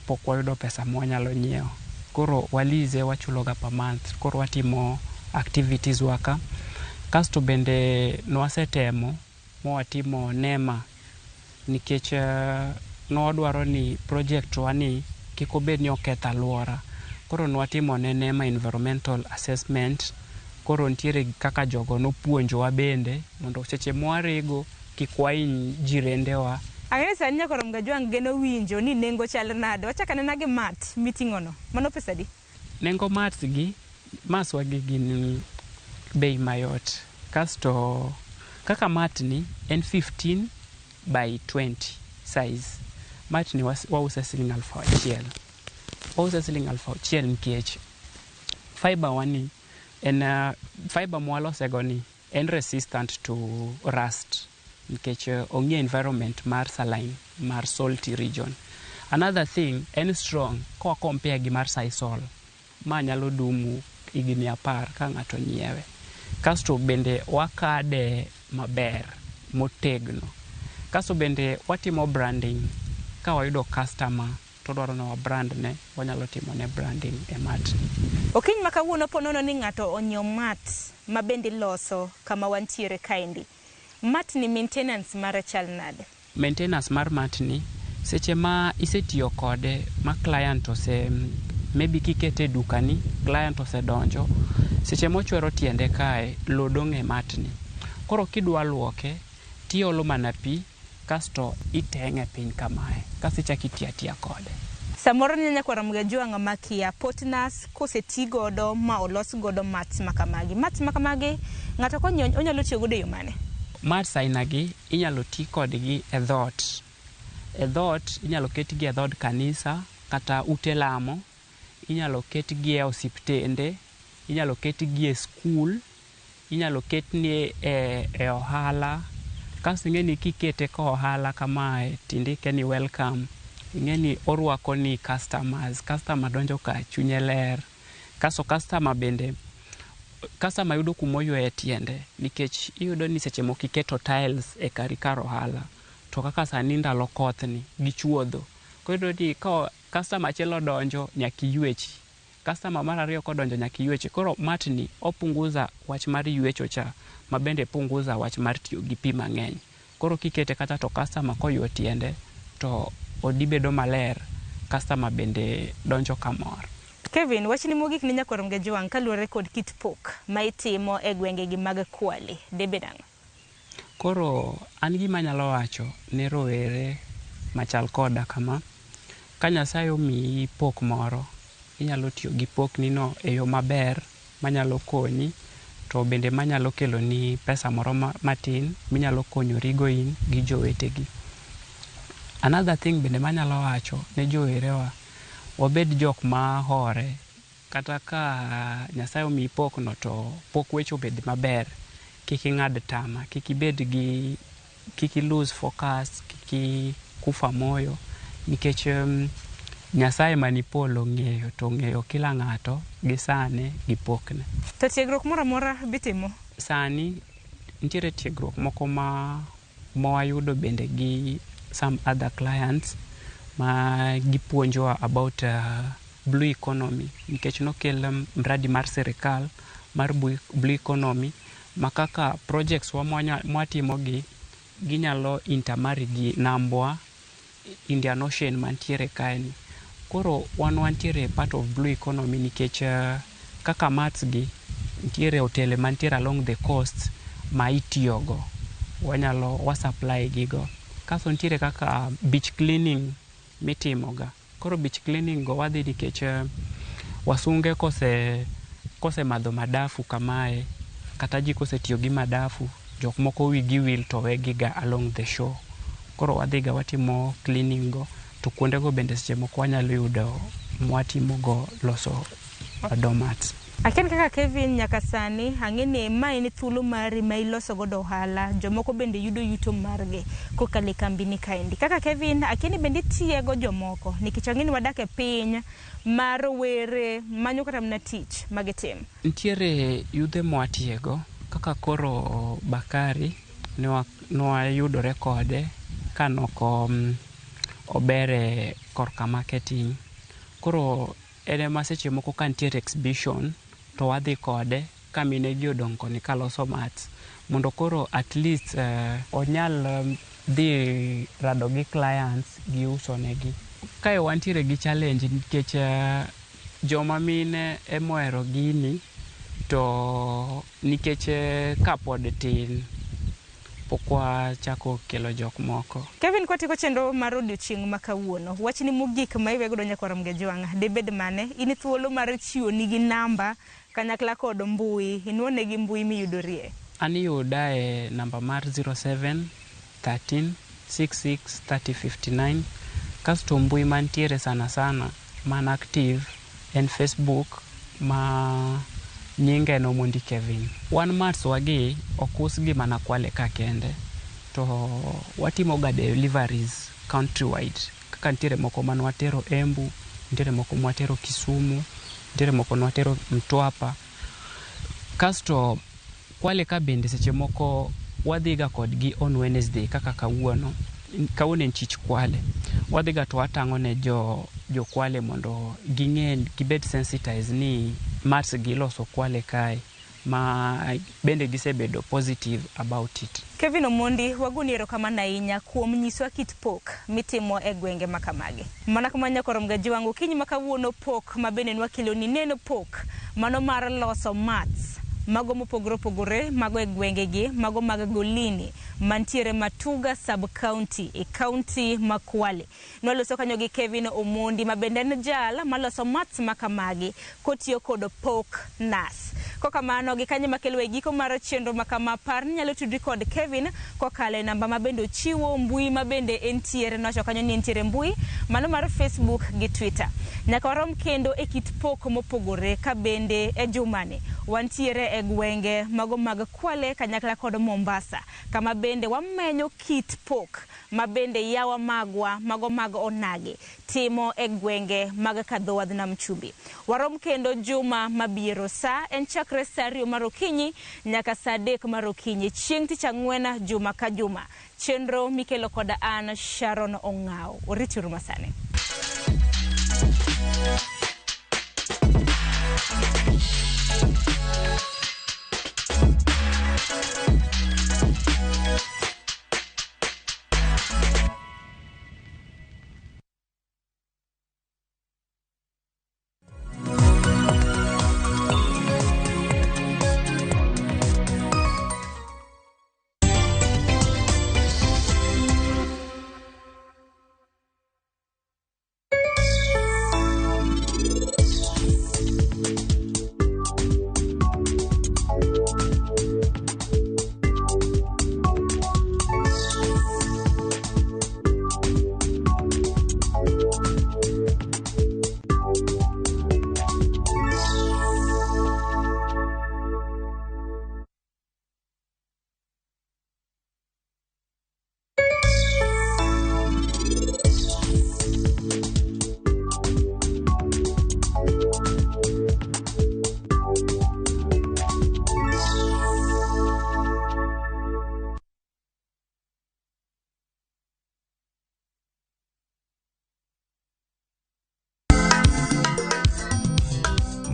pok wayudo pesa mwanyalo nyiewo. Koro walize wachuloga per month. Koro watimo activities waka. Kasto bende nwasetemo mwatimo NEMA nikech nwadwaro ni project wa ni kik obed ni oketho alwora. Koro nwatimo ne NEMA environmental assessment. Koro nitiere kaka jogo nopuonjowa bende mondo seche mwarego kik wahiny jirendewa. Ang'e ni sani nyakwar Mgajwang' geno winjo ni nengo chal nade. Wachak anena gi mat miting'o no. Mano pesa adi? Nengo mats gi, maswa gi gin bei mayot. Kasto kaka mat ni en 15 by 20 size. Mat ni wause siling 1000. Wause siling 1000 nikech fiber wani en fiber mwalosego ni en resistant to rust nikech ong'e environment mar saline mar salty region. Another thing en strong kwa compare gi mar sisal ma nyalo dumu higni 10 ka ng'ato nyiewe. Kasto bende wakade maber motegno. Kasto bende watimo branding ka wayudo customer to dwaro ni wa brand ne, wanyalo timo ne branding e mat. Okinyi ma kawuono po nono ni ng'ato onyiewo mat ma bende iloso kama wantiere kaendi. Mat ni maintenance mare chal nade? Maintenance mar mat ni seche ma isetiyo kode ma client ose maybe kikete e dukani, client osedonjo, seche mochwero tiende kae, lo dong' e matni. Koro kidwa luoke, tiolo mana pi, kasto iteng'e piny kamae, kasto ichako itiyo atiya kode. Samoro ni nyakwar Mgajwang' makia potnas koseti godo ma olos godo mats makamagi. Mats makamagi ng'ato konyiewo onyalo tiyo godo e yo mane? Mats aina gi inyalo ti kodgi e dhoot. E dhoot inyalo ketgi e dhood kanisa kata ute lamo, inyalo ketgi e osiptende, inyalo ketgi e skul, inyalo ketni e ohala. Kasto ing'e ni kikete ka ohala kamae tindike ni welcome, ing'e ni orwako ni customers, customer donjo ka chunye ler. Kasto customer bende, customer yudo kumoywaye tiende nikech iyudo ni seche moko iketo tiles e kari kar ohala to kaka sani ndalo koth ni gi chuodho, koro iyudo ni ka customer achiel odonjo nyaka iywechi. Customer mar ariyo kodonjo nyaka iyweche. Koro mat ni opunguza wach mar ywecho cha, ma bende punguza wach mar tiyo gi pi mang'eny. Koro kikete kacha to customer koywe tiende to odi bedo maler, customer bende donjo kamor. Kevin, wachni mogik ne nyakwar Mgajwang' kaluwore kod kit pok ma itimo e gwengegi mag Kwale, debed ang'o? Koro an gima anyalo wacho ne rowere machal koda kama, ka Nyasaye omiyi pok moro, inyalo tiyo gi pokni no e yo maber manyalo konyi to bende manyalo keloni pesa moro matin minyalo konyorigo in gi jowetegi. Another thing bende manyalo wacho ne jowerewa, wabed jok ma hore kata ka Nyasaye omiyi pokno to pok weche obed maber, kik ing'ad tama, kik ibed gi kik i lose focus, kik ikufa moyo nikech Nyasaye mani polo ong'eyo to ong'eyo kila ng'ato gi sane gi pokne. To tiegruok moro amora bitimo? Sani nitiere tiegruok moko ma wayudo bende gi some other clients ma gipuonjowa about blue economy nikech nokel mradi mar sirikal mar blue economy ma kaka projects wa mwatimo gi ginyalo intermarry gi nambwa Indian Ocean mantiere kae ni. Koro wan wantiere part of blue economy nikech kaka mats gi nitiere hotele mantiere along the coast ma itiyogo, wanyalo wa supply gigo. Kasto nitiere kaka beach cleaning mitimoga. Koro beach cleaning go wadhi nikech wasunge kose madho madafu kamae kata ji kosetiyo gi madafu, jok moko wigi wil to wegiga along the shore. Koro wadhiga watimo cleaning go to kuondego bende seche moko wanyalo yudo mwatimogo loso doormats. Akia ni kaka Kevin nyaka sani ang'e ni ma en thuolo mari ma iloso godo ohala, jomoko bende yudo yuto margi kokalo e kambini kaendi. Kaka Kevin, akia ni bende itiego jomoko nikech ang'e ni wadak e piny ma rowere manyo kata mana tich magitim. Nitiere yudhe mwatiego kaka koro Bakari nwayudore kode kanoko ober e korka marketing. Koro en ema seche moko ka nitiere exhibition to wadhi kode ka mine gi odong' koni kaloso mats mondo koro at least onyal dhi rado gi clients gi uso negi. Kae wantiere gi challenge nikech joma mine ema ohero gini to nikech ka pod tin pok wachako kelo jok moko. Kevin, kwatieko chenro mar odiochieng' ma kawuono, wachni mogik ma iwe godo nyakwar Mgejwang' debed mane? In thuolo mar chiwo nigi namba kanyakla kod mbui, inuonegi mbui miyudorie. An iyuda e namba mar 07 13 66 30 59. Kasto mbui mantiere sana sana man active en Facebook ma nyinge en Omondi Kevin. Wan mats wagi ok usgi mana Kwale ka kende, to watimo ga deliveries countrywide. Kaka nitiere moko mane watero Embu, nitiere moko mwatero Kisumu, nitiere moko nwatero Mtwapa. Kasto Kwale ka bende seche moko wadhiga kodgi on Wednesday kaka kawuono. Kawuono en chich Kwale. Wadhiga to watang'o ne jo Kwale mondo ging'e gibed sensitized ni mats gi iloso Kwale kae ma bende gisebedo positive about it. Kevin Omondi, wagoni erokamano ahinya kuom nyiswa kit pok mitimo e gwenge ma kamagi. Mana kama nyakwar Mgajwang' okinyi ma kawuono pok ma bende nwakeloni neno pok mano mar loso mats mago mopogore opogore mago e gwengegi mago mag Golini mantiere Matuga sub county e county ma Kwale. Nwaloso kanyo gi Kevin Omondi ma bende en jal maloso mats ma kamagi kotiyo kod pok nas. Kokamano gi kanyo makelo e giko mar chenro ma kama, par ni nyalo tudri kod Kevin kokalo e namba ma bende ochiwo, mbui ma bende entiere, nowacho kanyo ni entiere mbui mano mar Facebook gi Twitter. Nyaka warom kendo e kit pok mopogore ka bende e jumani wantiere e gwenge mago mag Kwale kanyakla kod Mombasa kama bende wamenyo kit pok ma bende yawa magwa mago mag onagi timo e gwenge mag kadho wadh nam chumbi. Warom kendo juma mabiro, sa en chakre sa 2 mar okinyi nyaka sa 3 mar okinyi chieng' tich ang'wen juma ka juma. Chenro mikelo koda an Sharon Ong'aw. Orituru masani.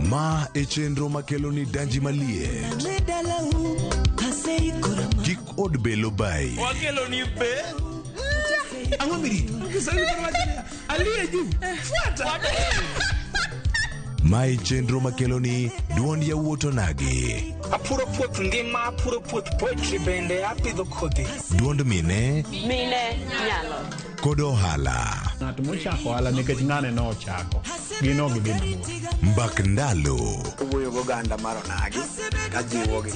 Ma e chenro makelo ni danji maliet. Kik od belo bai. Wakelo ni be. Ang'o mirito? Kiswahili aliye juu. Fuata. Ma e chenro makelo ni duond yawuot onagi. Apuro puoth ngima, apuro puoth poetry bende apidho kodhi. Duond mine. Mine nyalo. Kod ohala. Ng'at mochako ohala nikech ng'ane nochako. Gin ok gidhi mabor. Mbak ndalo. Owuoyo goganda mar onagi kajiwogi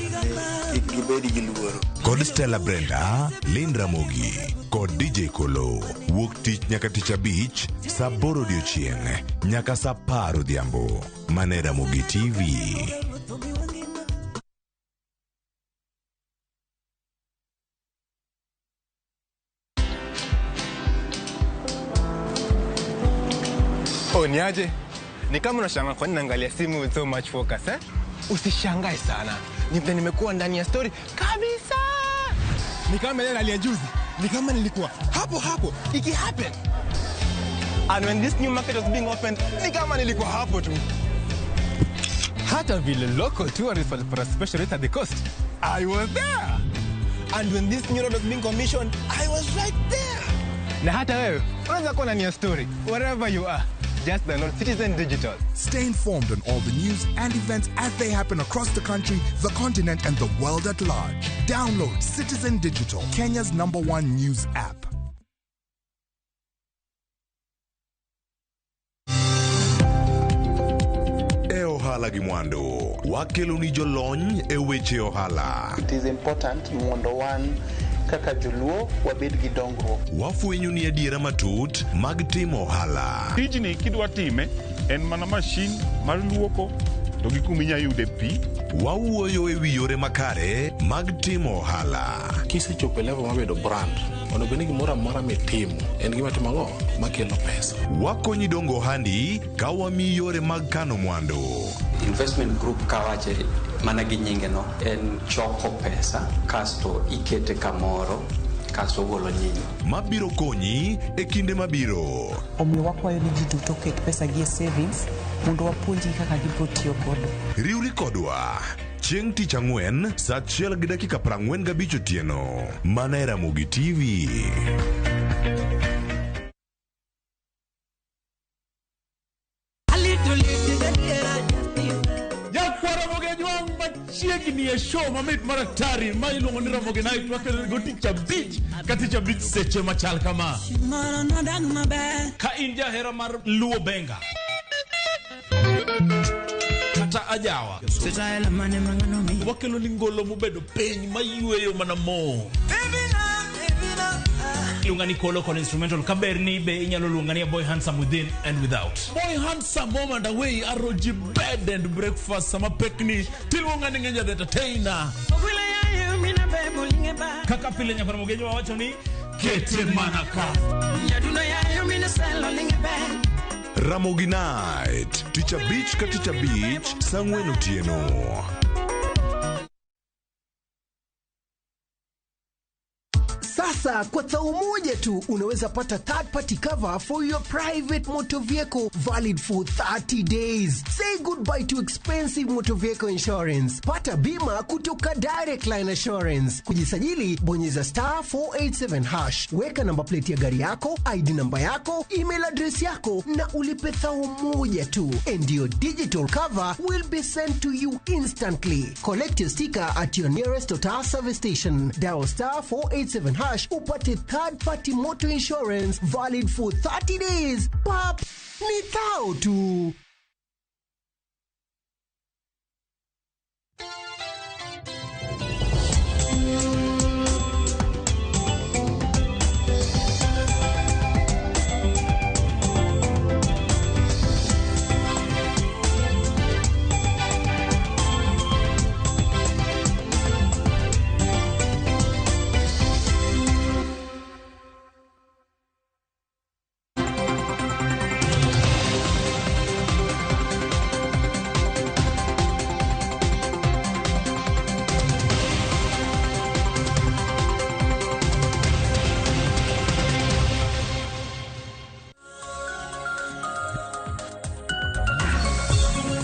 ni kik gibed gi luoro. Kod Stella Brenda, Lynn Ramogi kod DJ Kolo. Wuok tich nyaka tich abich, saa aboro odiochieng' nyaka saa apar odhiambo. Mane Ramogi TV. Oh, niaje? Ni kama unashangaa kwa nini naangalia simu with so much focus, eh? Usishangae sana. Ni vile nimekuwa ndani ya story kabisa. Ni kama ile nalia juzi. Ni kama nilikuwa hapo hapo iki happen. And when this new market was being opened, ni kama nilikuwa hapo tu. Hata vile local tourists walipata special rate at the coast, I was there. And when this new road was being commissioned, I was right there. Na hata wewe unaweza kuwa ndani ya story wherever you are. Just download Citizen Digital. Stay informed on all the news and events as they happen across the country, the continent, and the world at large. Download Citizen Digital, Kenya's #1 news app. E ohala gi mwandu, wakelo ni jolony e weche ohala. It is important mondo wan kaka joluo wabed gi dongruok. Wafwenyo ni adiera matut mag timo ohala. Tijni kidwa time en mana mashin mar luoko to gi kuma inyalo yude pi. Wawuoyo e wi yore makare mag timo ohala. Kisechopo e level mar bedo brand, onego bed ni gimoro amora mitimo en gima timo ang'o makelo pesa. Wakonyi dongo ohandi ka wamiyi yore mag kano mwandu. Investment group kawache mana gi nyinge no en choko pesa kasto ikete kamoro kasto ogolo nyinyo. Mabiro konyi e kinde mabiro. Omiyo wakwayo ni ji duto oket pesa gi e savings mondo wapuonjgi kaka gibiro tiyo godo. Riwri kodwa chieng' tich ang'wen saa 1:45 otieno mana e Ramogi TV. Chiegni e show mamit mar atari ma iluongo ni Ramogi Night wakelo go tich abich ka tich abich seche machal kama. Ka in jahera mar Luo Benga kata ajawa, wakelo ni ngolo mobedo piny mayweyo mana mo. Iluonga ni Kolo kod instrumental kaber ni be inyalo luonga ni Boy Handsome within and without. Boy Handsome home and away aroji bed and breakfast sama pekni tiluonga ni Ngenja the entertainer. Kaka pile nyakwar Mogejo wawacho ni kete mana ka. Ramogi Night tich abich ka tich abich saa 4 otieno. Sasa Sasa kwa thao moja tu unaweza pata third party cover for your private motor vehicle valid for 30 days. Say goodbye to expensive motor vehicle insurance. Pata bima kutoka Direct Line Assurance. Kujisajili, bonyeza star 487 hash, weka namba plate ya gari yako, ID namba yako, email address yako na ulipe thao moja tu, and your digital cover will be sent to you instantly. Collect your sticker at your nearest Total service station. Dial star 487 hash upate third party motor insurance valid for 30 days. Pap, ni thao tu.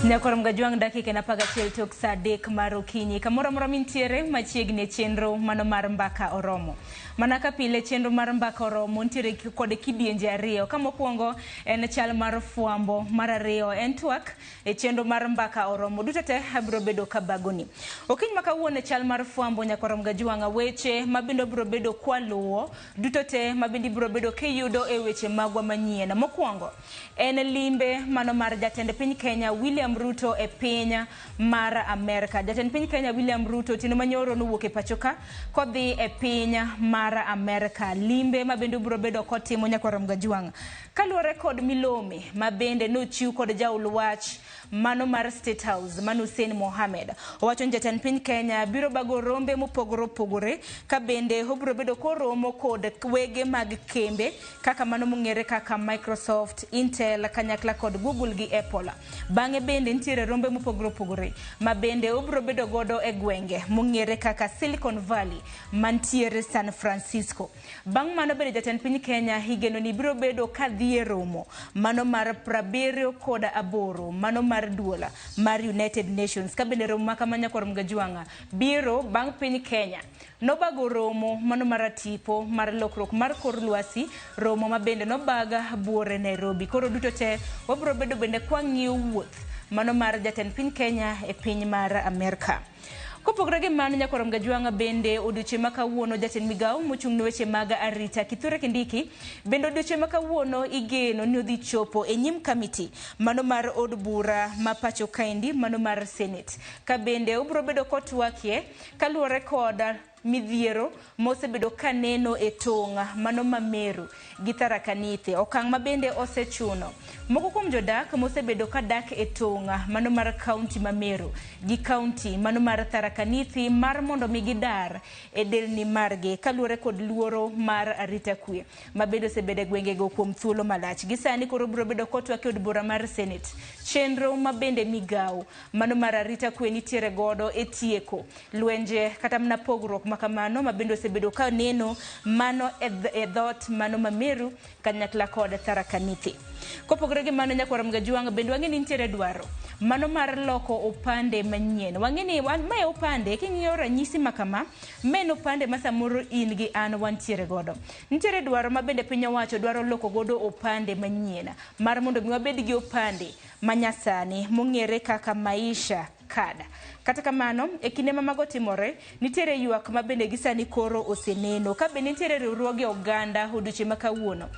Nyakoro mgajwang' dakika en 11 tok saa 3 mar okinyi. Kamoro amora mintiere machiegni e chenro mano mar Mbaka Oromo. Mana ka pile chenro mar Mbaka Oromo nitiere kod kidienje ariyo. Ka mokwongo en chal mar fwambo, mar ariyo en twak e chenro mar Mbaka Oromo. Duto te abiro bedo kabagoni. Okinyi ma kawuono e chal mar fwambo nyakoro mgajwang' weche mabende biro bedo kwaluwo. Duto te mabende biro bedo kiyudo e weche magwa manyien. Mokwongo en limbe mano mar jatend piny Kenya William Ruto e piny mar Amerka. Jatend piny Kenya William Ruto otieno manyoro nowuok e pachoka kodhi e piny mar Amerka. Limbe mabende biro bedo kotimo nyakwar Mgajwang' kaluwore kod milome mabende nochiw kod jaul wach mano mar State House mano Hussein Mohamed. Owacho ni jatend piny Kenya biro bago rombe mopogore opogore ka bende obiro bedo koromo kod wege mag kembe kaka mano mong'ere kaka Microsoft, Intel kanyakla kod Google gi Apple. Bang'e bende nitiere rombe mopogore opogore ma bende obiro bedo godo e gwenge mong'ere kaka Silicon Valley mantiere San Francisco. Bang' mano bende jatend piny Kenya igeno ni biro bedo kadhi e romo mano mar 78 mano mar duola mar United Nations. Ka bende romo makama nyakwar Mgajwang'a biro bang' piny Kenya nobago romo mano mar tipo mar lokruok mar kor lwasi, romo ma bende nobaga buore Nairobi. Koro duto te wabiro bedo bende kwang'iyo wuoth mano mar jatend piny Kenya e piny mar Amerka. Kopogore gi mano nyakwar Mgajwang'a bende odiochieng' ma kawuono jatend migawo mochung' ne weche mag arita Kithure Kindiki bende odiochieng' ma kawuono igeno ni odhi chopo e nyim kamiti mano mar od bura ma pacho kaendi mano mar Senate. Ka bende obiro bedo kotwakie kaluwore kod midhiero mosebedo kaneno e tong' mano ma Meru gi Tharaka Nithi. Okang' ma bende osechuno moko kuom jodak mosebedo kadak e tong' mano mar kaunti ma Meru gi kaunti mano mar Tharaka Nithi mar mondo mi gidar e delni margi kaluwore kod luoro mar arita kwe ma bende osebedo e gwengego kuom thuolo malach. Gi sani koro biro bedo kotwak e od bura mar Senate. Chenro ma bende migawo mano mar arita kwe nitiere godo e tieko lwenje kata mana pogruok makamano ma bende osebedo ka neno mano e dhoot mano ma Meru kanyakla kod Tharaka Nithi. Kopogore gi mano nyakwar Mgajwang' bende wang'e ni nitiere dwaro mano mar loko opande manyien. Wang'e ni mae opande king'iyo ranyisi makama ma en opande ma samoro in gi an wantiere godo. Nitiere dwaro ma bende piny owacho dwaro loko godo opande manyien mar mondo mi wabed gi opande manyasani mong'ere kaka Maisha Card. Kata kamano, e kinde ma mago timore, nitiere ywak ma bende gi sani koro oseneno. Ka bende nitiere riwruoge oganda odiochieng' ma kawuono.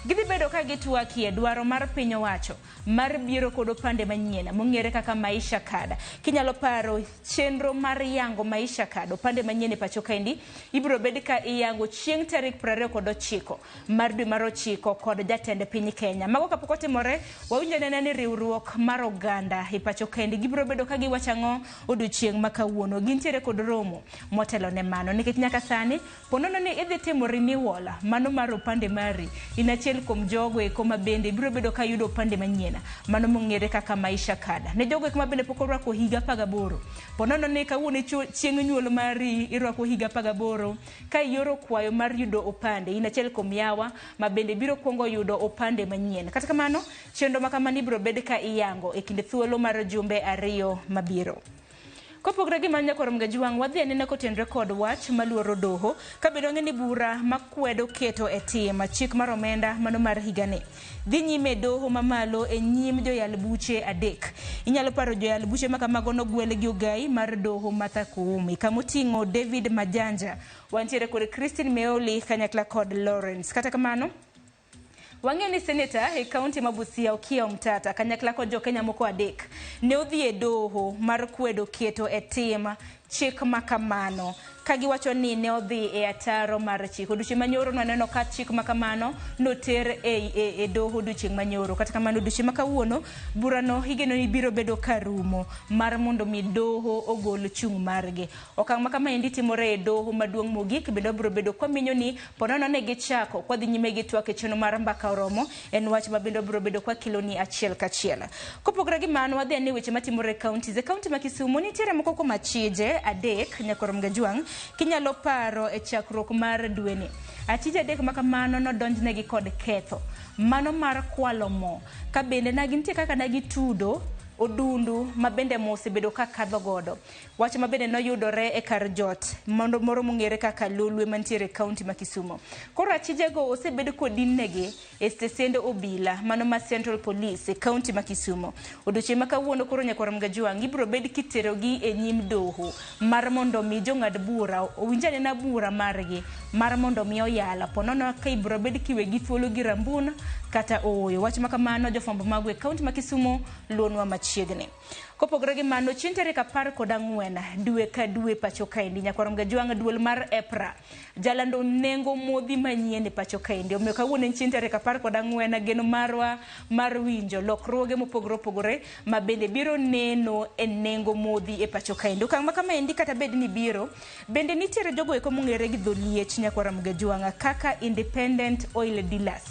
Gidhi bedo ka gitwakie dwaro mar piny owacho mar biro kod opande manyien mong'ere kaka Maisha Card. Kinyalo paro chenro mar yango Maisha Card, opande manyien e pacho kaendi, ibiro bed ka iyango chieng' tarik 29 mar dwe mar 9 kod jatend piny Kenya. Mago kapok otimore, wawinjo nena ni riwruok mar oganda e pacho kaendi gibiro bedo ka giwacho ang'o odiochieng' ma kawuono. Gintiere kod romo motelo ne mano nikech nyaka sani ponono ni idhi timo renewal mano mar opande mari in achiel achiel kuom jogo eko ma bende biro bedo ka yudo opande manyien, mano mong'ere kaka Maisha Card. Ne jogo eko ma bende pok orwako higa 18, ponono ni kawuono chieng' nyuol mari irwako higa 18, ka ioro kwayo mar yudo opande, in achiel kuom yawa ma bende biro kuongo yudo opande manyien. Kata kamano, chenro ma kamano ibiro bed ka iyango e kind thuolo mar jumbe 2 mabiro. Kopogore gi mano nyakwar Mgajwang', wadhi anena kotenre kod wach maluoro doho kabedo ng'e ni bura makwedo keto e tim chik mar omenda mano mar higani dhi nyime e doho mamalo e nyim joyal buche 3. Inyalo paro joyal buche ma kamago nogwel gi ogai mar doho Martha Koome kamoting'o David Majanja, wantiere kod Christine Meoli kanyakla kod Lawrence. Kata kamano, wang'eyo ni seneta e kaunti ma Busia Okiya Omtata kanyakla kod jokenya moko 3 ne odhi e doho mar kwedo keto e tim chik ma kamano ka giwacho ni ne odhi e ataro mar chik. Odiochieng' manyoro nwaneno ka chik ma kamano noter e doho odiochieng' manyoro. Kata kamano odiochieng' ma kawuono burano igeno ni biro bedo karumo mar mondo mi doho ogol chung' margi. Okang' ma kamaendi timore e doho maduong' mogik bende wabiro bedo kwaminyo ni ponono ne gichako kwadhi nyime gi twak e chenro mar mbaka oromo en wach ma bende wabiro bedo kwakelo ni achiel kachiel. Kopogore gi mano wadhi ane weche matimore e counties. E county ma Kisumu nitiere moko kuom achije 3 nyakwar Mgajwang' kinyalo paro e chakruok mar dweni. Achije 3 ma kamano nodonjnegi kod ketho mano mar kwalo mo ka bende na gintie kaka ne gitudo odundu ma bende mo osebedo ka kadho godo. Wach ma bende noyudore e kar jot mondo moro mong'ere kaka Lolwe mantiere e kaunti ma Kisumu. Koro achijego osebed kodinnegi e stesend obila mano ma Central Police e kaunti ma Kisumu. Odiochieng' ma kawuono koro nyakwar Mgajwang' ibiro bed kiterogi e nyim doho mar mondo mi jong'ad bura owinj anena bura margi mar mondo mi oyala ponono ka ibiro bed kiwegi thuolo gi rambun kata ooyo. Wach ma kamano jofwambo magwa e kaunti ma Kisumu luonwa machiegni. Kopogore gi mano, chieng' tarik 14 dwe ka dwe pacho kaendi nyakwar Mgajwang' duol mar EPRA jalando nengo modhi manyien e pacho kaendi. Omiyo kawuono en chieng' tarik 14 geno marwa mar winjo lokruoge mopogore opogore ma bende biro neno e nengo modhi e pacho kaendi. Okang' ma kamaendi kata bed ni biro, bende nitiere jogo eko mong'ere gi dho liech nyakwar Mgajwang' kaka Independent Oil Dealers.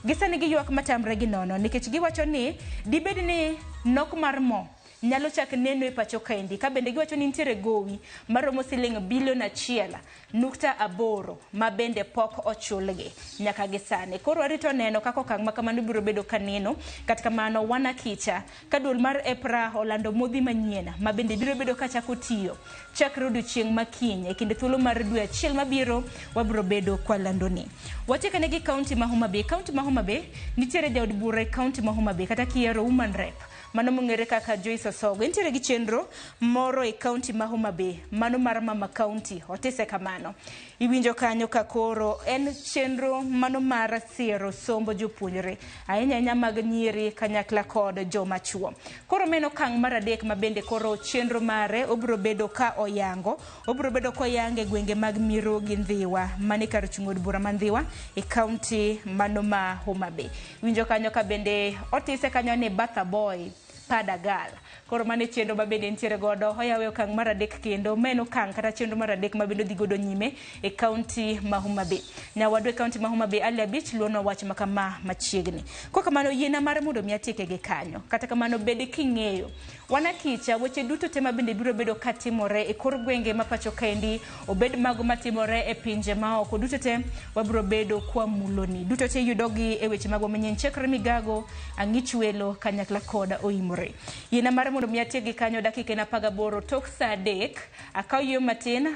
Gisani giywak matamre gi nono nikech giwacho ni dibed ni nok mar mo nyalo chak neno e pacho kaendi ka bende giwacho ni nitiere gowi maromo siling bilion 1.8 ma bende pok ochulgi nyaka gi sani. Koro warito neno kaka okang' ma kamano biro bedo ka neno. Kata kamano wan akicha ka duol mar EPRA olando modhi manyien ma bende biro bedo ka chako tiyo chakre odiochieng' ma kiny e kind thuolo mar dwe 1 mabiro wabiro bedo kwalando ni. Watiekane gi kaunti ma Homa Bay. Kaunti ma Homa Bay nitiere jaod bura e kaunti ma Homa Bay kata kiyiero woman rep mano mong'ere kaka Joyce Osogo. Entiere gi chenro moro e kaunti ma Homa Bay mano mar Mama County otise kamano. Iwinjo kanyo ka koro en chenro mano mar siro sombo jopuonjre ahinya ahinya mag nyiri kanyakla kod joma chuo. Koro meno okang' mar 3 ma bende koro chenro mare obiro bedo ka oyango, obiro bedo koyango e gwenge mag Miro gi Ndhiwa mane kar chung' od bura ma Ndhiwa e kaunti mano ma Homa Bay. Iwinjo kanyo ka bende otise kanyo ni Bertha Boy Padagal. Koro mane chenro ma bende nitiere godo oyawe okang' mar 3 kendo ma en okang' kata chenro mar 3 ma bende odhi godo nyime e kaunti ma Homa Bay. Nyawadwa e kaunti ma Homa Bay Ali Abich luonwa wach ma kama machiegni. Kok kamano yiena mar mondo mi atieke gi kanyo. Kata kamano bed king'eyo wan akicha weche duto te ma bende biro bedo katimore e kor gwenge ma pacho kaendi obed mago matimore e pinje maoko duto te wabiro bedo kwamuloni. Duto te yudogi e weche magwa manyien chakre Migago, Ang'ich Welo kanyakla kod Oimore. Yiena mar mondo mi atiek gi kanyo dakika en 18 tok saa 3 akaw yweyo matin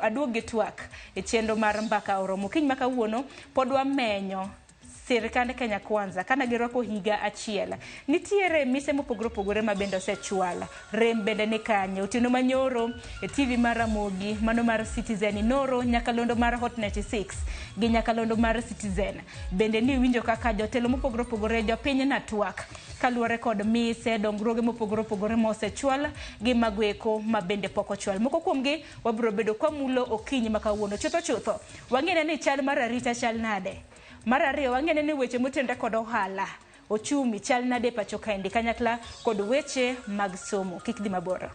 aduog gi twak e chenro mar mbaka oromo. Kiny ma kawuono pod wamenyo sirikand Kenya Kwanza kana girwako higa 1. Nitiere mise mopogore opogore ma bende osechwal. Rem bende ni kanye. Otieno manyoro e TV mar Ramogi, mano mar Citizen Inoro, nyakalondo mar Hot 96 gi nyakalondo mar Citizen. Bende ni winjo kaka jotelo mopogore opogore jopiny na twak kaluwore kod mise dongruoge mopogore opogore ma osechwal gi mago ma bende pok ochwal. Moko kuomgi wabiro bedo kwamulo okinyi ma kawuono. Chutho chutho wang'e ni chal mar arita chal nade. Mar ariyo wang'e ni weche motenre kod ohala, ochumi chal nade pacho kaendi kanyakla kod weche mag somo. Kik dhi mabor.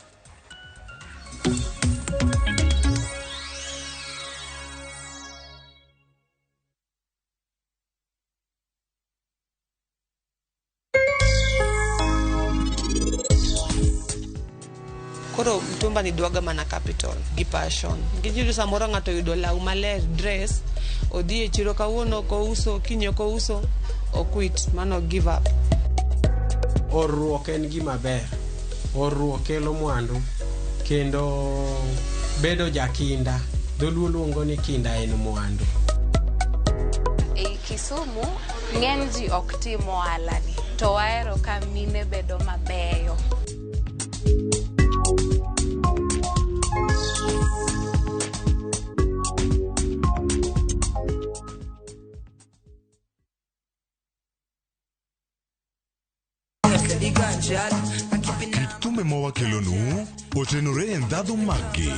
Koro mtumba ni dwaga mana capital gi passion. Nikech iyudo samoro ng'ato oyudo law maler dress, odhi e chiro kawuono ok ouso, kiny ok ouso, oquit, mano give up. Orruok en gima ber. Orruok kelo mwandu kendo bedo jakinda. Dholuo luongo ni kinda en mwandu. Ei Kisumu, ng'eny ji ok tim ohala ni, to wahero ka mine bedo mabeyo. Kit thumbe mawakelonu otenore e ndhadhu maggi.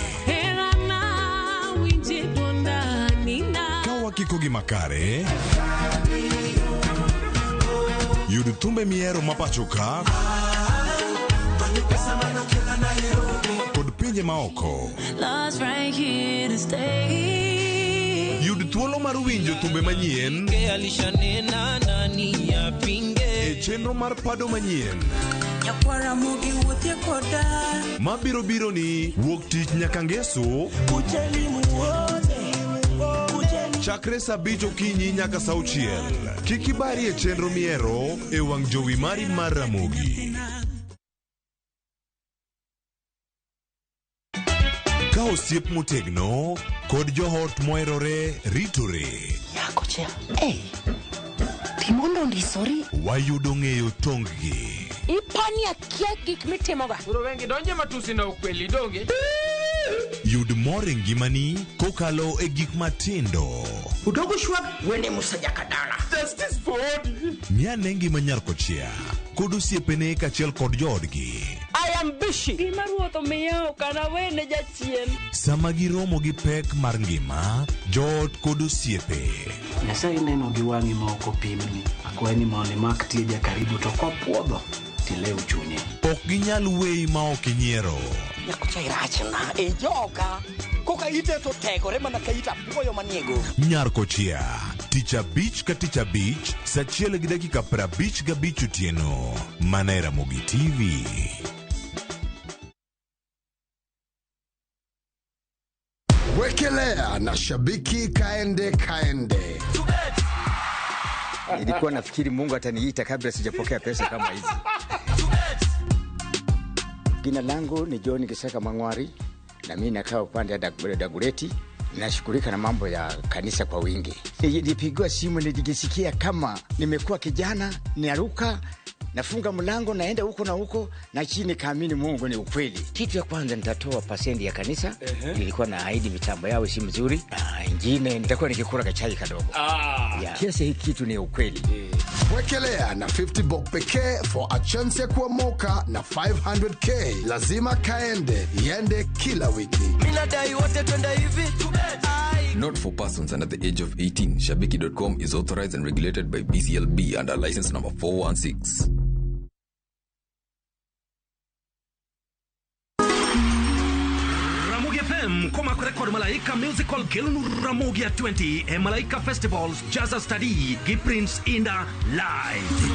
Ka wakikogi makare, yud thumbe mihero mapacho ka kod pinje maoko. Yud thuolo mar winjo thumbe manyien e chenro mar pado manyien mabiro biro ni wuok tich nyaka ngeso chakre saa 5 okinyi nyaka saa 6. Kik ibari e chenro mihero e wang' jowi mari mar Ramogi. Ka osiep motegno kod joot moherore ritore. Nyako cha, hey, timondo ndisori. Wayudo ng'eyo tong-gi. Ipani akia gik mitimoga. Koro wengi donje matusi na ukweli donge. Yud mor e ngimani kokalo e gik matindo. Udogo shwag wene musajakadala. Justice for Odi. Ng'ane ngima nyar kochia kod osiepene kaachiel kod joodgi. I am busy. Gima ruoth omiya ok anawene jachien. Sama giromo gi pek mar ngima, joot kod osiepe. Nyasaye neno gi wang'i ma ok opimni. Akwayi ni mondo imak tieja karibu to kopuodho tilew chunye. Ok ginyal weyi ma ok inyiero. Nyako cha irachna, ijoga. Koka ite to tegore mana ka ita apuoyo manie go. Nyar kochia, tich abich ka tich abich, saa 1:55 otieno. Mana e Ramogi TV. Wekelea na shabiki kaende kaende. Nilikuwa nafikiri Mungu ataniita kabla sijapokea pesa kama hizi. Jina langu ni John Kisaka Mangwari na mimi nakaa upande wa Dagoretti. Nashughulika na mambo ya kanisa kwa wingi. Nilipigiwa simu nilijisikia kama nimekuwa kijana, niaruka, nafunga mlango naenda huko na huko na chini kaamini Mungu ni ukweli. Kitu ya kwanza nitatoa pasendi ya kanisa. Nilikuwa na ahidi mitambo yao si mzuri. Na ingine nitakuwa nikikula kachai kadogo. Yeah. Kiasi hiki kitu ni ukweli. Wekelea na 50 bob pekee for a chance ya kuomoka na 500k. Lazima kaende, iende kila wiki. Mimi nadai wote twende hivi. Not for persons under the age of 18. Shabiki.com is authorized and regulated by BCLB under license number 416. Ramogi FM komakore kod Malaika Musical kelonu Ramogi 20 e Malaika Festivals Jazza Study gi Prince Inda Live.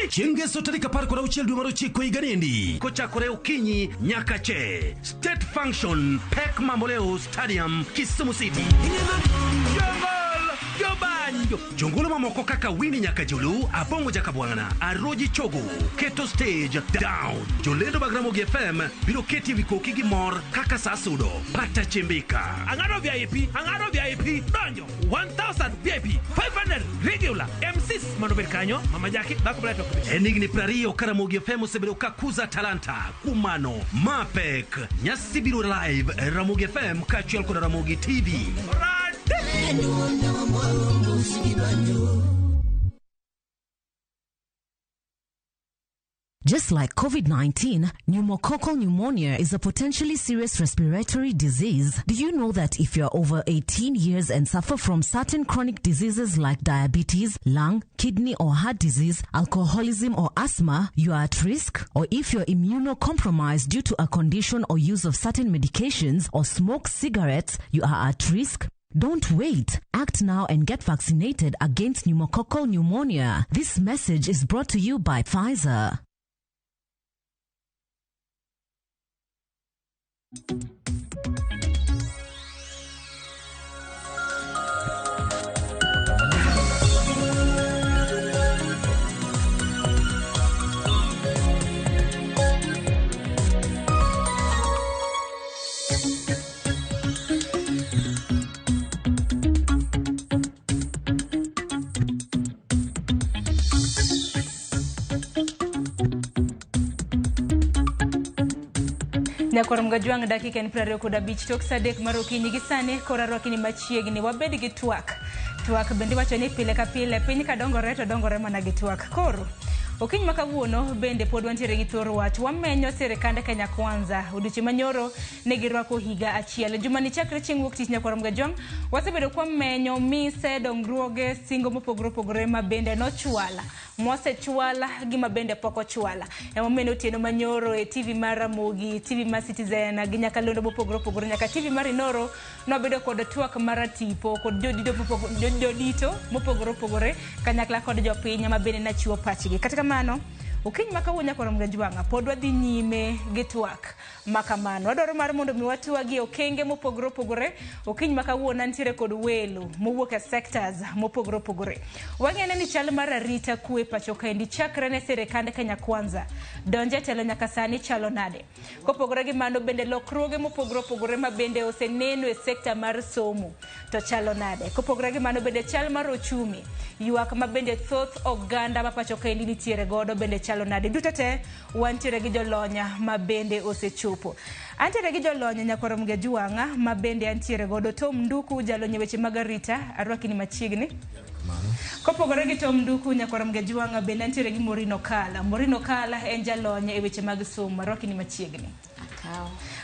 Chieng' Ngeso tarik 16 dwe mar 9 higa niendi kochakore okinyi nyaka che State Function Pek Mamboleo Stadium Kisumu City. Jobanjo jongolo mamoko kaka Winnie Nyakajulu, Abongo Jakabwana, Aroji Chogo, Keto Stage Down. Jolendo mag Ramogi FM biro keti wi koki gi mor kaka sa sudo. Pata chimbika. Ang'ado VIP, ang'ado VIP, donjo 1000 VIP, 500 regular, M6 mondo obed kanyo, Mama Jackie, dhako maler to ok. En higni 20 ka Ramogi FM osebedo ka kuza talanta kumano mapek. Nyasi biro live Ramogi FM kaachiel kod Ramogi TV. Just like COVID-19, pneumococcal pneumonia is a potentially serious respiratory disease. Do you know that if you're over 18 years and suffer from certain chronic diseases like diabetes, lung, kidney or heart disease, alcoholism or asthma, you are at risk? Or if you're immunocompromised due to a condition or use of certain medications or smoke cigarettes, you are at risk? Don't wait. Act now and get vaccinated against pneumococcal pneumonia. This message is brought to you by Pfizer. Nyakwar Mgajwang' dakika en 25 tok saa 3 mar okinyi gi sani koro arwakini machiegni wabed gi twak. Twak bende iwacho ni pile ka pile piny ka dongore to dongore mana gi twak. Koro okinyi ma kawuono bende pod wantiere gi thor wach. Wamenyo sirikand Kenya Kwanza. Odiochieng' manyoro ne girwako higa achiel. Jumani chakre chieng' wuok tich Nyakwar Mgajwang' wasebedo kwamenyo mise, dongruoge, singo mopogore opogore ma bende nochwala. Mosechwala gi ma bende pok ochwala. Emomiyo otieno manyoro e TV mar Ramogi, TV mar Citizen gi nyakalondo mopogore opogore nyaka TV mar Inoro nobedo kod twak mar tipo kod jodito mopogore opogore kanyakla kod jopiny ma bende nachiwo pachgi. Kata kamano, okinyi ma kawuono Nyakwar Mgajwang' pod wadhi nyime gi twak ma kamano. Wadwaro mar mondo mi watwagi okenge mopogore opogore. Okinyi ma kawuono antiere kod welo mowuok e sectors mopogore opogore. Wang'eyo ni chal mar arita kwe pacho kaendi chakre ne sirikand Kenya Kwanza donje telo nyaka sani chalo nade. Kopogore gi mano bende lokruoge mopogore opogore ma bende oseneno e sekta mar somo to chalo nade. Kopogore gi mano bende chal mar ochumi, ywak ma bende thoth oganda ma pacho kaendi nitiere godo bende chalo nade. Duto te wantiere gi jolonya ma bende osechopo. Antiere gi jolony Nyakwar Mgajwang' ma bende antiere godo Tom Nduku, jalony e weche mag arita, arwakini machiegni. Kopogore gi Tom Nduku, Nyakwar Mgajwang' bende antiere gi Maureen Okala. Maureen Okala en jalony e weche mag somo, arwakini machiegni.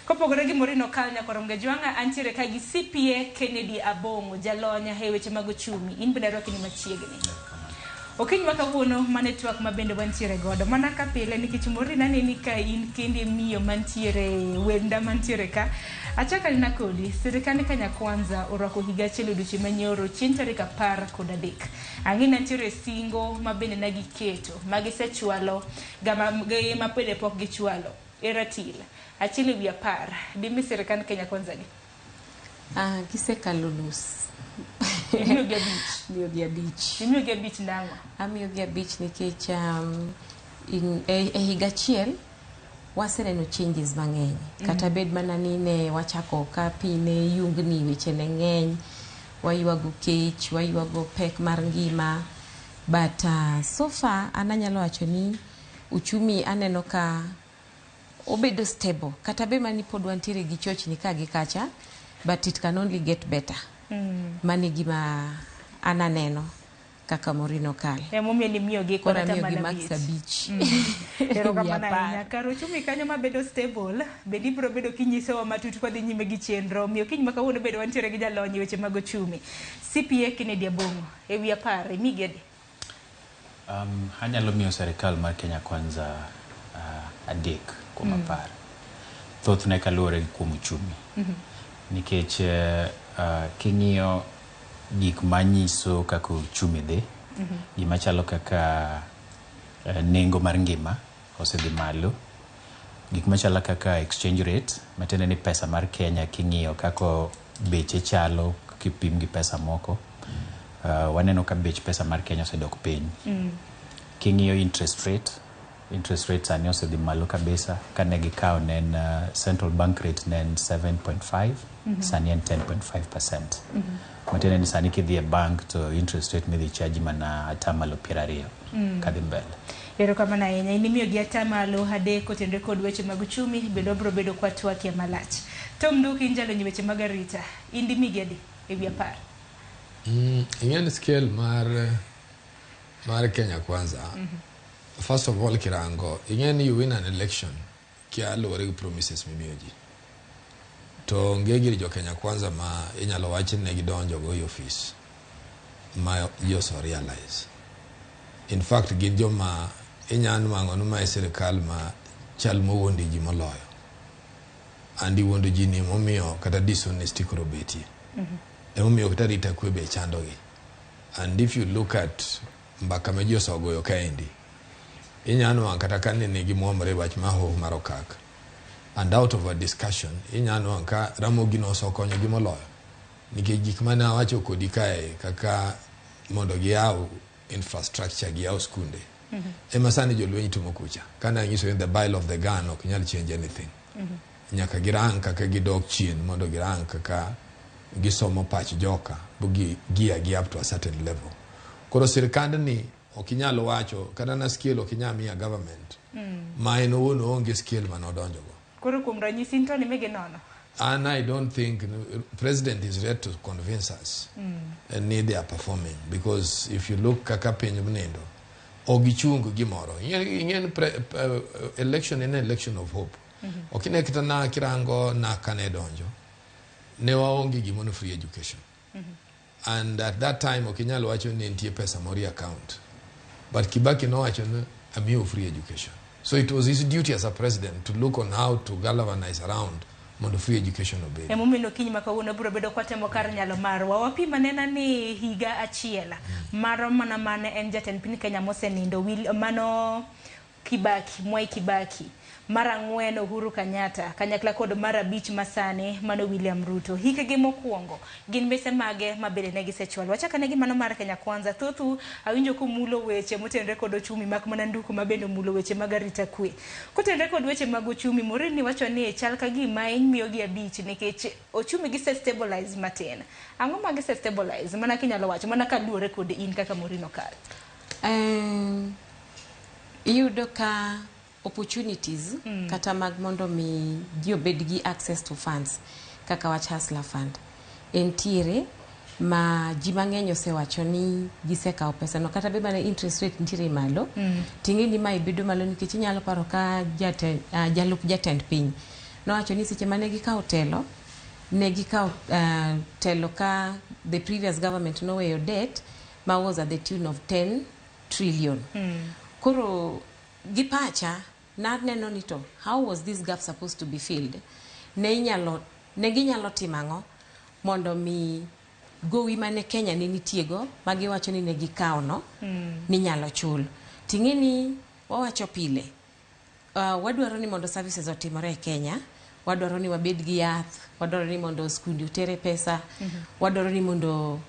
Kopogore gi Maureen Okala, Nyakwar Mgajwang' antiere ka gi CPA Kennedy Abong'o, jalony e weche mag ochumi. In bende arwakini machiegni. Okinyi ma kawuono mane twak ma bende wantiere godo. Mana ka pile nikech Maureen aneni ka in kendi miyo mantiere wenda mantiere ka. Achako anena kodi, sirikand Kenya Kwanza orwako higa achiel odiochieng' manyoro chieng' tarik 13. Ang'e ni nitiere singo ma bende ne giketo ma gisechwalo gi ma bende pok gichwalo. E ratil 1/10 dimi sirikand Kenya Kwanza di? Gisekalo nus. Imiyogi 5. Imiyogi 5. Imiyogi 5 nang'o? Amiyogi 5 nikech e higa achiel waseneno changes mang'eny. Kata bed mana ni ne wachako ka pi ne yungni, weche ne ng'eny, waywago kech, waywago pek mar ngima. But so far an anyalo wacho ni uchumi aneno ka obedo stable. Kata bed mana ni pod wantiere gi chochni ka gi kacha, but it can only get better. Mano e gima an aneno kaka Maureen Okala. Emomiyo nimiyogi Koro kata amiyogi mana max 5. 5. Erokamano ahinya. Kar ochumi kanyo mabedo stable, bende ibiro bedo kinyisowa matut kwadhi nyime gi chenro. Omiyo kiny ma kawuono bende wantiere gi jalony e weche mag ochumi. CPA Kennedy Abong'o, e wi 10, imigi adi? Anyalo miyo sirikal mar Kenya Kwanza 3 kuom 10. Thothne kaluwore gi kuom uchumi. Nikech king'iyo gik manyiso kaka uchumi dhi, gima chalo kaka nengo mar ngima osedhi malo, gik machalo kaka exchange rate, matiende ni pesa mar Kenya king'iyo kaka beche chalo kipim gi pesa moko, waneno ka bech pesa mar Kenya osedok piny. King'iyo interest rate sani osedhi malo kabisa. Kane gikawo ne en central bank rate ne en 7.5, sani en 10.5%. Matiende ni sani kidhi e bank to interest rate midhi charge mana 20% kadhi mbele. Erokamano ahinya. In imiyogi 3% kotenore kod weche mag uchumi, bende wabiro bedo kwa twakie malach. Tom Nduku, in jalony e weche mag arita, in dimigi adi e wi 10? Ing'e ni scale mar Kenya Kwanza, first of all kirango, ing'e ni you win an election kia luwore gi promises mimiyo ji. To onge gir jo Kenya Kwanza ma inyalo wach ni ne gidonjo go e office ma ji ose realize. In fact gin joma inya nwang'o ni ma e sirikal ma chal mowuondo ji moloyo. And iwuondo ji ni emomiyo kata dishonesty koro betie. Emomiyo kata arita kwe be chandogi. And if you look at mbaka ma ji osegoyo kaendi, inya nwang'o kata ka nene gimwomre wach mar hoho mar okak. And out of a discussion, inyalo nwang'o ka Ramogi nosekonyogi moloyo. Nikech gik mane awacho kodi kae kaka mondo giyaw infrastructure, giyaw skunde. Ema sani jolweny timo kucha. Kane anyiso ni the bile of the gun ok nyal change anything. Nyaka girang kaka gidok chien mondo girang kaka gisomo pach joka bu gi gear gi up to a certain level. Koro sirkandni ok inyal wacho kata na scale ok inyal miya government ma en owuon oonge scale manodonjogo. Koro kuom ranyisi to ni migi nono. And I don't think president is yet to convince us ni they are performing because if you look kaka piny nindo ok gichung gimoro. Ing'e ni election en election of hope. Ok ine kata na kirango na kane donjo ne waonge gimoro free education. And at that time ok inyal wacho ni nitie pesa moro e account. But Kibaki nowacho ni amiyo free education. So it was his duty as a president to look on how to galvanize around mondo free education obedi. Emomiyo okinyi ma kawuono biro bedo kwatemo kar nyalo marwa. Wapim anena ni higa achiel mar mana mane en jatend piny Kenya mosenindo mano Kibaki, Mwai Kibaki. Mar ang'wen Uhuru Kenyatta, kanyakla kod mar abich masani mano William Ruto. Hikgi mokwongo gin mise mage ma bende ne gisechwalo. Wachak ane gi mano mar Kenya Kwanza. Thothu awinjo kumulo weche motenore kod ochumi mak mana nduku ma bende omulo weche mag arita kwe. Kotenore kod weche mag ochumi, Morini wacho ni chal ka gima imiyogi abich nikech ochumi gise stabilize matin. Ang'o ma gise stabilize? Mana kinyalo wacho, mana kaluwore kod in kaka Maureen Okal. Iyudo ka opportunities kata mag mondo mi ji obed gi access to funds kaka wach Hustler Fund entiere ma ji mang'eny osewacho ni gisekawo pesa no kata bed mana interest rate nitiere malo. Ting'e ni mae bedo malo nikech inyalo paro ka jalup jatend piny nowacho ni seche mane gikawo telo ne gikawo telo ka the previous government noweyo debt ma was at the tune of 10 trillion. Koro gi pacha naneno ni to how was this gap supposed to be filled? Ne ginyalo timo ang'o mondo mi gowi mane Kenya ne nitiego ma giwacho ni ne gikawo no ninyalo chul. Ting'e ni wawacho pile wadwaro ni mondo services otimore e Kenya, wadwaro ni wabed gi yath, wadwaro ni mondo skundi otere pesa, wadwaro ni mondo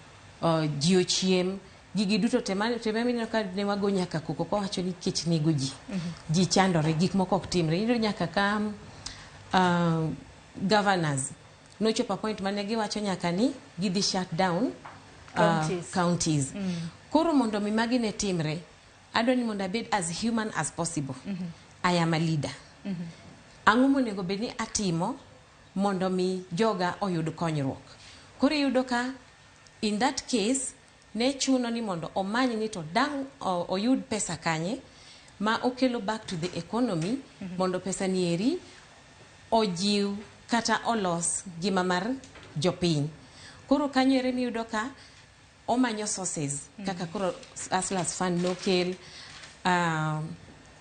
ji ochiem. Gigi duto te mineno ka ne wago nyaka koko kwawacho ni kech nego ji. Ji chandore, gik moko ok timre. Iyudo nyaka ka governors nochopo a point mane giwacho nyaka ni gidhi shut down counties. Koro mondo mi magi ne timre, adwa ni mondo abed as human as possible. I am a leader. Ang'o monego bed ni atimo mondo mi joga oyud konyruok? Koro iyudo ka in that case ne chuno ni mondo omany ni to dang' oyud pesa kanye ma okelo back to the economy mondo pesa ni eri ojiw kata olos gima mar jopiny. Koro kanyo ere miyudo ka omanyo sources kaka koro Hustlers Fund nokel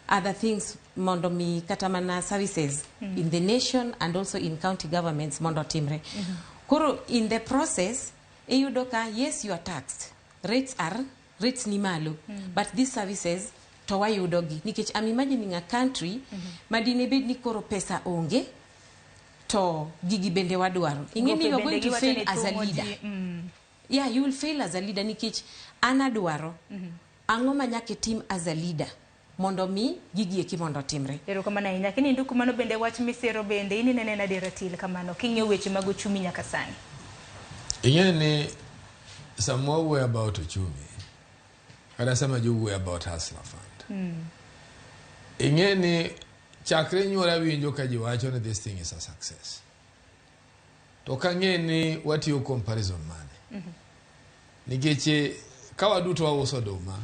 other things mondo mi kata mana services in the nation and also in county governments mondo timre. Koro in the process iyudo ka yes you are taxed, rates ni malo, but these services to wayudogi nikech I'm imagining a country madine bed ni koro pesa onge to gigi bende wadwaro. Ing'e ni you are going to fail as a leader. Yeah, you will fail as a leader nikech an adwaro ang'o ma nyaka itim as a leader mondo mi gigi eki mondo timre. Erokamano ahinya. Kini nduku mano bende wach misero bende in inene nade ratil kamano king'iyo weche mag ochumi nyaka sani. Ing'e ni sama wawuoyo about ochumi kata sama ji wuoyo about Hustler Fund, ing'e ni chakre nyuola winjo ka ji wacho ni this thing is a success. To kang'e ni watiyo comparison mane. Nikech ka waduto wauso oduma,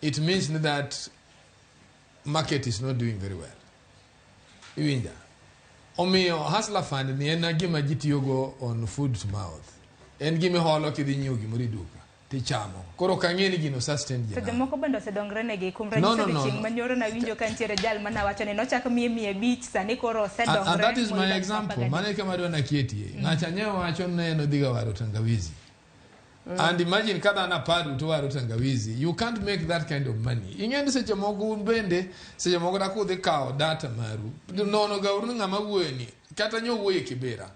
it means that market is not doing very well. Iwinja? Omiyo Hustler Fund ni en gima ji tiyogo on food to mouth. En gima iholo kidhi nyiewo gimoro e duka tichamo. Koro kang'e ni gino sustain ji. To jomoko bende osedongre negi kuom ranyisi odiochieng' manyoro nawinjo ka nitiere jal manawacho ni nochak miye 500 sani koro osedongre. And that is my example. Mano e kama adwa naketie. Ng'acha ne wacho ne en odhi ga waro tangawizi. And imagine ka dhano 10 duto waro tangawizi, you can't make that kind of money. Ing'e ni seche moko un bende, seche moko dak udhi kawo data maru. Nono ga uru ni ng'ama wuoyo ni, kata nyowuoyo e Kibera.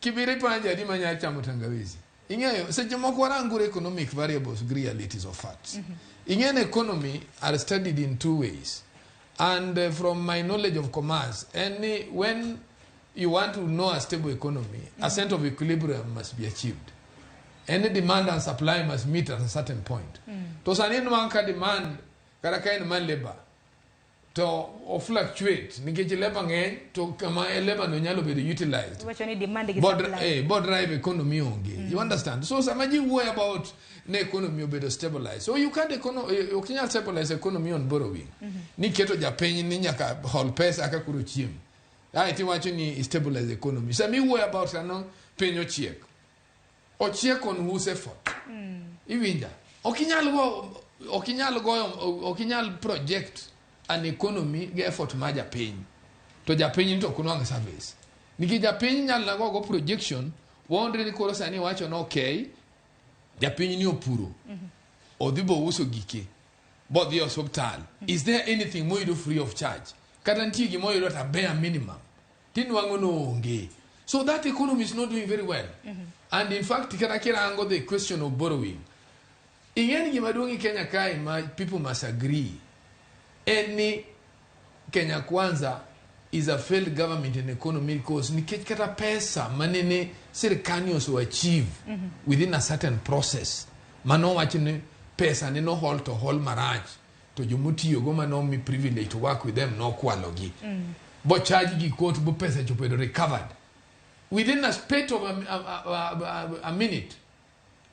Kibera ipenjo adi manyalo chamo tangawizi. Ing'eyo, seche moko waranguru economic variables gi realities of facts. Ing'e ni economy are studied in two ways. And from my knowledge of commerce, any when you want to know a stable economy, a sense of equilibrium must be achieved. Any demand and supply must meet at a certain point. To sani nwang' ka demand kata ka en mar labor to o fluctuate nikech labor ng'eny to kama e labor no nyalo bedo utilized. Iwacho ni demand gi Bod, supply. Bo drive economy onge. You understand? So sama ji wuoyo about ne economy obedo stabilized. So you can't ok inyal stabilize economy on borrowing. Ni keto japiny ni nyaka hol pesa ka koro chiem. Ae tiwacho ni stabilize economy. Sama iwuoyo about ano piny ochiek. Ochiek on whose effort? Iwinja. Ok inyal goyo, ok inyal project an economy gi effort mar japiny. To japiny ni to ok nwang' service. Nikech japiny nyalo nago go projection, waondre ni koro sani wacho ni okay, japiny ni opuro. Odhi bo uso gike. Bodhi e osuptal. Is there anything moyudo free of charge? Kata nitie gimoyudo at a bare minimum. Tinwang'o no onge. So that economy is not doing very well. And in fact, kata kirango the question of borrowing, ing'e ni gima duong' e Kenya kae ma people must agree en ni Kenya Kwanza is a failed government in economy because nikech kata pesa manene sirkal ni ose achieve within a certain process manowach ni pesa ne nohol to hol marach to jomotiyogo manomi privilege to work with them nokwalogi bo charge gi court bo pesa chopo recovered within a space of a minute.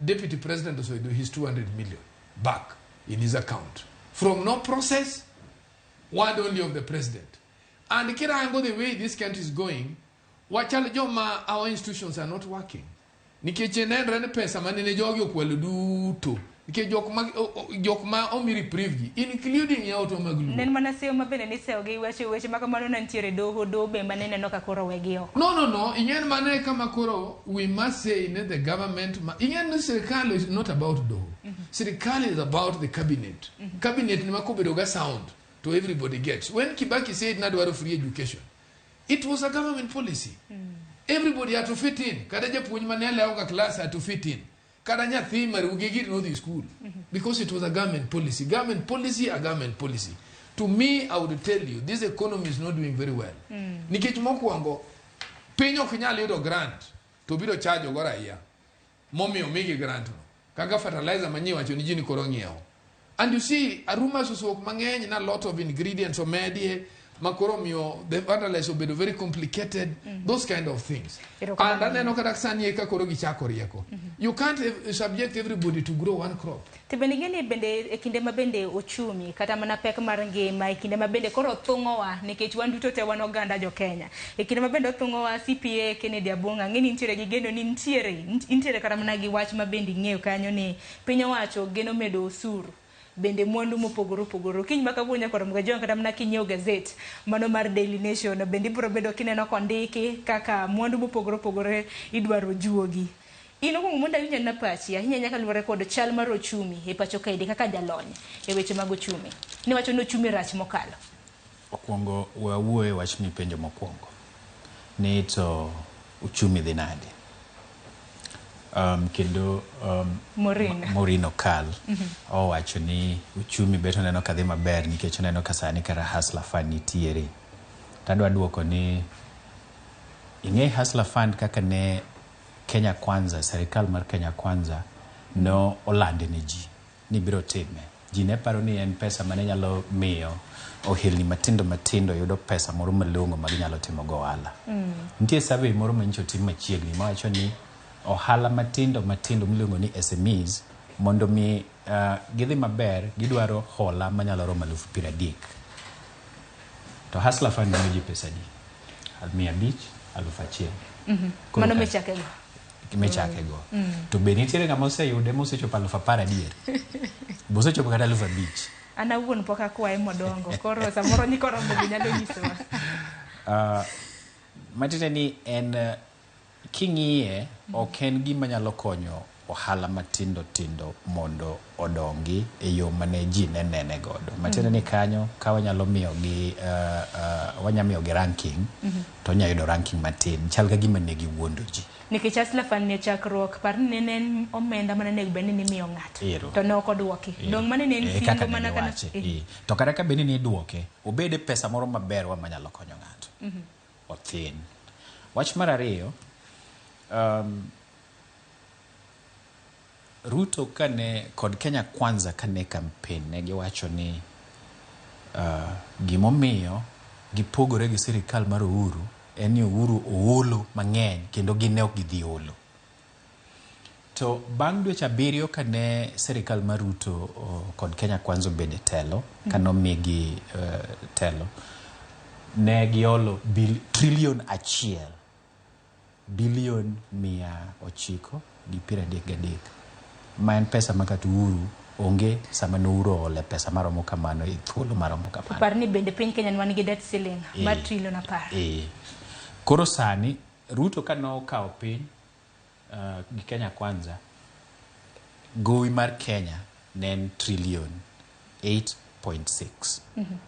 Deputy president oseyudo his 200 million back in his account from no process, word only of the president. And kirango the way this country is going, wachal joma our institutions are not working nikech nenre ni pesa manene jogi okwalo duto nikech jok ma omi reprieve gi, including yawuotwa mag Luo. Ne en mana seyo ma bende niseyo gi weche weche ma kamano ne nitiere doho doho be mane neno ka koro wegi oko. No. Ing'en mane kama koro we must say ne the government ing'en ni sirikal is not about doho. Sirikal is about the cabinet. Cabinet ni makobedo ga sound to everybody gets. When Kibaki said nadwaro free education, it was a government policy. Everybody had to fit in. Kata japuonj mane lewo ga class had to fit in. Kata nyathi maruge gi nodhi school because it was a government policy. Government policy, a government policy. To me, I would tell you, this economy is not doing very well. Nikech mokwongo, piny ok nyal yudo grant to biro charge go raia momiyo migi grant no. Kaka fertilizer manyie wacho ni ji ni koro ng'iewo. And you see, rumors osewuok mang'eny na lot of ingredients omedie ma koro miyo the fertilizer obedo very complicated, those kind of things. Erokamano. And aneno kata sani eka koro gichako rieko. You can't subject everybody to grow one crop. To bende ing'e ni bende e kinde ma bende ochumi kata mana pek mar ngima e kinde ma bende koro thung'owa nikech wan duto te wan oganda jo Kenya. E kinde ma bende othung'owa CPA Kennedy Abong'a ng'e ni nitiere gi geno ni nitiere kata mana gi wach ma bende ing'eyo kanyo ni piny owacho geno medo osuru bende mwandu mopogore opogore. Kiny ma kawuono nyaka romo ga kata mana kinyiewo gazet mano mar Daily Nation bende ibiro bedo kineno kondiki kaka mwandu mopogore opogore idwaro juogi. In okuongo mondo awinj anena pachi ahinya nyaka luwore kod chal mar ochumi e pacho kaendi kaka jalony e weche mag ochumi. Niwacho ni ochumi rach mokalo. Okwongo wawuoye wach mipenjo mokwongo ni to uchumi dhi nade? Kendo Maureen. Maureen Okal owacho ni uchumi bet oneno ka dhi maber nikech oneno ka sani kara Hustler Fund nitiere. Tadwa duoko ni ing'e Hustler Fund kaka ne Kenya Kwanza, sirikal mar Kenya Kwanza no olande ne ji ni biro time. Ji ne paro ni en pesa mane nyalo miyo ohelni matindo matindo yudo pesa moro malong'o ma ginyalo timo go ohala. Nitie survey moro manyocha otim machiegni mawacho ni ohala matindo matindo miluongo ni SMEs mondo mi gidhi maber gidwaro hola manyalo romo 30,000. To Hustler Fund miyo ji pesa adi? 500, 1,000. Koro Mano michakego. Michakego. To be nitiere ng'ama oseyude mosechopo 10,000 adier? Bosechopo kata 5,000? An awuon pok akwaye modongo koro samoro nyikoromo be nyalo nyisowa. Matiende ni en king'iye ok en gima nyalo konyo ohala matindo tindo mondo odongi e yo mane ji ne nene godo. Matiende ni kanyo ka wanyalo miyogi wanyalo miyogi ranking to wanyalo yudo ranking matin chal ka gima ne giwuondo ji. Nikech Hustler Fund ne chakruok par ni ne en omenda mane onego bed ni imiyo ng'ato to ne ok odwoki. Dong' mane ne en singo kaka ne mana kana giwache. To kata ka bed ni nidwoke, obed e pesa moro maber wa manyalo konyo ng'ato. Othin. Wach mar ariyo, Ruto kane kod Kenya Kwanza kane campaign ne giwacho ni gimomiyo gipogore gi sirikal mar Uhuru en ni Uhuru oolo mang'eny kendo gin ne ok gidhi olo. To bang' dweche 7 kane sirikal mar Ruto kod Kenya Kwanza obedo e telo, kane omigi telo, ne giolo trilion 1 bilion 933, ma en pesa ma kata Uhuru onge sama ne Uhuru oole pesa maromo kamano e thuolo maromo kamano. Par ni bende piny Kenya wan gi debt ceiling mar trilion 10. Koro sani Ruto kane okawo piny gi Kenya Kwanza, gowi mar Kenya ne en trilion 8.6.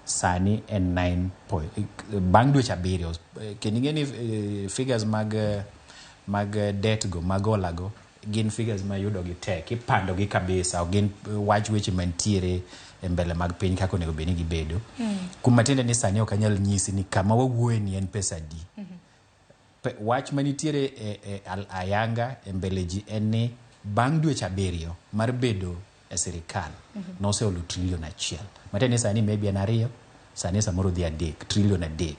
Sani en 9 point, bang' dweche 7, kendo ing'e ni figures mag debt go, mag hola go, gin figures ma yudo gi tek, ipando gi kabisa, ok gin wach weche mantiere e mbele mag piny kaka onego bed ni gibedo. Kuom matiende ni sani ok anyal nyisi ni kama wawuoye ni en pesa adi. Wach manitiere e ayanga e mbele ji en ni bang' dweche 7 mar bedo e sirikal, noseolo trilion 1. Matiende ni sani maybe en 2, sani samoro dhi 3, trilion 3.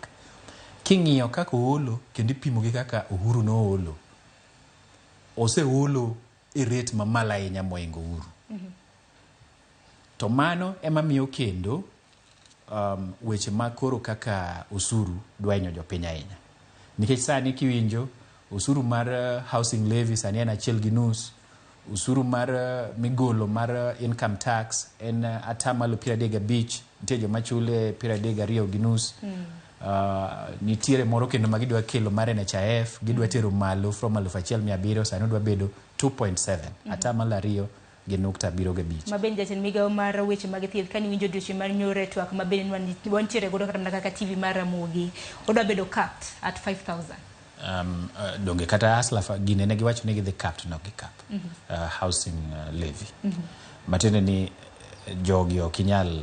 King'iyo kaka oolo kendo ipimo gi kaka Uhuru noolo, oseolo e rate mamalo ahinya mohingo Uhuru. To mano ema miyo kendo weche ma koro kaka osuru dwa hinyo jopiny ahinya. Nikech sani kiwinjo osuru mar housing levy sani en 1.5, osuru mar migolo mar income tax en 35%, nitie joma chule 32.5. Nitiere moro kendo ma gidwa kelo mar NHIF, gidwa tero malo from 1700, sani odwa bedo 2.7, 2.75. Ma bende jatend migawo mar weche mag thieth kane iwinjo odiochieng' mar nyoro e twak ma bende wantiere godo kata mana kaka TV mar Ramogi, odwa bedo capped at 5,000. Donge kata Hustler gine ne giwacho ni gidhi cap to ne ok gi cap. Housing levy. Matiende ni jogi ok inyal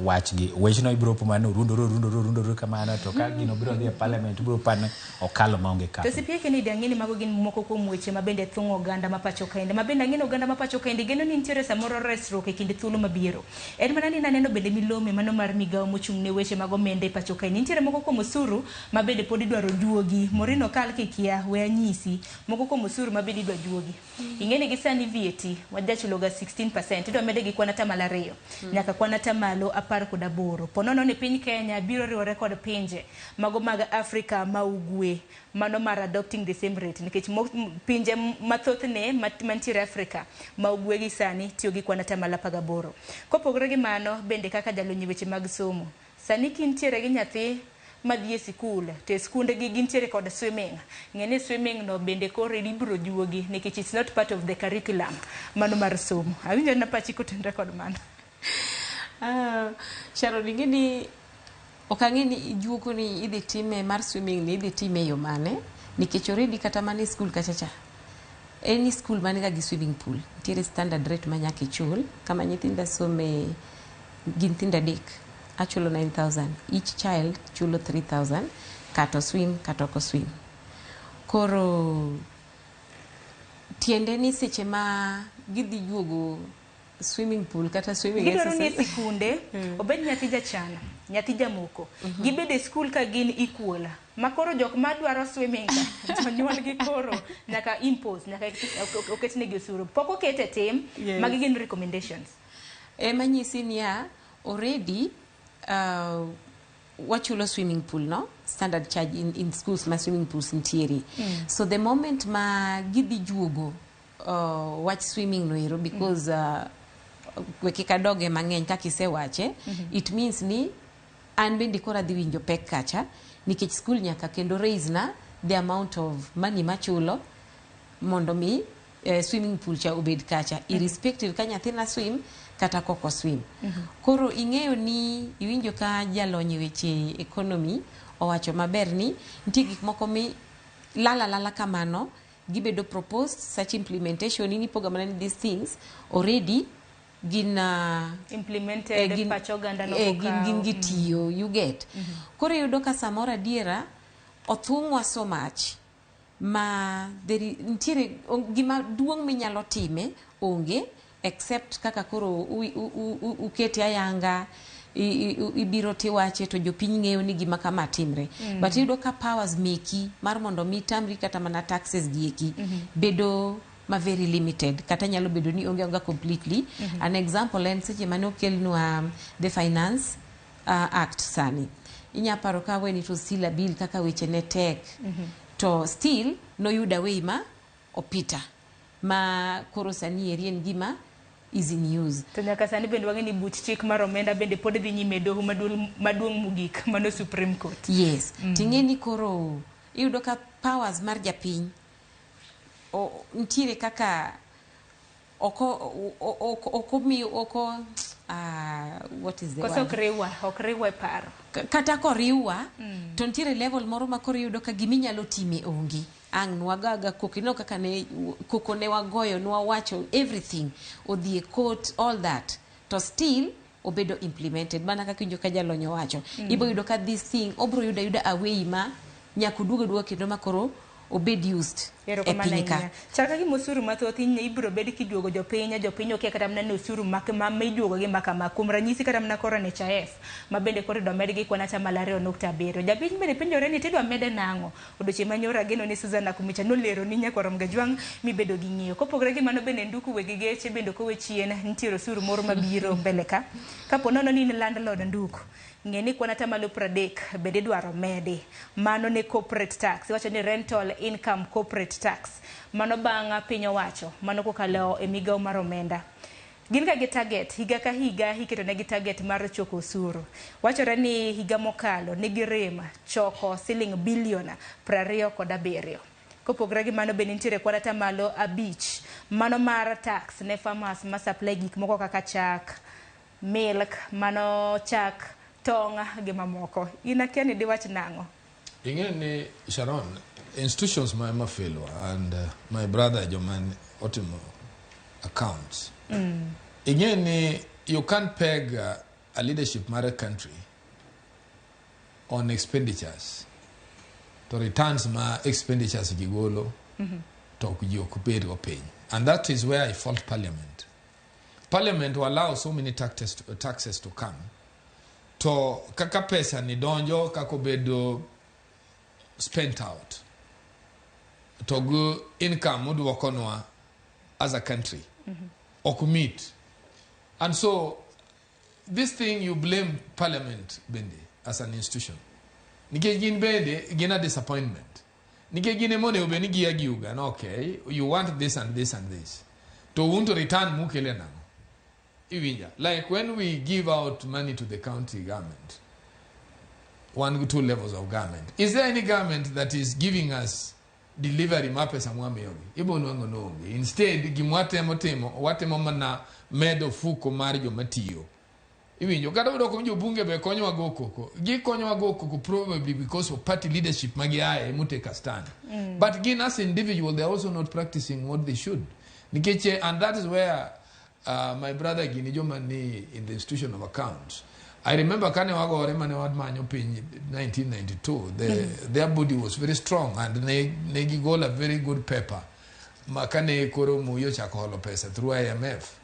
wachgi wechno ibiro po mana rundore kamano, to ka gino biro dhi e parliament ibiro pano okalo maonge cap. To CPA Kennedy, ang'e ni mago gin moko kuom weche ma bende thung'o oganda ma pacho kaendi, ma bende ang'e ni oganda ma pacho kaendi geno ni nitiere samoro resruok e kind thuolo mabiro. En mana ni naneno bende milome mano mar migawo mochung' ne weche mag omenda e pacho kaendi. Nitiere moko kuom osuru ma bende pod idwaro juogi. Morino kal kikia, we anyisi. Moko kuom osuru ma bende idwa juogi. Ing'e ni gi sani VAT wajachuloga 16%, idwa mede gi kwan 2% nyaka kwan 18%. Ponono ni piny Kenya biro riwore kod pinje mago mag Afrika ma ugwe, mano mar adopting the same rate, nikech pinje mathothne mantiere Afrika ma ugwe gi sani tiyo gi kwan 18%. Kopogore gi mano, bende kaka jalony e weche mag somo, sani kintiere gi nyathi madhi e sikul, to e skundegi gintiere kod swimming. Ng'e ni swimming no bende koro ibiro juogi nikech it's not part of the curriculum mano mar somo. Awinjo na pachi kotenre kod mano. Sharon, ing'e ni ok ang'e ni juoko ni idhi time mar swimming ni idhi time e yo mane, nikech already kata mana e skul kacha cha, any school maniga gi swimming pool nitiere standard rate ma nyaka ichul. Kama nyithinda some gi nyithindo 3, achulo 9000, each child chulo 3000, kata swim kata ok swim. Koro tiende ni seche ma gidhi juogo swimming pool kata swimming gidwaro ni e exercise. sikunde obed nyathi jachan, nyathi jamoko, gibed e skul ka gin equal, ma koro jok madwaro swimming ka jonyuol gi koro nyaka impose, nyaka oketnegi osuru. Pok oket e tim. Magi gin recommendations. Ema nyisi niya, already wachulo swimming pool no standard charge in schools ma swimming pools nitiere. So the moment ma gidhi juogo wach swimming no ero, because we kik adoge mang'eny kaka isewache, it means ni an bende koro adhi winjo pek kacha, nikech school nyaka kendo raise na the amount of money machulo mondo mi Swimming pool cha obed kacha, irrespective ka nyathina swim kata koko swim. Koro ing'eyo ni iwinjo ka jalony e weche economy owacho maber ni nitie gik moko mi lala lala kamano, gibedo proposed, such implementation in ipoga mana ni these things already gin implemented, pach oganda no gin gitiyo, you get. Koro iyudo ka samoro adiera othung'wa so much ma nitiere gima duong' minyalo time onge, except kaka koro ukete ayanga, ibiro tiwache to jopiny ng'eyo ni gima kama timre. But iyudo ka powers meki mar mondo mi tamri kata mana taxes gi eki bedo ma very limited, kata nyalo bedo ni onge onga completely. An example en seche mane okelnwa the Finance Act. Sani inya paro ka when it was still a bill, kaka weche ne tek, to still noyudo way ma opita ma koro sani eri en gima is in use. To nyaka sani bende wang'e ni buch chik mar omenda bende pod dhi nyime e doho maduong' mogik, mano Supreme Court. Yes. Ting'e ni koro iyudo ka powers mar japiny nitiere kaka oko miyo oko, what is the Koso word? Ok riwa e paro. Kata koriwa to nitiere level moro ma koro iyudo ka giminyalo time onge. Ang' nwagaga koko, ineno kaka ne koko ne wagoyo, nwawacho everything, odhi e court, all that, to still obedo implemented mana kaka iwinjo ka jalony owacho. Ibo yudo ka this thing obro yudo ayuda away ma nyaka oduog aduoga kendo ma koro obed used e Erokamano piny ka. Ahinya. Chal ka gima osuru mathoth ibiro bed kiduogo jopiny, jopiny okia kata mana ni osuru ma iduogo gi makama. Kuom ranyisi, kata mana koro NHIF ma bende koro idwa med gi kwan 2.7. Japiny bende penjore ni tidwa mede nang'o? Odiochieng' manyoro ageno ni Susan Akumicha nolero ni nyakwar Mgajwang' mibedo gi ng'eyo. Kopogore gi mano bende nduku wegi geche bende ok owe chien, nitiere osuru moro mabiro mbele ka. Kapo nono ni in landlord nduku, ng'e ni kwan 30% bende idwaro medi. Mano ne corporate tax, iwacho ni rental income corporate tax. Mano bang' piny owacho, mano kokalo e migawo mar omenda. Gin ga gi target, higa ka higa iketo negi target mar choko osuru. Wachore ni higa mokalo ne girem choko siling bilion 27. Kopogore gi mano bende nitiere kwan 5%, mano mar tax ne farmers ma supply gik moko kaka chak, milk, mano chak, tong' gi mamoko. In akia ni diwach nang'o? Ing'e ni Sharon, institutions ma ema failwa, and my brother joma otimo accounts. Ing'e ni you can't peg a leadership mar a country on expenditures. To returns ma expenditures gigolo to ok ji ok bed go piny. And that is where I fault Parliament. Parliament will allow so many taxes to come. To kaka pesa ni donjo, kaka obedo spent out, to go income mudwokonwa as a country ok meet. And so this thing, you blame Parliament bende as an institution. Nikech gin bende gin a disappointment. Nikech gin ema onego bed ni gia giuga no, okay, you want this and this and this. To un to return mukele nang'o? Iwinja. Like when we give out money to the county government, one, two levels of government. Is there any government that is giving us delivery mar pesa mwamiyogi? Ibo nwang'o noonge. Instead, gimwatemo timo, watemo mana medo fuko mar joma tiyo. Iwinjo, kata obedo ni jobunge be konyowa go koko. Gikonyowa go koko probably because of party leadership magiaye mutake a stand. But gin as individual, they are also not practicing what they should. Nikech, and that is where my brother gini joma ni in the institution of accounts. I remember kane wagore mane wamanyo piny 1992, their body was very strong and ne gigolo a very good paper. Ma kane koro Muyo chako holo pesa through IMF.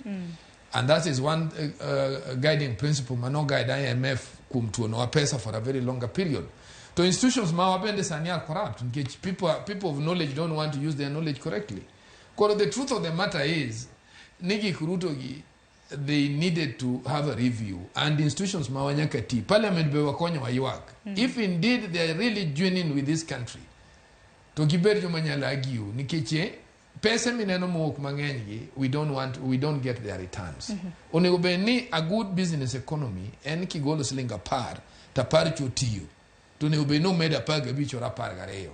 And that is one guiding principle mano guide IMF kuom tuonowa pesa for a very longer period. To institutions ma wabende sani are corrupt nikech people of knowledge don't want to use their knowledge correctly. Koro the truth of the matter is, ni gik Ruto gi, they needed to have a review and institutions ma wanyaka ti. Parliament be wakonyo waywak. If indeed they are really joining with this country, to gibed joma nyalo argue nikech pesa mineno mowuok mang'eny gi, we don't get their returns. Onego bed ni a good business economy en kigolo siling 10 to 10 cho tiyo, to onego bed ni omedo 15 or 12.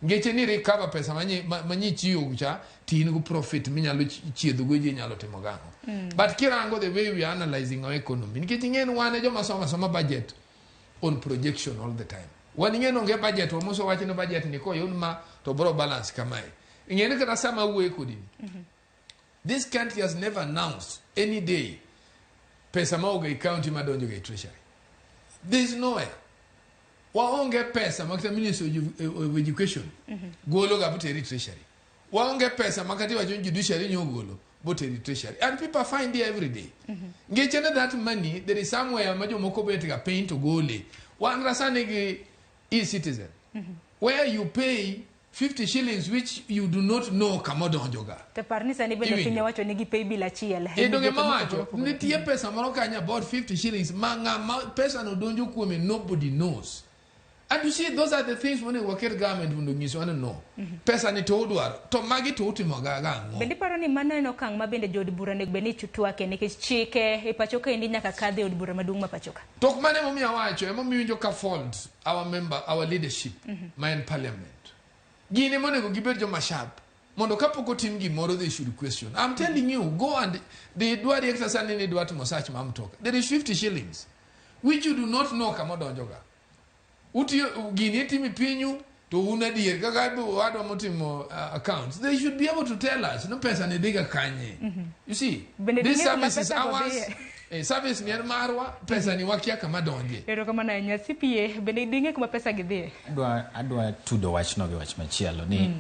Ngeche ni recover pesa manyi chiyo cha to in go profit minyalo chiedho go ji inyalo timo gang'o. But kirango the way we are analyzing our economy, nikech ing'e ni wan e joma somo asoma budget on projection all the time. Wan ing'e ni onge budget wamoso wach ni budget ni koyud ma to bro balance kamae. Ing'e ni kata sama awuoye kodi ni, this country has never announced any day pesa maoga e county madonjo ga e treasury. There is nowhere. Waonge pesa makata Ministry of Education golo ga boteri treasury. Waonge pesa makati wacho judiciary nyogolo boteri treasury. And people find it every day. Ngeche na that money, there is somewhere ma jomoko bet ga pay to gole. Wan rasani gi e-citizen, where you pay 50 shillings which you do not know kamodonjoga. To par ni sani bende Iwinjo. piny owacho ni gi pay bill achiel. E donge Migepe mawacho mopogore opogore. nitie pesa moro kanyo about 50 shillings ma ng'ama pesa no donjo kuome nobody knows. And you see those are the things monego waket government mondo onyiswa ni no. Pesa ni to udwaro to magi to utimo ga gang'o. Bende iparo ni mano en okang' ma bende jood bura onego bed ni twake nikech chike e pacho kaendi nyaka kadh e od bura maduong' ma pacho ka. To ok mano emomiyo awacho emomiyo iwinjo ka fault our member our leadership ma en parliament. Gin ema onego gibed joma sharp mondo kapok otim gimoro they should question. I'm telling you, go and the dwari exercise ni idwa timo search ma mtoka. There is 50 shillings which you do not know kama odonjoga. Utiyo gini itimo pinyu to un adier kaka wadwa motimo accounts they should be able to tell us no pesa ni dhiga kanye. You see, Bende this ding'e kuma service is pesa go ours. dhiye? Service ni en marwa, pesa ni wakia kama donje. Erokamano ahinya CPA bende ding'e kuma pesa gi dhiye. Adwa tudo wachno gi wach machielo ni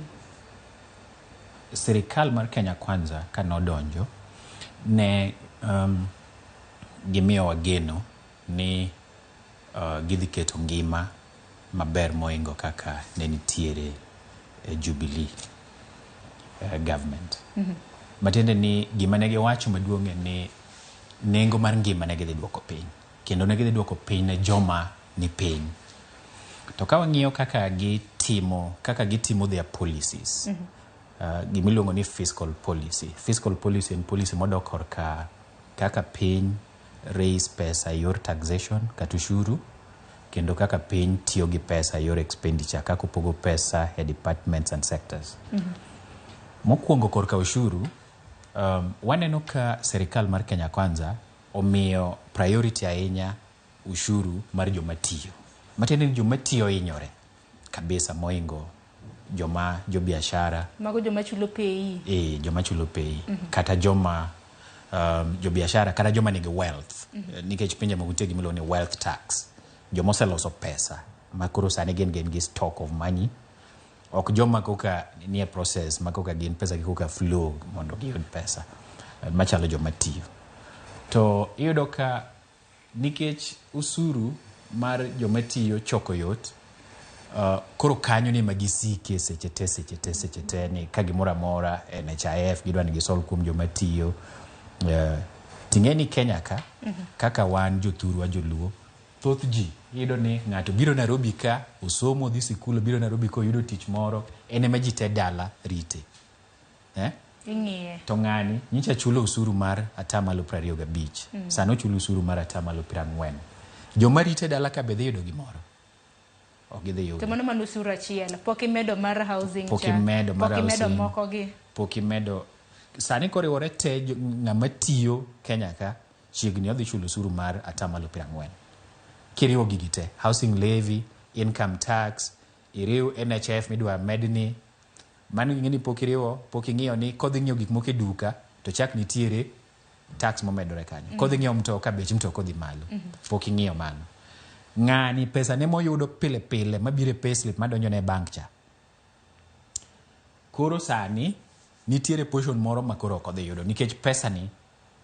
sirikal mar Kenya Kwanza ka nodonjo ne gimiyowa geno ni gidhi keto ngima maber moingo kaka ne nitiere e Jubilee government. Matiende ni gima ne giwacho maduong' en ni nengo mar ngima ne gidhi duoko piny kendo ne gidhi duoko piny ne joma ni piny. To ka wang'iyo kaka gitimo their policies, gimiluongo ni fiscal policy. Fiscal policy en policy modok korka kaka piny raise pesa e yor taxation kata ushuru kendo kaka piny tiyo gi pesa e yor expenditure kaka opogo pesa e departments and sectors. Mokwongo korka ushuru, waneno ka sirikal mar Kenya Kwanza omiyo priority ahinya ushuru mar joma tiyo. Matiende ni joma tiyo hinyore kabisa moingo joma jobiashara. Mago joma chulo PAYE. Joma chulo PAYE. Kata joma jobiashara kata joma nigi wealth. Nikech pinje moko nitie gimiluongo ni wealth tax. Joma oseloso pesa ma koro sani gin gi stock of money. Ok joma koka nie process ma koka gin pesa gi koka flow mondo giyud pesa machalo joma tiyo. To iyudo ka nikech usuru mar joma tiyo choko yot, koro kanyo ni ema gisike seche te seche te seche te ni ka gimoro amora NHIF gidwa ni gisol kuom joma tiyo. Ting'e ni Kenya ka kaka wan jothurwa joluo thoth ji iyudo ni ng'ato biro Nairobi ka osomo odhi sikul obiro Nairobi ka oyudo tich moro en ema ji te dala rite. Ing'iye. To ng'ani nyicha chulo usuru mar atamalo 25. Sani ochulo usuru mar atamalo 40. Joma rite dala ka be dhi yudo gimoro? Ok gidhi yudo. To mano mana usuru achiel. Pok imedo mar housing Pok cha. imedo mar Pok imedo housing. moko gi. Pok imedo sani koriwore te ng'ama tiyo Kenya ka chiegni odhi chulo osuru mar atamalo 40. Kiriwo gigi te, housing levy, income tax, iriw NHIF midwa medni, mano ing'e ni pok iriwo, pok ing'iyo ni kodhi ng'iewo gik moko e duka to chak nitiere tax momedore kanyo. Kodhi ng'iewo mtoka, bech mtoka odhi malo. Pok ing'iyo mano. Ng'ani pesa ne moyudo pile pile mabiro e payslip madonjo ne e bank cha. Koro sani nitiere portion moro ma koro ok odhi yudo nikech pesa ni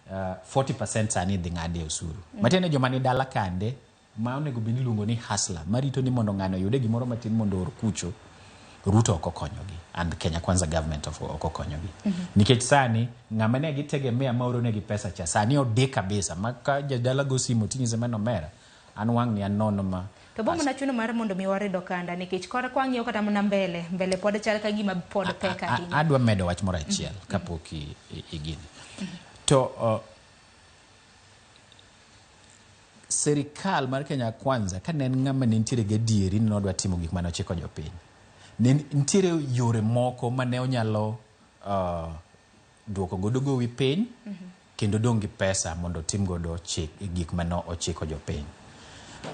40% sani idhi ng'adi e osuru. Matiende ni joma ni dala kande ma onego bed ni iluongo ni hustler marito ni mondo ng'ano oyude gimoro matin mondo oor kucho Ruto ok okonyogi and Kenya Kwanza government ok okonyogi. Nikech sani ng'ama ne gitegemea ma oronegi pesa cha sani odi kabisa ma ka jadala go simu tinyise mana omera an wang' ni an nono ma To bo mana chuno mar mondo mi warid okanda nikech kora kwang'iyo kata mana mbele mbele pod chal ka gima pod pek ahinya. Adwa medo wach moro achiel kapok igini. To sirikal mar Kenya Kwanza ka ne en ng'ama ne nitiere gadieri ni nodwa timo gik mane ochiko jopiny. Ne nitiere yore moko mane onyalo duoko godo gowi piny kendo dong' gi pesa mondo otim godo chik, gik mane ochiko jopiny.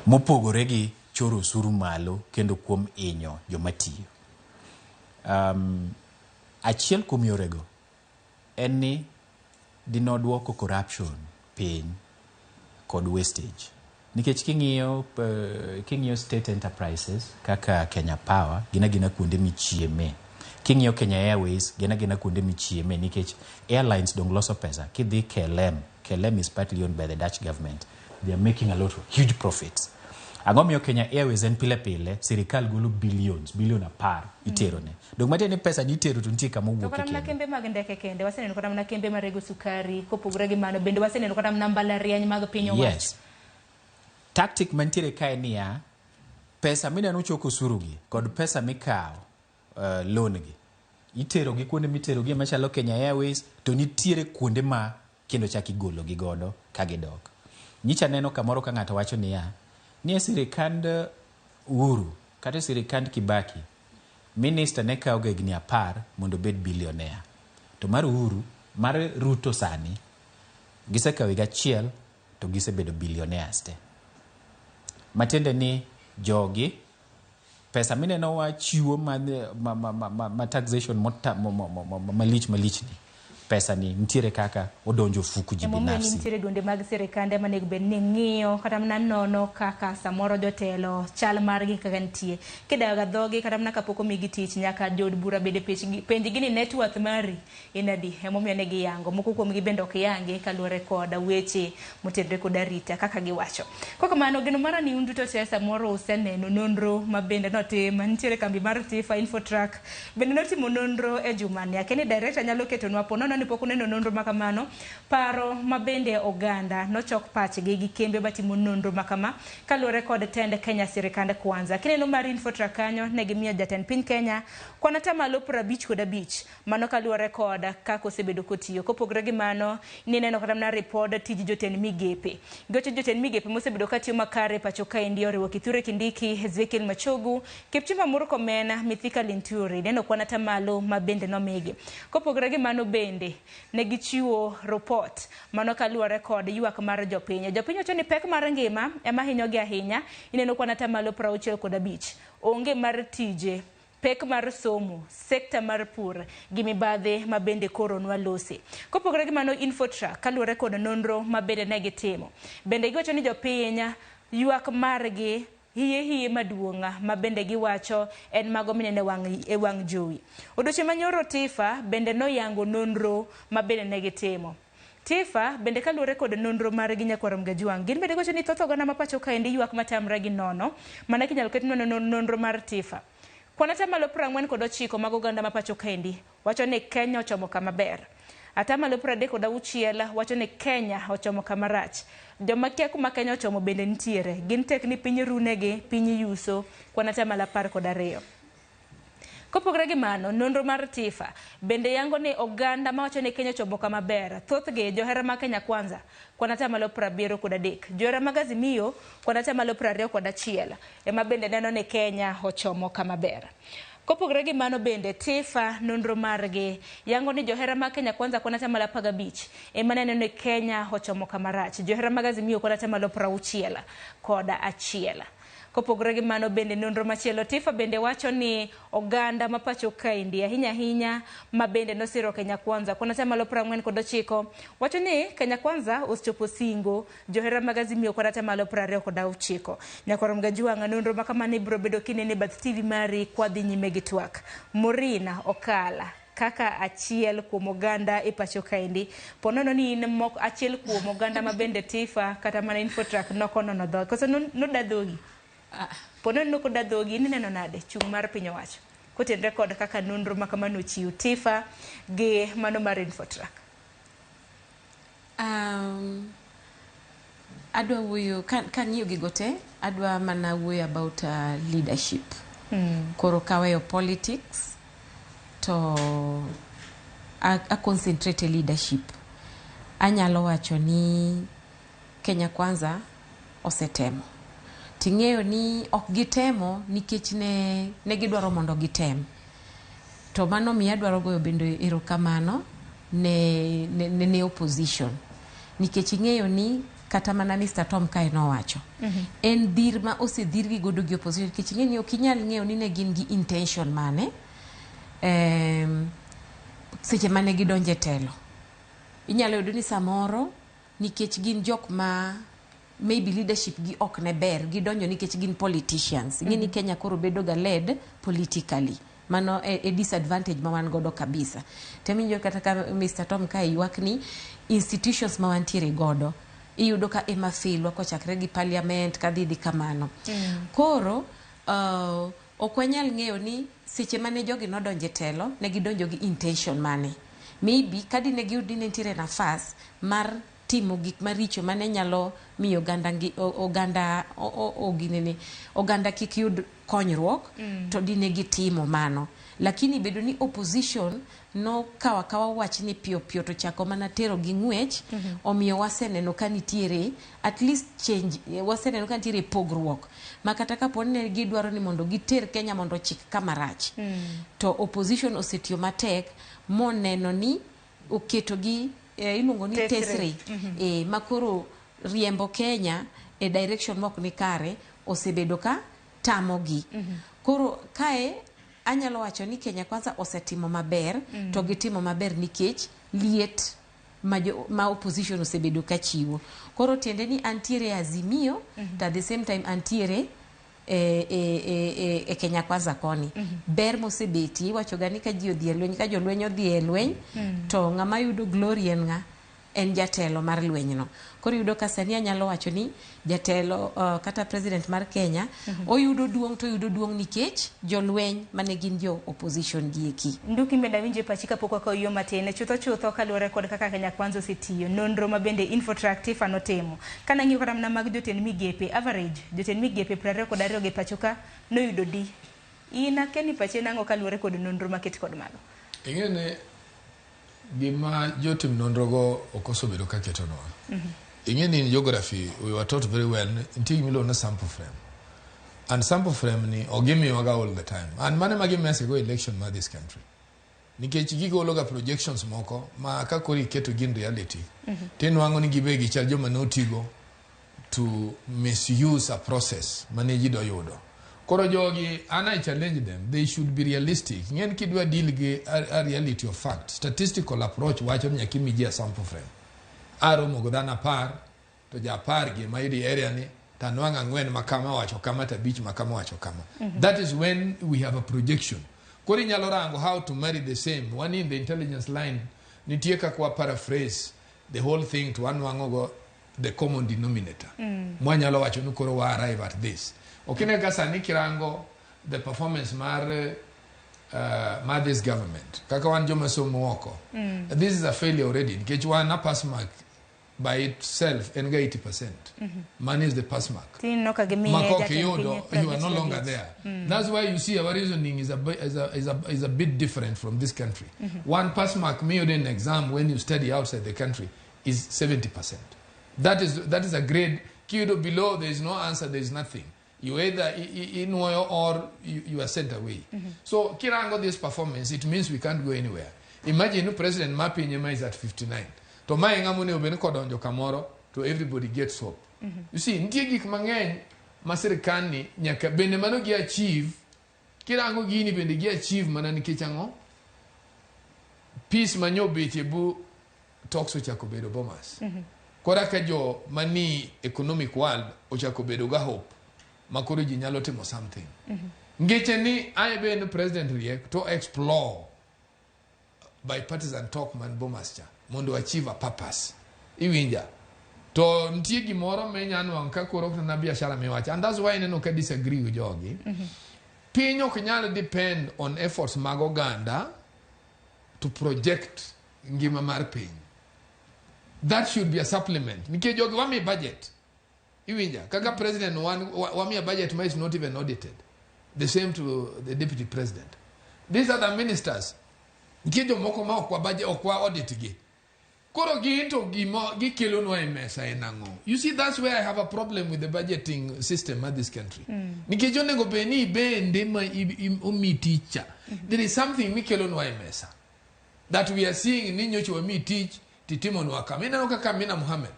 Mopogore gi choro osuru malo kendo kuom hinyo joma tiyo. Achiel kuom yorego en ni dinoduoko corruption piny kod wastage. Nikech king'iyo state enterprises kaka Kenya Power, gin agina kuonde michieme. King'iyo Kenya Airways, gin agina kuonde michieme nikech airlines dong loso pesa. Kidhi KLM, KLM is partly owned by the Dutch government. They are making a lot of huge profits. Ang'o miyo Kenya Airways en pile pile sirikal golo billions, billion 10 iterone. Dong matiende ni pesa ni itero to nitie kama To owuoke kata mana kendo. kembe mag ndeke kende waseneno kata mana kembe marego sukari kopogore gi mano bende waseneno kata mana mbalariany mag piny owacho. Yes. Tactic mantiere kae niya, pesa mineno choko osuru gi kod pesa mikawo loan gi itero gi kuonde mitero gi machalo Kenya Airways to nitiere kuonde ma kendo chak igolo gi godo ka gidok. Nyicha neno kamoro ka ng'ato wacho niya, ni e sirikand Uhuru kata e sirikand Kibaki, minister ne kawo ga higni 10 mondo obed billionaire. To mar Uhuru, mar Ruto sani, gisekawo higa achiel to gisebedo billionaires te. Matiende ni jogi pesa mineno wachiwo ma taxation malich malich ni pesa ni nitiere kaka odonjo ofuku ji Emomiyo ni binafsi. nitiere duonde mag sirikande manego bed ni ng'iyo kata mana nono kaka samoro jotelo chal margi kaka nitie. Kidayo ga dhogi kata mana kapok omigi tich nyaka jood bura bende penjgi ni net worth mari en adi. Emomiyo ne giyango. Moko kuomgi bende ok yangi kaluwore kod weche motenore kod arita kaka giwacho. Kok kamano geno mara ni un duto te samoro useneno nonro ma bende notim. Nitiere kambi mar Tifa Infotrack bende notimo nonro e jumani. Akia ni director nyalo ketonwa po nono ni pok uneno nonro ma kamano. Paro ma bende oganda nochok pachgi gi kembe matimo nonro ma kama kaluwore kod tend Kenya sirikand Kwanza. Kineno mar Infotrack kanyo ne gimiyo jatend piny Kenya kwan atamalo 55 mano kaluwore kod kaka osebedo kotiyo. Kopogore gi mano nineno kata mana ripod tij jotend migepe. Gocho jotend migepe mosebedo katiyo makare pacho kaendi oriwo Kithure Kindiki, Ezekiel Machogu, Kipchumba Murkomen, Mithika Linturi. Neno kwan atamalo ma bende nomigi. Kopogore gi mano bende ne gichiwo report mano kaluwore kod ywak mar jopiny. Jopiny wacho ni pek mar ngima ema hinyogi ahinya. Ineno kwan atamalo 65. Onge mar tije, pek mar somo, sekta mar pur gi mibadhi ma bende koro nwalose. Kopogore gi mano Infotrack kaluwore kod nonro ma bende ne gitimo. Bende giwacho ni jopiny ywak margi hiye hiye maduong' ma bende giwacho en mago minene e wang' jowi. Odiochieng' manyoro Tifa bende noyango nonro ma bende ne gitimo. Tifa bende kaluwore kod nonro margi nyakwar Mgajwang', gin bende giwacho ni thoth oganda ma pacho kaendi ywak matamre gi nono mana kinyalo ketnwa nonro mar Tifa. Kwan atamalo 49 mag oganda ma pacho kaendi wacho ni Kenya ochomo kama ber. Atamalo 36 wacho ni Kenya ochomo kama rach. Joma kia kuma Kenya ochomo bende nitiere. Gin tek ni piny runegi, piny yuso, kwan atamalo 12. Kopogore gi mano, nonro mar Tifa bende yango ni oganda mawacho ni Kenya ochomo kama ber. Thothgi johera mag Kenya Kwanza kwan atamalo 73. Johera mag Azimio kwan atamalo 21 ema bende neno ni Kenya ochomo kama ber. Kopogore gi mano bende Tifa nonro margi yango ni johera mag Kenya Kwanza kwan atamalo 15 ema neno ni Kenya ochomo kama rach. Johera mag Azimio kwan atamalo 61. Kopogore gi mano bende nonro machielo Tifa bende wacho ni oganda ma pacho kaendi ahinya ahinya ma bende nosiro Kenya Kwanza kwan atamalo 49 wacho ni Kenya Kwanza osechopo singo johera mag Azimio kwan atamalo 29. Nyakwar Mgajwang' nonro ma kamano ibiro bedo kinene e bath TV mari kwadhi nyime gi twak. Morina Okala kaka achiel kuom oganda e pacho kaendi ponono ni in moko achiel kuom oganda ma bende Tifa kata mana Infotrack nokonono dhogi koso noda dhogi. Ponono nokoda dhogi ineno nade chung' mar piny owacho kotenore kod kaka nonro ma kamano ochiw Tifa gi mano mar Infotrack? Adwa wuoyo kang'iyo gigo te adwa mana wuoyo about leadership. Koro kaweyo politics to a concentrate e leadership. Anyalo wacho ni Kenya Kwanza osetemo. Ting'eyo ni ok gitemo nikech ne, ne gidwaro mondo gitem. To mano miyo adwaro goyo bende erokamano ne, ne, ne, ne opposition. Nikech ing'eyo ni kata mana Mr. Tom kae nowacho. En dhir ma osedhirgi godo gi opposition nikech ing'e ni ok inyal ng'eyo ni ne gin gi intention mane seche mane gidonjo e telo. Inyalo yudo ni samoro nikech gin jok ma maybe leadership gi ok ne ber gidonjo nikech gin politicians ing'e ni Kenya koro bedo ga led politically mano e, e disadvantage ma wan godo kabisa temiwinjo kata ka Mr. Tom kae ywak ni institutions ma wantiere godo iyudo ka ema failwa kochakre gi parliament kadhi dhi kamano koro ok wanyal ng'eyo ni seche mane jogi nodonjo e telo ne gidonjo gi intention mane maybe kadine giyud ni ne nitiere nafas mar timo gik maricho mane nyalo miyo oganda ngi- o- oganda o- o- o- ginene oganda kik yud konyruok to dine gitimo mano lakini bedo ni opposition nokawo akawa wachni piyo piyo to chako mana tero gi ng'wech omiyo waseneno ka nitiere at least change waseneno ka nitiere pogruok ma kata kapo ni ne gidwaro ni mondo giter Kenya mondo ochik kama rach to opposition osetiyo matek moneno ni oketo gi iluongo ni Tesre. tesre ma koro riembo Kenya e direction mok ni kare osebedo ka tamogi koro kae anyalo wacho ni Kenya Kwanza osetimo maber to gitimo maber nikech liet ma, jo, ma opposition osebedo ka chiwo koro tiende ni antiere e Azimio to at the same time antiere e Kenya Kwanza koni ber mosebetie iwacho ga ni ka ji odhi e lweny ka jolweny odhi e lweny to ng'ama yudo glory en ng'a en jatelo mar lwenyno koro iyudo ka sani anyalo wacho ni jatelo kata president mar Kenya oyudo duong' to oyudo duong' nikech jolweny mane gin jo opposition gieki Nduki bende awinjo e pachi kapok wakawo yo matin chutho chutho kaluwore kod kaka Kenya Kwanza osetiyo nonro ma bende Infotrack TIFA notimo kana ng'iyo kata mana mag jotend migepe average jotend migepe 22 gi pacho ka noyudo D in akia ni pache nang'o kaluwore kod nonro maket kod mago Ing'e ni gima jotim nonro go ok osebedo ka ketonwa. Ing'e ni in geography we were taught very well ni nitie gima iluongo ni sample frame. And sample frame ni ok gimiyowaga all the time. And mano ema gimese go election mar this country. Nikech gigolo ga projections moko ma ka koro iketo gi in reality tinwang'o ni gibe gichal joma notigo to misuse a process mane ji do yudo. Koro jogi, an I challenge them, they should be realistic. Ng'en kidwa deal gi a reality of fact, statistical approach wacho ni nyaka imi ji a sample frame. Aromo go dhano 10, to ja 10 gi ema yudo e area ni, to anwang'o 4 ma kama wacho kama to 5 ma kama wacho kama. That is when we have a projection. Koro inyalo rango how to marry the same. One in the intelligence line, nitie kaka wa paraphrase the whole thing to wanwang'o go the common denominator. Mwanyalo wacho ni koro wa arrive at this. Okine ka sani kirango the performance mar this government kaka wan joma somo oko this is a failure already nikech wan a pass mark by itself en ga 80%. Money is the pass mark. Tineno ka gimiye Ma kok jatend piny iyudo, you are no longer 55. there. That's why you see our reasoning is a bit different from this country. One pass mark miyudo in exam when you study outside the country is 70%. That is a grade. Kiyudo below, there is no answer, there is nothing. You either inuoyo or you are sent away. So kirango this performance, it means we can't go anywhere. Imagine President ma piny ema is at 59. To mae ng'ama onego bed ni kodonjo kamoro to everybody gets hope. You see, nitie gik mang'eny ma sirkal ni nyaka bende mano gi achieve kirango gini bende gi achieve mana nikech ang'o peace manyo betie bu talks ochako bedo Bomas. Koro ka jo mani economic world ochako bedo ga hope ma koro ji nyalo timo something. Ngeche ni aye bende president riek to explore bipartisan talk man Bomas cha mondo achieve a purpose. Iwinja? To nitie gimoro minya nwang'o ka koro ok na biashara miwacho and that's why ineno ka disagree gi jogi. Piny ok nyal depend on efforts mag oganda to project ngima mar piny. That should be a supplement. Nikech jogi wami budget. Iwinja? Kaka president wamiya budget ma is not even audited. The same to the deputy president. These are the ministers. Nitie jomoko ma ok wa budget, ok wa audit gi. Koro gin to gima gikelonwa e mesa en ang'o? You see, that's where I have a problem with the budgeting system at this country. Nikech onego bed ni bende ma omi tich cha. There is something mikelonwa e mesa that we are seeing ni nyocha wami tich titimonwa kama. Ineno kaka Amina Mohammed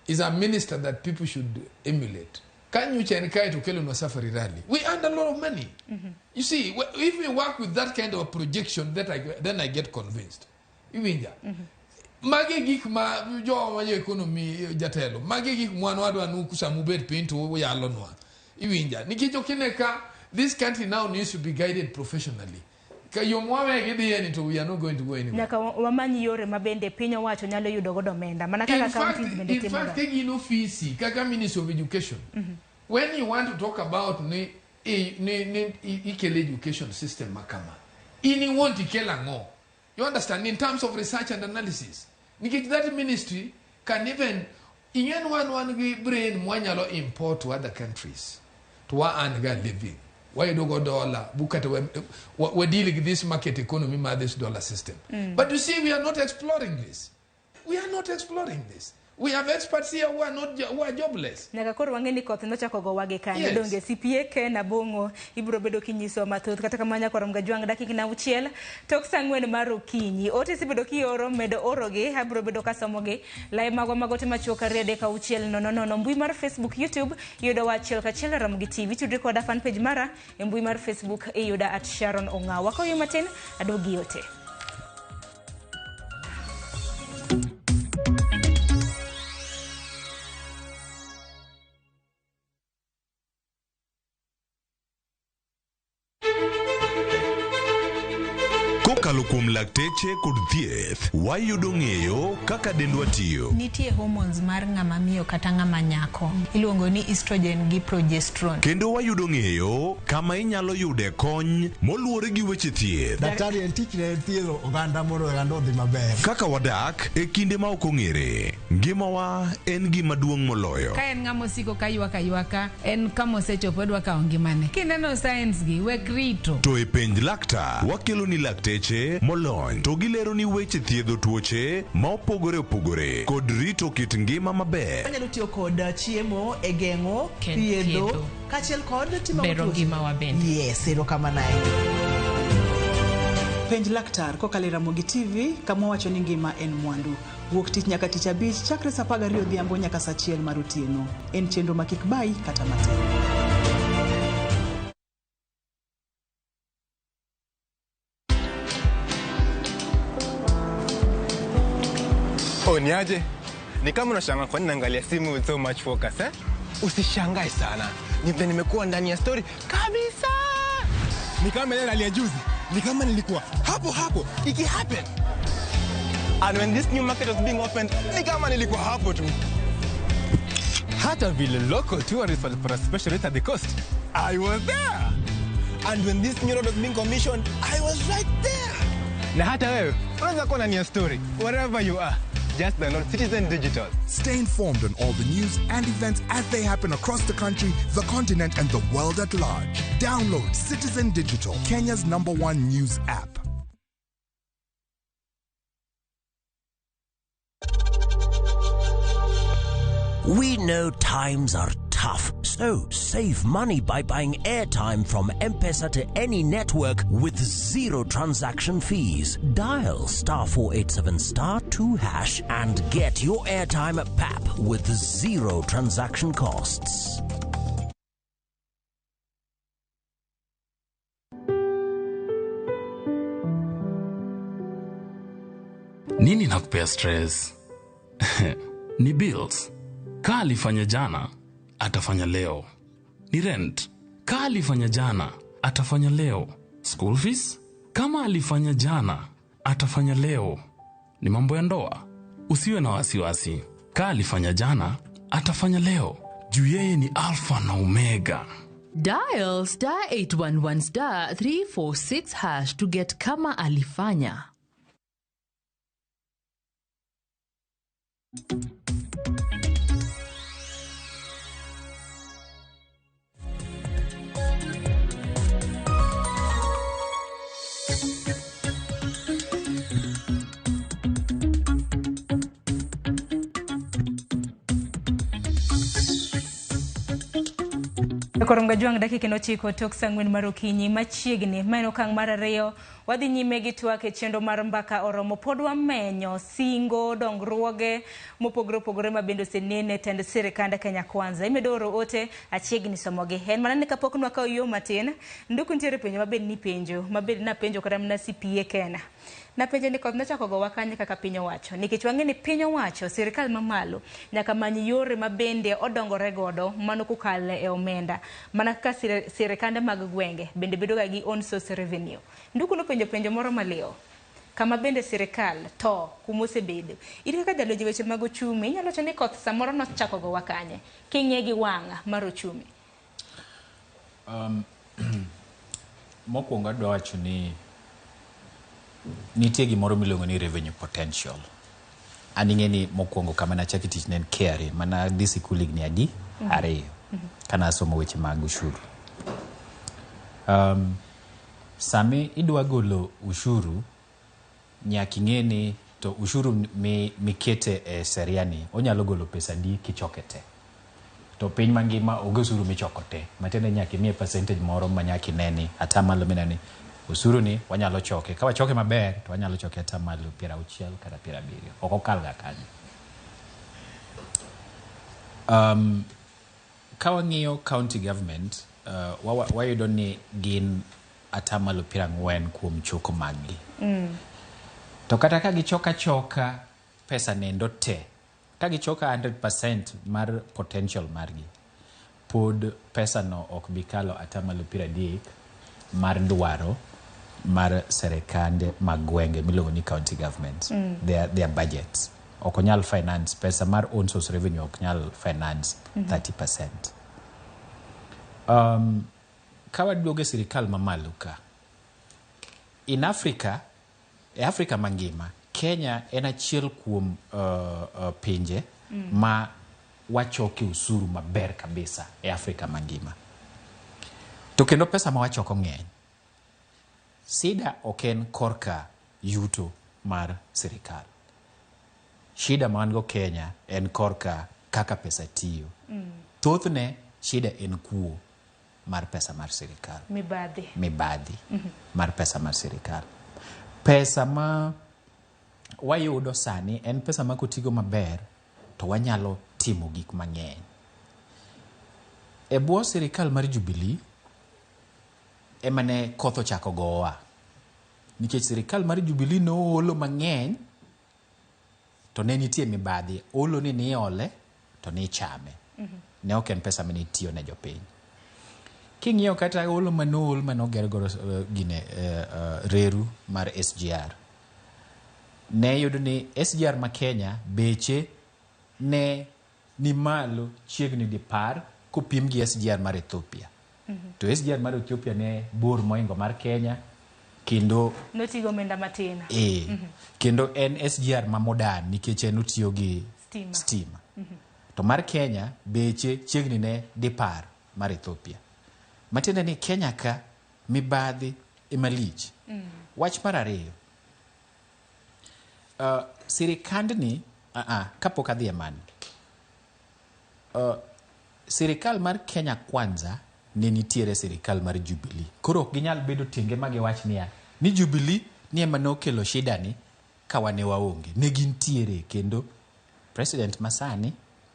is a minister that people should emulate. Ka nyocha en kae to okelonwa Safari Rally. We earned a lot of money. You see, if we work with that kind of a projection, then I get convinced. Iwinja. Magi gik ma jo ma jo economy jatelo. Magi gik mwan wadwa nu samubet piny to uyalonwa. Iwinja. Nikech ok ine ka this country now needs to be guided professionally. Ka yo mwawe gidhiye ni to we are not going to go anywhere. Nyaka wamany yore ma bende piny owacho nyalo yudo godo omenda mana kaka In fact, counties bende in timo fact, ga. gin ofisi kaka Ministry of Education. When you want to talk about ni ikele education system makama, ini want ikel ang'o? You understand? In terms of research and analysis, nikech that ministry can even ing'en wan gi brain mwanyalo import to other countries to wa earn ga living. Wayudo go dollar, bukata we deal with this market economy, ma this dollar system. But you see, we are not exploring this. We are not exploring this. We have experts here who are not who are jobless. Nyaka koro wang'e ni koth nochako go wage kanyo. Yes. Donge CPA Ken Abong'o ibiro bedo kinyiso mathoth kata kamano nyaka rom gajwang' dakika 6 tok saa 4 mar okinyi. Ote isebedo kioro medo orogi abiro bedo kasomogi. Lai magwa mag ote machuok 2 3 6 0 0 mbui mar Facebook, YouTube iyudo wa achiel kachiel Ramogi TV. Tudri koda fan page mara e mbui mar Facebook iyuda at Sharon Ong'awa. Wakaw matin aduogi ote. Kokalo kuom lakteche kod thieth, wayudo ng'eyo kaka dendwa tiyo. Nitie hormones mar ng'ama miyo kata ng'ama nyako iluongo ni estrogen gi progesterone. Kendo wayudo ng'eyo kama inyalo yude kony moluwore gi weche thieth. Daktari en tich ne thiedho oganda mondo oganda odhi maber. Kaka wadak e kinde ma ok ong'ere, ngimawa en gima duong' moloyo. Ka en ng'ama osiko ka ywak aywaka, en kama osechopo odwa kawo ngimane. Kineno signs gi, wek rito. To e penj laktar, wakelo ni lakteche molony to gilero ni weche thiedho tuoche ma opogore opogore kod rito kit ngima maber. Wanyalo tiyo kod chiemo e geng'o, thiedho, thiedho. kaachiel kod timo Bero tuoche. ngimawa bende. Yes, erokamano ahinya. Penj laktar kokalo e Ramogi TV kama wacho ni ngima en mwandu. Wuok tich nyaka tich abich chakre saa 12 odhiambo nyaka saa 1 mar otieno. En chenro ma kik bayi kata matin. Oh, niaje? Ni kama unashangaa kwa nini naangalia simu with so much focus, eh? Usishangae sana. Ni vile nimekuwa ndani ya story kabisa. Ni kama ile rally ya juzi. Ni kama nilikuwa hapo hapo iki happen. And when this new market was being opened, ni kama nilikuwa hapo tu. Hata vile local tourists walipata special rate at the coast, I was there. And when this new road was being commissioned, I was right there. Na hata wewe unaweza kuwa ndani ya story wherever you are. Just download Citizen Digital. Stay informed on all the news and events as they happen across the country, the continent, and the world at large. Download Citizen Digital, Kenya's #1 news app. We know times are tough, so save money by buying airtime from M-Pesa to any network with zero transaction fees. Dial *487*2# and get your airtime at PAP with zero transaction costs. Nini nakupea stress? Ni bills. Ka alifanya jana, atafanya leo. Ni rent. Ka alifanya jana, atafanya leo. School fees? Kama alifanya jana, atafanya leo. Ni mambo ya ndoa. Usiwe na wasiwasi. Ka alifanya jana, atafanya leo. Juu yeye ni Alpha na Omega. Dial *811*346# to get kama alifanya. Koronga jwang' dakika nochiko tok saa ang'wen mar okinyi machiegni. Ma en okang' mar ariyo. Wadhi nyime gi twak e chenro mar Mbaka Oromo. Pod wamenyo singo dongruoge mopogore opogore ma bende osenene tend sirikand Kenya Kwanza. Imedo oro ote achiegni somogi. En mana ni kapok nwakawo yo matin, nduku nitiere penjo mabed ni penjo, mabed napenjo kata mana CPA Kena. Napenje ni koth nochako gowa kanye kaka piny owacho nikech wang'e ni piny owacho sirikal mamalo nyaka many yore ma bende odongore godo mano kokalo e omenda mana kaka sirikande mag gwenge bende bedo ga gi own source revenue. Nduku nopenjo penjo moro maliw kama bende sirikal to kumosebedo. In kaka jalony e weche mag ochumi inyalo wacho ni koth samoro nochako gowa kanye king'iye gi wang' mar ochumi. Mokwongo adwa wacho ni nitie gimoro miluongo ni revenue potential. An ing'e ni mokwongo kama nachake tich ne en KRA, mana adhi sikul higni adi? Ariyo. Kana asomo weche mag ushuru. Sami idwa golo ushuru, nyaka ing'e ni to ushuru mikete e seria ni onyalo golo pesa adi kichoke te. To piny mangima onge osuru michoko te. Matiende ni nyaka imiye percentage moro ma nyaka ine ni atamalo mineno ni osuru ni wanyalo choke. Ka wachoke maber to wanyalo choke atamalo 60 kata 70. Ok okal ga kanyo. Ka wang'iyo county government, wayudo ni gin atamalo 40 kuom choko maggi. To kata ka gichoka choka pesa nendo te, ka gichoka 100% mar potential margi, pod pesa no ok bi kalo atamalo 30 mar dwaro mar serikande mag gwenge miluongo ni county governments. Their budgets. Ok onyal finance, pesa mar own source revenue ok nyal finance 30%. Ka waduogo e sirikal mamalo ka, in Africa, e Africa mangima, Kenya en achiel kuom pinje ma wachoke usuru maber kabisa e Afrika mangima. To kendo pesa ma wachoko ng'eny. Sida ok en korka yuto mar sirikal. Shida ma wan go Kenya en korka kaka pesa tiyo. Thothne shida en kuo mar pesa mar sirikal. Mibadhi. Mibadhi mar pesa mar sirikal. Pesa ma wayudo sani en pesa ma kotigo maber to wanyalo timo gik mang'eny. E bwo sirikal mar Jubilee ema ne koth ochako gowa. Nikech sirikal mar Jubilee noolo mang'eny to ne nitie mibadhi. Olo ni niole to nichame. Ne ok en pesa mane itiyo ne jopiny. King'iyo kata olo manool manoger godo gine reru mar SGR. Ne yudo ni SGR ma Kenya beche ne ni malo chiegni dipar kopim gi SGR mar Ethiopia. To SGR mar Ethiopia ne bor moingo mar Kenya kendo notigo omenda matin. Kendo en SGR ma modern nikech en otiyo gi stima. To mar Kenya beche chiegni ne dipar mar Ethiopia. Matiende ni Kenya ka mibadhi ema lich. Wach mar ariyo, sirikandni kapok adhi e mano, sirikal mar Kenya Kwanza ne nitiere sirikal mar Jubilee. Koro ok ginyal bedo tenge ma giwach niya ni Jubilee ni ema nokelo shida ni ka wane waonge. Ne gintiere kendo president masani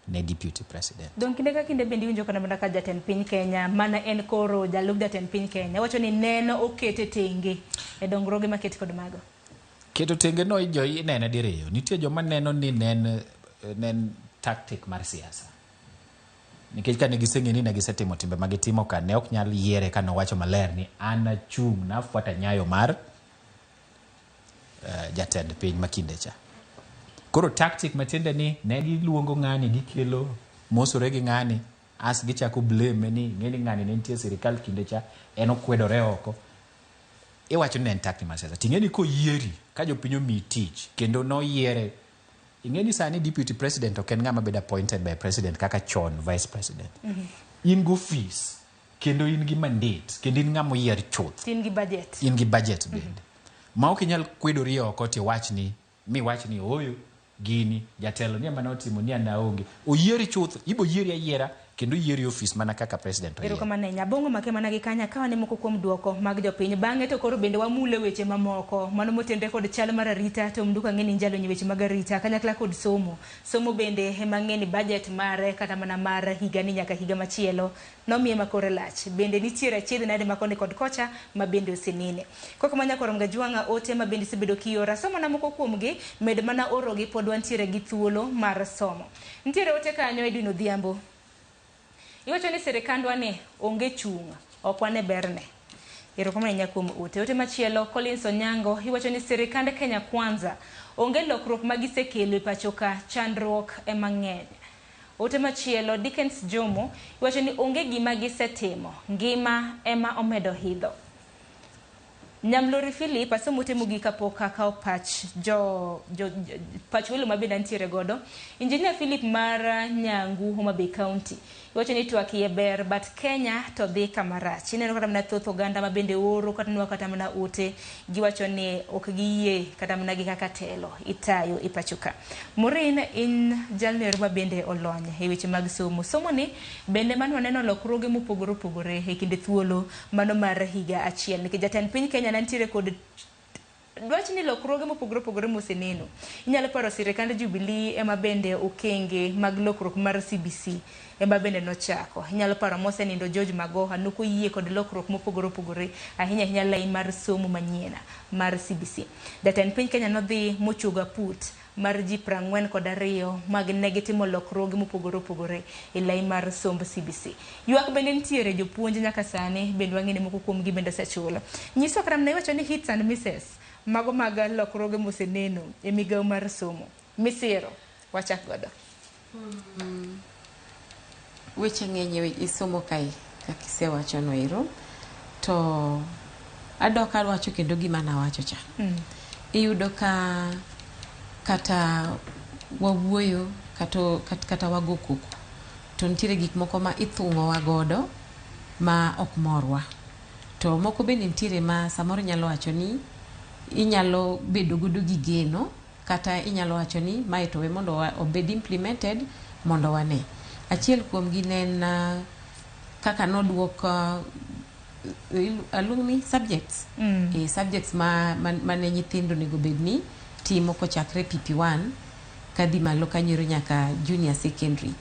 ne deputy president. Dong kinde ka kinde bende iwinjo kana mana ka jatend piny Kenya mana en koro jalup jatend piny Kenya wacho ni neno okete tenge e dongruoge maket kod mago. Keto tenge no jo inene diriyo. Nitie joma neno ni ne tactic mar siasa. Nikech kane giseng'e ni ne gisetimo timbe ma gitimo ka ne ok nyal yiere ka nowacho maler ni an achung' nafuata nyayo mar jatend piny ma kinde cha. Koro tactic matiende ni ne giluongo ng'ani gikelo mosore gi ng'ani as gichako blame ni ng'eni ng'ani ne nitie sirikal kinde cha en okwedore oko. Iwacho ni en tactic mar siasa. Ting'e ni koyieri ka jopiny omiyi tich kendo noyiere. Ing'e ni sani deputy president ok en ng'ama bedo appointed by president kaka chon vice president. In gi office kendo in gi mandate kendo in ng'ama oyier chuth. In gi budget. In gi budget bende. Ma ok inyal kwedori oko tiwach ni miwach ni ooyo gini jatelo ni ema notimo ni an aonge. Oyieri chuth, ibo yieri ayiera Kendo yieri ofis mana kaka president oyiero. Erokamano ahinya. Abong'o make mana gi kanya kawane moko kuom duoko mag jopiny. Bang'e to koro bende wamule weche mamoko. Mano motenre kod chal mar arita to Mnduka ng'e ni jalony weche mag arita kanyakla kod somo. Somo bende ema ng'e ni budget mare kata mana mar higani nyaka higa machielo nomiye makore lach. Bende nitiere achiedh nade makoni kod kocha ma bende osenene. Kok manya koro Mgajwang'a ote ma bende isebedo kiora. Somo na moko kuomgi med mana orogi pod wantiere gi thuolo mar somo. Nitiere ote kanyo Edwin Odhiambo. Iwacho ni sirikandwa ni onge chung', ok wane berne. Erokamano ahinya kuom ote. Ote machielo Collins Onyango iwacho ni sirikand Kenya Kwanza onge lokruok ma gisekelo e pacho ka, chandruok ema ng'eny. Ote machielo Dickens Jomo iwacho ni onge gima gisetimo, ngima ema omedo hidho. Nyamlori Philip asomo ote mogik kapok akawo pach jo pach welo mabende antiere godo. Engineer Philip mar Nyangu, Homa Bay County iwacho ni twak iye ber but Kenya to dhi kama rach. Ineno kata mana thoth oganda ma bende oro kata nwa kata mana ote giwacho ni ok giyie kata mana gi kaka telo itayo e pacho ka. Maureen in jalno ma bende olony e weche mag somo. Somo ni bende mano waneno lokruoge mopogore opogore e kinde thuolo mano mar higa achiel nikech jatend piny Kenya nantiere kod dwach ni lokruoge mopogore opogore moseneno. Inyalo paro sirikand Jubilee ema bende okenge mag lokruok mar CBC ema bende nochako. Inyalo paro mosenindo George Magoha nokoyie kod lokruok mopogore opogore ahinya ahinya lai mar somo manyien mar CBC. Jatend piny Kenya nodhi mochuogo aput mar ji 42 mag ne gitimo lokruoge mopogore opogore e lai mar somb CBC. Ywak bende nitiere jopuonj nyaka sani bende wang'e ni moko kuomgi bende osechulo. Nyiswa kata mana iwacho ni hits and misses mago mag lokruoge moseneno e migawo mar somo. Misiro wachak godo. Weche ng'eny e somo kae kaka isewacho no ero to adok awacho kendo gima nawacho cha. Iyudo ka kata wawuoyo kata wago koko to nitiere gik moko ma ithung'owa godo ma ok morwa. To moko bende nitiere ma samoro inyalo wacho ni inyalo bedo godo gi geno kata inyalo wacho ni mae to we mondo obed implemented mondo wane. Achiel kuomgi ne en kaka noduok alumni subjects. Subjects mane nyithindo onego bed ni timo kochakre PP1 kadhi malo kanyero nyaka junior secondary.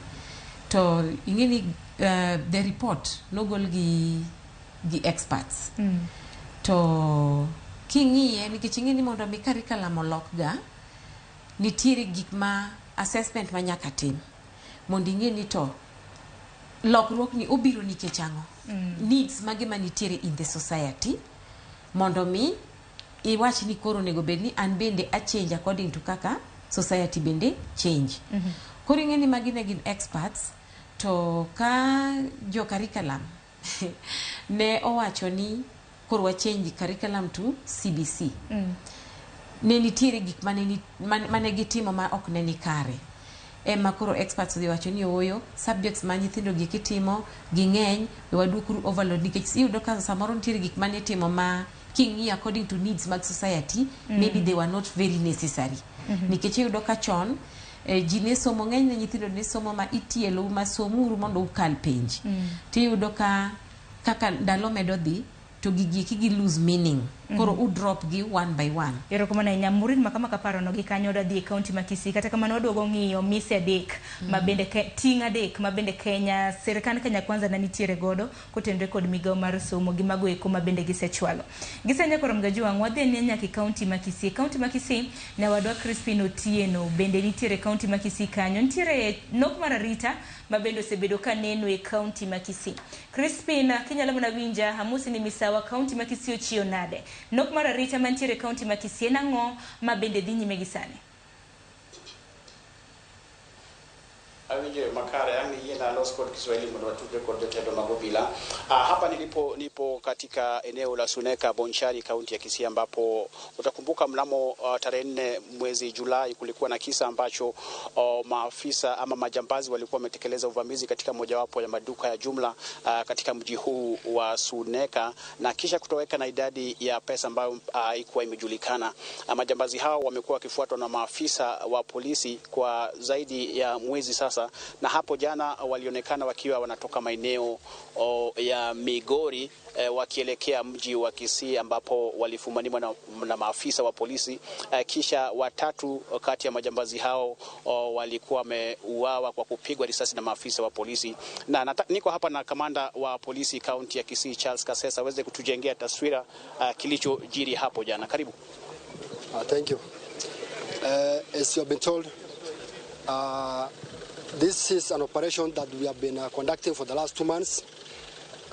To ing'e ni the report nogol gi experts. To king'iye nikech ing'e ni mondo mi curriculum olok ga nitiere gik ma assessment ma nyaka tim mondo ing'e ni to lokruok ni obiro nikech ang'o. Needs mage manitiere in the society mondo mi iwach ni koro onego bed ni an bende a change according to kaka society bende change. Koro ing'e ni magi ne gin experts to ka jo curriculum ne owacho ni koro wa change curriculum to CBC. Ne nitiere gik mane gitimo ma ok ne ni kare. Ema koro experts odhi wacho ni ooyo subjects ma nyithindo gi kitimo ging'eny we waduokuru overload nikech iyudo ka samoro nitiere gik mane itimo ma king'iyo according to needs mag society maybe they were not very necessary. Nikech iyudo ka chon ji ne somo ng'eny ne nyithindo ne somo ma itielo ma somuru mondo ukal penj. Tiyudo ka kaka ndalo medo dhi to gigi eki gi lose meaning. Koro u drop gi one by one. Erokamano ahinya. Maureen makama kaparo no gi kanyo odhi e kaunti ma Kisii. Kata kamano waduogo ng'iyo mise adek ma bende ting' adek ma bende Kenya sirikand Kenya Kwanza ne nitiere godo kotenore kod migawo mar somo gi mago eko ma bende gisechwalo. Gisenya koro Mgajwang' wadhi ne nyaka e kaunti ma Kisii. Kaunti ma Kisii nyawadwa Crispin Otieno bende nitiere e kaunti ma Kisii kanyo. Nitiere nok mar arita ma bende osebedo ka neno e kaunti ma Kisii. Crispin kinyalo mana winja amosi ni misawa kaunti ma Kisii ochiyo nade? Nok mar arita mantiere e kaunti ma Kisii en ang'o ma bende dhi nyime gi sani? Awinjo makare ang' yiena alos kod Kiswahili mondo watudre kod jotelo mag obila. Hapa nilipo nipo katika eneo la Suneka Bonchari, kaunti ya Kisii, ambapo utakumbuka mnamo tarehe 4 mwezi Julai kulikuwa na kisa ambacho maafisa ama majambazi walikuwa wametekeleza uvamizi katika mojawapo ya maduka ya jumla katika mji huu wa Suneka na kisha kutoweka na idadi ya pesa ambayo haikuwa imejulikana. Majambazi hao wamekuwa wakifuatwa na maafisa wa polisi kwa zaidi ya mwezi sasa. sasa, na hapo jana walionekana wakiwa wanatoka maeneo ya Migori wakielekea mji wa Kisii ambapo walifumaniwa na maafisa wa polisi kisha watatu kati ya majambazi hao walikuwa wameuawa kwa kupigwa risasi na maafisa wa polisi. Na niko hapa na kamanda wa polisi kaunti ya Kisii Charles Kasesa aweze kutujengea taswira kilichojiri hapo jana. Karibu. Thank you. As you have been told, this is an operation that we have been conducting for the last 2 months.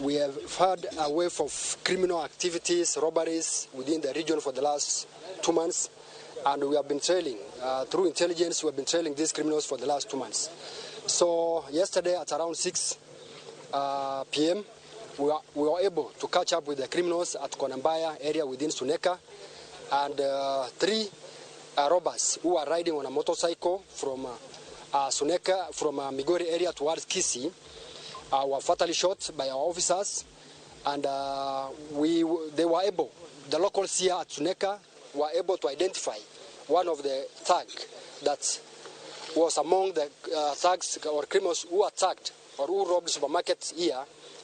We have had a wave of criminal activities, robberies within the region for the last 2 months, and we have been trailing, through intelligence, we have been trailing these criminals for the last 2 months. So yesterday at around 6 p.m., we were able to catch up with the criminals at Konambaya area within Suneka, and 3 robbers who are riding on a motorcycle from Suneka, from Migori area towards Kisii, were fatally shot by our officers, and they were able, the locals here at Suneka were able to identify one of the thug that was among the thugs or criminals who attacked or who robbed supermarkets here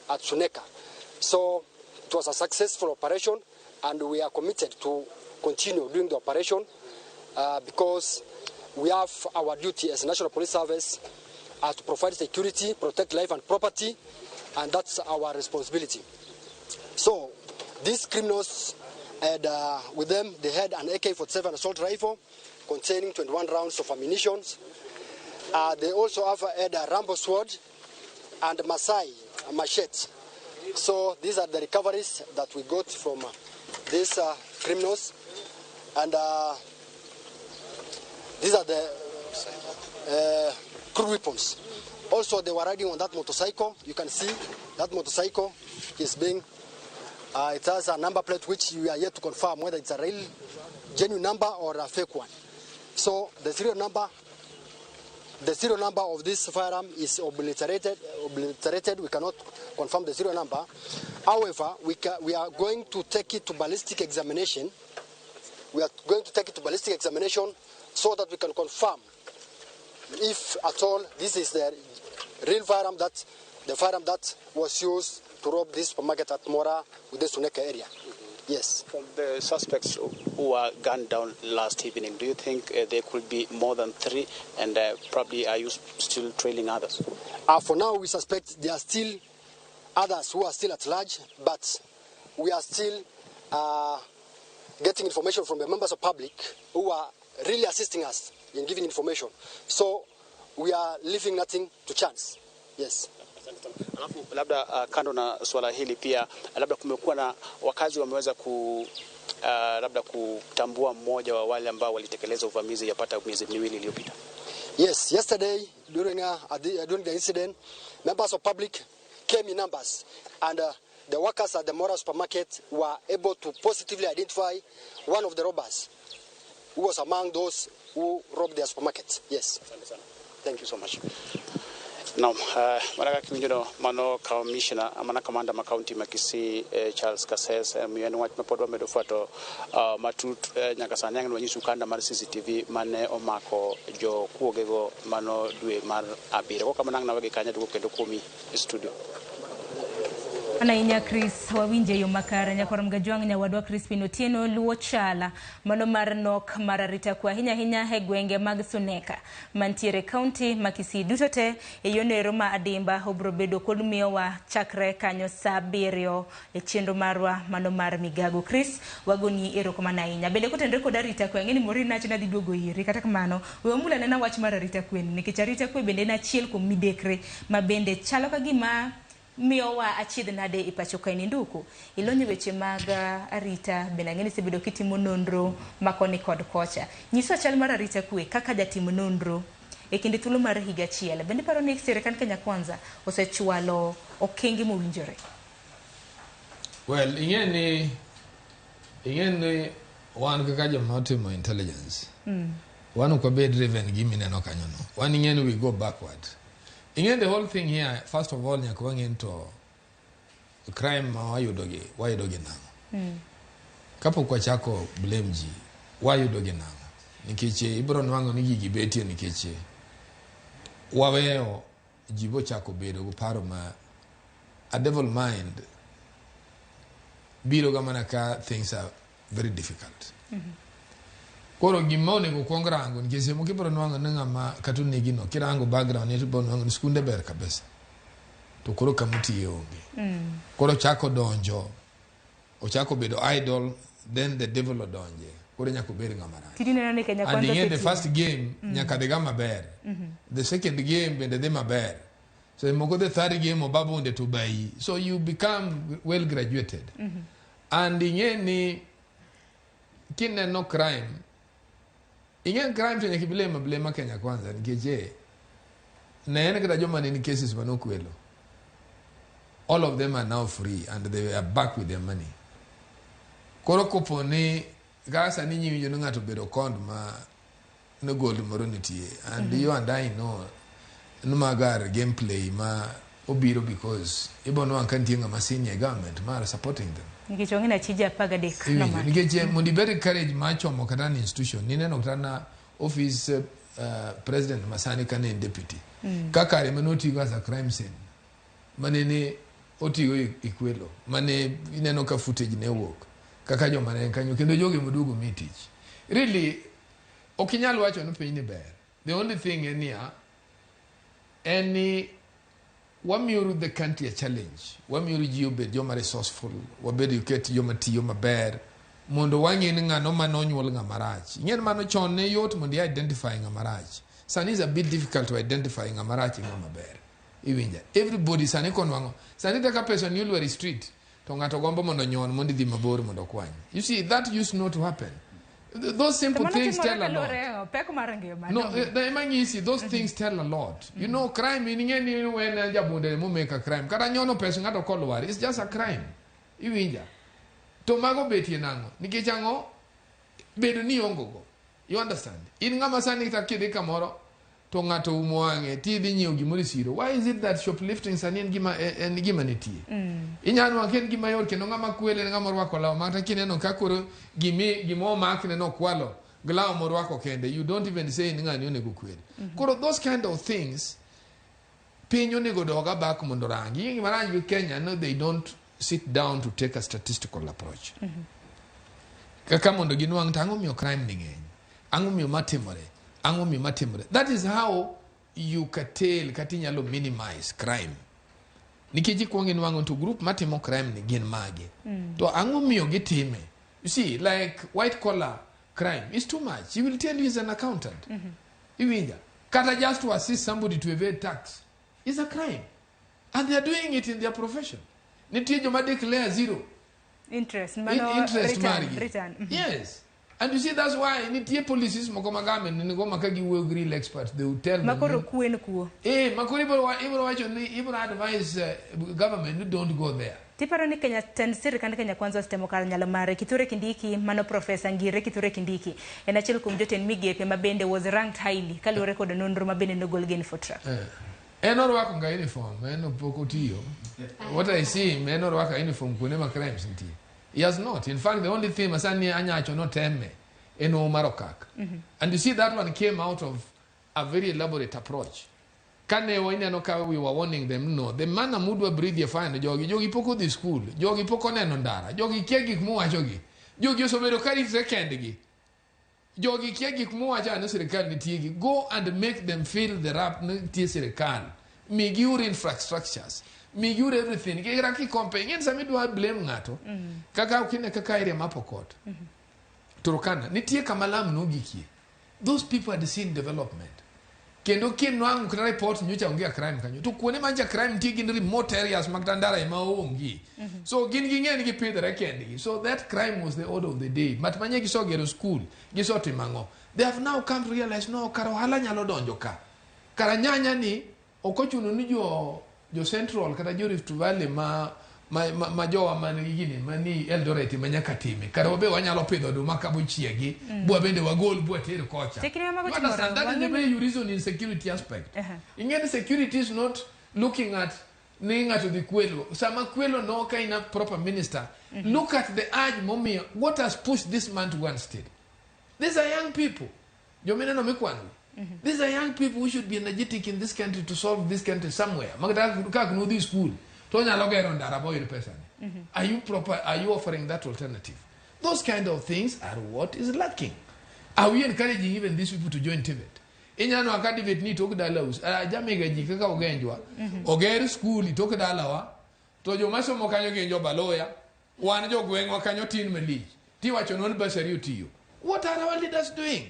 at Suneka. So it was a successful operation, and we are committed to continue doing the operation because we have our duty as National Police Service to provide security, protect life and property, and that's our responsibility. So these criminals had with them, they had an AK-47 assault rifle containing 21 rounds of ammunition. They also have had a Rambo sword and Masai machete. So these are the recoveries that we got from these criminals. And these are the crude weapons. Also, they were riding on that motorcycle. You can see that motorcycle is being, it has a number plate which we are yet to confirm whether it's a real, genuine number or a fake one. So the serial number of this firearm is obliterated. We cannot confirm the serial number. However, we are going to take it to ballistic examination. We are going to take it to ballistic examination so that we can confirm if at all this is the real firearm, that the firearm that was used to rob this supermarket at Mora within Suneka area. Yes. From the suspects who were gunned down last evening, do you think there could be more than 3, and probably are you still trailing others? For now, we suspect there are still others who are still at large, but we are still getting information from the members of public who are really assisting us in giving information. So we are leaving nothing to chance. Yes. Alafu labda kando na swala hili pia labda kumekuwa na wakazi wameweza labda kutambua mmoja wa wale ambao walitekeleza uvamizi yapata miezi miwili iliyopita. Yes, yesterday during the incident, members of public came in numbers, and the workers at the Mora supermarket were able to positively identify one of the robbers who was among those who robbed their supermarket. Yes. Thank you so much. Naam, mana kiwinjono mano commissioner mana kamanda ma county ma Kisii Charles Kasese miyo wach ma pod wamedo fwato matut nyaka sani ang' wanyisu kanda mar CCTV mane omako jo kuogego mano dwe mar 7. Ko kamano ang' nawegi kanya duogo kendo kuomi e studio. Ana inya Chris wawinje yo makare nyakwar Mgajwang' nyawadwa Crispin Otieno luwo chala mano mar nok mar arita kwa hinya hinya e gwenge mag Suneka mantiere county ma Kisii duto te e yonero ma adimba obro bedo kod miyowa chakre kanyo saa 7 e chenro marwa mano mar migago. Chris wagoni erokamano ahinya. Bende kotenre kod arita kwe ang'e ni Maureen nacho nadhi duogo iri, kata kamano we wamul anena wach mar arita kwe nikech arita kwe bende en achiel kuom midekre ma bende chalo ka gima miyowa achiedh nade e pacho kae nduku ilonyo weche mag arita bende ang'e ni isebedo kitimo nonro makoni kod kocha. Nyiswa chal mar arita kwe kaka jatim nonro e kinde thuolo mar higa achiel. Bende paro ni sirikand Kenya Kwanza osechwalo okenge mowinjore? Well, ing'e ni wan kaka joma otimo intelligence wan ok wabed driven gi mineno kanyono. Wan ing'e ni we go backward. Ing'e the whole thing here, first of all, nyaka wang'e to crime ma wayudogi nang'o. Kapok wachako blame ji, wayudogi nang'o. Nikech ibiro nwang'o ni gigi betie nikech Waweyo ji bochako bedo gi paro ma a devil mind biro ga mana ka things are very difficult. Koro gima onego kuong rango nikech seche moko ibiro nwang'o ni ng'ama kata onegi no kirango background ne to ibiro nwang'o ni skunde ber kabisa to koro kama otiye onge. Koro ochako donjo ochako bedo idle, then the devil odonje, koro nyaka obed ng'ama rach. Tidi neno ni Kenya And Kwanza ing'e the osetiyo. first game nyaka dhiga maber, the second game bende dhi maber, so moko the third game obabunde to bayi, so you become well graduated. And ing'e ni kineno crime, ing'e crime to nyaka iblame blame Kenya Kwanza nikech ne en kata joma ne ni cases manokwelo, all of them are now free and they are back with their money. Koro kopo ni kaka sani nyiwinjo ni ng'ato obedo kond ma ne gold moro nitie and you and I know ni mago are game play ma obiro because ibo nwang' ka nitie ng'ama senior e government mar supporting them. Nikech wang'e ni achije 13 Iwinjo nomako. nikech mondo ibed gi courage mar chomo kata an institution nineno kata na office president masani kane en deputy ka kare mane otigo as a crime scene manene otigo e kwelo mane ineno ka footage ne wuok kaka joma ne en kanyo kendo jogi moduogo mi tich. Really ok inyal wacho ni piny ni ber. The only thing en niya, en ni wamiuru the country a challenge, wamiuru ji obed joma resourceful, wabed ket joma tiyo maber mondo wang'e ni ng'ano mane onyuol ng'ama rach. Ing'e ni mano chon ne yot mondo i identify ng'ama rach, sani is a bit difficult to identify ng'ama rach gi ng'ama ber. Iwinja everybody sani konwang'o sani kaka pesa ni olwar e street to ng'ato gombo mondo onyon mondo idhi mabor mondo okwany. You see, that used not to happen. Those simple To mano things timore tell a lot. kaluwore ang'o? Pek mar ngima. No, donge? ema nyisi, those things tell a lot. You know, crime in ing'e ni when jabunde mo make a crime. Kata nyono pesa ng'ato kolwar, it's just a crime. Iwinja. To mago betie nang'o? Nikech ang'o? Bedo ni iongo go. You understand? In ng'ama sani kata kidhi kamoro to ng'ato umo wang'e tidhi nyiewo gimoro e siro. Why is it that shoplifting sani en gima nitie? Inyalo nwang'o ka en gima yot kendo ng'ama kwele en ng'ama orwako law makata kineno ka koro gima omakne nokwalo gi law morwako kende, you don't even say ni ng'ani onego kwel. Koro those kind of things piny onego doga back mondo orangi. Ing'e gima rach gi Kenya no, they don't sit down to take a statistical approach. Kaka mondo ginwang' to ang'o miyo crime ni ng'eny, ang'o miyo matimore, ang'o miyo matimore. That is how you curtail kata inyalo minimize crime. Nikech ikwongo inwang'o to group matimo crime ni gin mage. To ang'o miyo gitime? You see, like white collar crime is too much. He will tell you he's an accountant. Iwinja. Kata just to assist somebody to evade tax is a crime. And they are doing it in their profession. Nitie joma declare zero Interest. Mano interest return, margi. return. Yes. And you see, that's why nitie policies moko ma government nigo ma ka giwuoyo gi real experts, they will tell them. Makoro kwen kuo. Makoro ibiro wacho ni ibiro advise government ni don't go there. Tiparo ni Kenya tend sirikand Kenya Kwanza osetemo kar nyalo mare. Kithure Kindiki, mano Profesa Ngire Kithure Kindiki, en achiel kuom jotend migepe ma bende was ranked highly kaluwore kod nonro ma bende nogol gi Infotrak. En orwako ga uniform, en pok otiyo. What I see him, en orwako uniform kuonde ma crimes nitie. He has not. In fact, the only thing masani anyacho noteme en Omar Okak. And you see that one came out of a very elaborate approach. Kane ineno ka we were warning them, no, the manner mudwa breathe fine, jogi, jogi pok odhi school, jogi pok oneno ndara, jogi kia gik muwachogi, jogi osebedo ka ritre kendgi. Jogi kia gik muwacho ni sirikal nitie gi. Go and make them feel the rap ni nitie sirikal. Migiuru infrastructures. Migiuru everything. Kira kikompe, ing'e ni sama idwa blame ng'ato, kaka okine kaka area ma Pokot. Turkana, nitie kama lam nogikie. Those people had seen development. Kendo kinwang'o kata report nyocha onge a crime kanyo. To kuonde ma nja crime nitie gin remote areas mag Tandara ema onge. So gin ging'e ni gipidhore kendgi. So that crime was the order of the day. But manye gisegero school, gisetimo ang'o. They have now come to realize no, kara ohala nyalo donjo ka. Kara nyanya ni ok ochuno ni jo Central kata jo Rift Valley ma jowa man gi gini mani Eldoret ma nyaka time. Kara wabe wanyalo pidho oduma ka bochiegi, bwa bende wagol bwa ter kocha. Tekni ma mago You understand? timore, That is the wang'e way you reason in security aspect. Ing'e ni security is not looking at ni ng'ato dhi kwelo. Sama kwelo no ka in a proper minister, look at the urge momiyo what has pushed this man to go and steal. These are young people. Jomineno mikwano. These are young people who should be energetic in this country to solve this country somewhere. Makata kaka nodhi school to onyalo gero ndara boyud pesa ni. Are you proper? Are you offering that alternative? Those kind of things are what is lacking. Are we encouraging even these people to join TVET? Inyano aka TVET ni tok dala us. Ajamega ji kaka ogenjwa. Oger school tok dalawa. To joma somo kanyo gin jobaloya. Wan jogweng'wa kanyo tin malich. Tiwacho non bursary otiyo. What are our leaders doing?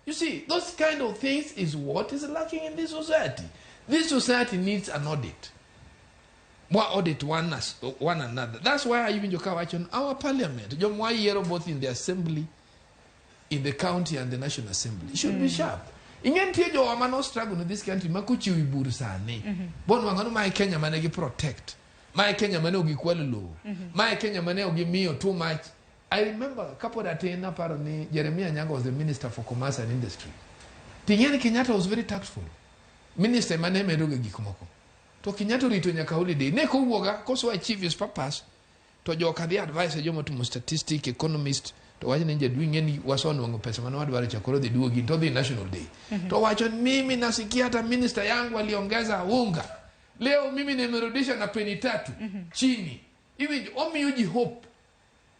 You see, those kind of things is what is lacking in this society. This society needs an audit. More audit one another. That's why I even joka wacho our parliament, jomwa yiero both in the assembly, in the county and the national assembly, should be sharp. Ing'e nitie jowa mano struggle in this country ma kochiwo ibur sani. Bon wang'o ni mae Kenya mane gi protect. Mae Kenya mane ok gikwalo lowo. Mae Kenya mane ok gimiyo too much. I remember kapod atin aparo ni Jeremiah Nyango was the minister for commerce and industry. Ting'e ni Kenyatta was very tactful. Minister mane medoga gik moko. To Kenyatta orito nyaka holiday. Ne kowuoga koso achieve his purpose to joka dhi advice joma timo statistic, economist to wacho ni jaduong' ing'e ni wasenwang'o pesa mane wadwaro cha koro dhi duogi to dhi national day. To wacho ni mimi nasikia hata minister yangu aliongeza unga. Leo mimi nimerudisha na peni 3 chini. Iwinjo omiyo ji hope.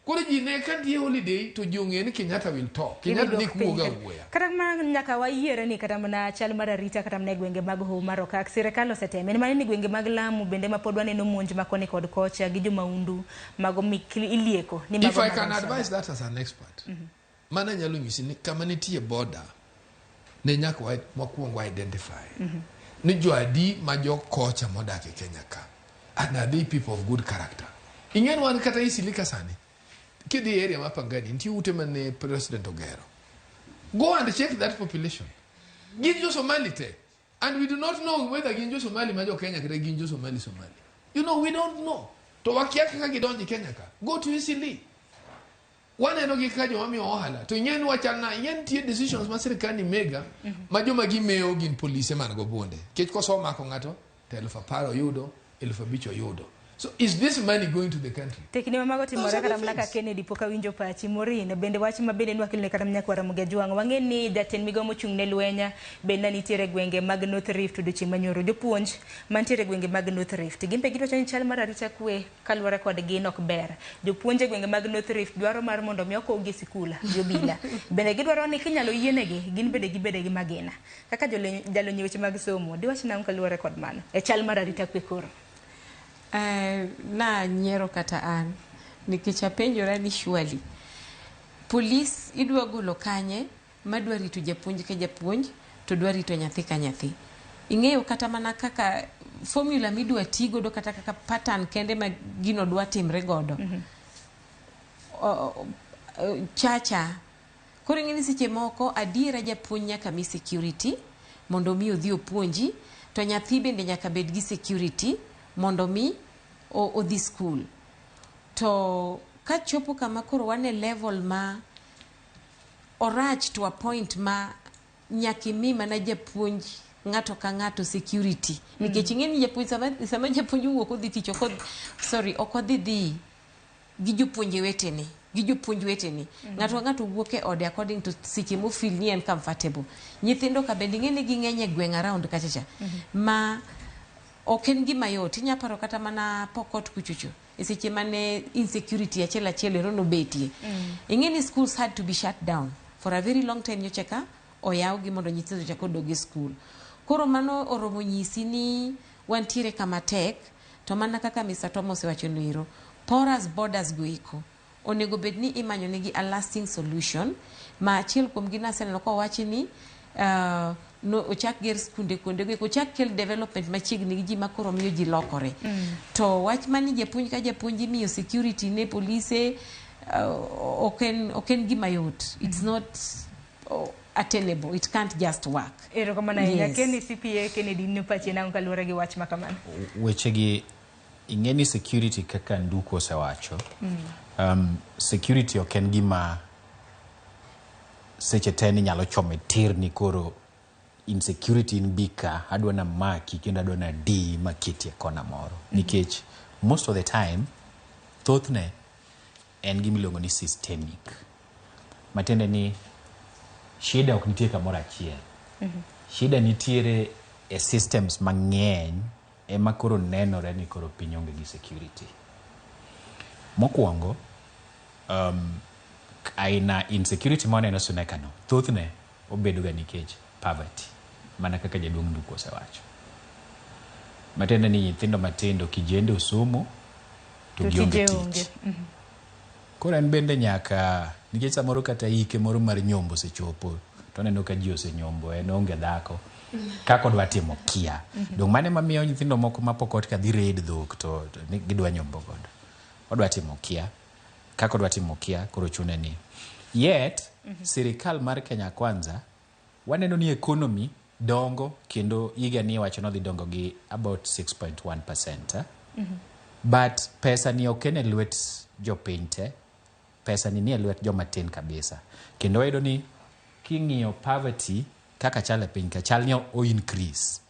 Koro ji ne ka nitie holiday to ji ong'e ni Kenyatta will talk. Kenyatta ne wuoga wuoya. Kata mana nyaka wayiere ni kata mana chal mar arita kata mana e gwenge mag Hoho mar Okak sirikal oseteme. En mana ni gwenge mag Lamu bende ma pod waneno monj ma koni kod kocha gi jomaundu mago ilieko ni mago If I mag can Al-Shabaab. advise that as an expert, mano nyalo nyisi ni kama nitie border ne nyaka wakwong wa identify ni jo adi ma jo kocha modak e Kenya ka and are they people of good character. Ing'e ni wan kata Eastleigh sani kidhi area ma Pangani nitie ute mane president ogero. Go and check that population. Gin jo Somali te. And we do not know whether gin jo Somali ma jo Kenya kata gin jo Somali Somali. You know, we don't know. To wakia kaka gidonjo Kenya ka. Go to Eastleigh. Waneno gi kaka joma miyo ohala. To ing'e ni wachal na ing'e nitie decisions ma sirikal ni mega ma joma gimewo gin polise man go bunde. Nikech koso mako ng'ato to 10,000 oyudo, 5,000 oyudo. So is this money going to the country? Tekni ma mago Those timore are the kata mana ka things. Kennedy pok awinjo pachi Maureen bende wach ma bende nwakelne kata mana nyakwara Ramogi Ajwang' wang'e ni jatend migao mochung' ne lweny bende nitiere e gwenge mag North Rift odiochieng' manyoro jopuonj mantiere e gwenge mag North Rift gin be giwacho ni chal mar arita kwe kaluwore kod gin ok ber jopuonj e gwenge mag North Rift dwaro mar mondo mi okowgi e sikul gi obila bende gidwaro ni kinyalo yienegi gin bende gibede gi magina kaka jalony e weche mag somo diwach nang'o kaluwore kod mano e chal mar arita kwe koro Na nyiero kata an nikech apenjora ni surely polis idwa golo kanye madwa rito japuonj ka japuonj to dwa rito nyathi ka nyathi ing'eyo kata mana kaka formula midwa ti godo kata kaka pattern kende ma gino dwa timre godo chacha koro ing'e ni seche moko adiera japuonj nyaka mi security mondo mi odhi opuonji to nyathi bende nyaka bed gi security mondo mi odhi school to kachopo kama koro wan e level ma orach to a point ma nyaka imi mana japuonj ng'ato ka ng'ato security nikech ing'e ni japuonj sama japuonj owuok odhi tich ok sorry ok odhi dhi gi jopuonje wetene gi jopuonj wetene ng'ato ka ng'ato wuok e ode according to seche mofeel ni en comfortable nyithindo ka bende ing'e ni ging'eny e gweng' around kachacha ma ok en gima yot inya paro kata mana Pokot kuchocho e seche mane insecurity achiel achiel ero nobetie ing'e ni schools had to be shut down for a very long time nyocha ka oyawgi mondo nyithindo ochak odog e school koro mano oromo nyisi ni wantiere kama tek to mana kaka Mr. Tom osewacho noero porous borders go eko onego bed ni imanyo negi a lasting solution ma achiel kuom gi naseneno kowachi ni no, ochak ger skunde kuonde go eko ochak kel development machiegni gi ji ma koro miyo ji lokore to wach mani japuonj ka japuonj imiyo security ne polise ok en gima yot it's not attainable it can't just work erokamano ahinya Yes. Kenny CPA Kennedy ne pachi nang'o kaluwore gi wach ma kamano Wechegi ing'e ni security kaka Nduku osewacho security ok en gima seche te ninyalo chome tir ni koro insecurity in bi ka adwa na maki kendo adwa na di maketi e kona moro nikech most of the time thothne en gima iluongo ni systemic matiende ni shida ok nitie kamoro achiel Shida nitiere e systems mang'eny ema koro nenore ni koro piny onge gi security. Mokwongo, aina insecurity ma waneno Suneka no, thothne obedo ga nikech poverty, mana kaka jaduong' Nduku osewacho. Matiende ni nyithindo matindo kijende osomo to gionge tije tich. onge. Koro en bende nyaka nikech samoro kata hike moro mar nyombo osechopo to oneno ka ji osenyombo en onge dhako kaka odwa timo kia. Dong' mano ema miyo nyithindo moko mapok ot ka dhi raid dhok to ni gidwa nyombo godo. Odwa timo kia kaka odwa timo kia koro chune ni. Yet sirikal mar Kenya Kwanza waneno ni economy dongo kendo higa ni iwacho ni odhi dongo gi about 6.1%. Eh? But pesa ni ok en e lwet jopiny te, pesa ni nie lwet joma tin kabisa. Kendo wayudo ni king'iyo poverty kaka chal e piny ka chal ni o increase.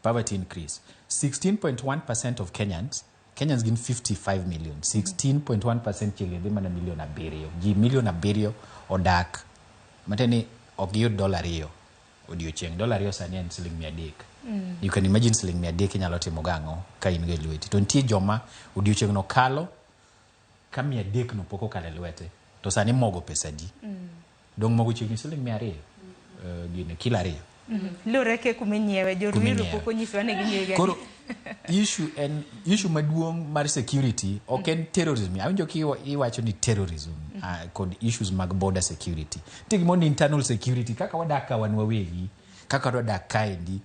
Poverty increase. 16.1% of Kenyans, Kenyans gin 55 million. 16.1% chiegni dhi mana milion 7. Ji milion 7 odak matiende ni ok giyud dola 2 odiochieng'. Dola 2 sani en siling 300. You can imagine siling 300 inyalo timo gang'o ka in go e lweti. To nitie joma odiochieng' no kalo ka 300 no pok okalo e lwete. To sani mogo pesa adi? Dong' mogo chiegni siling 200. Gine kilo 2. Luwore ke kuma inyiewe, jo Kuma Ruiru inyiewe. pok onyisowa ni ginyiewe gadi. Koro issue en issue maduong' mar security ok en terrorism. Awinjo ki iwacho ni terrorism kod issues mag border security. Nitie gimoro ni internal security kaka wadak ka wan wawegi, kaka wadak kaendi.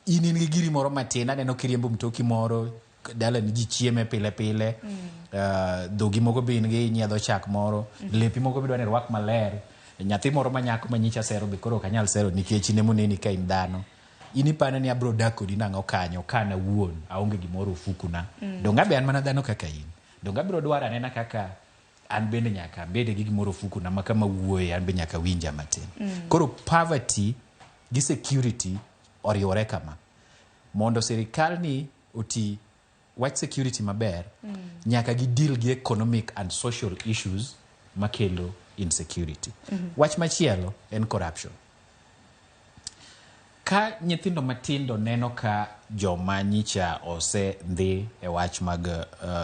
In gi giri moro matin aneno kiriembo mtoki moro dalani ji chieme pile pile. Dhogi moko be in gi inyiedho chak moro, lepi moko be idwa ni irwak maler. Nyathi moro ma nyako ma nyicha sero be koro ok anyal sero nikech in emoneni ka in dhano. In iparo ni abro dak kodi nang'o kanyo ka an awuon aonge gimoro ofukuna. Dong' abe an mana dhano kaka in. Dong' abiro dwaro anena kaka an bende nyaka abed gi gimoro ofukuna ma kama wuoye an be nyaka winja matin. Koro poverty gi security oriwore kama. Mondo sirikal ni oti wach security maber, nyaka gi deal gi economic and social issues makelo insecurity. Wach machielo en corruption. Ka nyithindo matindo neno ka joma nyicha osedhi e wach mag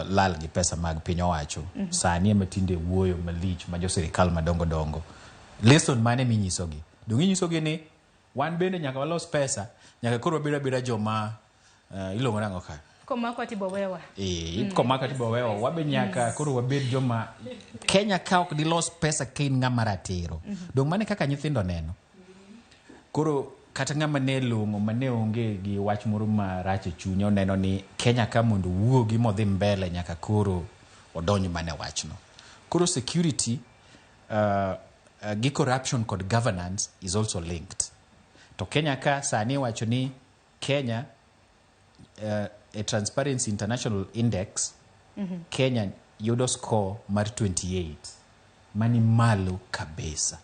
lal gi pesa mag piny owacho, sani ema tinde wuoyo malich ma jo sirikal madongo dongo. Lesson mane minyisogi? Dong' inyisogi ni wan bende nyaka walos pesa, nyaka koro wabed abeda joma iluongo nang'o ka? Komakwa tibowewa. Komaka tibowewa, wabe nyaka koro wabed joma Kenya ka ok dilos pesa ka in ng'ama ratiro. Dong' mane kaka nyithindo neno. Koro kata ng'ama ne long'o mane onge gi wach moro marach e chunye oneno ni Kenya ka mondo owuogi modhi mbele nyaka koro odonj mana e wachno. Koro security gi corruption kod governance is also linked. To Kenya ka sani iwacho ni Kenya e Transparency International Index Kenya yudo score mar 28 mani malo kabisa.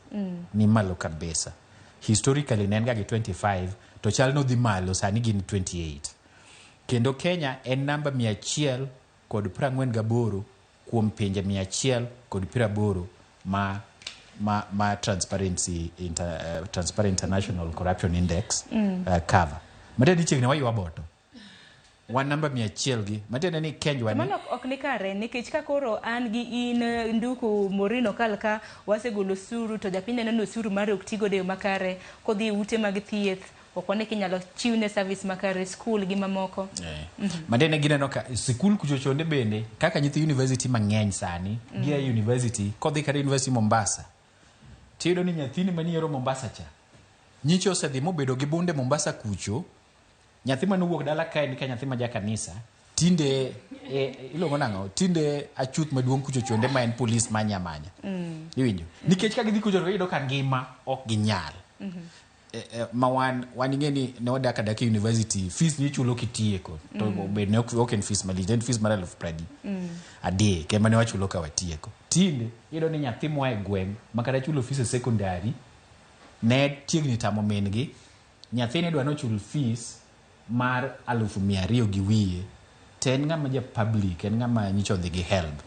Ni malo kabisa. Historically ne en ga gi 25 to chal nodhi malo sani gin 28. Kendo Kenya en namba 148 kuom pinje 180 ma Transparency Transparency International Corruption Index cover. Matiende ni chiegni waywa boto. Wan namba 100 gi. Matiende ni Kenya wan Mano ok ni kare nikech ka koro an gi in Nduku Morino kal ka wasegolo osuru to japiny neno ni osuru mare ok tigodo e yo makare kodhi e ute mag thieth ok wane kinyalo chiwne service makare skul gi mamoko. Matiende gineno ka sikul kucho chonde bende kaka nyithi university mang'eny sani gia e university kodhi kata university Mombasa tiyudo ni nyathini maniero Mombasa cha nyicha osedhi mobedo gi bunde Mombasa kucho. Nyathi manowuok dala kae ni ka nyathi ma ja kanisa tinde iluongo nang'o tinde achuth maduong' kucho chonde ma en polis manya manya. Iwinjo nikech ka gidhi kucho to giyudo ka ngima ok ginyal. Ma wan ing'e ni ne wadak adaka e university fees ni ichulo kitieko to bed ne ok en fees malich en fees mar 30,000 ema ne wachulo ka watieko. Tinde iyudo ni nyathi moa e gweng' ma kata chulo fees e secondary ne chiegni tamo min gi nyathini dwa nochul fees mar 200,000 gi wiye to en ng'ama ja public en ng'ama nyicha odhi gi HELB.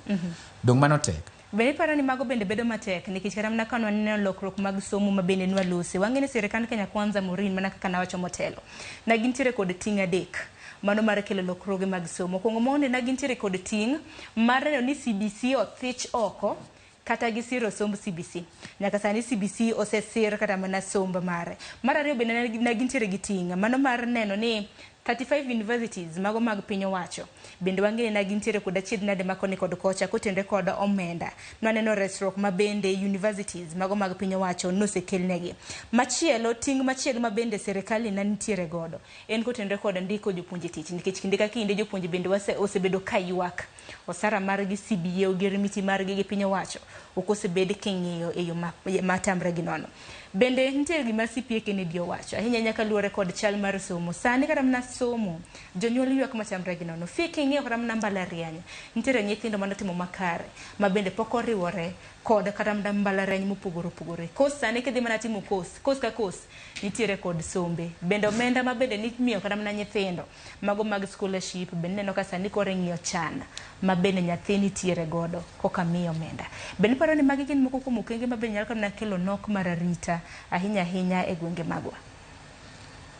Dong' mano tek. Bende iparo ni mago bende bedo matek nikech kata mana ka waneno lokruok mag somo ma bende nwalose, wang'e ni sirikand Kenya Kwanza, Maureen, mana kaka nawacho motelo, ne gintiere kod ting' adek mano mar kelo lokruoge mag somo. Mokwongo mondi ne gintiere kod ting' mar neno ni CBC othich oko kata gisiro somb CBC. Nyaka sani CBC osesir kata mana somb mare. Mar ariyo bende ne gintiere gi ting' mano mar neno ni 35 universities mago mag piny owacho bende wang'e ni gintiere kod achiedh nade ma koni kod kocha kotenore kod omenda. Nwaneno resruok ma bende universities mago mag piny owacho nosekelnegi. Machielo, ting' machielo ma bende sirikal ne nitiere godo en kotenore kod ndiko jopuonje tich, nikech kinde ka kinde jopuonje bende osebedo ka ywak osara margi, CBA, ogirimiti margi gi piny owacho ok osebed king'iyo e yo matamre gi nono. Bende nitiere gima CPA Kennedy owacho ahinya ahinya kaluwore kod chal mar somo. Sani kata mana somo jonyuol ywak machamre gi nono. Fee king'iyo kata mana mbalariany, nitiere nyithindo manotimo makare ma bende pok oriwore kod kata mana mbalariany mopogore opogore. Course sani kidhi mana timo course, course ka course nitiere kod sombe. Bende omenda ma bende nimiyo kata mana nyithindo mago mag scholarship bende ineno ka sani koro ing'iyo chan ma bende nyathi nitiere godo koka miyo omenda. Bende iparo ni magi gin moko kuom okenge ma bende nyalo kata mana kelo nok mar arita ahinya ahinya e gwenge magwa?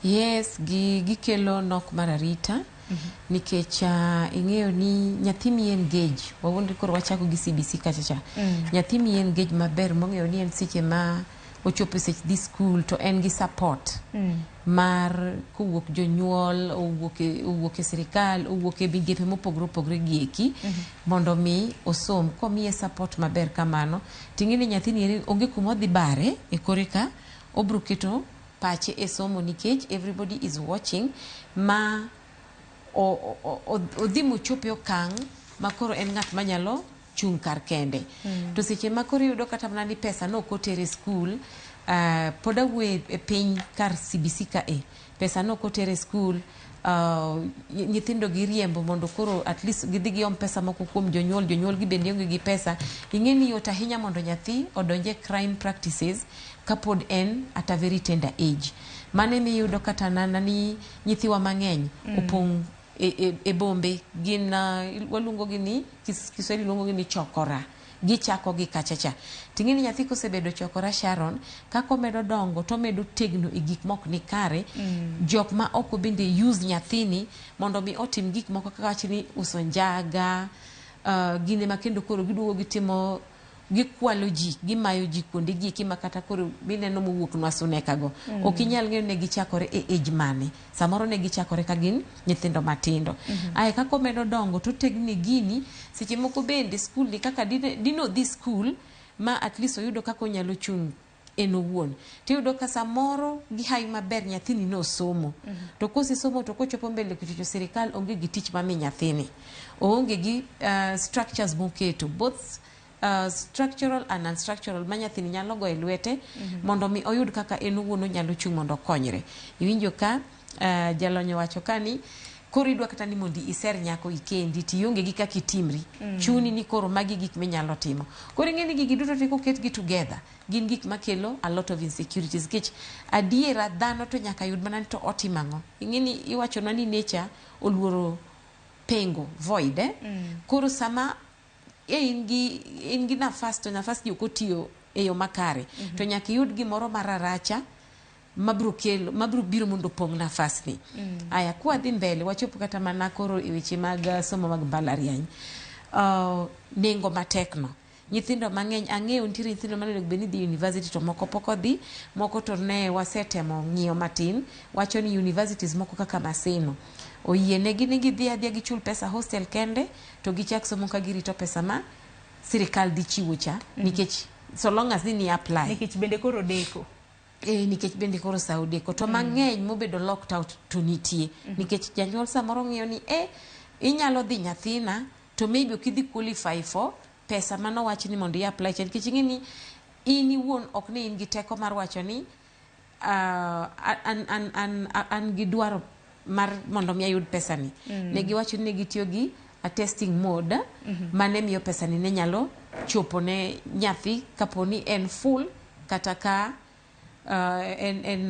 Yes, gikelo nok mar arita nikech ing'eyo ni nyathi mi engage, wawuondre koro wachako gi CBC kacha cha. Nyathi mi engage maber mong'eyo ni en seche ma ochopo e sech dhi school to en gi support mar kowuok jonyuol, owuok e sirikal, owuok e migepe mopogore opogore gieki mondo mi osom. Komiye support maber kamano, ting'e ni nyathini eri onge kuma odhi bare e kore ka obro keto pache e somo nikech everybody is watching ma odhi mochop e okang' ma koro en ng'at manyalo chung' kar kende. To seche ma koro iyudo kata mana ni pesa no ok oter e skul, pod awuoyo e piny kar CBC ka e, pesa no ok oter e skul, nyithindo giriembo mondo koro at least gidhi giom pesa moko kuom jonyuol, jonyuol gi bende onge gi pesa. Ing'e ni yot ahinya mondo nyathi odonje e crime practices kapod en at a very tender age. Mano emiyudo kata nana ni nyithiwa mang'eny opong' e bombe gin waluongo gi ni Kiswahili luongo gi ni chokora. Gichako gi kacha cha. Ting'e ni nyathi kosebedo chokora, Sharon, kaka omedo dongo to omedo tegno e gik mok ni kare. Jok ma oko bende use nyathini mondo mi otim gik moko kaka wach ni uso njaga, gine ma kendo koro giduogo gitimo, gikwalo ji, gimayo ji kuonde gi eki ma kata koro mineno mowuok nwa Suneka go. Ok inyal ng'eyo ne gichakore e age mane. Samoro ne gichakore ka gin nyithindo matindo. Ae kaka omedo dongo to otegni gini, seche moko bende skul ni kaka dine odhi skul ma at least oyudo kaka onyalo chung' en owuon. Tiyudo ka samoro gi hawi maber nyathini nosomo. To kosesomo to kochopo mbele kuchocho sirikal onge gi tich mami nyathini. Oonge gi structures moketo, both structural and unstructural, ma nyathini nyalo goyo e lwete mondo mi oyud kaka en owuon onyalo chung' mondo okonyre. Iwinjo ka jalony owacho ka ni koro idwa kata ni mondi iser nyako ikendi tionge gi kaka itimri. Chuni ni koro magi gik minyalo timo. Koro ing'e ni gigi duto te koketgi together gin gik makelo a lot of insecurities nikech adiera dhano to nyaka yud mana ni to otimo ang'o. Ing'e ni iwachonwa ni nature oluoro pengo, void, eh? Koro sama in gi nafas to nafas ni ok otiyo e yo makare, to nyaka iyud gimoro mararacha mabro kelo, mabro biro mondo opong' nafas ni. Aya, kwadhi mbele wachopo kata mana koro e weche mag somo mag mbalariany. Nengo matek no. Nyithindo mang'eny ang'eyo nitiere nyithindo mane onego bed ni dhi university to moko pok odhi, moko to ne wasetemo ng'iyo matin, wacho ni universities moko kaka Maseno oyienegi ni gidhi adhiya gichul pesa hostel kende to gichak somo ka girito pesa ma sirikal dhi chiwo cha, nikech so long as ni apply. Nikech bende koro deko. Nikech bende koro sa odeko to mang'eny mobedo locked out to nitie. Nikech janyuol samoro ng'iyo ni inyalo dhi nyathina to maybe ok idhi qualify for pesa manowach ni mondo i apply cha, nikech ing'e ni in iwuon ok ni in gi teko mar wacho ni an gi dwaro mar mondo mi ayud pesa ni. Ne giwacho ni ne gitiyo gi a testing mode mane miyo pesa ni ne nyalo chopo ne nyathi kapo ni en full kata ka en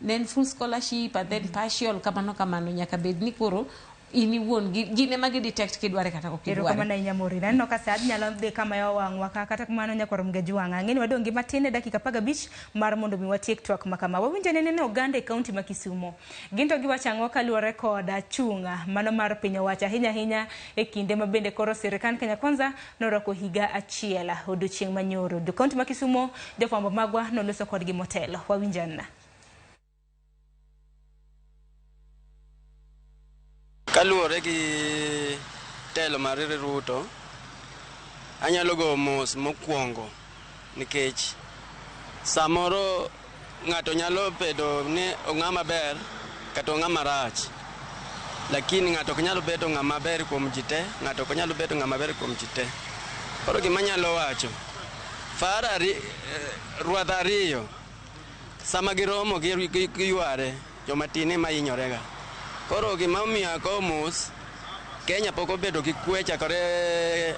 ne en full scholarship and then partial kamano kamano nyaka bed ni koro In iwuon gin ema gi detect kidware kata ok idware. Erokamano ahinya Maureen. Aneno ka sa nyalo dhi kama yo wang'wa ka kata kamano nyakwar Mgajwang'a. Ang'e ni wadong' gi matin e dakika 15 mar mondo mi watiek twak ma kama. Wawinjo nene ne oganda e kaunti ma Kisumo. Gin to giwacho ang'o kaluwore kod chung' mano mar piny owacho ahinya ahinya e kinde ma bende koro sirikand Kenya Kwanza norwako higa achiel odiochieng' manyoro. Jo kaunti ma Kisumo jofwambo magwa noloso kodgi motelo. Wawinjo anna. Kaluwore gi telo mar Ruto, anyalo go mos mokwongo nikech samoro ng'ato nyalo bedo ni ong'ama ber kata ong'ama rach, lakini ng'ato ok nyal bedo ng'ama ber kuom ji te, ng'ato ok nyal bedo ng'ama ber kuom ji te. Koro gima anyalo wacho, rwadh ariyo sama giromo giyware, joma tin ema hinyorega. Koro gima omiyo ago mos, Kenya pok obedo gi kwe chakore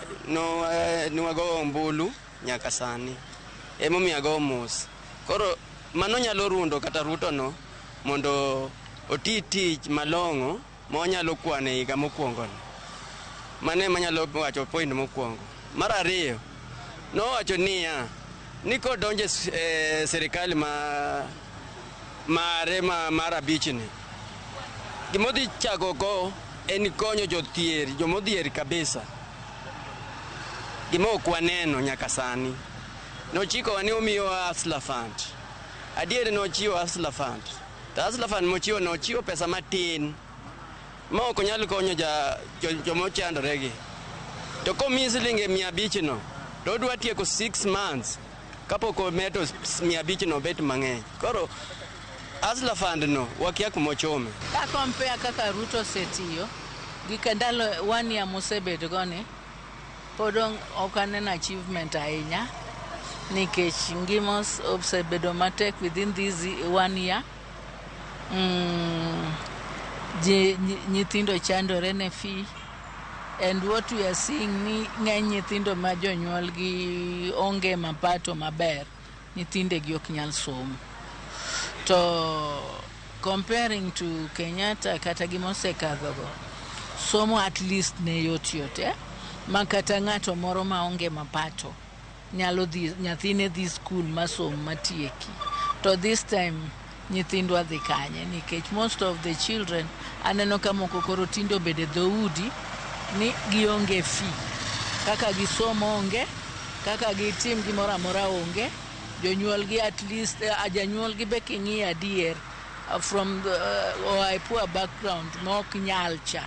nwago ombulu nyaka sani. Emomiyo ago mos. Koro mano nyalo rundo kata Ruto no mondo oti tich malong'o ma onyalo kwano e higa mokwongo no. Mano ema anyalo wacho point mokwongo. Mar ariyo, nowacho niya, ni kodonjo e sirikal mare mar abich ni, gimodhi chako go en konyo jothier, jomodhier kabisa. Gima ok waneno nyaka sani. Nochikowa ni omiyowa Hustler Fund. Adier nochiwo Hustler Fund. To Hustler Fund mochiwo nochiwo pesa matin ma ok onyal konyo jomochandore gi. To komiyi siling 500 no, to odwa tieko 6 months kapok omedo 500 no bet mang'eny. Koro Hustler Fund no wakia kumochome. Ka compare kaka Ruto osetiyo gi ndalo 1 year mosebedo go ni, pod ok aneno achievement ahinya nikech ngima osebedo matek within this 1 year. Nyithindo chandore ne fee, and what we are seeing ni ng'eny nyithindo ma jonyuol gi onge mapato maber, nyithindegi ok nyal somo. To comparing to Kenyatta kata gimosekadhogo, somo at least ne yot yot, ma kata ng'ato moro ma onge mapato nyalo dhi, nyathine dhi school masom matieki. To this time nyithindwa dhi kanye nikech most of the children aneno ka moko koro tinde obedo e dhoudi ni gionge fee, kaka gisomo onge, kaka gitim gimoro amora onge. Jonyuolgi at least janyuolgi be king'iyo adier from the or a poor background ma ok nyal cha.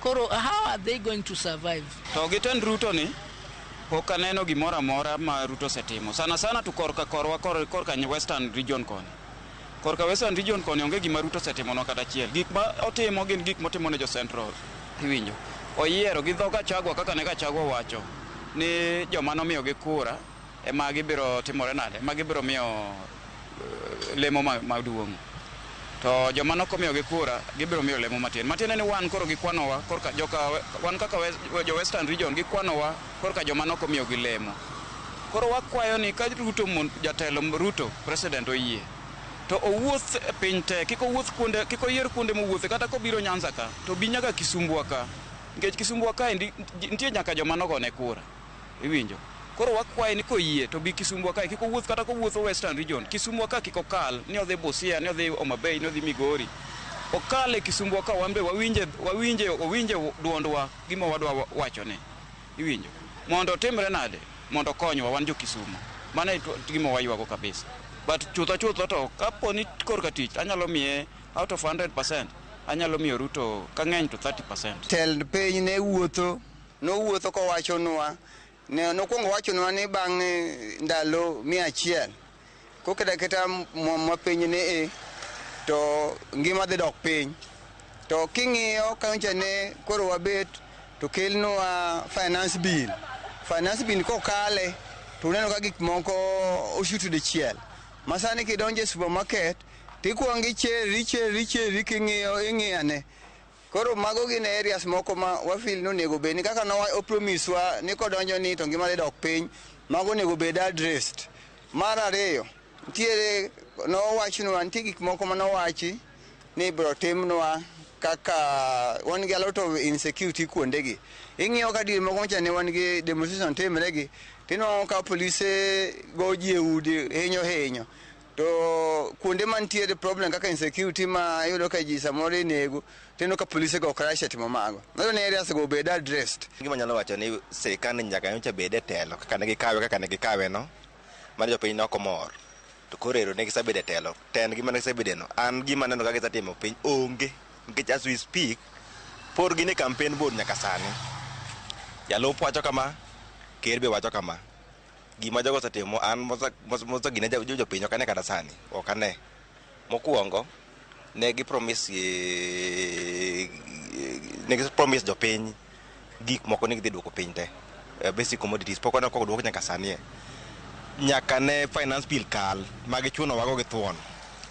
Koro how are they going to survive? To gi tend Ruto ni pok aneno gimoro amora ma Ruto osetimo. Sana sana to korka korwa korka Western Region koni. Korka Western Region koni onge gima Ruto osetimonwa kata achiel. Gik ma otimo gin gik motimo ne jo Central. Iwinjo. Oyiero gi dho Gachagua kaka ne Gachagua wacho ni joma nomiyogi kura ema gibiro timore nade, ema gibiro miyo lemo maduong'. To joma nokomiyogi kura gibiro miyo lemo matin. Matiende ni wan koro gikwanowa korka joka wan kaka jo Western Region gikwanowa korka joma nokomiyogi lemo. Koro wakwayo ni ka Ruto jatelo Ruto president oyie to owuoth e piny te, kik owuoth kuonde, kik oyier kuonde mowuothe, kata kobiro Nyanza ka to bi nyaka Kisumbwa ka, nikech Kisumbwa ka nitie nyaka joma nogone kura. Iwinjo. Koro wakwaye ni koyie to bi Kisumbwa kae, kik owuoth kata kowuotho Western Region. Kisumbwa ka kik okal ni odhi Busia, ni odhi Homa Bay, ni odhi Migori. Okal e Kisumbwa ka wan be wawinje duondwa gima wadwa wachone. Iwinjo. Mondo otimre nade? Mondo okonywa wan jo Kisumu. Mano e gima waywago kabisa. But chutho chutho to kapo ni korka tich anyalo miye out of 100%, anyalo miyo Ruto ka ng'eny to 30%. Tend piny ne wuotho, nowuotho kowachonwa, ne nokwongo wachonwa ni bang' ndalo 100 koketa keta ma piny ne e to ngima dhi dok piny. To king'iyo kanyocha ne koro wabet to kelnwa finance bill. Finance bill kokale to uneno ka gik moko oshuto dichiel. Ma sani kidonjo e supermarket tikuongo icheri king'iyo ing'iyane. Koro mago gin areas moko ma wafeel ni onego bed ni kaka nopromiswa ni kodonjo ni to ngima dhi dok piny, mago onego bed addressed. Mar ariyo, nitiere nowachnwa nitie gik moko manowachi ni ibiro timnwa kaka wan gi a lot of insecurity kuondegi. Ing'iyo ka diere moko cha ne wan gi demonstration timre gi, tinwang'o ka polise go ji e udi hinyo hinyo. To kuonde mantiere problem kaka insecurity ma iyudo ka ji samoro inego, tineno ka polise go ok rush e timo mago. Nadwa ni areas go obed addressed. Gima anyalo wacho ni sirikal ni nyaka nyocha bed e telo kaka ne gikawe kaka ne gikawe no, mano jopiny ne ok omor. To koro ero ne gisebedo e telo, tendgi mane gisebede no, an gima aneno ka gisetimo piny onge. Nikech as we speak, pod gin e campaign board nyaka sani. Jalup wacho kama, ker be wacho kama. Gima jogo osetimo an mosegine jopiny ok ane kata sani, ok ane. Mokwongo, ne gi promise ne gi promise jopiny gik moko ni gidhi duoko piny te. Basic commodities pok waneno ka oduok nyaka sani e. Nyaka ne finance bill kal ma gichuno wago gi thuon.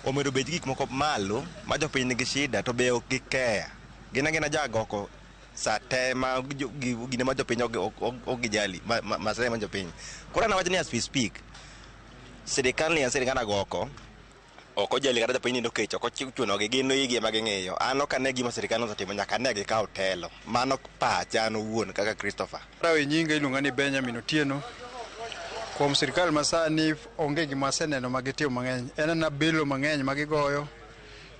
Omedo bech gik moko malo ma jopiny nigi shida to be ok gikeya. Gin agina jagoko sa te ma gine ma jopiny ok gijali masira ma jopiny. Koro an awach ni as we speak, sirikal ni en sirikand agoko, ok ojali kata jopiny nindo kech, ok ochunogi, gin igi ema ging'iyo. An ok ane gima sirikal osetimo nyaka ne gikaw telo. Mano pacha an owuon kaka Christopher. Rawe nyinga iluonga ni Benjamin Otieno. Kuom sirikal masani onge gima aseneno ma gitimo mang'eny. En ana belo mang'eny ma gigoyo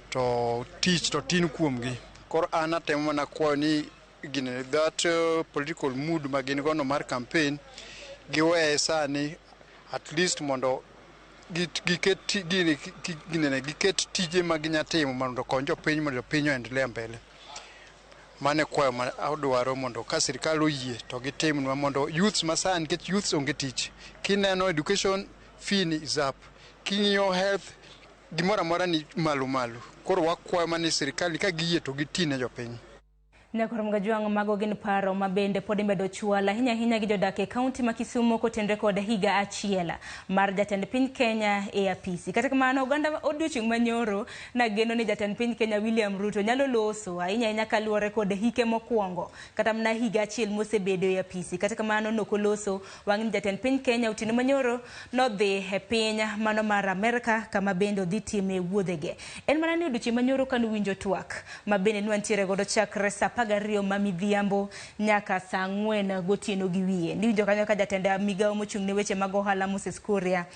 to tich to tin kuomgi. Koro an atemo mana kwayo ni gine that political mood ma gin gono mar campaign giweye sani at least mondo giket gini ginene giket tije ma ginya timo mondo okony jopiny mondo jopiny oendelea mbele. Mano e kwayo ma adwaro mondo ka sirikal oyie to gitimnwa mondo youths masani nikech youths onge tich. Kineno education fee ni is up. King'iyo health gimoro amora ni malo malo. Koro wakwayo mana ni sirikal ka giyie to giti ne jopiny. Nyakwar Mgajwang', mago gin paro ma bende pod imedo chwal ahinya ahinya gi jodak e kaunti ma Kisumu kotenre kod higa achiel mar jatend piny Kenya e apisi. Kata kamano, oganda odiochieng' manyoro nageno ni jatend piny Kenya William Ruto nyalo loso ahinya ahinya kaluwore kod hike mokwongo kata mana higa achiel mosebedo e apisi. Kata kamano nokoloso wang' ni jatend piny Kenya Otieno Manyoro nodhi e piny mano mar Amerka kama bende odhi time wuodhege. En mana ni odiochieng' manyoro kanowinjo twak ma bende nwantiere godo chakre saa 12 ma midhiambo nyaka saa 4 gotieno gi wiye. Niwinjo kanyo ka jatend migawo mochung' ne weche mag ohala Moses Kuria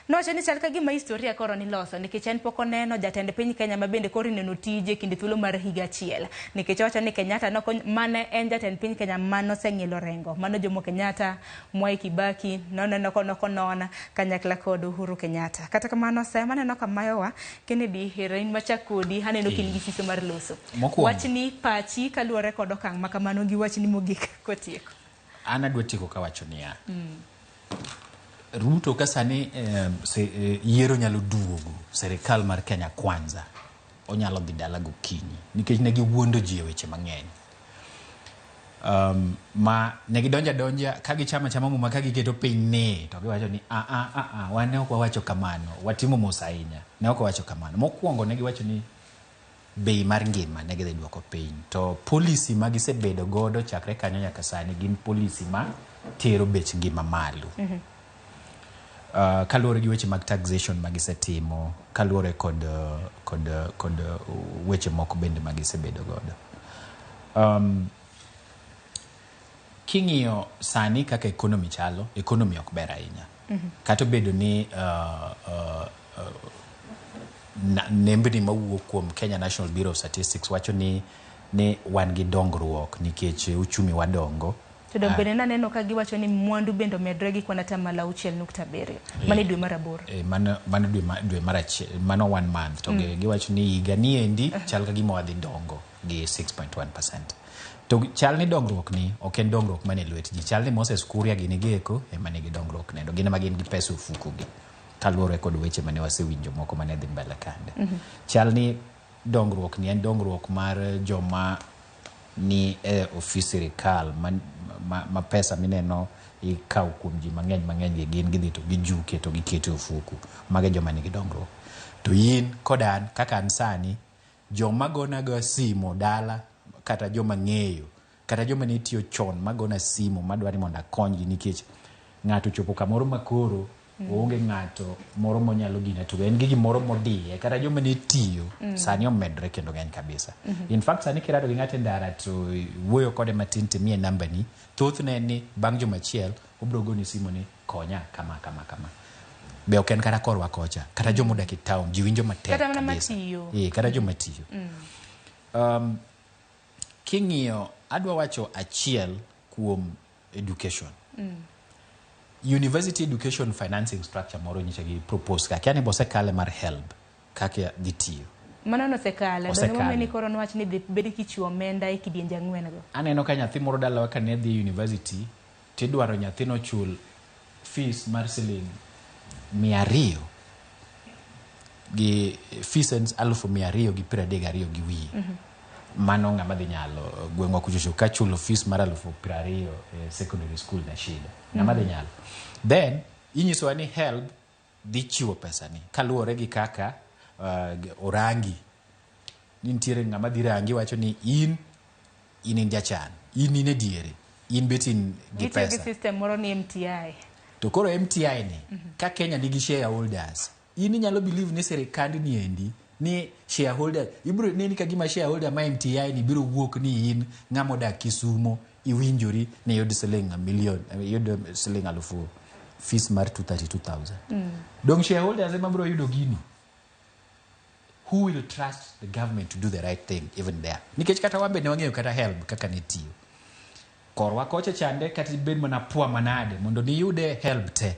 nowacho ni chal ka gima historia koro niloso nikech en pok oneno jatend piny Kenya ma bende koro ineno tije kinde thuolo mar higa achiel. Nikech owacho ni Kenyatta noko mane en jatend piny Kenya manoseng'ilo rengo. Mano Jomo Kenyatta, Mwai Kibaki, noneno konokonona kanyakla kod Uhuru Kenyatta. Kata kamano sama aneno ka mayowa Kennedy in machak kodi aneno ka in gi siso mar loso. Mokwongo. Wachni pachi kaluwore kod okang' ma kamano gi wachni mogik kotieko. An adwa tieko kawacho niya. Ruto ka sani yiero nyalo duogo sirikal mar Kenya Kwanza onyalo dhi dala gokinyi nikech ne giwuondo ji e weche mang'eny. Ma ne gidonjo adonja ka gichamo achama muma ka giketo piny ni to giwacho ni a a a a wan ne ok wawacho kamano, watimo mos ahinya, ne ok wawacho kamano. Mokwongo ne giwacho ni bei mar ngima ne gidhi duoko piny to policy ma gisebedo godo chakre kanyo nyaka sani gin policy ma tero bech ngima malo. Kaluwore gi weche mag taxation ma gisetimo, kaluwore kod weche moko bende ma gisebedo godo. King'iyo sani kaka economy chalo, economy ok ber ahinya. Kata obedo ni nembni mawuok kuom Kenya National Bureau of Statistics wacho ni wan gi dongruok nikech uchumi wadongo. To dong bende naneno ka giwacho ni mwandu bende omedre gi kwan atamalo 6.7. Mano e dwe mar 8. Mano dwe mar achiel, mano 1 month. To giwacho ni higa ni endi chal ka gima wadhi dongo gi 6.1%. To chal ni dongruok ni ok en dongruok mane lwet ji. Chal ni Moses Kuria gini gieko ema nigi dongruok nendo. Gin ema gin gi pesa ofuku gi. Kaluwore kod weche mane wasewinjo moko mane dhi mbele kande. Chal ni dongruok ni en dongruok mar joma ni e ofis sirikal ma pesa mineno ikawo kuom ji mang'eny mang'eny gi gin gidhi to gijuke to giketo e ofuku. Mago joma nigi dongruok. To in kod an kaka an sani joma gonaga simo dala kata joma ng'eyo kata joma ne tiyo chon magona simu madwa ni mondo akonygi nikech ng'ato ochopo kamoro makoro Oonge ng'ato moro monyalo gine to en gi gimoro modiye kata joma ne tiyo sani omedore kendo ng'eny kabisa. In fact sani kirado gi ng'ato e ndara to wuoyo kode matin timiye nambani, thothne en ni bang' juma achiel obiro goni simu ni konya kama kama kama. Be ok en kata korwa kocha, kata joma odak e town ji winjo matek Kata mana kabisa. matiyo. Eh, kata joma tiyo. King'iyo adwa wacho achiel kuom education. University education financing structure moro nyicha gi propose ka kia ni bosekale mar HELB kaka dhi tiyo. Mano nosekale. Osekale. Donge ni koro nwach ni dhi bed kichiwo omenda e kidienje ang'wen go. Aneno ka nyathi moro dalawa ka ne dhi e university tidwaro nyathino chul fees mar siling 200 gi fees en 232,200 gi wiye. Mano ng'ama dhi nyalo gweng'wa kuchocho ka chulo fees mar 20,000 e secondary school ne shida. Ng'ama dhi nyalo. Then inyisowa ni HELB dhi chiwo pesa ni kaluwore gi kaka orangi. Ni nitiere ng'ama dhi rangi wacho ni in in jachan, in e diere, in bet in gi Gitiyo gi pesa. system moro ni MTI. To koro MTI ni ka Kenya nigi shareholders, in inyalo believe ni sirikand ni endi ni shareholder ibiro neni ka gima shareholder ma MTI ni biro wuok ni in ng'ama odak Kisumo iwinjori ni iyud siling million iyud siling alufu fees mar 232,000. Dong shareholders ema biro yudo gini. Who will trust the government to do the right thing even there? Nikech kata wan be ne wang'eyo kata HELB kaka ne tiyo. Korwa kocha chande kata ibed mana pwa manade mondo niyude HELB te.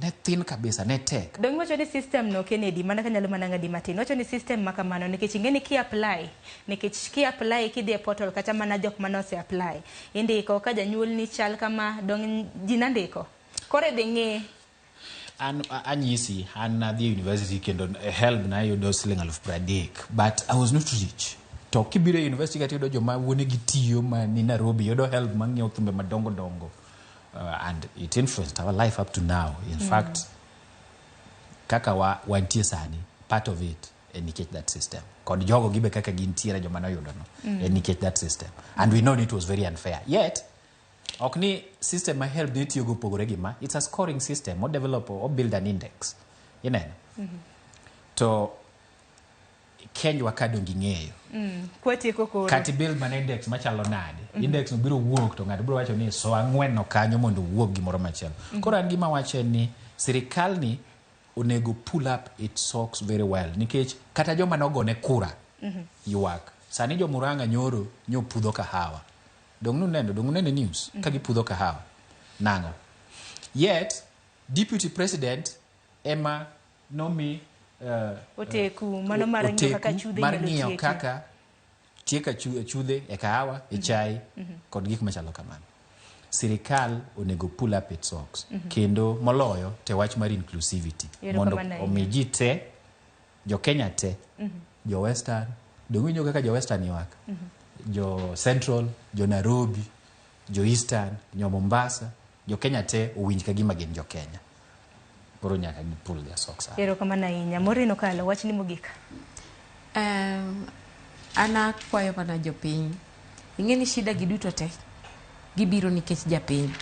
Ne thin kabisa, ne tek. Donge wacho ni system no Kennedy, mana kanyalo mana ng'adi matin. Wacho ni system ma kamano nikech ing'e ni ki apply, nikech ki apply kidhi e portal kata mana jok mane ose apply. Indiko ka janyuol ni chal kama dong ji nandiko. Koro idhi ng'i An anyisi, an nadhi e university kendo HELB nayudo siling 30,000 but I was not rich. To kibiro e university kata iyudo joma wuonegi tiyo ma ni Nairobi yudo HELB mang'iewo thumbe madongo dongo. And it influenced our life up to now. In fact, kaka wa wantie sani, part of it en nikech that system. Kod jogo gibe kaka gintiere joma noyudo no, en nikech that system. And we know it was very unfair. Yet, ok ni system ma HELB ne tiyogo opogore gi ma, it's a scoring system, o develop, o build an index. Ineno? To Kenywa ka dong ing'eyo. Kwatieko koro. Kati build mana index machalo nade. Index no biro wuok to ng'ato biro wacho ni so ang'wen no kanyo mondo owuog gimoro machielo. Koro an gima wacho en ni sirikal ni onego pull up its socks very well nikech kata joma nogone kura ywak. Sani jo Murang'a nyoro nyopudho kahawa. Dong nuneno, dong uneno news ka gipudho kahawa. Nang'o? Yet deputy president ema nomi Oteku, mano mar ng'iyo kaka oteku chudhe mar inyalo ng'iyo tieki. kaka tieka chudhe e kahawa, e chai kod gik machalo kamano. Sirikal onego pull up its socks kendo moloyo te wach mar inclusivity mondo Erokamano ahinya. omi ji te, jo Kenya te, jo Western, dong winjo kaka jo Western ywak, jo Central, jo Nairobi, jo Eastern, jo Mombasa, jo Kenya te owinj ka gima gin jo Kenya. Koro nyaka gi pull their socks up. Erokamano ahinya. Maureen Okalo, wachni mogik. An akwayo mana jopiny. Ing'e ni shida gi duto te gibiro nikech japiny.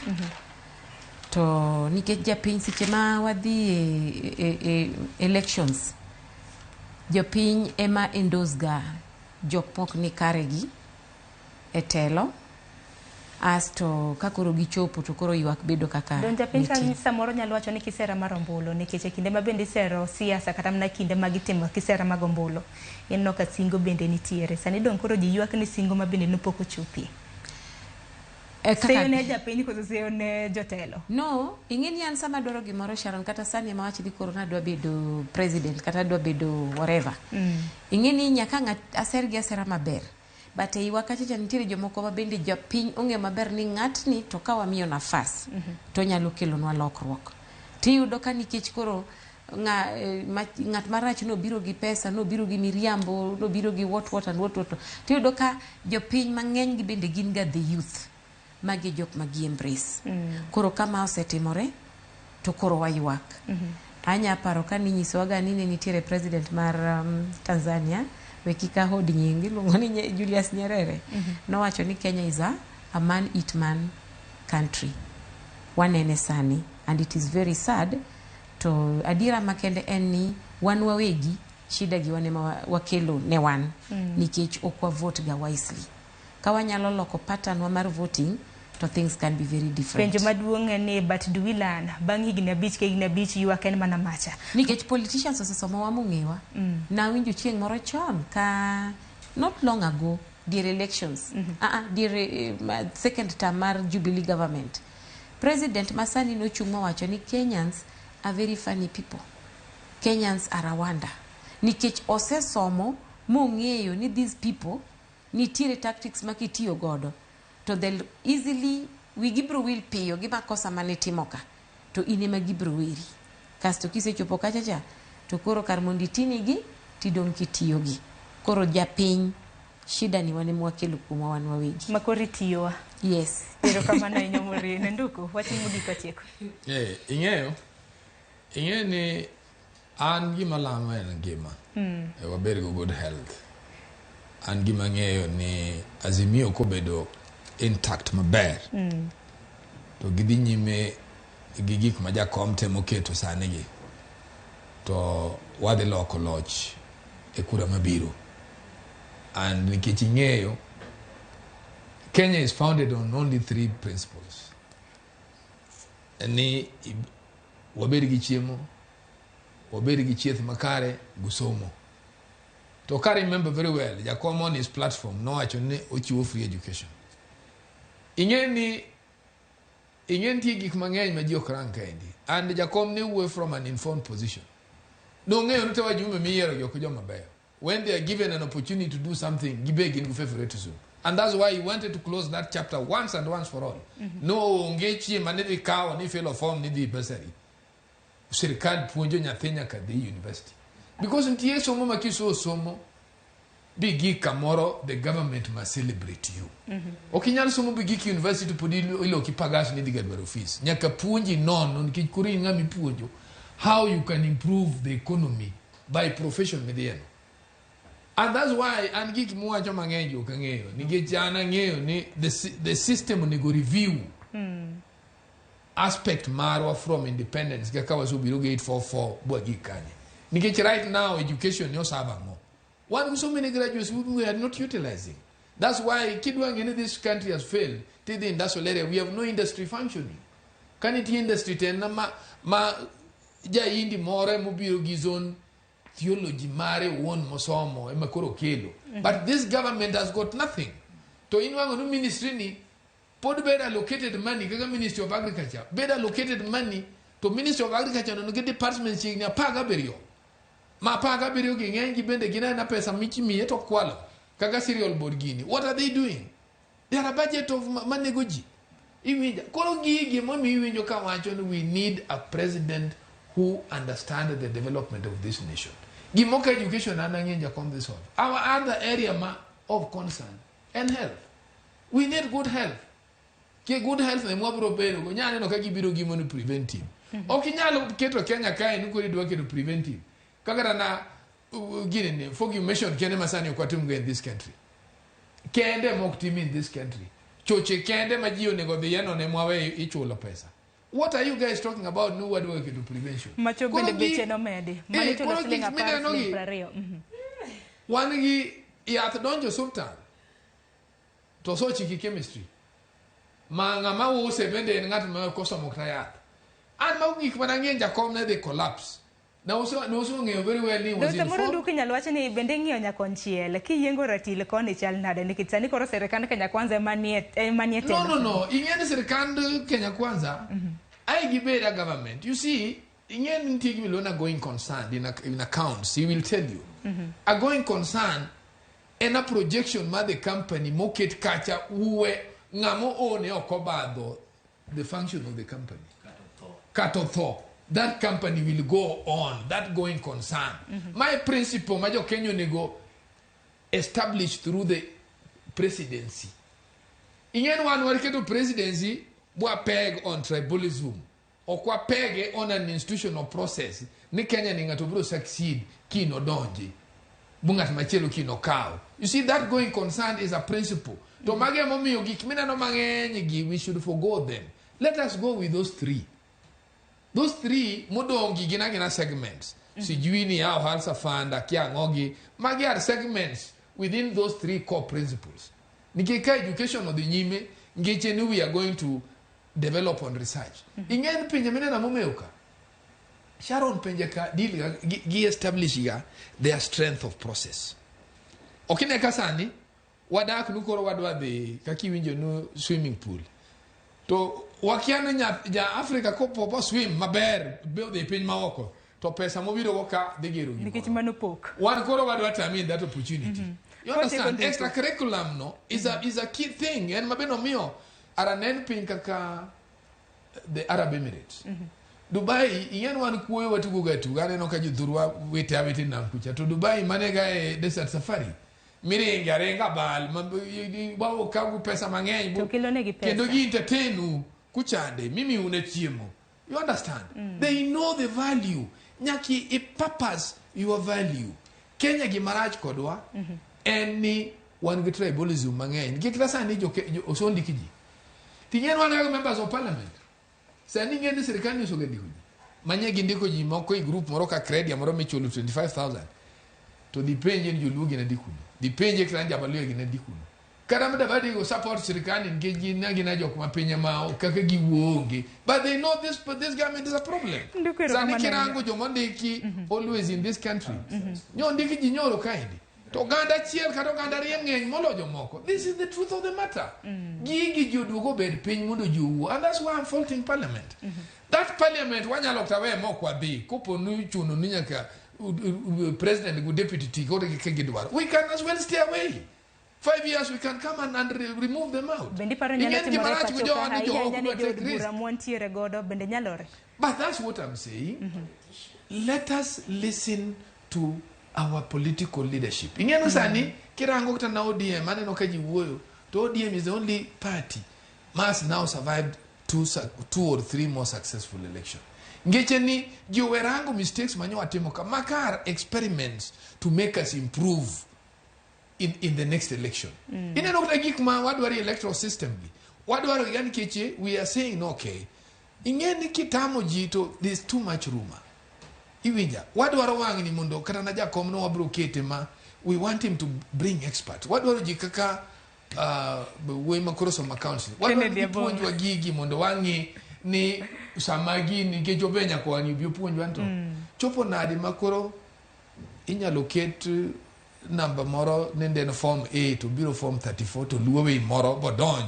To nikech japiny seche ma wadhi e elections, jopiny ema endorse ga jok mok ni kare gi e telo. Asto ka koro gichopo to koro ywak bedo kaka Don japiny nitie. ka samoro nyalo wacho ni kisera mar ombulu nikech e kinde ma bende isero siasa kata mana kinde ma gitimo kisera mag ombulu ineno ka singo bende nitiere. Sani dong koro ji ywak ni singo ma bende nopok ochopie. Seyo ne japiny koso seyo ne jotelo? No, ing'e ni an sama adwaro gimoro Sharon kata sani ema awach ni koro nadwa bedo president kata adwa bedo whatever. Ing'e ni nyaka ng'at aser gi asera maber. But e iwa kacha cha nitiere jomoko ma bende japiny ong'eyo maber ni ng'atni to ka wamiyo nafas to onyalo kelonwa lokruok. Tiyudo ka nikech koro ng'at marach nobiro gi pesa, nobiro gi miriambo, nobiro gi what what and what what. Tiyudo ka jopiny mang'eny gi bende gin ga the youth. Magi jok ma gi embrace. Koro kama osetimore to koro waywak. Anya paro ka ninyisowaga ni ne nitiere president mar Tanzania, we kik ahod nying, iluongo ni Julius Nyerere. Nowacho ni Kenya is a man eat man country. Wanene sani and it is very sad. To adiera makende en ni wan wawegi shida gi wan ema wakelo ne wan nikech ok wa vote ga wisely. Ka wanyalo loko pattern wa mar voting to things can be very different. Penjo maduong' en ni, but do we learn? Bang' higni 5 ka higni 5 ywak en mana macha. Nikech politicians osesomowa mong'ewa. Nawinjo chieng' moro chon ka not long ago dier elections, dier second term mar Jubilee government, president masani nochung' mowacho ni Kenyans are very funny people. Kenyans are a wonder. Nikech osesomo mong'eyo ni these people nitiere tactics ma kitiyo godo to they'll easily wigi biro wil piyo gi makosa manitimo ka to in ema gibiro weri. Kasto kisechopo kacha cha to koro kar mondo itinigi tidong' kitiyogi. Koro japiny shida ni wan ema wakelo kuomwa wan wawegi. Makoro itiyowa. Yes. Erokamano ahinya Maureen. Nduku, wach mogik watieko. Ing'eyo ni an gima lamo en ngima. Wabed go good health. An gima ang'eyo ni Azimio kobedo intact maber to gidhi nyime gi gik ma jakom temo keto sani gi to wadhi loko loch e kura mabiro. And nikech ing'eyo Kenya is founded on only three principles. Ni wabed gi chiemo, wabed gi chieth makare, gi somo. To ka remember very well, Jakom on his platform nowacho ni ochiwo free education. Ing'e ni ing'e nitie gik mang'eny ma ji ok rang kaendi. And Jakom ne wuoyo from an informed position. Nong'eyo ni te wajumbe miyiero gi ok joma beyo. When they are given an opportunity to do something, gibe gin gi favoritism. And that's why he wanted to close that chapter once and once for all. No onge chieng' mane dhi kawo ni fill form ni dhi bursary. Sirikal puonjo nyathi nyaka dhi university. Because nitie somo ma kiso somo bi gik kamoro, the government must celebrate you. Ok inyal somo bi gik university pod iloki pagas ni dhi ga dwaro fees. Nyaka puonji nono nikech koro in ng'ama ipuonjo how you can improve the economy by profession midhieno. And that's why an gik muwacho mang'eny ok ang'eyo nikech an ang'eyo ni the system onego review aspect marwa from independence kaka wasobiro gi 844 bwagik kanye. Nikech right now education ni osava ang'o? Wan gi so many graduates who we are not utilizing. That's why kidwa ng'e ni this country has failed. Tidhi industrial area, we have no industry functioning. Ka nitie industry to en ma ja-Hindi moro emobiro gi zone theology mare owuon mosomo ema koro kelo. But this government has got nothing. To inwang'o ni ministry ni pod bed allocated money kaka Ministry of Agriculture. Bed allocated money to Ministry of Agriculture no nigi department chiegni 17. Ma 17 gi ng'eny gi bende gin aena pesa michimiye to kwalo. Kaka cereal board gini. What are they doing? They are a budget of manego ji. Iwinja. Koro gigi momiyo iwinjo ka wacho ni we need a president who understands the development of this nation. Gimoka education an ang'e jakom this one. Our other area ma of concern en health. We need good health. Ke good health ne mwabiro bedo go nyalo neno ka gibiro gi mono preventive. Ok inyal keto Kenya kae ni koro idwa keto preventive. Kaka na gini ni fumigation kende masani ok watim go in this country. Kende mok tim in this country. Choche kende ma ji onego dhi yeno ne mwawe ichulo pesa. What are you guys talking about? No wadwa keto prevention. Macho Koro bende beche nomedi. Mane chulo koro siling gik 10, mineno siling gi 20. Wan gi yath donjo osuptal. To osochiki chemistry. Ma ng'ama use bende en ng'at ma kosomo kata yath. An mago gik mana ng'eny jakom ne dhi collapse. Na uso ng'eyo very well ni was Dr. Moro informed. Nduku inyalo wach ni bende ing'iyo nyakonchiel kiyiengo ratil koni chal nade nikech sani koro sirikand Kenya Kwanza ema nie No, telo. no, no. Ing'e ni sirikand Kenya Kwanza ai gibed a government. You see, ing'e ni nitie gima iluongo ni going concern in accounts. He will tell you. A going concern en a projection mar the company moket kacha uwe ng'ama oone ok obadho the function of the company. Kata otho. That company will go on, that going concern. My principle, ma jo Kenya onego establish through the presidency. Ing'e ni wan waketo presidency bwa peg on tribalism. Ok wapege on an institutional process. Ni Kenya ni ng'ato biro succeed kino donji. Bu ng'at machielo kino kaw. You see, that going concern is a principle. To mage emomiyo gik mineno mang'eny gi, we should forgo them. Let us go with those three. Those three modong' gi gin agina segments. Sijui ni yaw Hustler Fund, akia ang'o gi. Magi are segments within those three core principles. Nikech ka education odhi nyime, ngeche ni we are going to develop on research. Ing'e ni pinje mineno momew ka. Sharon pinje ka deal ga gi establish ga their strength of process. Ok ine ka sani wadak nu koro wadwa dhi kaka iwinjo nu swimming pool. To wakia ni ja Africa kopo swim maber be odhi e piny maoko to pesa mobiro go ka dhi gero gimoro. Nikech mano pok. Wan koro wadwa termine that opportunity. You understand? Kotieko ndiko. Extracurriculum no is a key thing. En mabe nomiyo aranen piny kaka the Arab Emirates. Dubai ing'en wan kuoyo watugo ga tugo aneno ka jothurwa wete awete nam kucha to Dubai manega e desert safari miringe aringa bal wakawu pesa mang'eny To kelonegi pesa. Kendo gi entertain u kuchande mimi une chiemo. You understand? They know the value. Nyaki i purpose your value. Kenya gimarach kodwa en ni wan gi tribalism mang'eny. Nikech kata sani jo osondiki ji. Ting'en wan kaka members of parliament. Sani ing'e ni sirikal ni osega ndiko ji. Manye gindiko ji moko e group moro ka Credia moro michulo 25,000. To dhi penje ni joluo gin adi kuno. Dhi penje kata ni Jabaluya gin adi kuno. Kata Mudavadi go support sirikal ni nikech gin agina jok ma pinye ma kaka giwuonge. But they know this, but this government is a problem. Ndiko Sani erokamano kirango jomondiki always in this country. Nyondiki ji nyoro kaendi. To oganda achiel kata oganda ariyo ng'eny molo jomoko. This is the truth of the matter. Gigi ji oduogo obed piny mondo ji owuo. And that's why I'm faulting parliament. That parliament wanyalo kata weye mok wadhi kopo ni chuno ni nyaka president gi deputy ti koro kaka gidwaro. We can as well stay away. 5 years we can come and remove them out. Bende iparo nyalo Ing'e ni timore gima rach gi pacho jowa ka ni jo ahinya ok ahinya ne dwa jood take risk. bura mwantiere godo bende nyalore. But that's what I'm saying. Let us listen to our political leadership. Ing'e sani kirango kata na ODM aneno ka ji wuoyo to ODM is the only party has now survived two or three more successful election. Ngeche ni ji owerango mistakes manyo watimo ka makar experiments to make us improve in the next election. Ineno kata gik ma wadwaro e electoral system gi. Wadwaro gi nikech we are saying no, okay. Ing'e ni kitamo ji to there's too much rumor. Iwinja, wadwaro wang'ni mondo kata na jakom no wabro kete ma we want him to bring experts. Wadwaro ji kaka wuoyi ma koro somo council. Wadwaro Kennedy ni Abongo. gipuonjwa gigi mondo wang'i ni sama gini nikech obe nyaka wang'i obi opuonjwa to. Chopo nade ma koro inyalo ket namba moro nende en form A to biro form 34 to luwo wei moro bodonj.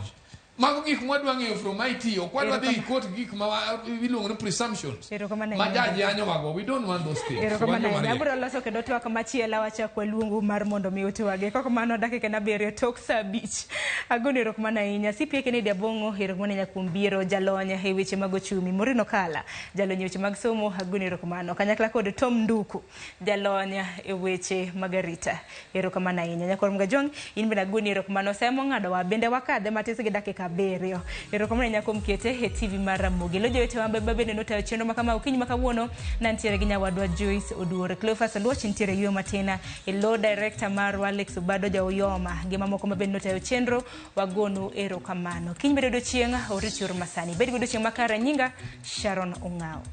Mago gik mwadwa ng'eyo from IT, ok wadwa dhi quote gik ma iluongo ni presumptions. Erokamano Ma ahinya. judge yanyowago, we don't want those things. Erokamano Wan joma ahinya. riek. Abiro loso kendo twak machielo wachak waluongu mar mondo mi utwagi. Kok mano dakika en 7 tok sa 5. Agoni erokamano ahinya. CPA Kennedy Abong'o erokamano ahinya kuom biro jalony e weche mag ochumi. Maureen Okala jalony e weche mag somo agoni erokamano. Kanyakla kod Tom Nduku jalony e weche mag arita. Erokamano ahinya. Nyakwar Mgajwang' in bende agoni erokamano. Sa mong'adowa bende wakadhe matis gi dakika 7. Erokamano ahinya kuom kete e TV mar Ramogi. Lo jowetewa ma bende notayo chenro ma kama okinyi ma kawuono nantiere gi nyawadwa Joyce Oduor. Cleophas Oluoch nitiere yueyo matin. E lo director marwa Alex Obado ja Uyoma. Gi mamoko ma bende notayo chenro wagonu erokamano. Kiny bedo odiochieng' orit yor masani. Bed gi odiochieng' makare. Nyinga Sharon Ong'ao.